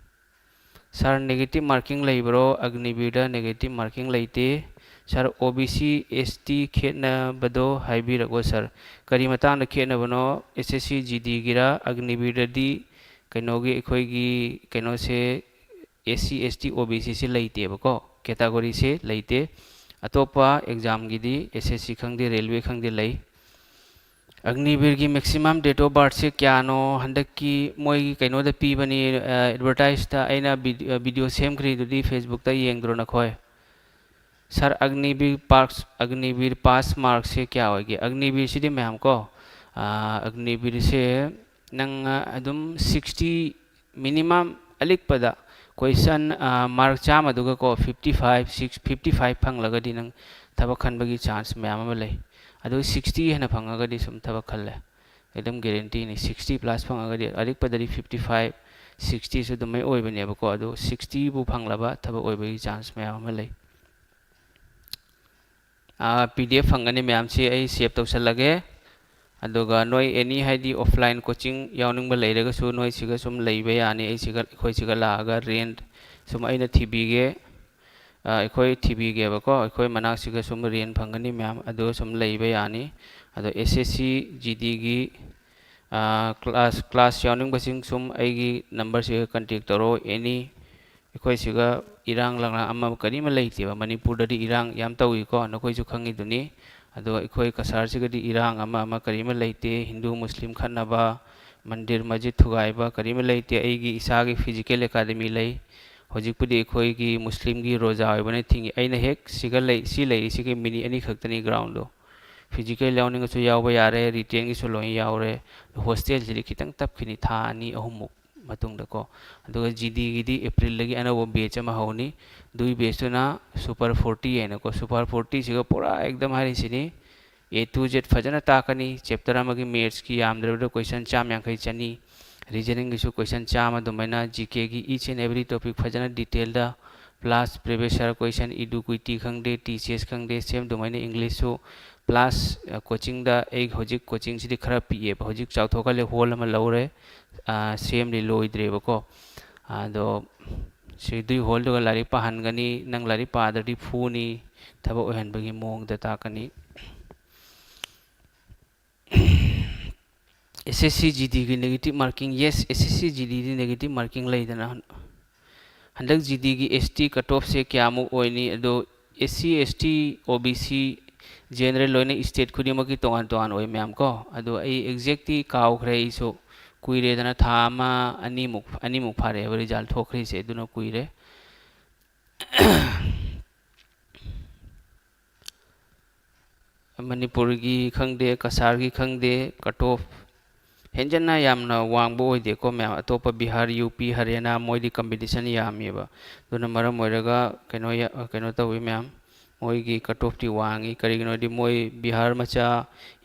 ꯁꯥꯔ, ꯅꯦꯒꯦꯇꯤꯞ ꯃꯥꯔꯀꯤꯡ ꯂꯩꯕ꯭ꯔꯣ? ꯑꯒꯅꯤꯕꯤꯔꯗ ꯅꯦꯒꯦꯇꯤꯞ ꯃꯥꯔꯀꯤꯡ ꯂꯩꯇꯦ꯫ ꯁꯥꯔ, ꯑꯣ ꯕꯤ ꯁꯤ, ꯑꯦꯁ ꯇꯤ ꯈꯦꯠꯅꯕꯗꯣ ꯍꯥꯏꯕꯤꯔꯛꯑꯣ ꯁꯥꯔ꯫ ꯀꯔꯤ ꯃꯇꯥꯡꯗ ꯈꯦꯠꯅꯕꯅꯣ? ꯑꯦꯁ ꯑꯦꯁ ꯁꯤ ꯖꯤ ꯗꯤꯒꯤꯔ? ꯑꯒꯅꯤꯕꯤꯔꯗꯗꯤ ꯀꯩꯅꯣꯒꯤ, ꯑꯩꯈꯣꯏꯒꯤ ꯀꯩꯅꯣꯁꯦ, ꯑꯦꯁ ꯁꯤ, ꯑꯦꯁ ꯇꯤ, ꯑꯣ ꯕꯤ ꯁꯤꯁꯦ ꯂꯩꯇꯦꯕꯀꯣ, ꯀꯦꯇꯥꯒꯣꯔꯤꯁꯦ ꯂꯩꯇꯦ꯫ ꯑꯇꯣꯞꯄ ꯑꯦꯛꯖꯥꯝꯒꯤꯗꯤ ꯑꯦꯁ ꯑꯦꯁ ꯁꯤ ꯈꯪꯗꯦ, ꯔꯦꯜꯋꯦ ꯈꯪꯗꯦ ꯂꯩ꯫ ꯑꯒꯅꯤꯕꯤꯔꯒꯤ maximum date of birthꯁꯦ ꯀꯌꯥꯅꯣ? ꯍꯟꯗꯛꯀꯤ ꯃꯣꯏꯒꯤ ꯀꯩꯅꯣꯗ ꯄꯤꯕꯅꯤ, ꯑꯦꯗꯚꯔꯇꯥꯏꯖꯇ꯫ ꯑꯩꯅ ꯚꯤꯗꯤꯑꯣ ꯁꯦꯝꯈ꯭ꯔꯤꯗꯨꯗꯤ Facebookꯇ ꯌꯦꯡꯗ꯭ꯔꯣ ꯅꯈꯣꯏ? ꯁꯥꯔ, ꯑꯒꯅꯤꯕꯤꯔ ꯄꯥꯁ, ꯑꯒꯅꯤꯕꯤꯔ ꯄꯥꯁ ꯃꯥꯔꯛꯁꯦ ꯀꯌꯥ ꯑꯣꯏꯒꯦ? ꯑꯒꯅꯤꯕꯤꯔꯁꯤꯗꯤ ꯃꯌꯥꯝ ꯀꯣ, ꯑꯒꯅꯤꯕꯤꯔꯁꯦ ꯅꯪ ꯑꯗꯨꯝ sixty, minimum ꯑꯂꯤꯛꯄꯗ question, ꯃꯥꯔꯛ ꯆꯥꯝꯃꯗꯨꯒꯀꯣ, fifty five, six, fifty five ꯐꯪꯂꯒꯗꯤ ꯅꯪ ꯊꯕꯛ ꯈꯟꯕꯒꯤ ꯆꯥꯟꯁ ꯃꯌꯥꯝ ꯑꯃ ꯂꯩ꯫ ꯑꯗꯨ sixty ꯍꯦꯟꯅ ꯐꯪꯉꯒꯗꯤ ꯁꯨꯝ ꯊꯕꯛ ꯈꯜꯂꯦ, ꯑꯗꯨꯝ ꯒꯦꯔꯦꯟꯇꯤꯅꯤ꯫ Sixty plus ꯐꯪꯉꯒꯗꯤ, ꯑꯂꯤꯛꯄꯗꯗꯤ fifty five, sixtyꯁꯨ ꯑꯗꯨꯃꯥꯏ ꯑꯣꯏꯕꯅꯦꯕꯀꯣ, ꯑꯗꯨ sixtyꯕꯨ ꯐꯪꯂꯕ ꯊꯕꯛ ꯑꯣꯏꯕꯒꯤ ꯆꯥꯟꯁ ꯃꯌꯥꯝ ꯑꯃ ꯂꯩ꯫ ꯄꯤ ꯗꯤ ꯑꯦꯐ ꯐꯪꯒꯅꯤ ꯃꯌꯥꯝꯁꯤ, ꯑꯩ ꯁꯦꯞ ꯇꯧꯁꯜꯂꯒꯦ꯫ ꯑꯗꯨꯒ ꯅꯣꯏ ꯑꯦꯅꯤ ꯍꯥꯏꯗꯤ ꯑꯣꯐꯂꯥꯏꯟ ꯀꯣꯆꯤꯡ ꯌꯥꯎꯅꯤꯡꯕ ꯂꯩꯔꯒꯁꯨ ꯅꯣꯏ ꯁꯤꯒ ꯁꯨꯝ ꯂꯩꯕ ꯌꯥꯅꯤ꯫ ꯑꯩ ꯁꯤꯒ, ꯑꯩꯈꯣꯏ ꯁꯤꯒ ꯂꯥꯛꯑꯒ ꯔꯦꯟꯠ ꯁꯨꯝ ꯑꯩꯅ ꯊꯤꯕꯤꯒꯦ꯫ ꯑꯩꯈꯣꯏ ꯊꯤꯕꯤꯒꯦꯕꯀꯣ꯫ ꯑꯩꯈꯣꯏ ꯃꯅꯥꯛꯁꯤꯒ ꯁꯨꯝ ꯔꯦꯟꯠ ꯐꯪꯒꯅꯤ ꯃꯌꯥꯝ, ꯑꯗꯨ ꯁꯨꯝ ꯂꯩꯕ ꯌꯥꯅꯤ꯫ ꯑꯗꯣ ꯑꯦꯁ ꯑꯦꯁ ꯁꯤ ꯖꯤ ꯗꯤꯒꯤ ꯀ꯭ꯂꯥꯁ, ꯀ꯭ꯂꯥꯁ ꯌꯥꯎꯅꯤꯡꯕꯁꯤꯡ ꯁꯨꯝ ꯑꯩꯒꯤ ꯅꯝꯕꯔꯁꯤꯒ ꯀꯟꯇꯦꯛ ꯇꯧꯔꯣ꯫ ꯑꯦꯅꯤ ꯑꯩꯈꯣꯏ ꯁꯤꯒ ꯏꯔꯥꯡ ꯂꯪꯂꯥꯡ ꯑꯃ ꯀꯔꯤꯃ ꯂꯩꯇꯦꯕ꯫ ꯃꯅꯤꯄꯨꯔꯗꯗꯤ ꯏꯔꯥꯡ ꯌꯥꯝ ꯇꯧꯏꯀꯣ, ꯅꯈꯣꯏꯁꯨ ꯈꯪꯉꯤꯗꯨꯅꯤ꯫ ꯑꯗꯣ ꯑꯩꯈꯣꯏ ꯀꯁꯥꯔꯁꯤꯒꯗꯤ ꯏꯔꯥꯡ ꯑꯃ ꯑꯃ ꯀꯔꯤꯃ ꯂꯩꯇꯦ꯫ ꯍꯤꯟꯗꯨ ꯃꯨꯁꯂꯤꯝ ꯈꯠꯅꯕ, ꯃꯟꯗꯤꯔ ꯃꯁꯖꯤꯗ ꯊꯨꯒꯥꯏꯕ ꯀꯔꯤꯃ ꯂꯩꯇꯦ꯫ ꯑꯩꯒꯤ ꯏꯁꯥꯒꯤ ꯐꯤꯖꯤꯀꯦꯜ ꯑꯦꯀꯥꯗꯃꯤ ꯂꯩ꯫ ꯍꯧꯖꯤꯛꯄꯨꯗꯤ ꯑꯩꯈꯣꯏꯒꯤ ꯃꯨꯁꯂꯤꯝꯒꯤ ꯔꯣꯖꯥ ꯑꯣꯏꯕꯅ ꯊꯤꯡꯉꯤ꯫ ꯑꯩꯅ ꯍꯦꯛ ꯁꯤꯒ ꯂꯩ, ꯁꯤ ꯂꯩꯔꯤꯁꯤꯒꯤ ꯃꯤꯅꯤꯠ ꯑꯅꯤ ꯈꯛꯇꯅꯤ ꯒ꯭ꯔꯥꯎꯟꯗꯣ꯫ ꯐꯤꯖꯤꯀꯦꯜ ꯌꯥꯎꯅꯤꯡꯉꯁꯨ ꯌꯥꯎꯕ ꯌꯥꯔꯦ, ꯔꯤꯇꯦꯟꯒꯤꯁꯨ ꯂꯣꯏ ꯌꯥꯎꯔꯦ꯫ ꯍꯣꯁꯇꯦꯜꯁꯤꯗꯤ ꯈꯤꯇꯪ ꯇꯞꯈꯤꯅꯤ, ꯊꯥ ꯑꯅꯤ ꯑꯍꯨꯝꯃꯨꯛ ꯃꯇꯨꯡꯗꯀꯣ꯫ ꯑꯗꯨꯒ ꯖꯤꯗꯤꯒꯤꯗꯤ ꯑꯦꯄ꯭ꯔꯤꯜꯗꯒꯤ ꯑꯅꯧꯕ ꯕꯦꯆ ꯑꯃ ꯍꯧꯅꯤ꯫ ꯑꯗꯨꯒꯤ ꯕꯦꯆꯇꯨꯅ ꯁꯨꯄꯔ ꯐꯣꯔꯇꯤ ꯍꯥꯏꯅꯀꯣ꯫ ꯁꯨꯄꯔ ꯐꯣꯔꯇꯤꯁꯤꯒ ꯄꯨꯔꯥ ꯑꯦꯛꯗꯝ ꯍꯥꯏꯔꯤꯁꯤꯅꯤ, ꯑꯦ ꯇꯨ ꯖꯦꯠ ꯐꯖꯅ ꯇꯥꯛꯀꯅꯤ꯫ ꯆꯦꯞꯇꯔ ꯑꯃꯒꯤ ꯃꯦꯠꯁꯀꯤ ꯌꯥꯝꯗ꯭ꯔꯕꯗ ꯀꯣꯏꯁꯟ ꯆꯥꯝ ꯌꯥꯡꯈꯩ ꯆꯅꯤ, ꯔꯤꯖꯅꯤꯡꯒꯤꯁꯨ ꯀꯣꯏꯁꯟ ꯆꯥꯝꯃ, ꯑꯗꯨꯃꯥꯏꯅ ꯖꯤ ꯀꯦꯒꯤ each and every topic ꯐꯖꯅ ꯗꯤꯇꯦꯜꯗ, ꯄ꯭ꯂꯁ ꯄ꯭ꯔꯤꯚꯤꯌꯁ ꯌꯔ ꯀꯣꯏꯁꯟ, ꯏꯗꯨ ꯀꯨꯏꯇꯤ ꯈꯪꯗꯦ, ꯇꯤ ꯁꯤ ꯑꯦꯁ ꯈꯪꯗꯦ, ꯁꯦꯝ ꯑꯗꯨꯃꯥꯏꯅ ꯏꯪꯂꯤꯁꯁꯨ꯫ ꯄ꯭ꯂꯁ ꯀꯣꯆꯤꯡꯗ ꯑꯩ ꯍꯧꯖꯤꯛ ꯀꯣꯆꯤꯡꯁꯤꯗꯤ ꯈꯔ ꯄꯤꯛꯑꯦꯕ, ꯍꯧꯖꯤꯛ ꯆꯥꯎꯊꯣꯛꯍꯜꯂꯦ, ꯍꯣꯜ ꯑꯃ ꯂꯧꯔꯦ, ꯁꯦꯝꯗꯤ ꯂꯣꯏꯗ꯭ꯔꯦꯕꯀꯣ꯫ ꯑꯗꯣ ꯁꯤꯗꯨꯒꯤ ꯍꯣꯜꯗꯨꯒ ꯂꯥꯏꯔꯤꯛ ꯄꯥꯍꯟꯒꯅꯤ꯫ ꯅꯪ ꯂꯥꯏꯔꯤꯛ ꯄꯥꯗ꯭ꯔꯗꯤ ꯐꯨꯅꯤ, ꯊꯕꯛ ꯑꯣꯏꯍꯟꯕꯒꯤ ꯃꯑꯣꯡꯗ ꯇꯥꯛꯀꯅꯤ꯫ ꯑꯦꯁ ꯑꯦꯁ ꯁꯤ ꯖꯤ ꯗꯤꯒꯤ negative marking, yes, S S C G ꯗꯤꯗꯤ negative marking ꯂꯩꯗꯅ꯫ ꯍꯟꯗꯛ ꯖꯤ ꯗꯤꯒꯤ ꯑꯦꯁ ꯇꯤ ꯀꯠ ꯑꯣꯐꯁꯦ ꯀꯌꯥꯃꯨꯛ ꯑꯣꯏꯅꯤ? ꯑꯗꯣ ꯑꯦꯁ ꯁꯤ, ꯑꯦꯁ ꯇꯤ, ꯑꯣ ꯕꯤ ꯁꯤ, ꯖꯦꯅꯔꯦꯜ ꯂꯣꯏꯅ ꯁ꯭ꯇꯦꯠ ꯈꯨꯗꯤꯡꯃꯛꯀꯤ ꯇꯣꯉꯥꯟ ꯇꯣꯉꯥꯟ ꯑꯣꯏ ꯃꯌꯥꯝ ꯀꯣ꯫ ꯑꯗꯣ ꯑꯩ ꯑꯦꯛꯖꯦꯛꯇꯤ ꯀꯥꯎꯈ꯭ꯔꯦ ꯑꯩꯁꯨ, ꯀꯨꯏꯔꯦꯗꯅ, ꯊꯥ ꯑꯃ ꯑꯅꯤꯃꯨꯛ, ꯑꯅꯤꯃꯨꯛ ꯐꯥꯔꯦꯕ ꯔꯤꯖꯜ ꯊꯣꯛꯈ꯭ꯔꯤꯁꯦ, ꯑꯗꯨꯅ ꯀꯨꯏꯔꯦ꯫ ꯃꯅꯤꯄꯨꯔꯒꯤ ꯈꯪꯗꯦ, ꯀꯁꯥꯔꯒꯤ ꯈꯪꯗꯦ, ꯀꯠ ꯑꯣꯐ ꯍꯦꯟꯖꯟꯅ ꯌꯥꯝꯅ ꯋꯥꯡꯕ ꯑꯣꯏꯗꯦꯀꯣ ꯃꯌꯥꯝ꯫ ꯑꯇꯣꯞꯄ ꯕꯤꯍꯥꯔ, ꯌꯨ ꯄꯤ, ꯍꯔꯤꯌꯥꯅꯥ, ꯃꯣꯏꯗꯤ ꯀꯝꯄꯤꯇꯤꯁꯟ ꯌꯥꯝꯃꯦꯕ꯫ ꯑꯗꯨꯅ ꯃꯔꯝ ꯑꯣꯏꯔꯒ ꯀꯩꯅꯣ ꯌꯥ-, ꯀꯩꯅꯣ ꯇꯧꯋꯤ ꯃꯌꯥꯝ, ꯃꯣꯏꯒꯤ ꯀꯠ ꯑꯣꯐꯇꯤ ꯋꯥꯡꯉꯤ꯫ ꯀꯔꯤꯒꯤꯅꯣꯗꯤ ꯃꯣꯏ ꯕꯤꯍꯥꯔ ꯃꯆꯥ,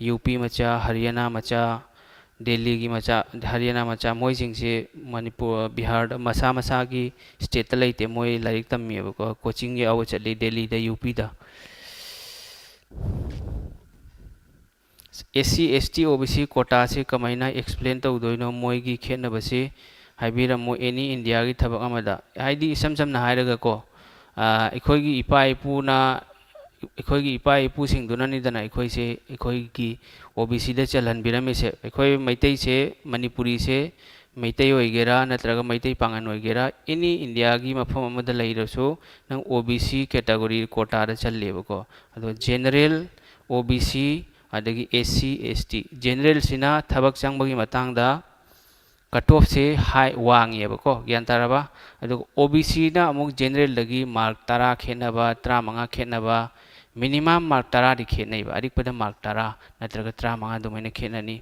ꯌꯨ ꯄꯤ ꯃꯆꯥ, ꯍꯔꯤꯌꯥꯅꯥ ꯃꯆꯥ, ꯗꯦꯜꯂꯤꯒꯤ ꯃꯆꯥ, ꯍꯔꯤꯌꯥꯅꯥ ꯃꯆꯥ, ꯃꯣꯏꯁꯤꯡꯁꯦ ꯃꯅꯤꯄꯨꯔ, ꯕꯤꯍꯥꯔꯗ ꯃꯁꯥ ꯃꯁꯥꯒꯤ ꯁ꯭ꯇꯦꯠꯇ ꯂꯩꯇꯦ, ꯃꯣꯏ ꯂꯥꯏꯔꯤꯛ ꯇꯝꯃꯤꯑꯕꯀꯣ, ꯀꯣꯆꯤꯡ ꯌꯥꯎꯕ ꯆꯠꯂꯤ ꯗꯦꯜꯂꯤꯗ, ꯌꯨ ꯄꯤꯗ꯫ ꯑꯦꯁ ꯁꯤ, ꯑꯦꯁ ꯇꯤ, ꯑꯣ ꯕꯤ ꯁꯤ ꯀꯣꯇꯥꯁꯦ ꯀꯃꯥꯏꯅ ꯑꯦꯛꯁꯄ꯭ꯂꯦꯟ ꯇꯧꯗꯣꯏꯅꯣ? ꯃꯣꯏꯒꯤ ꯈꯦꯠꯅꯕꯁꯦ ꯍꯥꯏꯕꯤꯔꯝꯃꯣ, ꯑꯦꯅꯤ ꯏꯟꯗꯤꯌꯥꯒꯤ ꯊꯕꯛ ꯑꯃꯗ꯫ ꯍꯥꯏꯗꯤ, ꯏꯁꯝ ꯁꯝꯅ ꯍꯥꯏꯔꯒꯀꯣ, ꯑꯥ, ꯑꯩꯈꯣꯏꯒꯤ ꯏꯄꯥ ꯏꯄꯨꯅ, ꯑꯩꯈꯣꯏꯒꯤ ꯏꯄꯥ ꯏꯄꯨꯁꯤꯡꯗꯨꯅꯅꯤꯗꯅ ꯑꯩꯈꯣꯏꯁꯦ, ꯑꯩꯈꯣꯏꯒꯤ ꯑꯣ ꯕꯤ ꯁꯤꯗ ꯆꯜꯍꯟꯕꯤꯔꯝꯃꯤꯁꯦ꯫ ꯑꯩꯈꯣꯏ ꯃꯩꯇꯩꯁꯦ, ꯃꯅꯤꯄꯨꯔꯤꯁꯦ, ꯃꯩꯇꯩ ꯑꯣꯏꯒꯦꯔꯥ ꯅꯠꯇ꯭ꯔꯒ ꯃꯩꯇꯩ ꯄꯥꯉꯟ ꯑꯣꯏꯒꯦꯔꯥ, ꯑꯦꯅꯤ ꯏꯟꯗꯤꯌꯥꯒꯤ ꯃꯐꯝ ꯑꯃꯗ ꯂꯩꯔꯁꯨ ꯅꯪ ꯑꯣ ꯕꯤ ꯁꯤ ꯀꯦꯇꯥꯒꯣꯔꯤ ꯀꯣꯇꯥꯗ ꯆꯜꯂꯦꯕꯀꯣ꯫ ꯑꯗꯣ ꯖꯦꯅꯔꯦꯜ, ꯑꯣ ꯕꯤ ꯁꯤ, ꯑꯗꯒꯤ ꯑꯦꯁ ꯁꯤ, ꯑꯦꯁ ꯇꯤ꯫ ꯖꯦꯅꯔꯦꯜꯁꯤꯅ ꯊꯕꯛ ꯆꯪꯕꯒꯤ ꯃꯇꯥꯡꯗ ꯀꯠ ꯑꯣꯐꯁꯦ ꯍꯥꯏ, ꯋꯥꯡꯉꯦꯕꯀꯣ, ꯒ꯭ꯌꯥꯟ ꯇꯥꯔꯕ? ꯑꯗꯨꯒ ꯑꯣ ꯕꯤ ꯁꯤꯅ ꯑꯃꯨꯛ ꯖꯦꯅꯔꯦꯜꯗꯒꯤ ꯃꯥꯔꯛ ꯇꯔꯥ ꯈꯦꯠꯅꯕ, ꯇꯔꯥꯃꯉꯥ ꯈꯦꯠꯅꯕ, ꯃꯤꯅꯤꯃꯝ ꯃꯥꯔꯛ ꯇꯔꯥꯗꯤ ꯈꯦꯠꯅꯩꯕ, ꯑꯔꯤꯛꯄꯗ ꯃꯥꯔꯛ ꯇꯔꯥ ꯅꯠꯇ꯭ꯔꯒ ꯇꯔꯥꯃꯉꯥ ꯑꯗꯨꯃꯥꯏꯅ ꯈꯦꯠꯅꯅꯤ꯫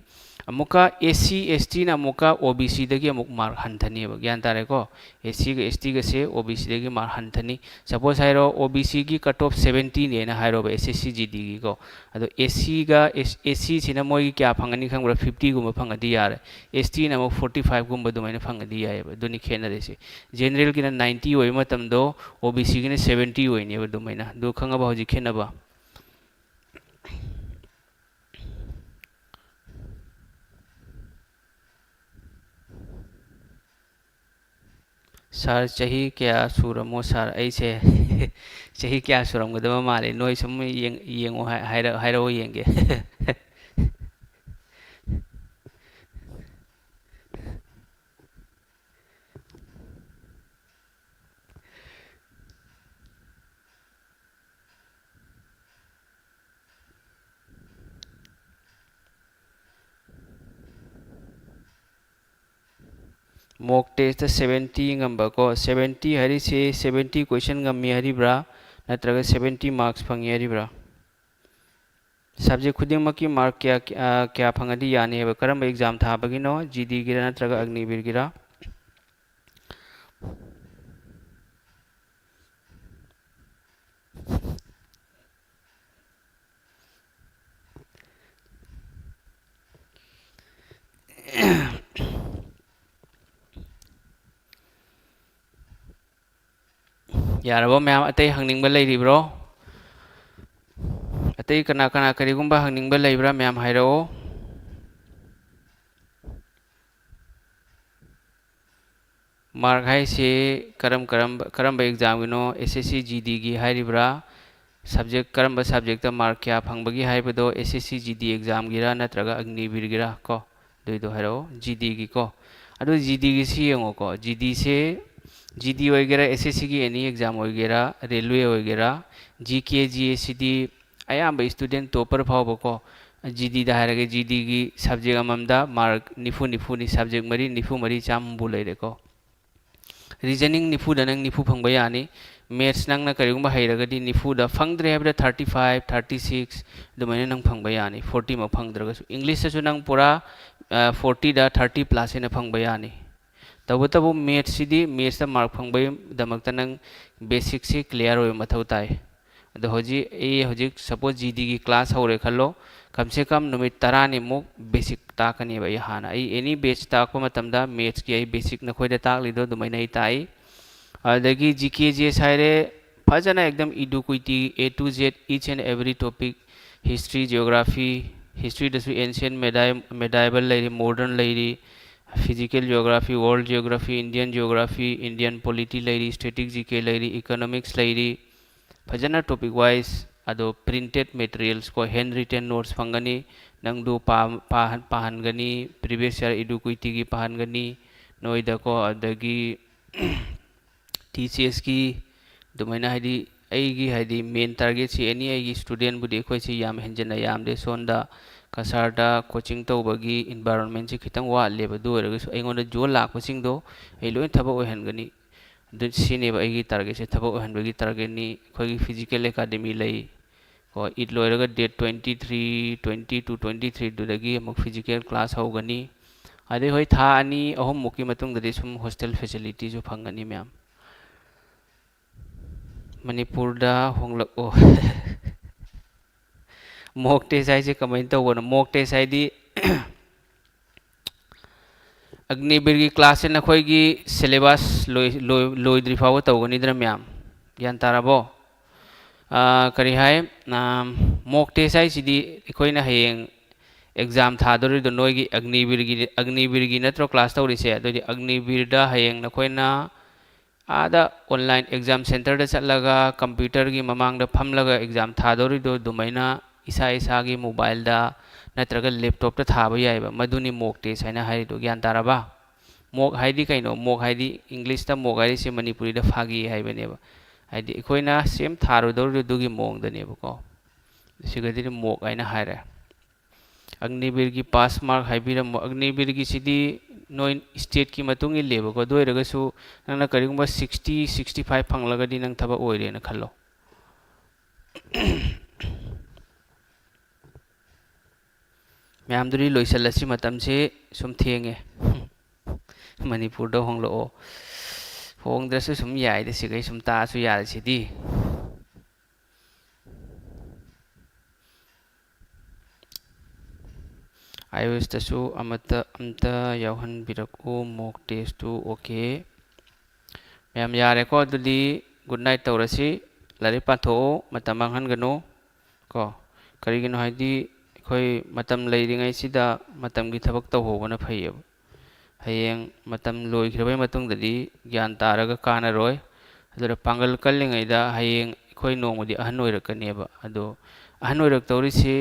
ꯑꯃꯨꯛꯀ ꯑꯦꯁ ꯁꯤ, ꯑꯦꯁ ꯇꯤꯅ ꯑꯃꯨꯛꯀ ꯑꯣ ꯕꯤ ꯁꯤꯗꯒꯤ ꯑꯃꯨꯛ ꯃꯥꯔꯛ ꯍꯟꯊꯅꯤꯕ, ꯒ꯭ꯌꯥꯟ ꯇꯥꯔꯦꯀꯣ? ꯑꯦꯁ ꯁꯤꯒ ꯑꯦꯁ ꯇꯤꯒꯁꯦ ꯑꯣ ꯕꯤ ꯁꯤꯗꯒꯤ ꯃꯥꯔꯛ ꯍꯟꯊꯅꯤ꯫ ꯁꯄꯣꯁ ꯍꯥꯏꯔꯣ, ꯑꯣ ꯕꯤ ꯁꯤꯒꯤ ꯀꯠ ꯑꯣꯐ ꯁꯕꯦꯟꯇꯤꯅꯦꯅ ꯍꯥꯏꯔꯣꯕ, ꯑꯦꯁ ꯑꯦꯁ ꯁꯤ ꯖꯤ ꯗꯤꯒꯤꯀꯣ꯫ ꯑꯗꯣ ꯑꯦꯁ ꯁꯤꯒ, ꯑꯦꯁ ꯁꯤꯁꯤꯅ ꯃꯣꯏꯒꯤ ꯀꯌꯥ ꯐꯪꯒꯅꯤ ꯈꯪꯕ꯭ꯔꯥ? ꯐꯤꯐꯇꯤꯒꯨꯝꯕ ꯐꯪꯉꯗꯤ ꯌꯥꯔꯦ꯫ ꯑꯦꯁ ꯇꯤꯅ ꯑꯃꯨꯛ ꯐꯣꯔꯇꯤ ꯐꯥꯏꯚꯀꯨꯝꯕ ꯑꯗꯨꯃꯥꯏꯅ ꯐꯪꯉꯗꯤ ꯌꯥꯏꯑꯕ꯫ ꯑꯗꯨꯅꯤ ꯈꯦꯠꯅꯔꯤꯁꯦ꯫ ꯖꯦꯅꯔꯦꯜꯒꯤꯅ ꯅꯥꯏꯟꯇꯤ ꯑꯣꯏꯕ ꯃꯇꯝꯗꯣ, ꯑꯣ ꯕꯤ ꯁꯤꯒꯤꯅ ꯁꯕꯦꯟꯇꯤ ꯑꯣꯏꯅꯦꯕ ꯑꯗꯨꯃꯥꯏꯅ꯫ ꯑꯗꯨ ꯈꯪꯉꯕ ꯍꯧꯖꯤꯛ ꯈꯦꯠꯅꯕ? ꯁꯥꯔ, ꯆꯍꯤ ꯀꯌꯥ ꯁꯨꯔꯃꯣ ꯁꯥꯔ? ꯑꯩꯁꯦ ꯆꯍꯤ ꯀꯌꯥ ꯁꯨꯔꯝꯒꯗꯕ ꯃꯥꯜꯂꯤ? ꯅꯣꯏ ꯁꯨꯝ ꯌꯦꯡ-, ꯌꯦꯡꯉꯣ ꯍꯥꯏ-, ꯍꯥꯏꯔ-, ꯍꯥꯏꯔꯛꯑꯣ ꯌꯦꯡꯒꯦ꯫ ꯃꯣꯛ ꯇꯦꯁꯇ ꯁꯕꯦꯟꯇꯤ ꯉꯝꯕꯀꯣ, ꯁꯕꯦꯟꯇꯤ ꯍꯥꯏꯔꯤꯁꯤ ꯁꯕꯦꯟꯇꯤ ꯀꯣꯏꯁꯟ ꯉꯝꯃꯤ ꯍꯥꯏꯔꯤꯕ꯭ꯔꯥ, ꯅꯠꯇ꯭ꯔꯒ ꯁꯕꯦꯟꯇꯤ ꯃꯥꯔꯛꯁ ꯐꯪꯉꯤ ꯍꯥꯏꯔꯤꯕ꯭ꯔꯥ? ꯁꯕꯖꯦꯛ ꯈꯨꯗꯤꯡꯃꯛꯀꯤ ꯃꯥꯔꯛ ꯀꯌꯥ, ꯑ, ꯀꯌꯥ ꯐꯪꯉꯗꯤ ꯌꯥꯅꯤ ꯍꯥꯏꯕ? ꯀꯔꯝꯕ ꯑꯦꯛꯖꯥꯝ ꯊꯥꯕꯒꯤꯅꯣ? ꯖꯤ ꯗꯤꯒꯤꯔꯥ ꯅꯠꯇ꯭ꯔꯒ ꯑꯒꯅꯤꯕꯤꯔꯒꯤꯔꯥ? ꯌꯥꯔꯕꯣ ꯃꯌꯥꯝ? ꯑꯇꯩ ꯍꯪꯅꯤꯡꯕ ꯂꯩꯔꯤꯕ꯭ꯔꯣ? ꯑꯇꯩ ꯀꯅꯥ ꯀꯅꯥ ꯀꯔꯤꯒꯨꯝꯕ ꯍꯪꯅꯤꯡꯕ ꯂꯩꯕ꯭ꯔꯥ? ꯃꯌꯥꯝ ꯍꯥꯏꯔꯛꯑꯣ꯫ ꯃꯥꯔꯛ ꯍꯥꯏꯁꯤ ꯀꯔꯝ ꯀꯔꯝꯕ, ꯀꯔꯝꯕ ꯑꯦꯛꯖꯥꯝꯒꯤꯅꯣ? ꯑꯦꯁ ꯑꯦꯁ ꯁꯤ ꯖꯤ ꯗꯤꯒꯤ ꯍꯥꯏꯔꯤꯕ꯭ꯔꯥ? ꯁꯕꯖꯦꯛ, ꯀꯔꯝꯕ ꯁꯕꯖꯦꯛꯇ ꯃꯥꯔꯛ ꯀꯌꯥ ꯐꯪꯕꯒꯤ ꯍꯥꯏꯕꯗꯣ, ꯑꯦꯁ ꯑꯦꯁ ꯁꯤ ꯖꯤ ꯗꯤ ꯑꯦꯛꯖꯥꯝꯒꯤꯔꯥ ꯅꯠꯇ꯭ꯔꯒ ꯑꯒꯅꯤꯕꯤꯔꯒꯤꯔꯥ ꯀꯣ? ꯑꯗꯨꯏꯗꯣ ꯍꯥꯏꯔꯛꯑꯣ, ꯖꯤ ꯗꯤꯒꯤꯀꯣ꯫ ꯑꯗꯨ ꯖꯤ ꯗꯤꯒꯤꯁꯤ ꯌꯦꯡꯉꯣꯀꯣ, ꯖꯤ ꯗꯤꯁꯦ, ꯖꯤ ꯗꯤ ꯑꯣꯏꯒꯦꯔꯥ, ꯑꯦꯁ ꯑꯦꯁ ꯁꯤꯒꯤ ꯑꯦꯅꯤ ꯑꯦꯛꯖꯥꯝ ꯑꯣꯏꯒꯦꯔꯥ, ꯔꯦꯜꯋꯦ ꯑꯣꯏꯒꯦꯔꯥ, ꯖꯤ ꯀꯦ, ꯖꯤ ꯑꯦꯁ ꯁꯤꯗꯤ ꯑꯌꯥꯝꯕ ꯏꯁꯇꯨꯗꯦꯟ ꯇꯣꯄꯔ ꯐꯥꯎꯕꯀꯣ, ꯖꯤ ꯗꯤꯗ ꯍꯥꯏꯔꯒꯦ, ꯖꯤ ꯗꯤꯒꯤ ꯁꯕꯖꯦꯛ ꯑꯃꯃꯝꯗ ꯃꯥꯔꯛ ꯅꯤꯐꯨ ꯅꯤꯐꯨꯅꯤ, ꯁꯕꯖꯦꯛ ꯃꯔꯤ ꯅꯤꯐꯨ ꯃꯔꯤ ꯆꯥꯝꯃꯕꯨ ꯂꯩꯔꯦꯀꯣ꯫ ꯔꯤꯖꯅꯤꯡ ꯅꯤꯐꯨꯗ ꯅꯪ ꯅꯤꯐꯨ ꯐꯪꯕ ꯌꯥꯅꯤ꯫ ꯃꯦꯠꯁ ꯅꯪꯅ ꯀꯔꯤꯒꯨꯝꯕ ꯍꯩꯔꯒꯗꯤ ꯅꯤꯐꯨꯗ, ꯐꯪꯗ꯭ꯔꯦ ꯍꯥꯏꯕꯗ ꯊꯥꯔꯇꯤ ꯐꯥꯏꯚ, ꯊꯥꯔꯇꯤ ꯁꯤꯛꯁ ꯑꯗꯨꯃꯥꯏꯅ ꯅꯪ ꯐꯪꯕ ꯌꯥꯅꯤ, ꯐꯣꯔꯇꯤꯃꯛ ꯐꯪꯗ꯭ꯔꯒꯁꯨ꯫ ꯏꯪꯂꯤꯁꯇꯁꯨ ꯅꯪ ꯄꯨꯔꯥ, ꯑ, ꯐꯣꯔꯇꯤꯗ ꯊꯥꯔꯇꯤ ꯄ꯭ꯂꯁ ꯍꯦꯟꯅ ꯐꯪꯕ ꯌꯥꯅꯤ꯫ ꯇꯧꯕꯇꯕꯨ ꯃꯦꯠꯁꯁꯤꯗꯤ, ꯃꯦꯠꯁꯇ ꯃꯥꯔꯛ ꯐꯪꯕꯒꯤꯗꯃꯛꯇ ꯅꯪ ꯕꯦꯁꯤꯛꯁꯤ ꯀ꯭ꯂꯤꯌꯥꯔ ꯑꯣꯏꯕ ꯃꯊꯧ ꯇꯥꯏ꯫ ꯑꯗꯣ ꯍꯧꯖꯤꯛ ꯑꯩ ꯍꯧꯖꯤꯛ ꯁꯄꯣꯁ ꯖꯤ ꯗꯤꯒꯤ ꯀ꯭ꯂꯥꯁ ꯍꯧꯔꯦ ꯈꯜꯂꯣ, ꯀꯝꯁꯦ ꯀꯝ ꯅꯨꯃꯤꯠ ꯇꯔꯥꯅꯤꯃꯨꯛ ꯕꯦꯁꯤꯛ ꯇꯥꯛꯀꯅꯦꯕ ꯑꯩ ꯍꯥꯟꯅ꯫ ꯑꯩ ꯑꯦꯅꯤ ꯕꯦꯆ ꯇꯥꯛꯄ ꯃꯇꯝꯗ ꯃꯦꯠꯁꯀꯤ ꯑꯩ ꯕꯦꯁꯤꯛ ꯅꯈꯣꯏꯗ ꯇꯥꯛꯂꯤꯗꯣ ꯑꯗꯨꯃꯥꯏꯅ ꯑꯩ ꯇꯥꯛꯏ꯫ ꯑꯗꯨꯗꯒꯤ ꯖꯤ ꯀꯦ, ꯖꯤ ꯑꯦꯁ ꯍꯥꯏꯔꯦ, ꯐꯖꯅ ꯑꯦꯛꯗꯝ ꯏꯗꯨ ꯀꯨꯏꯇꯤ, A to Z, each and every topic, history, geography, ꯍꯤꯁꯇ꯭ꯔꯤꯗꯁꯨ ancient, medieval ꯂꯩꯔꯤ, modern ꯂꯩꯔꯤ, physical geography, world geography, Indian geography, Indian polity ꯂꯩꯔꯤ, static G K ꯂꯩꯔꯤ, economics ꯂꯩꯔꯤ, ꯐꯖꯅ topic wise꯫ ꯑꯗꯣ printed materials ꯀꯣ, hand written notes ꯐꯪꯒꯅꯤ, ꯅꯪꯗꯨ ꯄꯥ-, ꯄꯥꯍꯟ-, ꯄꯥꯍꯟꯒꯅꯤ, previous year ꯏꯗꯨ ꯀꯨꯏꯇꯤꯒꯤ ꯄꯥꯍꯟꯒꯅꯤ ꯅꯣꯏꯗꯀꯣ꯫ ꯑꯗꯒꯤ ꯇꯤ ꯁꯤ ꯑꯦꯁꯀꯤ ꯑꯗꯨꯃꯥꯏꯅ, ꯍꯥꯏꯗꯤ, ꯑꯩꯒꯤ, ꯍꯥꯏꯗꯤ, ꯃꯦꯟ ꯇꯥꯔꯒꯦꯠꯁꯤ ꯑꯦꯅꯤ ꯑꯩꯒꯤ ꯏꯁꯇꯨꯗꯦꯟꯕꯨꯗꯤ ꯑꯩꯈꯣꯏꯁꯤ ꯌꯥꯝ ꯍꯦꯟꯖꯟꯅ ꯌꯥꯝꯗꯦ꯫ ꯁꯣꯝꯗ ꯀꯁꯥꯔꯗ ꯀꯣꯆꯤꯡ ꯇꯧꯕꯒꯤ ꯏꯟꯚꯥꯏꯔꯣꯟꯃꯦꯟꯁꯤ ꯈꯤꯇꯪ ꯋꯥꯠꯂꯦꯕ꯫ ꯑꯗꯨ ꯑꯣꯏꯔꯒꯁꯨ ꯑꯩꯉꯣꯟꯗ ꯖꯣꯏꯟ ꯂꯥꯛꯄꯁꯤꯡꯗꯣ ꯑꯩ ꯂꯣꯏ ꯊꯕꯛ ꯑꯣꯏꯍꯟꯒꯅꯤ꯫ ꯑꯗꯨ ꯁꯤꯅꯦꯕ ꯑꯩꯒꯤ ꯇꯥꯔꯒꯦꯠꯁꯦ, ꯊꯕꯛ ꯑꯣꯏꯍꯟꯕꯒꯤ ꯇꯥꯔꯒꯦꯠꯅꯤ꯫ ꯑꯩꯈꯣꯏꯒꯤ ꯐꯤꯖꯤꯀꯦꯜ ꯑꯦꯀꯥꯗꯃꯤ ꯂꯩ ꯀꯣ, ꯏꯠ ꯂꯣꯏꯔꯒ date twenty three, twenty two, twenty three ꯗꯨꯗꯒꯤ ꯑꯃꯨꯛ ꯐꯤꯖꯤꯀꯦꯜ ꯀ꯭ꯂꯥꯁ ꯍꯧꯒꯅꯤ꯫ ꯑꯗꯩ ꯍꯣꯏ, ꯊꯥ ꯑꯅꯤ ꯑꯍꯨꯝꯃꯨꯛꯀꯤ ꯃꯇꯨꯡꯗꯗꯤ ꯁꯨꯝ ꯍꯣꯁꯇꯦꯜ ꯐꯦꯁꯤꯂꯤꯇꯤꯁꯨ ꯐꯪꯒꯅꯤ ꯃꯌꯥꯝ꯫ ꯃꯅꯤꯄꯨꯔꯗ ꯍꯣꯡꯂꯛꯑꯣ꯫ ꯃꯣꯛ ꯇꯦꯁ ꯍꯥꯏꯁꯦ ꯀꯃꯥꯏꯅ ꯇꯧꯕꯅꯣ? ꯃꯣꯛ ꯇꯦꯁ ꯍꯥꯏꯗꯤ ꯑꯒꯅꯤꯕꯤꯔꯒꯤ ꯀ꯭ꯂꯥꯁꯁꯦ ꯅꯈꯣꯏꯒꯤ ꯁꯤꯂꯦꯕꯁ ꯂꯣꯏ-, ꯂꯣꯏ-, ꯂꯣꯏꯗ꯭ꯔꯤ ꯐꯥꯎꯕ ꯇꯧꯒꯅꯤꯗꯅ ꯃꯌꯥꯝ꯫ ꯒ꯭ꯌꯥꯟ ꯇꯥꯔꯕꯣ? ꯑꯥ, ꯀꯔꯤ ꯍꯥꯏ? ꯑꯥ, ꯃꯣꯛ ꯇꯦꯁ ꯍꯥꯏꯁꯤꯗꯤ ꯑꯩꯈꯣꯏꯅ ꯍꯌꯦꯡ ꯑꯦꯛꯖꯥꯝ ꯊꯥꯗꯣꯔꯤꯗꯣ ꯅꯣꯏꯒꯤ ꯑꯒꯅꯤꯕꯤꯔꯒꯤ, ꯑꯒꯅꯤꯕꯤꯔꯒꯤ ꯅꯠꯇ꯭ꯔꯣ ꯀ꯭ꯂꯥꯁ ꯇꯧꯔꯤꯁꯦ? ꯑꯗꯨꯗꯤ ꯑꯒꯅꯤꯕꯤꯔꯗ ꯍꯌꯦꯡ ꯅꯈꯣꯏꯅ ꯑꯥꯗ ꯑꯣꯟꯂꯥꯏꯟ ꯑꯦꯛꯖꯥꯝ ꯁꯦꯟꯇꯔꯗ ꯆꯠꯂꯒ ꯀꯝꯄ꯭ꯌꯨꯇꯔꯒꯤ ꯃꯃꯥꯡꯗ ꯐꯝꯂꯒ ꯑꯦꯛꯖꯥꯝ ꯊꯥꯗꯧꯔꯤꯗꯣ ꯑꯗꯨꯃꯥꯏꯅ ꯏꯁꯥ ꯏꯁꯥꯒꯤ ꯃꯣꯕꯥꯏꯜꯗ ꯅꯠꯇ꯭ꯔꯒ ꯂꯦꯞꯇꯣꯞꯇ ꯊꯥꯕ ꯌꯥꯏꯑꯕ꯫ ꯃꯗꯨꯅꯤ ꯃꯣꯛ ꯇꯦꯁ ꯍꯥꯏꯅ ꯍꯥꯏꯔꯤꯗꯣ꯫ ꯒ꯭ꯌꯥꯟ ꯇꯥꯔꯕ? ꯃꯣꯛ ꯍꯥꯏꯗꯤ ꯀꯩꯅꯣ? ꯃꯣꯛ ꯍꯥꯏꯗꯤ, ꯏꯪꯂꯤꯁꯇ ꯃꯣꯛ ꯍꯥꯏꯔꯤꯁꯦ ꯃꯅꯤꯄꯨꯔꯤꯗ ꯐꯥꯒꯤ ꯍꯥꯏꯕꯅꯦꯕ꯫ ꯍꯥꯏꯗꯤ ꯑꯩꯈꯣꯏꯅ ꯁꯦꯝ ꯊꯥꯔꯨꯗꯧꯔꯤꯗꯨꯒꯤ ꯃꯑꯣꯡꯗꯅꯦꯕꯀꯣ꯫ ꯁꯤꯒꯗꯤ ꯃꯣꯛ ꯍꯥꯏꯅ ꯍꯥꯏꯔꯦ꯫ ꯑꯒꯅꯤꯕꯤꯔꯒꯤ ꯄꯥꯁ ꯃꯥꯔꯛ ꯍꯥꯏꯕꯤꯔꯝꯃꯣ꯫ ꯑꯒꯅꯤꯕꯤꯔꯒꯤꯁꯤꯗꯤ ꯅꯣꯏ ꯁ꯭ꯇꯦꯠꯀꯤ ꯃꯇꯨꯡ ꯏꯜꯂꯦꯕꯀꯣ꯫ ꯑꯗꯨ ꯑꯣꯏꯔꯒꯁꯨ ꯅꯪꯅ ꯀꯔꯤꯒꯨꯝꯕ ꯁꯤꯛꯁꯇꯤ, ꯁꯤꯛꯁꯇꯤ ꯐꯥꯏꯚ ꯐꯪꯂꯒꯗꯤ ꯅꯪ ꯊꯕꯛ ꯑꯣꯏꯔꯦꯅ ꯈꯜꯂꯣ꯫ ꯃꯌꯥꯝꯗꯨꯗꯤ ꯂꯣꯏꯁꯤꯜꯂꯁꯤ, ꯃꯇꯝꯁꯤ ꯁꯨꯝ ꯊꯦꯡꯉꯦ꯫ ꯃꯅꯤꯄꯨꯔꯗ ꯍꯣꯡꯂꯛꯑꯣ꯫ ꯍꯣꯡꯗ꯭ꯔꯁꯨ ꯁꯨꯝ ꯌꯥꯏꯗ, ꯁꯤꯈꯩ ꯁꯨꯝ ꯇꯥꯛꯑꯁꯨ ꯌꯥꯔꯦ ꯁꯤꯗꯤ꯫ ꯑꯥꯏ ꯑꯣ ꯑꯦꯁꯇꯁꯨ ꯑꯃꯠꯇ, ꯑꯝꯇ ꯌꯥꯎꯍꯟꯕꯤꯔꯛꯎ, ꯃꯣꯛ ꯇꯦꯁꯇꯨ꯫ ꯑꯣꯀꯦ꯫ ꯃꯌꯥꯝ ꯌꯥꯔꯦꯀꯣ? ꯑꯗꯨꯗꯤ ꯒꯨꯗ ꯅꯥꯏꯠ ꯇꯧꯔꯁꯤ꯫ ꯂꯥꯏꯔꯤꯛ ꯄꯥꯊꯣꯛꯎ, ꯃꯇꯝ ꯃꯥꯡꯍꯟꯒꯅꯨ ꯀꯣ꯫ ꯀꯔꯤꯒꯤꯅꯣ ꯍꯥꯏꯗꯤ, ꯑꯩꯈꯣꯏ ꯃꯇꯝ ꯂꯩꯔꯤꯉꯩꯁꯤꯗ ꯃꯇꯝꯒꯤ ꯊꯕꯛ ꯇꯧꯍꯧꯕꯅ ꯐꯩꯌꯦꯕ꯫ ꯍꯌꯦꯡ ꯃꯇꯝ ꯂꯣꯏꯈ꯭ꯔꯕꯩ ꯃꯇꯨꯡꯗꯗꯤ ꯒ꯭ꯌꯥꯟ ꯇꯥꯔꯒ ꯀꯥꯟꯅꯔꯣꯏ꯫ ꯑꯗꯨꯅ ꯄꯥꯡꯒꯜ ꯀꯜꯂꯤꯉꯩꯗ ꯍꯌꯦꯡ ꯑꯩꯈꯣꯏ ꯅꯣꯡꯃꯗꯤ ꯑꯍꯟ ꯑꯣꯏꯔꯛꯀꯅꯦꯕ꯫ ꯑꯗꯣ ꯑꯍꯟ ꯑꯣꯏꯔꯛꯇꯧꯔꯤꯁꯤ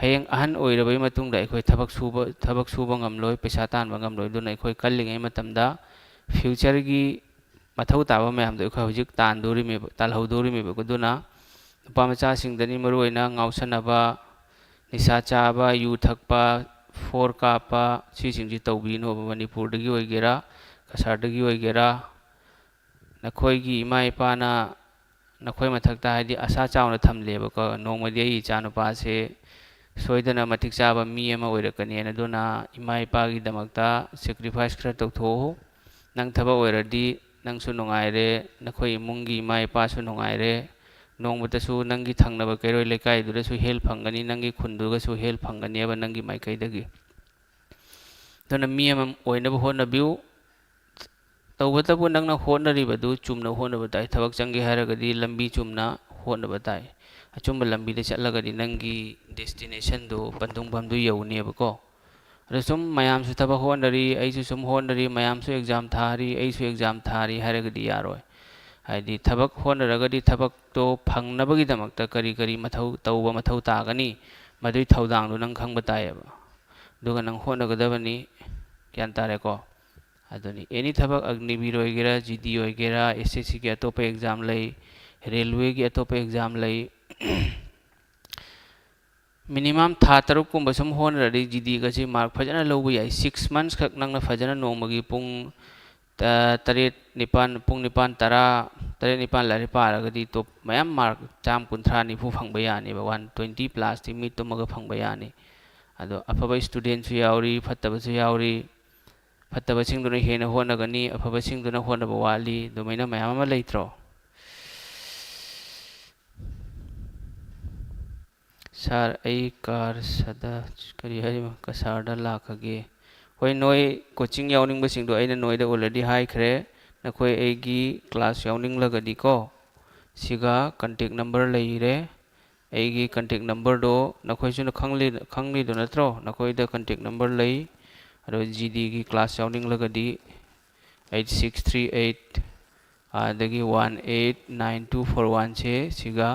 ꯍꯌꯦꯡ ꯑꯍꯟ ꯑꯣꯏꯔꯕꯩ ꯃꯇꯨꯡꯗ ꯑꯩꯈꯣꯏ ꯊꯕꯛ ꯁꯨꯕ, ꯊꯕꯛ ꯁꯨꯕ ꯉꯝꯂꯣꯏ, ꯄꯩꯁꯥ ꯇꯥꯟꯕ ꯉꯝꯂꯣꯏ꯫ ꯑꯗꯨꯅ ꯑꯩꯈꯣꯏ ꯀꯜꯂꯤꯉꯩ ꯃꯇꯝꯗ ꯐ꯭ꯌꯨꯆꯔꯒꯤ ꯃꯊꯧ ꯇꯥꯕ ꯃꯌꯥꯝꯗꯣ ꯑꯩꯈꯣꯏ ꯍꯧꯖꯤꯛ ꯇꯥꯟꯗꯣꯔꯤꯃꯦꯕ, ꯇꯥꯜꯍꯧꯗꯣꯔꯤꯃꯦꯕ꯫ ꯑꯗꯨꯅ ꯅꯨꯄꯥ ꯃꯆꯥꯁꯤꯡꯗꯅꯤ ꯃꯔꯨꯑꯣꯏꯅ ꯉꯥꯎꯁꯟꯅꯕ, ꯅꯤꯁꯥ ꯆꯥꯕ, ꯌꯨ ꯊꯛꯄ, ꯐꯣꯔ ꯀꯥꯞꯄ, ꯁꯤꯁꯤꯡꯁꯤ ꯇꯧꯕꯤꯅꯣꯕ꯫ ꯃꯅꯤꯄꯨꯔꯗꯒꯤ ꯑꯣꯏꯒꯦꯔꯥ, ꯀꯁꯥꯔꯗꯒꯤ ꯑꯣꯏꯒꯦꯔꯥ, ꯅꯈꯣꯏꯒꯤ ꯏꯃꯥ ꯏꯄꯥꯅ ꯅꯈꯣꯏ ꯃꯊꯛꯇ ꯍꯥꯏꯗꯤ ꯑꯁꯥ ꯆꯥꯎꯅ ꯊꯝꯂꯦꯕꯀꯣ꯫ ꯅꯣꯡꯃꯗꯤ ꯑꯩ ꯏꯆꯥꯅꯨꯄꯥꯁꯦ ꯁꯣꯏꯗꯅ ꯃꯇꯤꯛ ꯆꯥꯕ ꯃꯤ ꯑꯃ ꯑꯣꯏꯔꯛꯀꯅꯤꯅ꯫ ꯑꯗꯨꯅ ꯏꯃꯥ ꯏꯄꯥꯒꯤꯗꯃꯛꯇ ꯁꯦꯀ꯭ꯔꯤꯐꯥꯏꯁ ꯈꯔ ꯇꯧꯊꯣꯛꯎ꯫ ꯅꯪ ꯊꯕꯛ ꯑꯣꯏꯔꯗꯤ ꯅꯪꯁꯨ ꯅꯨꯡꯉꯥꯏꯔꯦ, ꯅꯈꯣꯏ ꯏꯃꯨꯡꯒꯤ ꯏꯃꯥ ꯏꯄꯥꯁꯨ ꯅꯨꯡꯉꯥꯏꯔꯦ꯫ ꯅꯣꯡꯃꯇꯁꯨ ꯅꯪꯒꯤ ꯊꯪꯅꯕ ꯀꯩꯔꯣꯏ ꯂꯩꯀꯥꯏꯗꯨꯗꯁꯨ ꯍꯦꯜꯞ ꯐꯪꯒꯅꯤ, ꯅꯪꯒꯤ ꯈꯨꯟꯗꯨꯒꯁꯨ ꯍꯦꯜꯞ ꯐꯪꯒꯅꯦꯕ ꯅꯪꯒꯤ ꯃꯥꯏꯀꯩꯗꯒꯤ꯫ ꯑꯗꯨꯅ ꯃꯤ ꯑꯃ ꯑꯣꯏꯅꯕ ꯍꯣꯠꯅꯕꯤꯌꯨ꯫ ꯇꯧꯕꯇꯕꯨ ꯅꯪꯅ ꯍꯣꯠꯅꯔꯤꯕꯗꯨ ꯆꯨꯝꯅ ꯍꯣꯠꯅꯕ ꯇꯥꯏ꯫ ꯊꯕꯛ ꯆꯪꯒꯦ ꯍꯥꯏꯔꯒꯗꯤ ꯂꯝꯕꯤ ꯆꯨꯝꯅ ꯍꯣꯠꯅꯕ ꯇꯥꯏ꯫ ꯑꯆꯨꯝꯕ ꯂꯝꯕꯤꯗ ꯆꯠꯂꯒꯗꯤ ꯅꯪꯒꯤ ꯗꯦꯁꯇꯤꯅꯦꯁꯟꯗꯨ, ꯄꯟꯊꯨꯡꯐꯝꯗꯨ ꯌꯧꯅꯦꯕꯀꯣ꯫ ꯑꯗꯣ ꯁꯨꯝ ꯃꯌꯥꯝꯁꯨ ꯊꯕꯛ ꯍꯣꯠꯅꯔꯤ, ꯑꯩꯁꯨ ꯁꯨꯝ ꯍꯣꯠꯅꯔꯤ, ꯃꯌꯥꯝꯁꯨ ꯑꯦꯛꯖꯥꯝ ꯊꯥꯔꯤ, ꯑꯩꯁꯨ ꯑꯦꯛꯖꯥꯝ ꯊꯥꯔꯤ ꯍꯥꯏꯔꯒꯗꯤ ꯌꯥꯔꯣꯏ꯫ ꯍꯥꯏꯗꯤ ꯊꯕꯛ ꯍꯣꯠꯅꯔꯒꯗꯤ ꯊꯕꯛꯇꯣ ꯐꯪꯅꯕꯒꯤꯗꯃꯛꯇ ꯀꯔꯤ ꯀꯔꯤ ꯃꯊꯧ ꯇꯧꯕ ꯃꯊꯧ ꯇꯥꯒꯅꯤ, ꯃꯗꯨꯒꯤ ꯊꯧꯗꯥꯡꯗꯨ ꯅꯪ ꯈꯪꯕ ꯇꯥꯏꯌꯦꯕ꯫ ꯑꯗꯨꯒ ꯅꯪ ꯍꯣꯠꯅꯒꯗꯕꯅꯤ꯫ ꯒ꯭ꯌꯥꯟ ꯇꯥꯔꯦꯀꯣ? ꯑꯗꯨꯅꯤ, ꯑꯦꯅꯤ ꯊꯕꯛ, ꯑꯒꯅꯤꯕꯤꯔ ꯑꯣꯏꯒꯦꯔꯥ, ꯖꯤ ꯗꯤ ꯑꯣꯏꯒꯦꯔꯥ, ꯑꯦꯁ ꯑꯦꯁ ꯁꯤꯒꯤ ꯑꯇꯣꯞꯄ ꯑꯦꯛꯖꯥꯝ ꯂꯩ, ꯔꯦꯜꯋꯦꯒꯤ ꯑꯇꯣꯞꯄ ꯑꯦꯛꯖꯥꯝ ꯂꯩ꯫ ꯃꯤꯅꯤꯃꯝ ꯊꯥ ꯇꯔꯨꯛꯀꯨꯝꯕ ꯁꯨꯝ ꯍꯣꯠꯅꯔꯗꯤ ꯖꯤ ꯗꯤꯒꯁꯤ ꯃꯥꯔꯛ ꯐꯖꯅ ꯂꯧꯕ ꯌꯥꯏ꯫ ꯁꯤꯛꯁ ꯃꯟꯁ ꯈꯛ ꯅꯪꯅ ꯐꯖꯅ ꯅꯣꯡꯃꯒꯤ ꯄꯨꯡ ꯇ-, ꯇꯔꯦꯠ, ꯅꯤꯄꯥꯟ, ꯄꯨꯡ ꯅꯤꯄꯥꯟ, ꯇꯔꯥ, ꯇꯔꯦꯠ, ꯅꯤꯄꯥꯟ ꯂꯥꯏꯔꯤꯛ ꯄꯥꯔꯒꯗꯤ ꯇꯣꯞ ꯃꯌꯥꯝ ꯃꯥꯔꯛ ꯆꯥꯝ ꯀꯨꯟꯊ꯭ꯔꯥ, ꯅꯤꯐꯨ ꯐꯪꯕ ꯌꯥꯅꯦꯕ꯫ ꯋꯥꯟ ꯇ꯭ꯋꯦꯟꯇꯤ ꯄ꯭ꯂꯁꯇꯤ ꯃꯤ ꯇꯨꯝꯃꯒ ꯐꯪꯕ ꯌꯥꯅꯤ꯫ ꯑꯗꯣ ꯑꯐꯕ ꯏꯁꯇꯨꯗꯦꯟꯁꯨ ꯌꯥꯎꯔꯤ, ꯐꯠꯇꯕꯁꯨ ꯌꯥꯎꯔꯤ꯫ ꯐꯠꯇꯕꯁꯤꯡꯗꯨꯅ ꯍꯦꯟꯅ ꯍꯣꯠꯅꯒꯅꯤ, ꯑꯐꯕꯁꯤꯡꯗꯨꯅ ꯍꯣꯠꯅꯕ ꯋꯥꯠꯂꯤ, ꯑꯗꯨꯃꯥꯏꯅ ꯃꯌꯥꯝ ꯑꯃ ꯂꯩꯇ꯭ꯔꯣ? ꯁꯥꯔ, ꯑꯩ ꯀꯥꯔꯁꯗ, ꯀꯔꯤ ꯍꯥꯏꯔꯤꯕ, ꯀꯁꯥꯔꯗ ꯂꯥꯛꯀꯒꯦ꯫ ꯍꯣꯏ, ꯅꯣꯏ ꯀꯣꯆꯤꯡ ꯌꯥꯎꯅꯤꯡꯕꯁꯤꯡꯗꯣ ꯑꯩꯅ ꯅꯣꯏꯗ already ꯍꯥꯏꯈ꯭ꯔꯦ꯫ ꯅꯈꯣꯏ ꯑꯩꯒꯤ ꯀ꯭ꯂꯥꯁ ꯌꯥꯎꯅꯤꯡꯂꯒꯗꯤꯀꯣ, ꯁꯤꯒ ꯀꯟꯇꯦꯛ ꯅꯝꯕꯔ ꯂꯩꯔꯦ꯫ ꯑꯩꯒꯤ ꯀꯟꯇꯦꯛ ꯅꯝꯕꯔꯗꯣ ꯅꯈꯣꯏꯁꯨ ꯈꯪꯂꯤ-, ꯈꯪꯂꯤꯗꯣ ꯅꯠꯇ꯭ꯔꯣ? ꯅꯈꯣꯏꯗ ꯀꯟꯇꯦꯛ ꯅꯝꯕꯔ ꯂꯩ꯫ ꯑꯗꯣ ꯖꯤ ꯗꯤꯒꯤ ꯀ꯭ꯂꯥꯁ ꯌꯥꯎꯅꯤꯡꯂꯒꯗꯤ ꯑꯩꯠ ꯁꯤꯛꯁ ꯊ꯭ꯔꯤ ꯑꯩꯠ ꯑꯗꯒꯤ one eight nine two four ꯋꯥꯟꯁꯦ ꯁꯤꯒ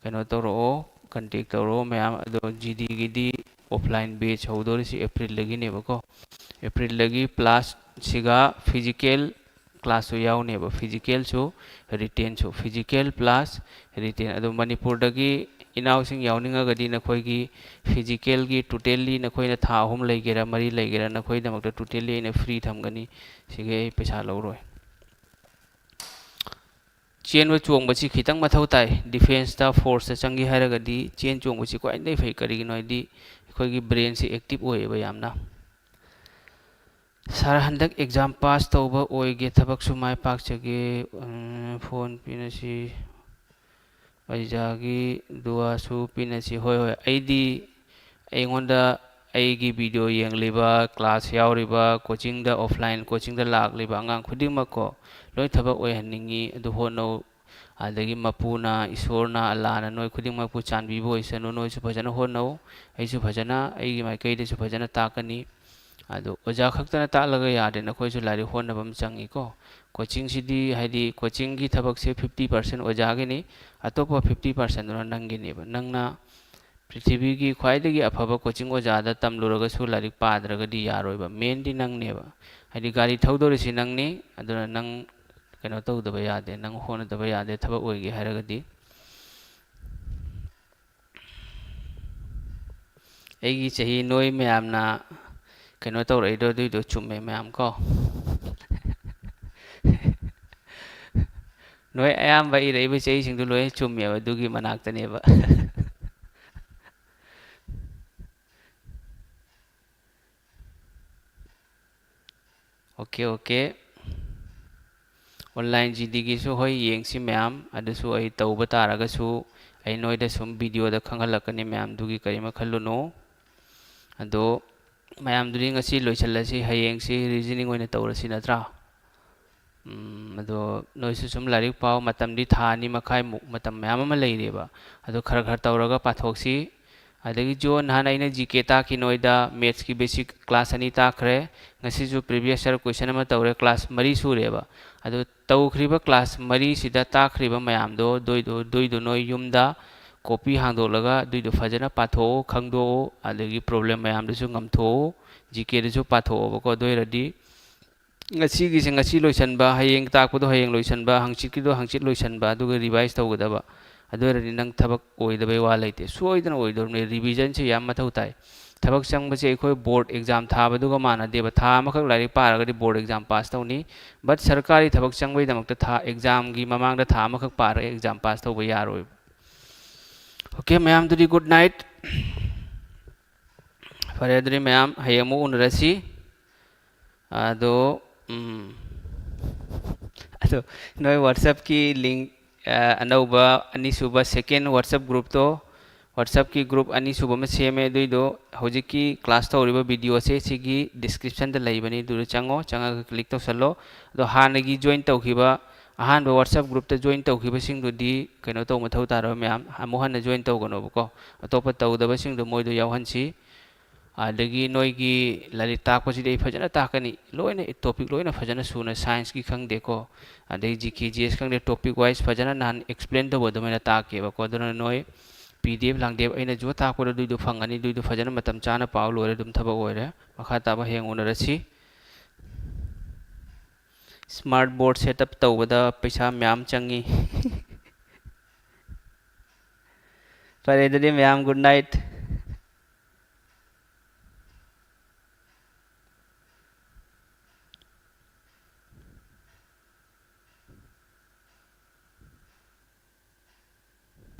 ꯀꯩꯅꯣ ꯇꯧꯔꯛꯑꯣ, ꯀꯟꯇꯦꯛ ꯇꯧꯔꯛꯑꯣ ꯃꯌꯥꯝ꯫ ꯑꯗꯣ ꯖꯤ ꯗꯤꯒꯤꯗꯤ ꯑꯣꯐꯂꯥꯏꯟ ꯕꯦꯆ ꯍꯧꯗꯣꯔꯤꯁꯤ ꯑꯦꯄ꯭ꯔꯤꯜꯗꯒꯤꯅꯦꯕꯀꯣ꯫ ꯑꯦꯄ꯭ꯔꯤꯜꯗꯒꯤ ꯄ꯭ꯂꯁ ꯁꯤꯒ ꯐꯤꯖꯤꯀꯦꯜ ꯀ꯭ꯂꯥꯁꯁꯨ ꯌꯥꯎꯅꯦꯕ, ꯐꯤꯖꯤꯀꯦꯜꯁꯨ ꯔꯤꯇꯦꯟꯁꯨ꯫ Physical plus written. ꯑꯗꯣ ꯃꯅꯤꯄꯨꯔꯗꯒꯤ ꯏꯅꯥꯎꯁꯤꯡ ꯌꯥꯎꯅꯤꯡꯉꯒꯗꯤ ꯅꯈꯣꯏꯒꯤ ꯐꯤꯖꯤꯀꯦꯜꯒꯤ ꯇꯣꯇꯦꯜꯂꯤ ꯅꯈꯣꯏꯅ ꯊꯥ ꯑꯍꯨꯝ ꯂꯩꯒꯦꯔꯥ ꯃꯔꯤ ꯂꯩꯒꯦꯔꯥ ꯅꯈꯣꯏꯗꯃꯛꯇ ꯇꯣꯇꯦꯜꯂꯤ ꯑꯩꯅ ꯐ꯭ꯔꯤ ꯊꯝꯒꯅꯤ꯫ ꯁꯤꯒꯤ ꯑꯩ ꯄꯩꯁꯥ ꯂꯧꯔꯣꯏ꯫ ꯆꯦꯟꯕ ꯆꯣꯡꯕꯁꯤ ꯈꯤꯇꯪ ꯃꯊꯧ ꯇꯥꯏ꯫ ꯗꯤꯐꯦꯟꯁꯇ, ꯐꯣꯔꯁꯇ ꯆꯪꯒꯦ ꯍꯥꯏꯔꯒꯗꯤ ꯆꯦꯟ ꯆꯣꯡꯕꯁꯤ ꯈ꯭ꯋꯥꯏꯗꯒꯤ ꯐꯩ꯫ ꯀꯔꯤꯒꯤꯅꯣ ꯍꯥꯏꯗꯤ ꯑꯩꯈꯣꯏꯒꯤ ꯕ꯭ꯔꯦꯟꯁꯤ ꯑꯦꯛꯇꯤꯞ ꯑꯣꯏꯌꯦꯕ ꯌꯥꯝꯅ꯫ ꯁꯥꯔ, ꯍꯟꯗꯛ ꯑꯦꯛꯖꯥꯝ ꯄꯥꯁ ꯇꯧꯕ ꯑꯣꯏꯒꯦ, ꯊꯕꯛꯁꯨ ꯃꯥꯏ ꯄꯥꯛꯆꯒꯦ꯫ ꯎꯝ, ꯐꯣꯟ ꯄꯤꯅꯁꯤ, ꯑꯣꯖꯥꯒꯤ ꯗꯨꯋꯥꯁꯨ ꯄꯤꯅꯁꯤ꯫ ꯍꯣꯏ, ꯍꯣꯏ, ꯑꯩꯗꯤ, ꯑꯩꯉꯣꯟꯗ, ꯑꯩꯒꯤ ꯚꯤꯗꯤꯑꯣ ꯌꯦꯡꯂꯤꯕ, ꯀ꯭ꯂꯥꯁ ꯌꯥꯎꯔꯤꯕ, ꯀꯣꯆꯤꯡꯗ, ꯑꯣꯐꯂꯥꯏꯟ ꯀꯣꯆꯤꯡꯗ ꯂꯥꯛꯂꯤꯕ ꯑꯉꯥꯡ ꯈꯨꯗꯤꯡꯃꯛꯀꯣ, ꯂꯣꯏ ꯊꯕꯛ ꯑꯣꯏꯍꯟꯅꯤꯡꯉꯤ꯫ ꯑꯗꯨ ꯍꯣꯠꯅꯧ꯫ ꯑꯗꯒꯤ ꯃꯄꯨꯅ, ꯏꯁꯣꯔꯅ, ꯑꯜꯂꯥꯅ ꯅꯣꯏ ꯈꯨꯗꯤꯡꯃꯛꯄꯨ ꯆꯥꯟꯕꯤꯕ ꯑꯣꯏꯁꯅꯨ꯫ ꯅꯣꯏꯁꯨ ꯐꯖꯅ ꯍꯣꯠꯅꯧ꯫ ꯑꯩꯁꯨ ꯐꯖꯅ, ꯑꯩꯒꯤ ꯃꯥꯏꯀꯩꯗꯁꯨ ꯐꯖꯅ ꯇꯥꯛꯀꯅꯤ꯫ ꯑꯗꯣ ꯑꯣꯖꯥ ꯈꯛꯇꯅ ꯇꯥꯛꯂꯒ ꯌꯥꯗꯦ, ꯅꯈꯣꯏꯁꯨ ꯂꯥꯏꯔꯤꯛ ꯍꯣꯠꯅꯕ ꯑꯃ ꯆꯪꯉꯤꯀꯣ꯫ ꯀꯣꯆꯤꯡꯁꯤꯗꯤ, ꯍꯥꯏꯗꯤ, ꯀꯣꯆꯤꯡꯒꯤ ꯊꯕꯛꯁꯦ ꯐꯤꯐꯇꯤ ꯄꯥꯔꯁꯦꯟ ꯑꯣꯖꯥꯒꯤꯅꯤ, ꯑꯇꯣꯞꯄ ꯐꯤꯐꯇꯤ ꯄꯥꯔꯁꯦꯟꯗꯨꯅ ꯅꯪꯒꯤꯅꯦꯕ꯫ ꯅꯪꯅ ꯄ꯭ꯔꯤꯊꯤꯕꯤꯒꯤ ꯈ꯭ꯋꯥꯏꯗꯒꯤ ꯑꯐꯕ ꯀꯣꯆꯤꯡ ꯑꯣꯖꯥꯗ ꯇꯝꯂꯨꯔꯒꯁꯨ ꯂꯥꯏꯔꯤꯛ ꯄꯥꯗ꯭ꯔꯒꯗꯤ ꯌꯥꯔꯣꯏꯕ꯫ ꯃꯦꯟꯗꯤ ꯅꯪꯅꯦꯕ꯫ ꯍꯥꯏꯗꯤ ꯒꯥꯔꯤ ꯊꯧꯗꯧꯔꯤꯁꯤ ꯅꯪꯅꯤ, ꯑꯗꯨꯅ ꯅꯪ ꯀꯩꯅꯣ ꯇꯧꯗꯕ ꯌꯥꯗꯦ, ꯅꯪ ꯍꯣꯠꯅꯗꯕ ꯌꯥꯗꯦ, ꯊꯕꯛ ꯑꯣꯏꯒꯦ ꯍꯥꯏꯔꯒꯗꯤ꯫ ꯑꯩꯒꯤ ꯆꯍꯤ ꯅꯣꯏ ꯃꯌꯥꯝꯅ ꯀꯩꯅꯣ ꯇꯧꯔꯛꯏꯗꯣ ꯑꯗꯨꯏꯗꯣ ꯆꯨꯝꯃꯦ ꯃꯌꯥꯝ ꯀꯣ꯫ ꯅꯣꯏ ꯑꯌꯥꯝꯕ ꯏꯔꯛꯏꯕ ꯆꯍꯤꯁꯤꯡꯗꯨ ꯂꯣꯏꯅ ꯆꯨꯝꯃꯦꯕ, ꯑꯗꯨꯒꯤ ꯃꯅꯥꯛꯇꯅꯦꯕ꯫ Okay, okay. ꯑꯣꯟꯂꯥꯏꯟ ꯖꯤꯗꯤꯒꯤꯁꯨ ꯍꯣꯏ ꯌꯦꯡꯁꯤ ꯃꯌꯥꯝ, ꯑꯗꯨꯁꯨ ꯑꯩ ꯇꯧꯕ ꯇꯥꯔꯒꯁꯨ ꯑꯩ ꯅꯣꯏꯗ ꯁꯨꯝ ꯚꯤꯗꯤꯑꯣꯗ ꯈꯪꯍꯜꯂꯛꯀꯅꯤ ꯃꯌꯥꯝ, ꯑꯗꯨꯒꯤ ꯀꯔꯤꯝ ꯈꯜꯂꯨꯅꯨ꯫ ꯑꯗꯣ ꯃꯌꯥꯝꯗꯨꯗꯤ ꯉꯁꯤ ꯂꯣꯏꯁꯤꯜꯂꯁꯤ, ꯍꯌꯦꯡꯁꯤ ꯔꯤꯖꯅꯤꯡ ꯑꯣꯏꯅ ꯇꯧꯔꯁꯤ ꯅꯠꯇ꯭ꯔꯥ? ꯎꯝ, ꯑꯗꯣ ꯅꯣꯏꯁꯨ ꯁꯨꯝ ꯂꯥꯏꯔꯤꯛ ꯄꯥꯎ, ꯃꯇꯝꯗꯤ ꯊꯥ ꯑꯅꯤ ꯃꯈꯥꯏꯃꯨꯛ ꯃꯇꯝ ꯃꯌꯥꯝ ꯑꯃ ꯂꯩꯔꯤꯑꯕ꯫ ꯑꯗꯣ ꯈꯔ ꯈꯔ ꯇꯧꯔꯒ ꯄꯥꯊꯣꯛꯁꯤ꯫ ꯑꯗꯒꯤ ꯖꯣꯟ, ꯅꯍꯥꯟ ꯑꯩꯅ ꯖꯤ ꯀꯦ ꯇꯥꯛꯈꯤ ꯅꯣꯏꯗ, ꯃꯦꯠꯁꯀꯤ ꯕꯦꯁꯤꯛ ꯀ꯭ꯂꯥꯁ ꯑꯅꯤ ꯇꯥꯛꯈ꯭ꯔꯦ꯫ ꯉꯁꯤꯁꯨ previous year question ꯑꯃ ꯇꯧꯔꯦ, ꯀ꯭ꯂꯥꯁ ꯃꯔꯤ ꯁꯨꯔꯦꯕ꯫ ꯑꯗꯣ ꯇꯧꯈ꯭ꯔꯤꯕ ꯀ꯭ꯂꯥꯁ ꯃꯔꯤꯁꯤꯗ ꯇꯥꯛꯈ꯭ꯔꯤꯕ ꯃꯌꯥꯝꯗꯣ ꯑꯗꯨꯏꯗꯣ, ꯑꯗꯨꯏꯗꯣ ꯅꯣꯏ ꯌꯨꯝꯗ ꯀꯣꯄꯤ ꯍꯥꯡꯗꯣꯛꯂꯒ ꯑꯗꯨꯏꯗꯣ ꯐꯖꯅ ꯄꯥꯊꯣꯛꯑꯣ, ꯈꯪꯗꯣꯛꯑꯣ, ꯑꯗꯒꯤ ꯄ꯭ꯔꯣꯕ꯭ꯂꯦꯝ ꯃꯌꯥꯝꯗꯨꯁꯨ ꯉꯝꯊꯣꯛꯑꯣ, ꯖꯤ ꯀꯦꯗꯨꯁꯨ ꯄꯥꯊꯣꯛꯑꯣꯕꯀꯣ꯫ ꯑꯗꯨ ꯑꯣꯏꯔꯗꯤ ꯉꯁꯤꯒꯤꯁꯦ ꯉꯁꯤ ꯂꯣꯏꯁꯤꯟꯕ, ꯍꯌꯦꯡ ꯇꯥꯛꯄꯗꯣ ꯍꯌꯦꯡ ꯂꯣꯏꯁꯤꯟꯕ, ꯍꯪꯆꯤꯠꯀꯤꯗꯣ ꯍꯪꯆꯤꯠ ꯂꯣꯏꯁꯤꯟꯕ, ꯑꯗꯨꯒ ꯔꯤꯚꯥꯏꯁ ꯇꯧꯒꯗꯕ꯫ ꯑꯗꯨ ꯑꯣꯏꯔꯗꯤ ꯅꯪ ꯊꯕꯛ ꯑꯣꯏꯗꯕꯩ ꯋꯥ ꯂꯩꯇꯦ, ꯁꯣꯏꯗꯅ ꯑꯣꯏꯗꯧꯔꯤꯕꯅꯤ꯫ ꯔꯤꯚꯤꯖꯟꯁꯦ ꯌꯥꯝ ꯃꯊꯧ ꯇꯥꯏ꯫ ꯊꯕꯛ ꯆꯪꯕꯁꯦ ꯑꯩꯈꯣꯏ ꯕꯣꯔꯗ ꯑꯦꯛꯖꯥꯝ ꯊꯥꯕꯗꯨꯒ ꯃꯥꯟꯅꯗꯦꯕ꯫ ꯊꯥ ꯑꯃꯈꯛ ꯂꯥꯏꯔꯤꯛ ꯄꯥꯔꯒꯗꯤ ꯕꯣꯔꯗ ꯑꯦꯛꯖꯥꯝ ꯄꯥꯁ ꯇꯧꯅꯤ, ꯕꯠ ꯁꯔꯀꯥꯔꯤ ꯊꯕꯛ ꯆꯪꯕꯒꯤꯗꯃꯛꯇ ꯊꯥ, ꯑꯦꯛꯖꯥꯝꯒꯤ ꯃꯃꯥꯡꯗ ꯊꯥ ꯑꯃꯈꯛ ꯄꯥꯔꯒ ꯑꯦꯛꯖꯥꯝ ꯄꯥꯁ ꯇꯧꯕ ꯌꯥꯔꯣꯏꯕ꯫ ꯑꯣꯀꯦ, ꯃꯌꯥꯝꯗꯨꯗꯤ ꯒꯨꯗ ꯅꯥꯏꯠ꯫ ꯐꯔꯦ, ꯑꯗꯨꯗꯤ ꯃꯌꯥꯝ ꯍꯌꯦꯡ ꯑꯃꯨꯛ ꯎꯅꯔꯁꯤ꯫ ꯑꯗꯣ, ꯎꯝ, ꯑꯗꯣ ꯅꯣꯏ WhatsApp-ꯀꯤ link, ꯑ, ꯑꯅꯧꯕ ꯑꯅꯤꯁꯨꯕ second WhatsApp group-ꯇꯣ, WhatsApp-ꯀꯤ group ꯑꯅꯤꯁꯨꯕ ꯑꯃ ꯁꯦꯝꯃꯦ꯫ ꯑꯗꯨꯏꯗꯣ ꯍꯧꯖꯤꯛꯀꯤ class ꯇꯧꯔꯤꯕ video-ꯁꯦ ꯁꯤꯒꯤ description-ꯗ ꯂꯩꯕꯅꯤ, ꯑꯗꯨꯗ ꯆꯪꯉꯣ, ꯆꯪꯉꯒ click ꯇꯧꯁꯜꯂꯣ꯫ ꯑꯗꯣ ꯍꯥꯟꯅꯒꯤ join ꯇꯧꯈꯤꯕ, ꯑꯍꯥꯟꯕ WhatsApp group-ꯇ join ꯇꯧꯈꯤꯕꯁꯤꯡꯗꯨꯗꯤ ꯀꯩꯅꯣ ꯇꯧꯕ ꯃꯊꯧ ꯇꯥꯔꯣꯏ ꯃꯌꯥꯝ, ꯑꯃꯨꯛ ꯍꯟꯅ join ꯇꯧꯒꯅꯣꯕꯀꯣ꯫ ꯑꯇꯣꯞꯄ ꯇꯧꯗꯕꯁꯤꯡꯗꯣ ꯃꯣꯏꯗꯣ ꯌꯥꯎꯍꯟꯁꯤ꯫ ꯑꯗꯒꯤ ꯅꯣꯏꯒꯤ ꯂꯥꯏꯔꯤꯛ ꯇꯥꯛꯄꯁꯤꯗꯤ ꯑꯩ ꯐꯖꯅ ꯇꯥꯛꯀꯅꯤ, ꯂꯣꯏꯅ topic ꯂꯣꯏꯅ ꯐꯖꯅ ꯁꯨꯅ, science-ꯀꯤ ꯈꯪꯗꯦꯀꯣ, ꯑꯗꯩ G K G S ꯈꯪꯗꯦ, topic wise ꯐꯖꯅ ꯅꯍꯥꯟ explain ꯇꯧꯕ ꯑꯗꯨꯃꯥꯏꯅ ꯇꯥꯛꯀꯦꯕꯀꯣ꯫ ꯑꯗꯨꯅ ꯅꯣꯏ PDF ꯂꯥꯡꯗꯦꯞ ꯑꯩꯅ ꯖꯨ ꯇꯥꯛꯄꯗ ꯑꯗꯨꯏꯗꯣ ꯐꯪꯒꯅꯤ꯫ ꯑꯗꯨꯏꯗꯣ ꯐꯖꯅ ꯃꯇꯝ ꯆꯥꯅ ꯄꯥꯎ꯫ ꯂꯣꯏꯔꯦ, ꯑꯗꯨꯝ ꯊꯕꯛ ꯑꯣꯏꯔꯦ꯫ ꯃꯈꯥ ꯇꯥꯕ ꯍꯌꯦꯡ ꯎꯅꯔꯁꯤ꯫ Smart board setup ꯇꯧꯕꯗ ꯄꯩꯁꯥ ꯃꯌꯥꯝ ꯆꯪꯉꯤ꯫ ꯐꯔꯦ, ꯑꯗꯨꯗꯤ ꯃꯌꯥꯝ, good night꯫